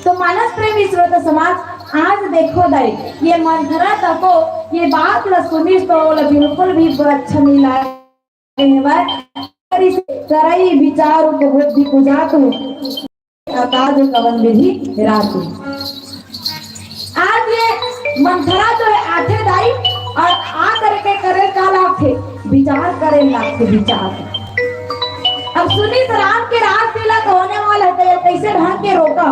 तो मानस प्रेमी श्रोता समाज, आज देखो दाई, ये मंथरा तको ये बात ला सुनिस तो ओला बिल्कुल भी अच्छा नहीं लागे। करई विचार उपबुद्धि कुजातु, अकाज कवन विधि रातु। आज ये मंथरा जो है आथे दाई और आ करके करे का लागथे, विचार करे लागथे, विचार। अब सुनिस राम के राज तिलक होने वाला है, तो ये कैसे ढंग के रोका,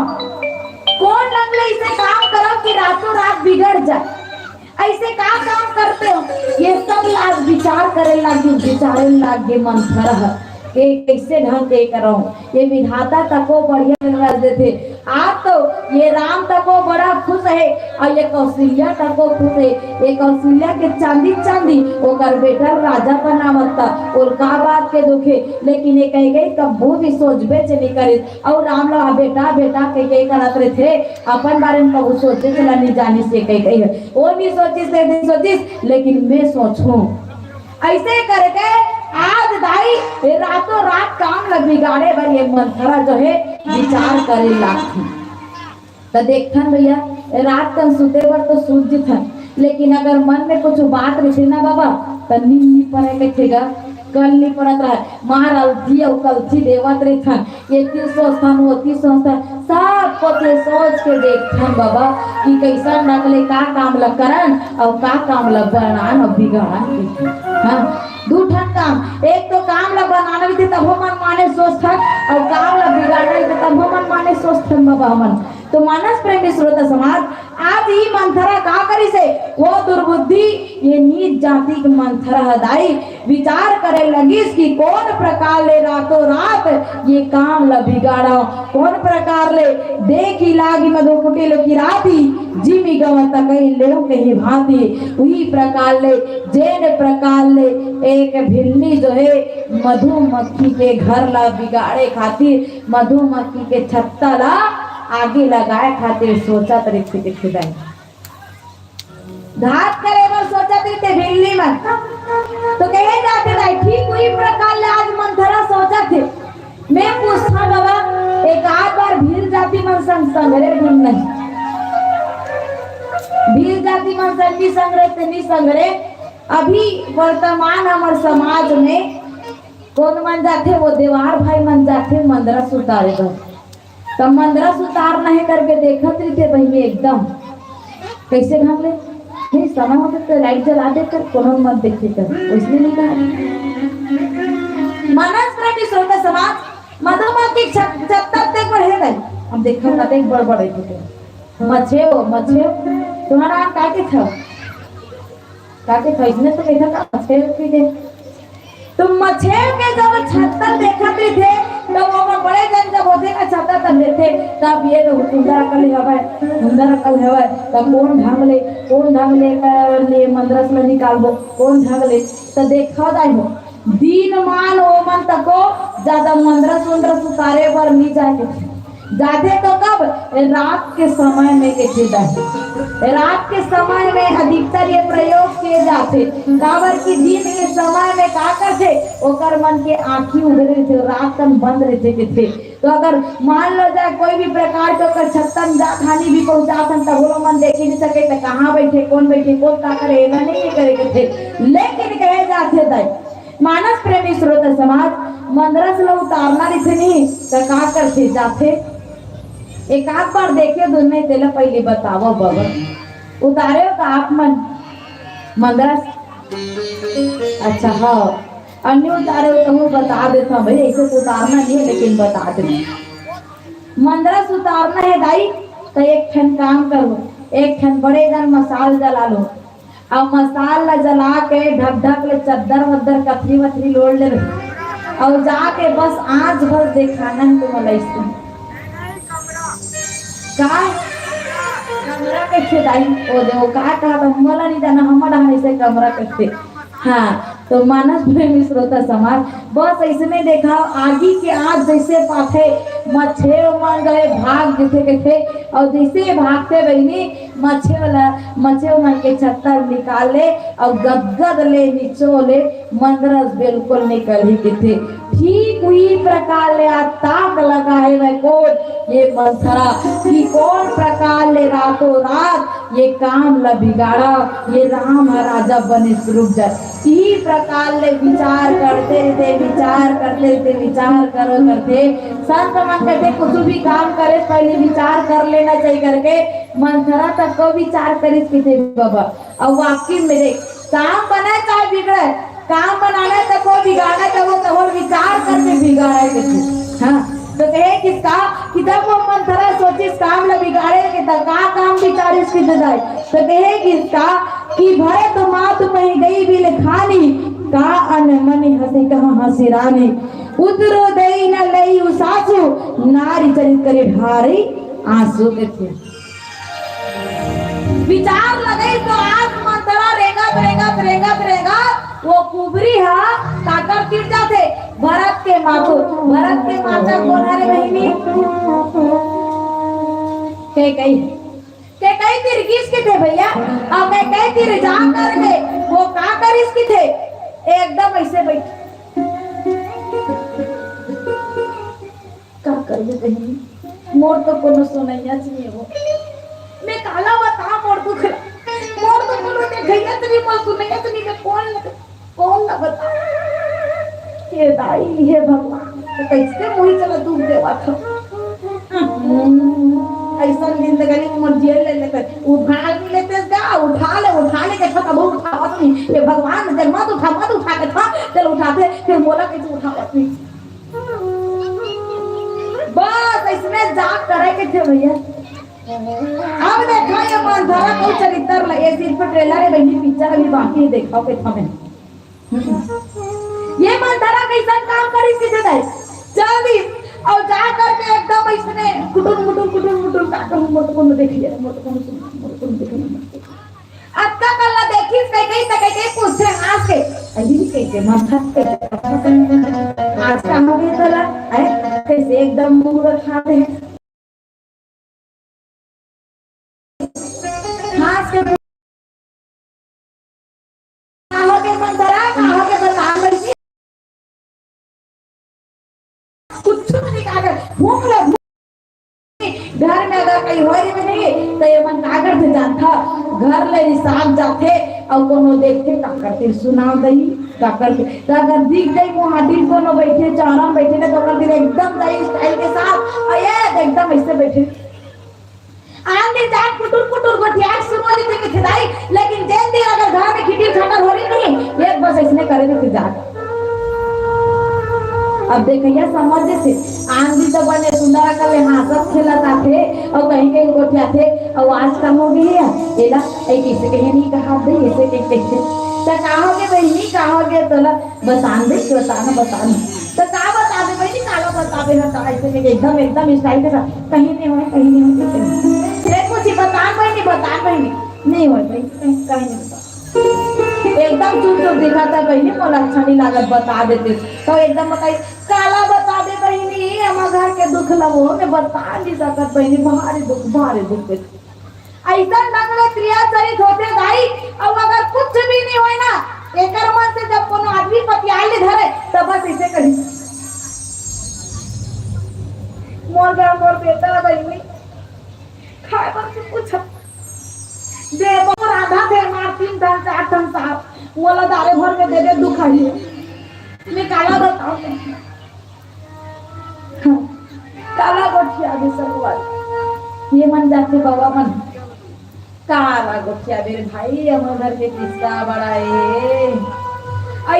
कौन ढंग ले इसे काम करो कि रातों रात बिगड़ जाए। ऐसे का काम करते हो? ये सब लाग विचार करे लागे, विचारे लागे मंथरा ह, के कैसे ढंग के करहूं। ये विधाता तको बढ़िया रच देथे। आज तो ये राम तको बड़ा खुश है और ये कौशल्या तको खुश है। ये कौशल्या के चांदी चांदी ओकर बेटा राजा बनावत था। और का बात के दुखे, लेकिन ये कह गई कब्बू भी सोचबे च नहीं करिस। और राम ला बेटा बेटा कह के करत रहिथे, अपन बारे में कबू सोचे चला नहीं जानिस ये कह गई है। वो नहीं सोचिस, ये नहीं सोचिस, लेकिन मैं सोचूं। ऐसे करके आज दाई ये रातों रात काम ला बिगाड़े बर ये मंथरा जो है विचार करे लागथे। त देखथन भैया, रात कन सुते बर तो सूत जथन, लेकिन अगर मन में कुछ बात रहिथे ना बाबा, त नींद नहीं पड़े कहिथे गा, कल नहीं पड़त रहे, मार अलथी अउ कलथी देवत रहिथन। ये तीर सोचथन, वो तीर सोचथन, सब कोती सोच के देखथन बाबा कि कैसन ढंग ले का काम ल करन अउ का काम ल बनान अउ बिगाड़न कहिके। हाँ, दू ठन काम, एक तो काम ल बनाना रहिथे तभो मन माने सोचथन अउ काम ल बिगाड़ना रहिथे तभो मन माने सोचथन बाबा हमन। तो मानस प्रेमी श्रोता समाज, आज ही मंथरा का करिस हे, वो दुर्बुद्धि, ये नीच जाति के मंथरा ह दाई, विचार करे लगिस कि कोन प्रकार ले रातों रात ये काम ल बिगाड़व, कोन प्रकार ले देखि लागि मधु कुटिल की राति, जिमि गवत कहि लेव कहि भांति। उही प्रकार ले, जेन प्रकार ले एक भिल्ली जो है मधुमक्खी के घर ल बिगाड़े खातिर, मधुमक्खी के छत्ता ल आगी लगाए खातिर सोचत रहिथे दाई। घात करे बर सोचत रहिथे भिल्ली मन। तो कहे जाथे दाई, ठीक उही प्रकार ले आज मंथरा सोचत हे। मैं पूछथंव बाबा, एक आध बार भील जाति मन संग संघरे धुन नहीं? भील जाति मन संग नहीं संघरे ते नहीं संघरे। अभी वर्तमान हमर समाज में कोन मन जाथे, वो देवार भाई मन जाथे मंदरा सुतारे बर। त मंदरा सुतारना हे करके देखत रहिथे बहिनी एकदम। कैसे ढंग ले? नहीं, समय होथे त लाइट जला दे कर, कोनो मत देखे कर। वैसने नहीं कहा। मानस प्रेमी श्रोता समाज, मधुमक्खी छत-, छत्ता ते बढ़े गई। हम देखो कते बड़ बड़ रहिथे। मछेव, मछेव, तुम्हारा नाम का के था? का के था? इसने तो देखा था, मछेव की दे। तो मछेव के जब छत्तर देखत रहिथे, तब ओकर बड़े जन जब होथे ना छत्तर तब देखथे, तब ये तो सुंदर अकल हवय, सुंदर अकल हवय, तब कोन ढंग ले, कोन ढंग ले कर ले मंदरस ल निकालबो, कोन ढंग ले। तो देखा दाई हो, दिन मान ओमन तको ज्यादा मंदरस उंदरस उतारे बर नहीं जाए के। जाथे तो कब? रात के समय में के खेदा हे। रात के समय में अधिकतर ये प्रयोग किए जाथे, काबर कि दिन के समय में का करथे, ओकर मन के आँखी उघरे रहिथे, रात कन बंद रहिथे, कथे। तो अगर मान लो जाए कोई भी प्रकार के ओकर छत्ता में जात हानि भी पहुंचात हन, तब वो मन देख ही नहीं सके, त कहाँ बैठे, कौन बैठे, कौन का करे, एला नहीं ये करे, कथे। लेकिन कहे जाथे दाई, मानस प्रेमी श्रोता समाज, मंदरस ल उतारना रहिथे नहीं, त का करथे? जाथे। एक आध बार देखे दुन नहीं, तेला पहले बतावो बाबा। उतारे हो का आप मन मंदरस? अच्छा, हाँ। अन्य उतारे हो तो बता देता भाई, ऐसे तो उतारना नहीं है, लेकिन बता देना। मंदरस उतारना है दाई, तो एक ठन काम करो, एक ठन बड़े जन मसाल जला लो, अउ मसाल ला जला के ढक ढक ले चद्दर वद्दर कथरी वथरी लोड़ ले रही। अउ जाके बस आँच भर देखाना है तुम लइसे। का? कमरा कइसे दाई? ओ दे, ओ का कहा था? मोला नहीं जाना, हमर डहान ऐसे कमरा कइसे? हाँ, तो मानस प्रेमी श्रोता समाज, बस ऐसने देखा, आगी के आँच जैसे पाथे, मछेव मन गए भाग जैसे कहते, और जैसे भागते बहिनी, मछेव ला, मछेव मन के छत्ता निकाल ले और गदगद ले निचो ले, मंदरस बिल्कुल निकल ही किथे। ठीक उही प्रकार ले आज ताक लगा हे वह कोन ये मंथरा कि कौन प्रकार ले रातों रात ये काम ला बिगाड़ा, ये राम ह राजा बने सुरुप जाए। इही प्रकार ले विचार करते रहिथे, विचार करते रहिथे, विचार करो करते। संत मन कहते कुछ भी काम करे पहले विचार कर लेना चाहिए करके मंथरा तक को विचार करिस किथे बाबा। अउ वाकई में देख, काम बने चाहे बिगड़े, काम बनाना है तो कोई बिगाड़े तो वो तो और विचार करके बिगाड़े के थे। हाँ, तो कहे किसका कि जब वो मंथरा सोचिस काम ला बिगाड़े के तो का काम विचारिस किथे दाई, तो कहे किसका कि भरत मातु महि गई बिलखानी, का अन मनि हँसि कहाँ हँसि रानी, उतरो दई न लई उसासु, नारी चरित करि ढारी आँसू के थे। विचार लगई तो आज मंथरा रेंगत, रेंगत, रेंगत, रेंगत, वो कुबरी ह काकर तीर जाथे, भरत के मातु। भरत के माता कोन हरे बहिनी? कैकई। कैकई तीर गिस किथे भैया, अउ कैकई तीर जा करके वो का करिस किथे, एकदम ऐसे बैठ का करबे बहिनी, मोर तो कोनो सुनैया च नइ हो। मैं काला बता मोर दुख ला। मोर तो कोनो देखैया च नइ, मोर सुनैया च नइ, मैं कोन ल, कोन ला बता? हे दाई, हे भगवान, तो कैसे मुही चला दुख देवा था। ऐसा जिंदगानी में मोर जेल ले लेते, उठा भी लेते का, उठा ले, उठा ले के था, तब उठावत नहीं। ये भगवान, जब मत उठा, मत उठा के था, चल उठाते, फिर मोला कैसे उठावत नहीं। बस इसमें जाग करे के थे भैया। अब देखा ये मंथरा के चरित्र ला, ये सिर्फ ट्रेलर है बहिनी, पिक्चर अभी बाकी है, देखा के था मैं। ये मंथरा कैसन काम करिस किथे दाई, चल दिस और जा करके एकदम इसने कुटुर मुटुर कुटुर मुटुर का करूं, मोर तो कोनो देख लिया, मोर तो कोनो सुन, मोर तो कोनो देख लिया। अतका कल्ला देखिस कैकई, त कैकई पूछथे हंस के, अरे कैसे मंथरा के आज का हो गया तोला, हैं? कैसे एकदम मुंह रखा है। हंस के का हो गया मंथरा, का हो गया बता बच्ची। कुछ नहीं कहा कर, घूम ले, घूम। घर में अगर कहीं होय रहिबे नहीं, तो ये मन का करथे जानथा, घर ले रिसात जाथे, अउ कोनो देखथे का करथे, सुनाव दही, का करथे, तो अगर दिख जाई मुहाटी कोनो बैठे, चौरा में बैठे ना, तो ओकर दिन एकदम दाई स्टाइल के साथ, अउ ये एकदम ऐसे बैठे। आन दिन जात कुटुर कुटुर गोठियाए शुरू हो जथे किथे दाई, लेकिन जेन दिन अगर घर में खिटिर खटर हो रही नहीं, एक बस इसने करे थे जात। अब देखैया समझ जथे, आन दिन तो बने सुंदर अकल ले हंसत खेलत आथे, अउ कहीं कहीं गोठियाथे, अउ आज का हो गे हे, एला ए कइसे कहे नहीं कहा दे, ऐसे कहीं कहे। त का हो गे बहिनी, का हो गे तोला? बतान दे, बताना, बताना। त का बताबे बहिनी, काला बताबे ना, त ऐसे कहे एकदम, एकदम style के साथ, कहीं नहीं होय, कहीं नहीं होय, कहीं नहीं होय। फिर पूछी, बतान बहिनी, बतान बहिनी। नहीं होय बहिनी, कहीं, कहीं नहीं बता। एकदम चुप चुप दिखत हे बहिनी, मोला अच्छा नहीं लागत, बता देते। त एकदम बताई, काला बताबे बहिनी, हमर घर के दुख ल वो में बता नहीं सकत बहिनी, भारी दुख, भारी दुख हे। अइसन ढंग ले क्रिया चरित होथे दाई, अउ अगर कुछ भी नहीं होय ना, एकर मन से जब कोनो आदमी पतियाए ले धरे, त बस ऐसे कही, "मोर गा, मोर बेटा बहिनी, खाए बर कुछ दे, मोर आधा दे, मार तीन ठन, चार ठन साग, मोला दारे भर के दे दे, दुख आही।" मैं काला बताओ, काला गोठियाबे संगवारी। ये मन जाथे बाबा मन, काला गोठियाबे रे भाई, हमर घर के किस्सा बड़ा हे।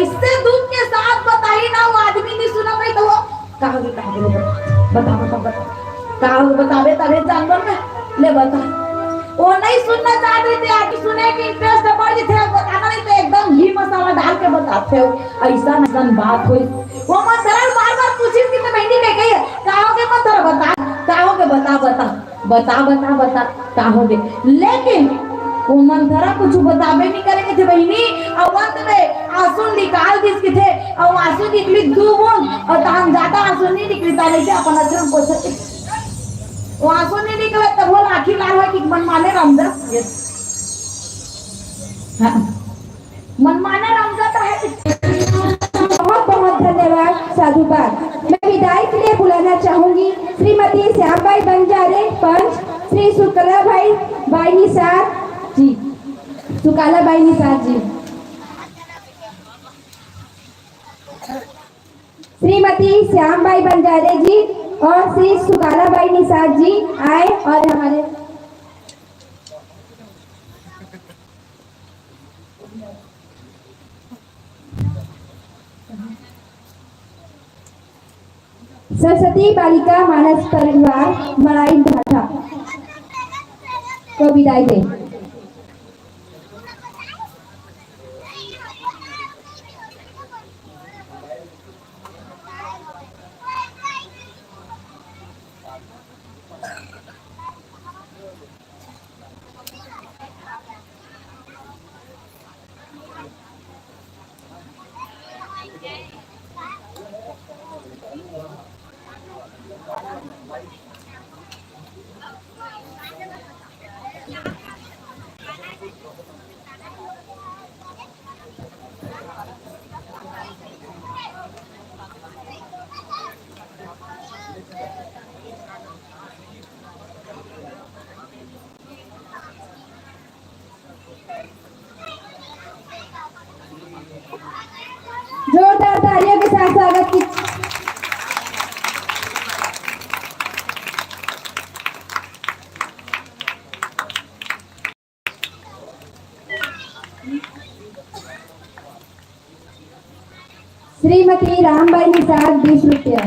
ऐसे दुख के साथ बताही ना, वो आदमी नहीं सुना भाई, तो वो का होगे, का होगे, बता, बता, बता, बता। का होगे, बताबे तभे जानबो ना, ले बता। वो नहीं सुनना चाहत रहिथे, आदमी सुने के interest बढ़ जथे, बताना नहीं तो एकदम घी मसाला डाल के बताथे। ऐसा, ऐसा बात होय। वो मंथरा बार बार पूछिस कि ते बहिनी के कही, "का होगे मंथरा, बता, का होगे, बता, बता, बता, बता, बता, का होगे?" लेकिन वो मंथरा कुछ बताबे नहीं करे कथे बहिनी, अउ अंत में आंसू निकाल दिस कथे, अउ आंसू निकली दू बूंद, अउ तहान ज्यादा आंसू नहीं निकली, ताले से अपन अचरज पोछे। वो आंसू नहीं निकले तब बोल आँखी लाल होय कि मनमाने रामदा। हाँ। मनमाना रामजादा है। बहुत बहुत धन्यवाद, साधुवाद। मैं विदाई के लिए बुलाना चाहूंगी श्रीमती श्यामबाई बंजारे, पंच, श्री सुकला भाई, बाई निषाद जी, सुकाला बाई निषाद जी। श्रीमती श्यामबाई बंजारे जी और श्री सुकाला बाई निषाद जी आए और हमारे सरस्वती बालिका मानस परिवार मड़ाई भाटा को विदाई दे। जोरदार तालियों के साथ स्वागत की। श्रीमती रामबाई निषाद, बीस रुपया।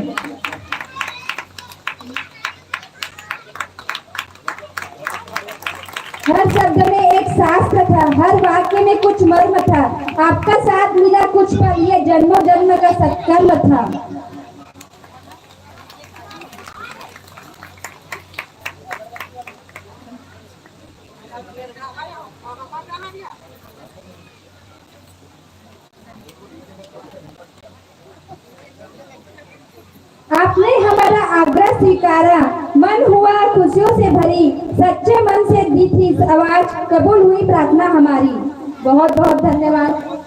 हर शब्द में एक शास्त्र था, हर वाक्य में कुछ मर्म था। आपका साथ मिला कुछ पल, ये जन्मों जन्म का सत्कर्म था। आपने हमारा आग्रह स्वीकारा, मन हुआ खुशियों से भरी, सच्चे मन से दी थी आवाज, कबूल हुई प्रार्थना हमारी। बहुत बहुत धन्यवाद।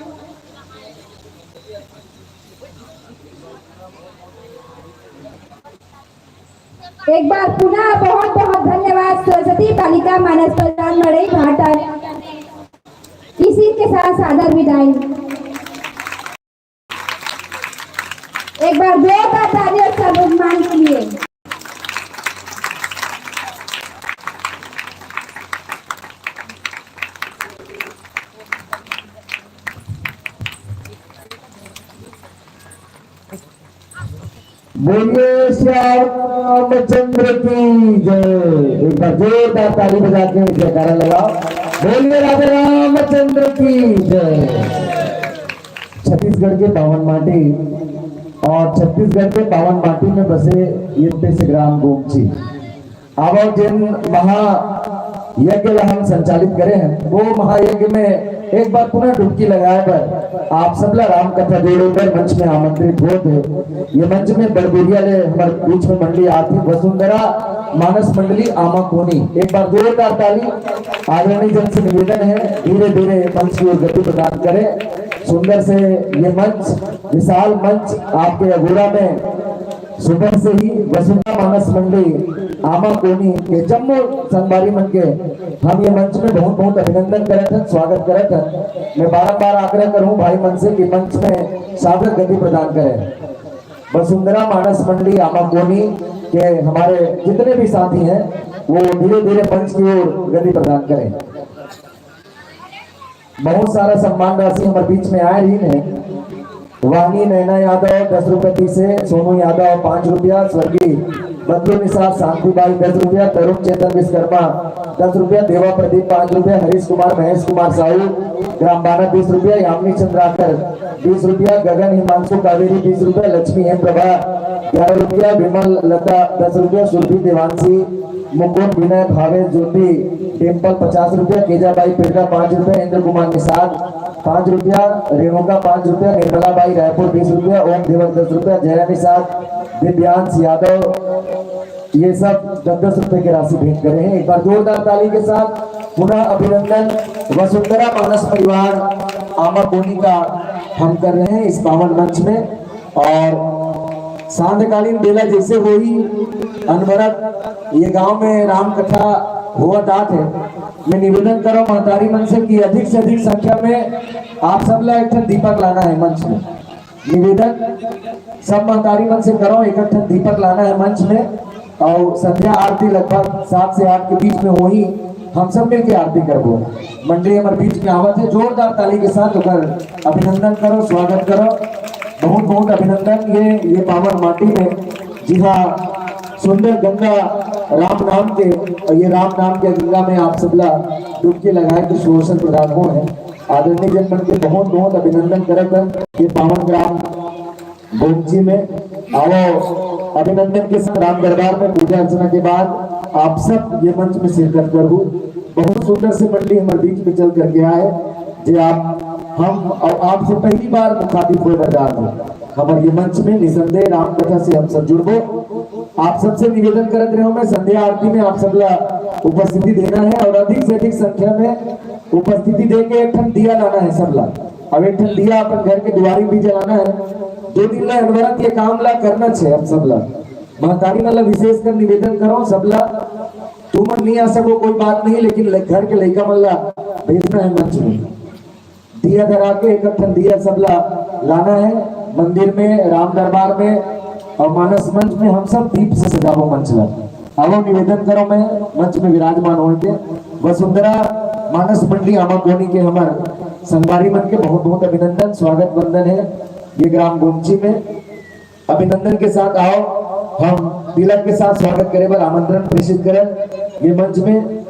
एक बार पुनः बहुत बहुत धन्यवाद सरस्वती बालिका मानस परिवार मड़ई भाटा। इसी के साथ सादर विदाई। एक बार जोरदार तालियों से सम्मान के लिए। बोलिए श्याम रामचंद्र की जय। एक बार जोरदार ताली बजा के जयकारा लगाओ। बोलिए राधे रामचंद्र की जय। छत्तीसगढ़ के पावन माटी और छत्तीसगढ़ के पावन माटी में बसे ये छोटे से ग्राम गोमची। अब जेन महायज्ञ ला हम संचालित करे हैं, वो महायज्ञ में एक बार पुनः डुबकी लगाए बर आप सबला राम कथा जोड़े बर मंच में आमंत्रित होत हे। ये मंच में बड़बुरिया ले हमर बीच में मंडली आर्थिक वसुंधरा मानस मंडली आमा कोनी। एक बार जोरदार ताली। आदरणीय जन से निवेदन है, धीरे धीरे मंच की ओर गति प्रदान करें। सुंदर से ये मंच, विशाल मंच आपके अगोरा में सुबह से ही वसुंधरा मानस मंडली आमा कोनी के जम्मो संगवारी मन के हम ये मंच में बहुत बहुत अभिनंदन करत हन, स्वागत करत हन। मैं बारंबार आग्रह करूं भाई मन से कि मंच में सार्थक गति प्रदान करें। वसुंधरा मानस मंडली आमा कोनी के हमारे जितने भी साथी हैं, वो धीरे धीरे मंच की ओर गति प्रदान करें। बहुत सारा सम्मान राशि हमारे बीच में आए रही है। वाणी नैना यादव दस रुपए पीसे, सोनू यादव पाँच रुपया, स्वर्गीय बदलू निषाद शांति बाई दस रुपया, तरुण चेतन विश्वकर्मा दस रुपया, देवा प्रदीप पाँच रुपया, हरीश कुमार, महेश कुमार साहू, ग्राम बाना बीस रुपया, यामिनी चंद्राकर बीस रुपया, गगन हिमांशु कावेरी बीस रुपया, लक्ष्मी हेम प्रभा ग्यारह रुपया, विमल लता दस रुपया, सुरभि देवांशी, मुकुंद विनय भावेश ज्योति डिम्पल पचास रुपया, केजाबाई पिरका पाँच रुपया, इंद्र कुमार निषाद पाँच रुपया, रेणुका पाँच रुपया, निर्मला बाई रायपुर बीस रुपया, ओम देवर दस रुपया, जया निषाद, दिव्यांश यादव, ये सब दस दस रुपए की राशि भेंट करे हैं। एक बार जोरदार ताली के साथ पुनः अभिनंदन वसुंधरा मानस परिवार आमा कोनी का हम कर रहे हैं इस पावन मंच में। और सांध्यकालीन बेला जैसे होही अनवरत ये गांव में राम कथा होवत आत है। मैं निवेदन करो महतारी मन से कि अधिक से अधिक संख्या में आप सब ला एक ठन दीपक लाना है मंच में। निवेदन सब महतारी मन से करो, एक ठन दीपक लाना है मंच में। और संध्या आरती लगभग सात से आठ के बीच में होही, हम सब मिलके आरती करबो। मंडली हमर बीच में आवत है, जोरदार ताली के साथ ओकर अभिनंदन करो, स्वागत करो। बहुत बहुत अभिनंदन। ये ये पावन माटी में जी हाँ, सुंदर गंगा राम नाम के, और ये राम नाम के गंगा में आप सबला डुबकी लगाए के सुअवसर प्रदान हो है। आदरणीय जन मन के बहुत बहुत अभिनंदन करत हन। ये पावन ग्राम गोमची में आओ, अभिनंदन के साथ राम दरबार में पूजा अर्चना के बाद आप सब ये मंच में शिरकत करहु। बहुत सुंदर से मंडली हमारे बीच में चल करके आए, जे आप हम और आपसे पहली बार मुखातिब होए बर जात हो। हमारे ये मंच में निसंदेह राम कथा से हम सब जुड़बो। आप सबसे निवेदन करत रहे हो, मैं संध्या आरती में आप सबला उपस्थिति देना है और अधिक से अधिक संख्या में उपस्थिति दे के एक ठन दिया लाना है सबला। अब एक ठन दिया अपन घर के दुआरी भी जलाना है। दो दिन ला अनवरत ये काम ला करना छे हम सबला। महतारी मन ला विशेषकर निवेदन करो सबला, तुमन नहीं आ सको कोई बात नहीं, लेकिन ल-, घर के लइका मन ला भेजना है मंच में। दिया धरा के एक ठन दिया सबला लाना है मंदिर में, राम दरबार में और मानस मंच में हम सब दीप से सजाबो मंच ला। आवो निवेदन करो मैं मंच में विराजमान होए के वसुंधरा मानस मंडली आमा कोनी के हमर संगवारी मन के बहुत बहुत अभिनंदन, स्वागत वंदन है ये ग्राम गोमची में। अभिनंदन के साथ आओ, हम तिलक के साथ स्वागत करे बर आमंत्रण प्रेषित करन ये मंच में।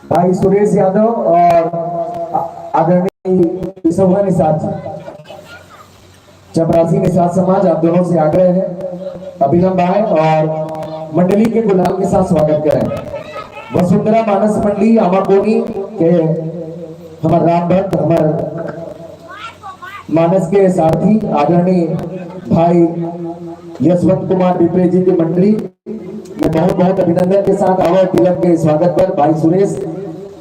भाई सुरेश यादव और आदरणीय शोभा निषाद जी, चपरासी निषाद समाज, आप दोनों से आग्रह है, अभिनव भाई और मंडली के गुलाल के साथ स्वागत करें। वसुंधरा मानस मंडली आमाकोनी के हमर राम भक्त, हमर मानस के सारथी आदरणीय भाई यशवंत कुमार बिप्रे जी के मंडली में बहुत बहुत अभिनंदन के साथ आवव तिलक के स्वागत पर भाई सुरेश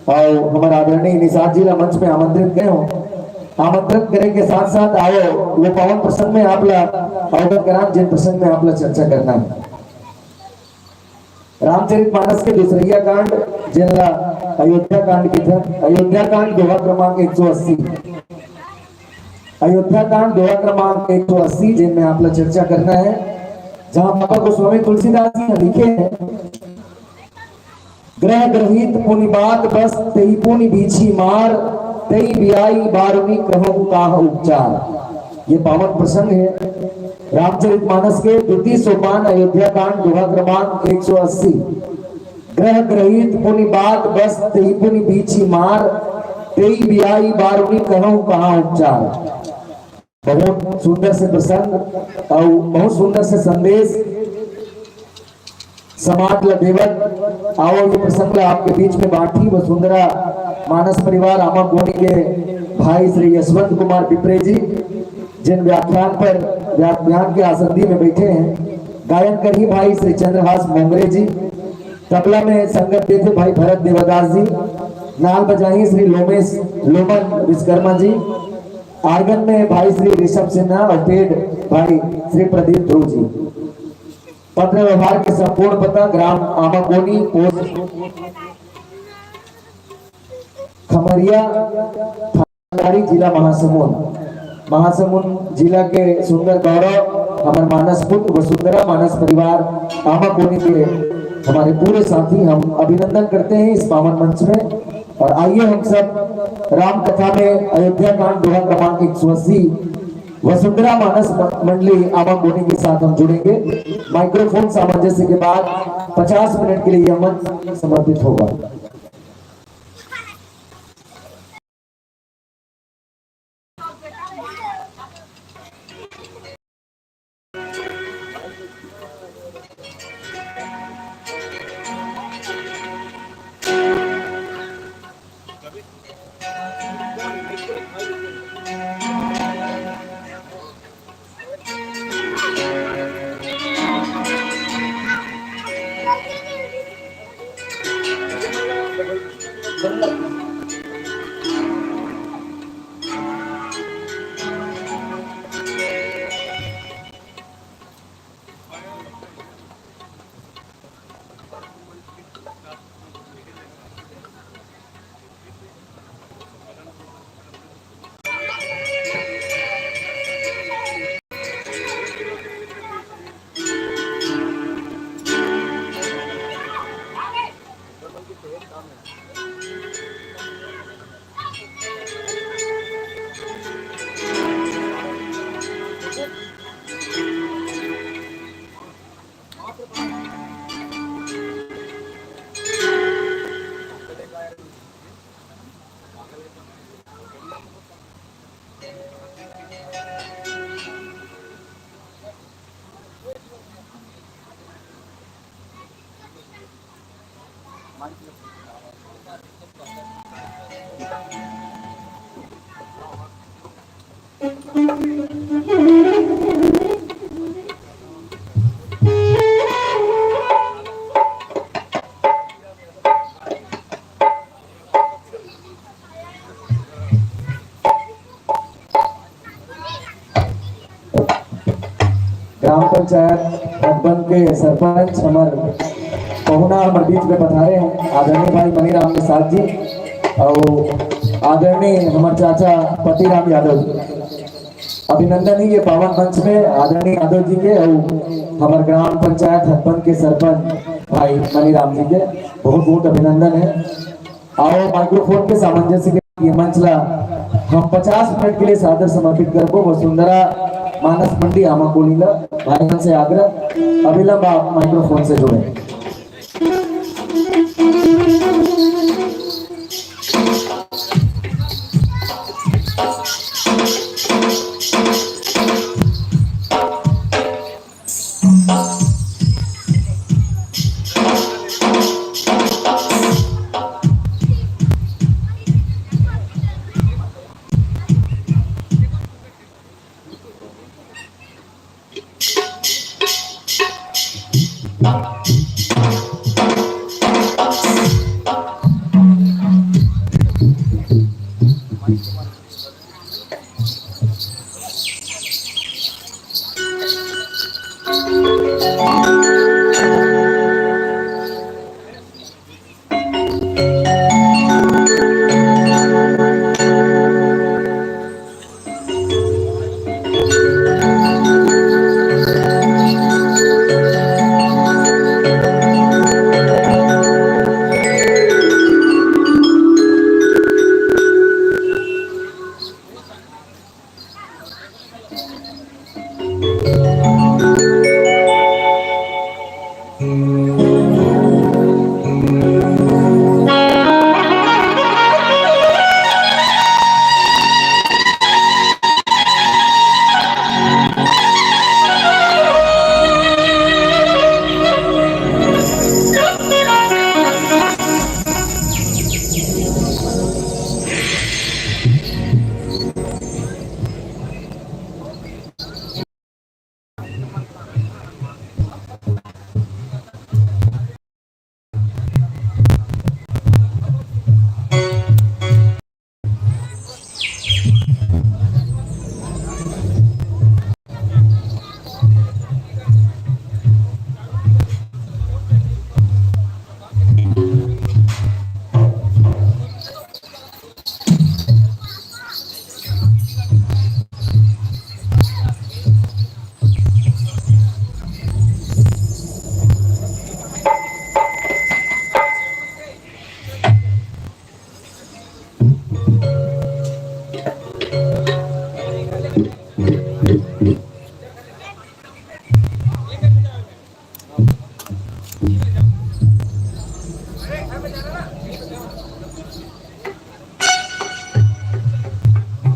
अउ हमर आदरणीय निषाद जी ला मंच में आमंत्रित करे हों। आमंत्रित करे के साथ साथ आवव वो पावन प्रसंग में आप ला अवगत करान, जिन प्रसंग में आप ला चर्चा करना हे। रामचरित मानस के दूसरइया कांड, जेन ला अयोध्या कांड कहिथन, अयोध्या कांड दोहा क्रमांक एक सौ अस्सी। अयोध्या कांड दोहा क्रमांक एक सौ अस्सी, जेन में आप ला चर्चा करना हे, जहां बाबा गोस्वामी तुलसीदास जी लिखे हे, "गृह गृहीत पुनि बात बस, तेहि पुनि बीछी मार, तेहि बियाई बारुनी कहूँ काह उपचार।" ये पावन प्रसंग हे रामचरित मानस के, द्वितीय सोपान, अयोध्या कांड, दोहा क्रमांक एक सौ अस्सी। "गृह गृहीत पुनि बात बस, तेहि पुनि बीछी मार, तेहि बियाई बारुनी कहूँ कहाँ उपचार।" बहुत सुंदर से प्रसंग अउ बहुत सुंदर से संदेश समाज ला देवत। आवव ये प्रसंग ला आपके बीच में बांटही वसुंधरा मानस परिवार आमा कोनी के भाई श्री यशवंत कुमार बिप्रे जी, जिन व्याख्यान पर, व्याख्यान के आसंदी में बैठे हे। गायन करही भाई श्री चंद्रहास मोंगरे जी, तबला में संगत देथे भाई भरत देवदास जी, नाल बजाही श्री लोमेश लोमन विश्वकर्मा जी, आर्गन में भाई श्री ऋषभ सिन्हा अउ पेड भाई श्री प्रदीप ध्रुव जी। पत्र व्यवहार के संपूर्ण पता, ग्राम आमाकोनी, पोस्ट खमरिया, थानारी, जिला महासमुंद। महासमुंद जिला के सुंदर गौरव, हमर मानस पुत्र वसुंधरा मानस परिवार आमाकोनी के हमारे पूरे साथी, हम अभिनंदन करते हैं इस पावन मंच में। और आइए हम सब राम कथा में अयोध्या कांड दोहा क्रमांक एक सौ अस्सी वसुंधरा मानस म-, मंडली आमाकोनी के साथ हम जुड़ेंगे। माइक्रोफोन सामंजस्य के बाद पचास मिनट के लिए यह मंच समर्पित होगा। ग्राम पंचायत हथबंद के सरपंच हमर पहुना हमर बीच में पधारे हैं, आदरणीय भाई मनीराम निषाद जी अउ आदरणीय हमर चाचा पतिराम यादव जी। अभिनंदन हे ये पावन मंच में आदरणीय यादव जी के अउ हमर ग्राम पंचायत हथबंद के सरपंच भाई मनीराम जी के बहुत बहुत अभिनंदन हे। अउ माइक्रोफोन के सामंजस्य के ये मंच ला हम पचास मिनट के लिए सादर समर्पित करबो वसुंधरा मानस मंडली आमाकोनी ला। भाई मन से आग्रह, अविलंब आप माइक्रोफोन से जुड़े।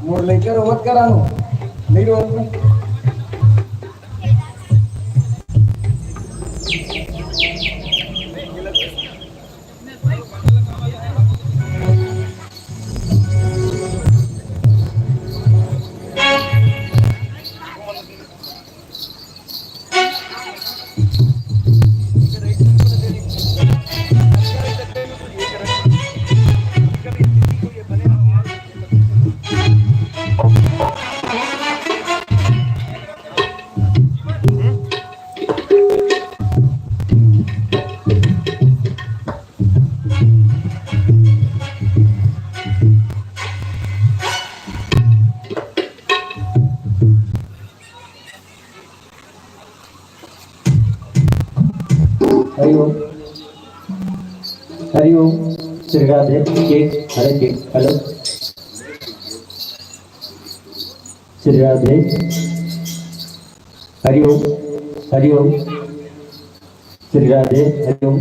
मोर लइका रोवत करा नो, नहीं रोवत ना। हरि ओम। हरि ओम। श्री राधे। के, हरे के, हेलो। श्री राधे। हरि ओम। हरि ओम। श्री राधे। हरि ओम।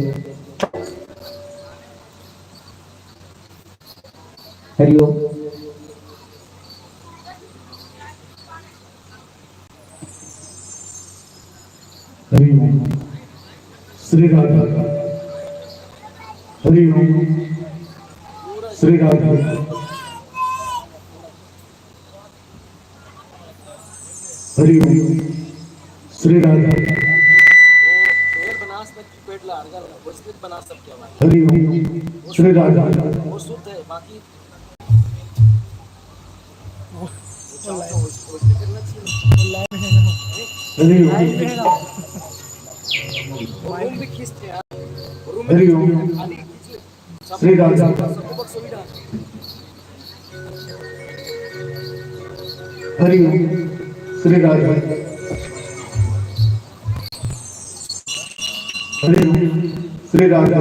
हरि ओम। हरि ओम। श्री राधे। हरि ओम। श्री राधे। हरि ओम। श्री राधे। हरि ओम। श्री राधे। हरि ओम। हरि ओम। श्री राधे। हरि ओम। श्री राधे। हरि ओम। श्री राधे।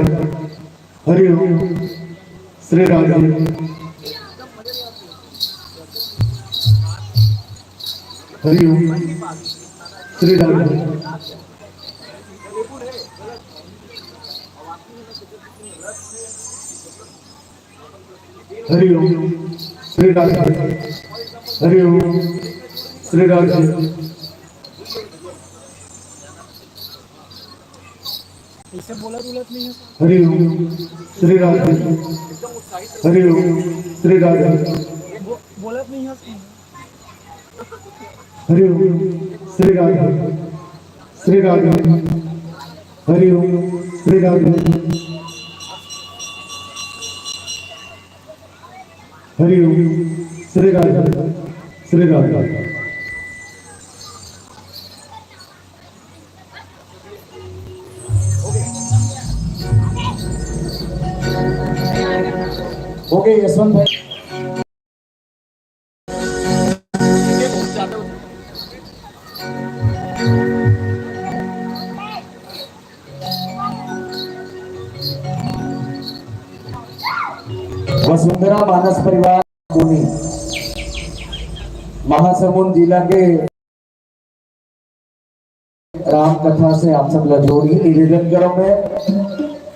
हरि ओम। श्री राधे। हरि ओम। श्री राधे। हरि ओम। श्री राधे। हरि ओम। श्री राधे। ऐसे बोलत उलत नहीं है। हरि ओम। श्री राधे। हरि ओम। श्री राधे। बो-, बोलत नहीं है। हरि ओम। श्री राधे। श्री राधे। हरि ओम, श्री राधे। हरि ओम, श्री राधे, श्री राधे। ओके, यशवंत भाई। वसुंधरा मानस परिवार, मुनि, महासमुंद जिला के राम कथा से आप सब ला जोड़ी निवेदन करो मैं,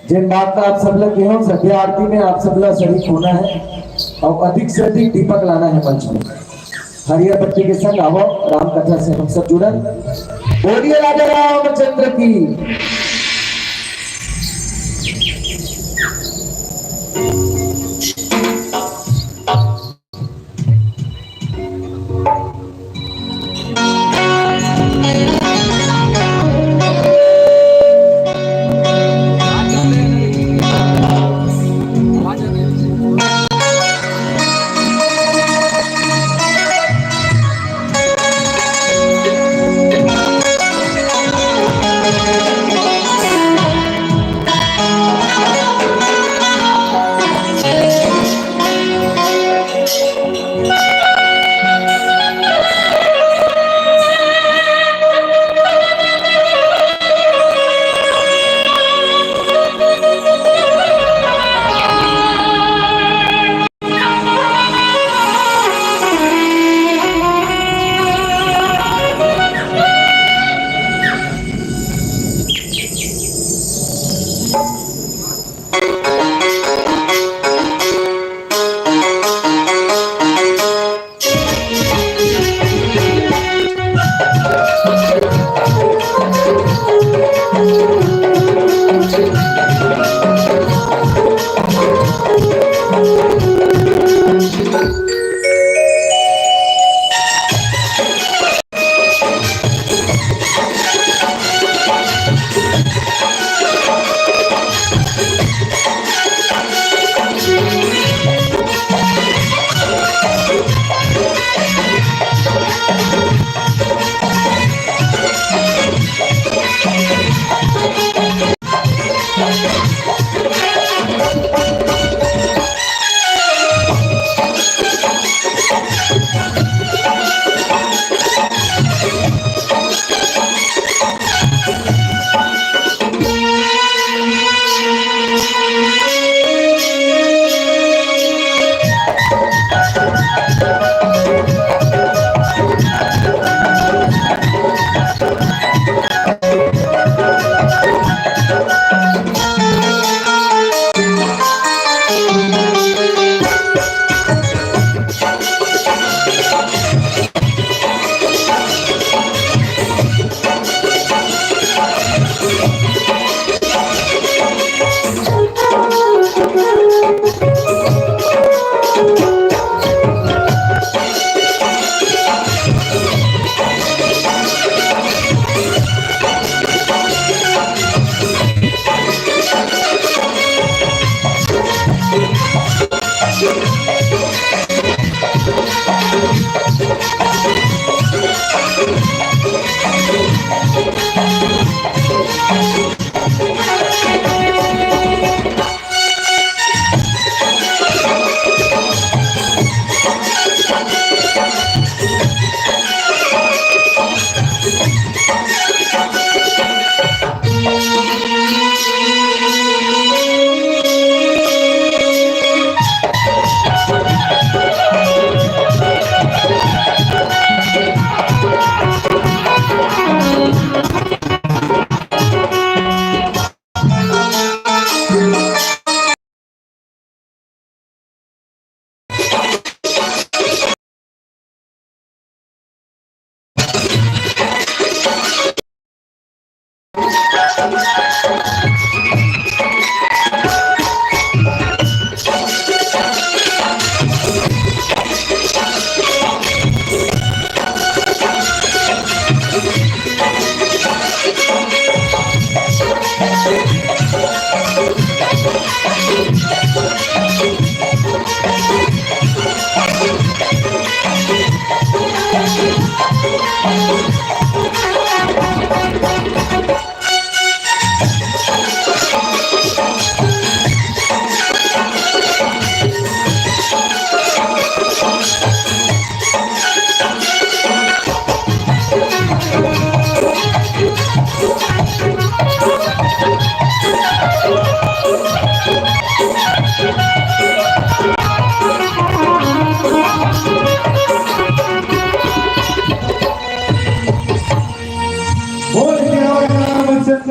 जेन बात ला आप सब ला केहों, सत्य आरती में आप सब ला शरीक होना है और अधिक से अधिक दीपक लाना है मंच में। हरियर बत्ती के संग आवो, राम कथा से हम सब जुड़न। बोलिए राजा रामचंद्र की।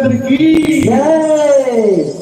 की जय।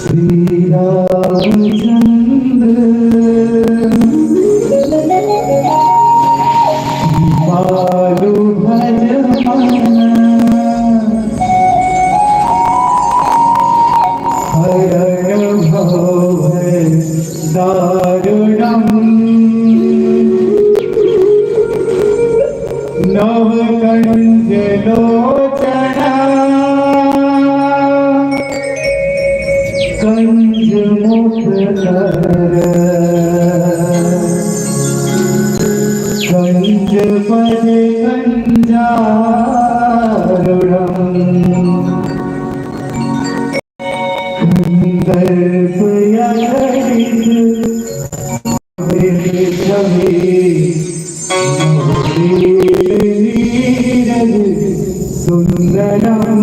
श्री रामचंद्र बालु भज मन, हरण भव भय दारुणम। नव कंज लोचन कंज मुख कर, कंज पद कंजारुणम। कंदर्प अगणित नीरज सुंदरम।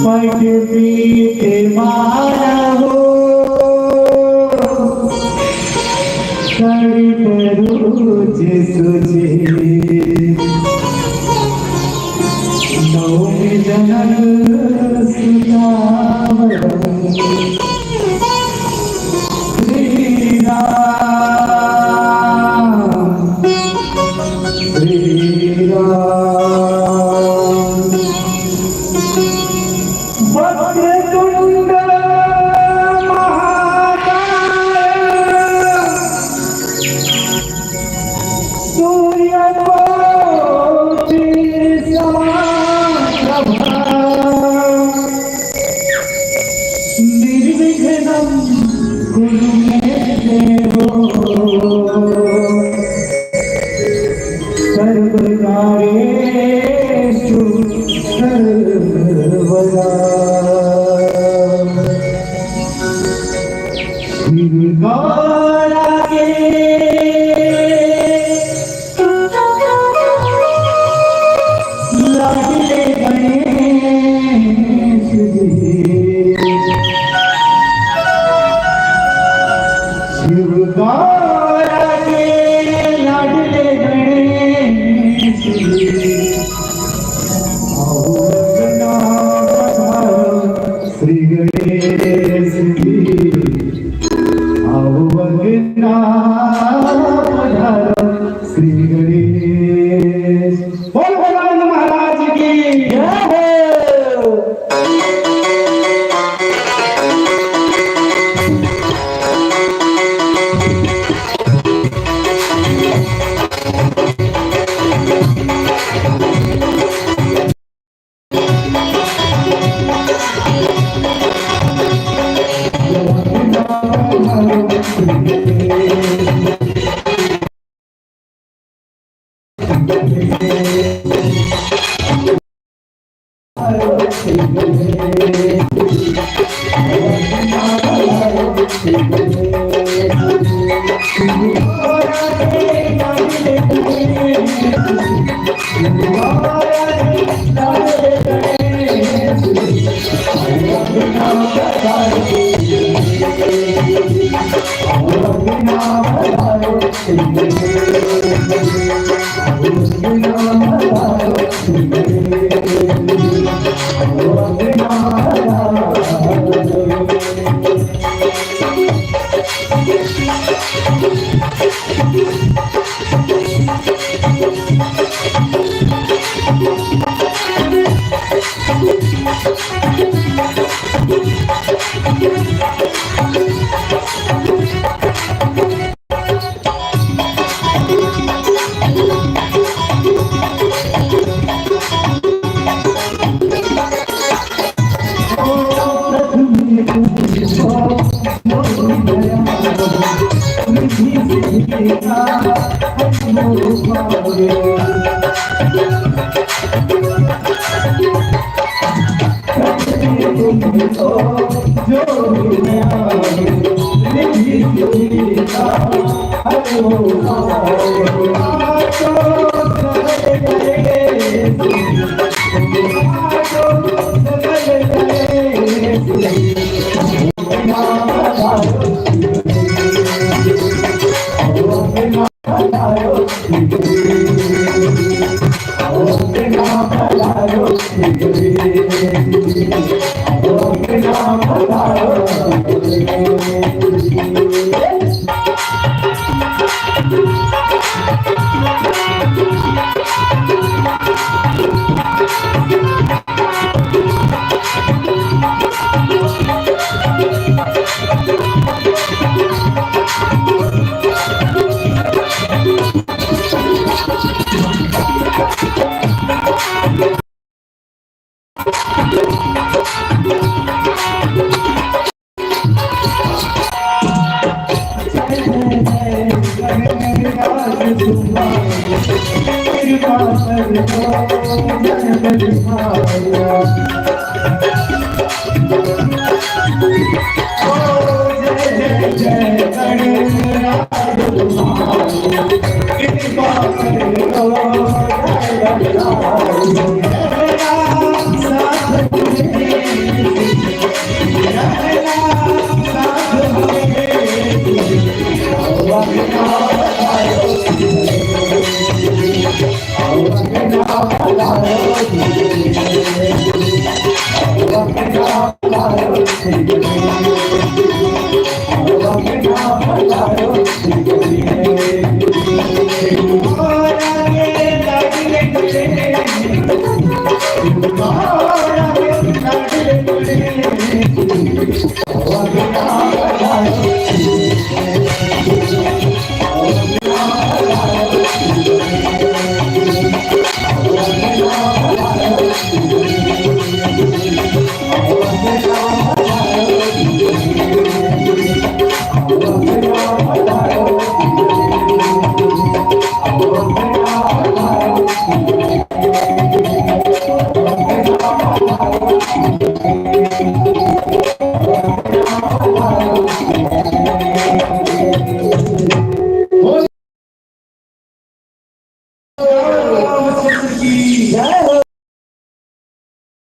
पट पीत मानहु कणित रुचि सुचि। नौमि जनक सुतावरम। श्री राम, श्री राम। वक्रतुंड महाकाय सूर्यकोटि समाप्रभा। निर्विघ्नं कुरु मे देव सर्वकार्येषु सर्वदा। शिव गौरा के लाडले गणेश जी। शिव गौरा के लाडले गणेश जी। आओ अंगना पधारो श्री गणेश जी। आओ अंगना पधारो श्री गणेश। बोल भगवान महाराज की जय हो।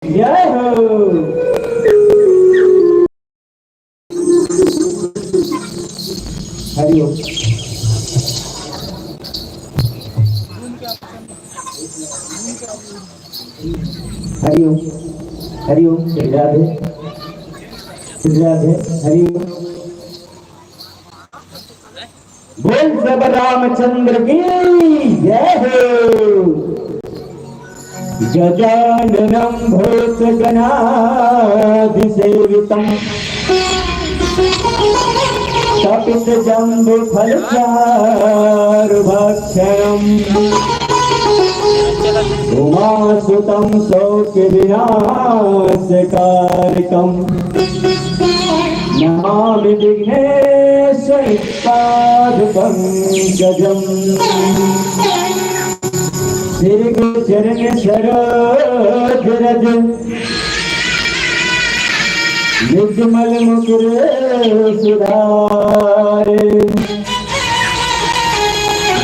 जय हो। हरि ओम। हरि ओम। हरि ओम। श्री राधे। श्री राधे। हरि ओम। बोल सब रामचंद्र की जय हो। गजाननं भूतगणादिसेवितं कपितजम्बूफलचारुभक्षणम् उमासुतं शोकविनाशकारकम् नमामि विघ्नेश्वरं पादपङ्कजम्। श्री गुरु चरण सरोज रज निज मल मुकुर सुधार।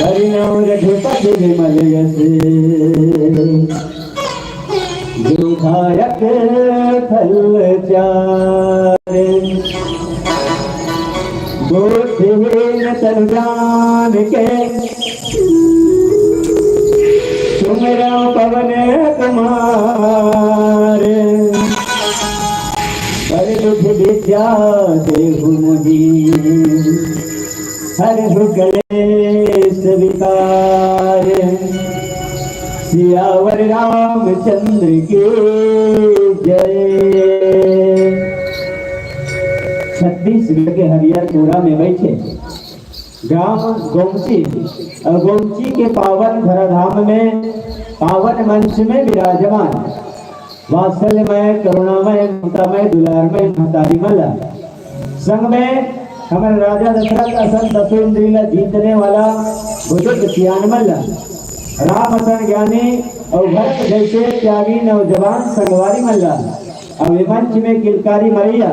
वरणं रघुपति विमल यश विधायक फल चार। बुद्धिहीन तन जान के सुमिरौ पवन कुमार। बर विधि विद्या देहु मोहि हरहु कलेस विकार। सियावर रामचंद्र की जय। छत्तीसगढ़ के हरियर कोरा में बैठे ग्राम गोमती और गोमती के पावन धराधाम में पावन मंच में विराजमान वात्सल्यमय, करुणामय, ममतामय, दुलारमय महतारी मन ला संग में हमर राजा दशरथ असन दसों इंद्री ला जीतने वाला बुजुर्ग सियान मन ला, राम असन ज्ञानी अउ भरत जैसे त्यागी नौजवान संगवारी मन ला, अउ ये मंच में किलकारी मरैया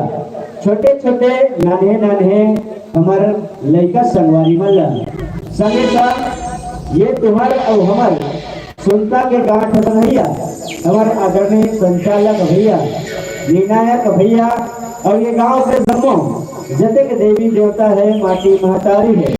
छोटे छोटे नान्हे नान्हे हमर लइका संगवारी मन ला, संगे संग ये तुहर अउ हमर सुनता के गांठ बधइया, हमर आदरणीय संचालक भैया, निर्णायक भैया, अउ ये गांव के जम्मो जतेक देवी देवता हे, माटी महतारी हे,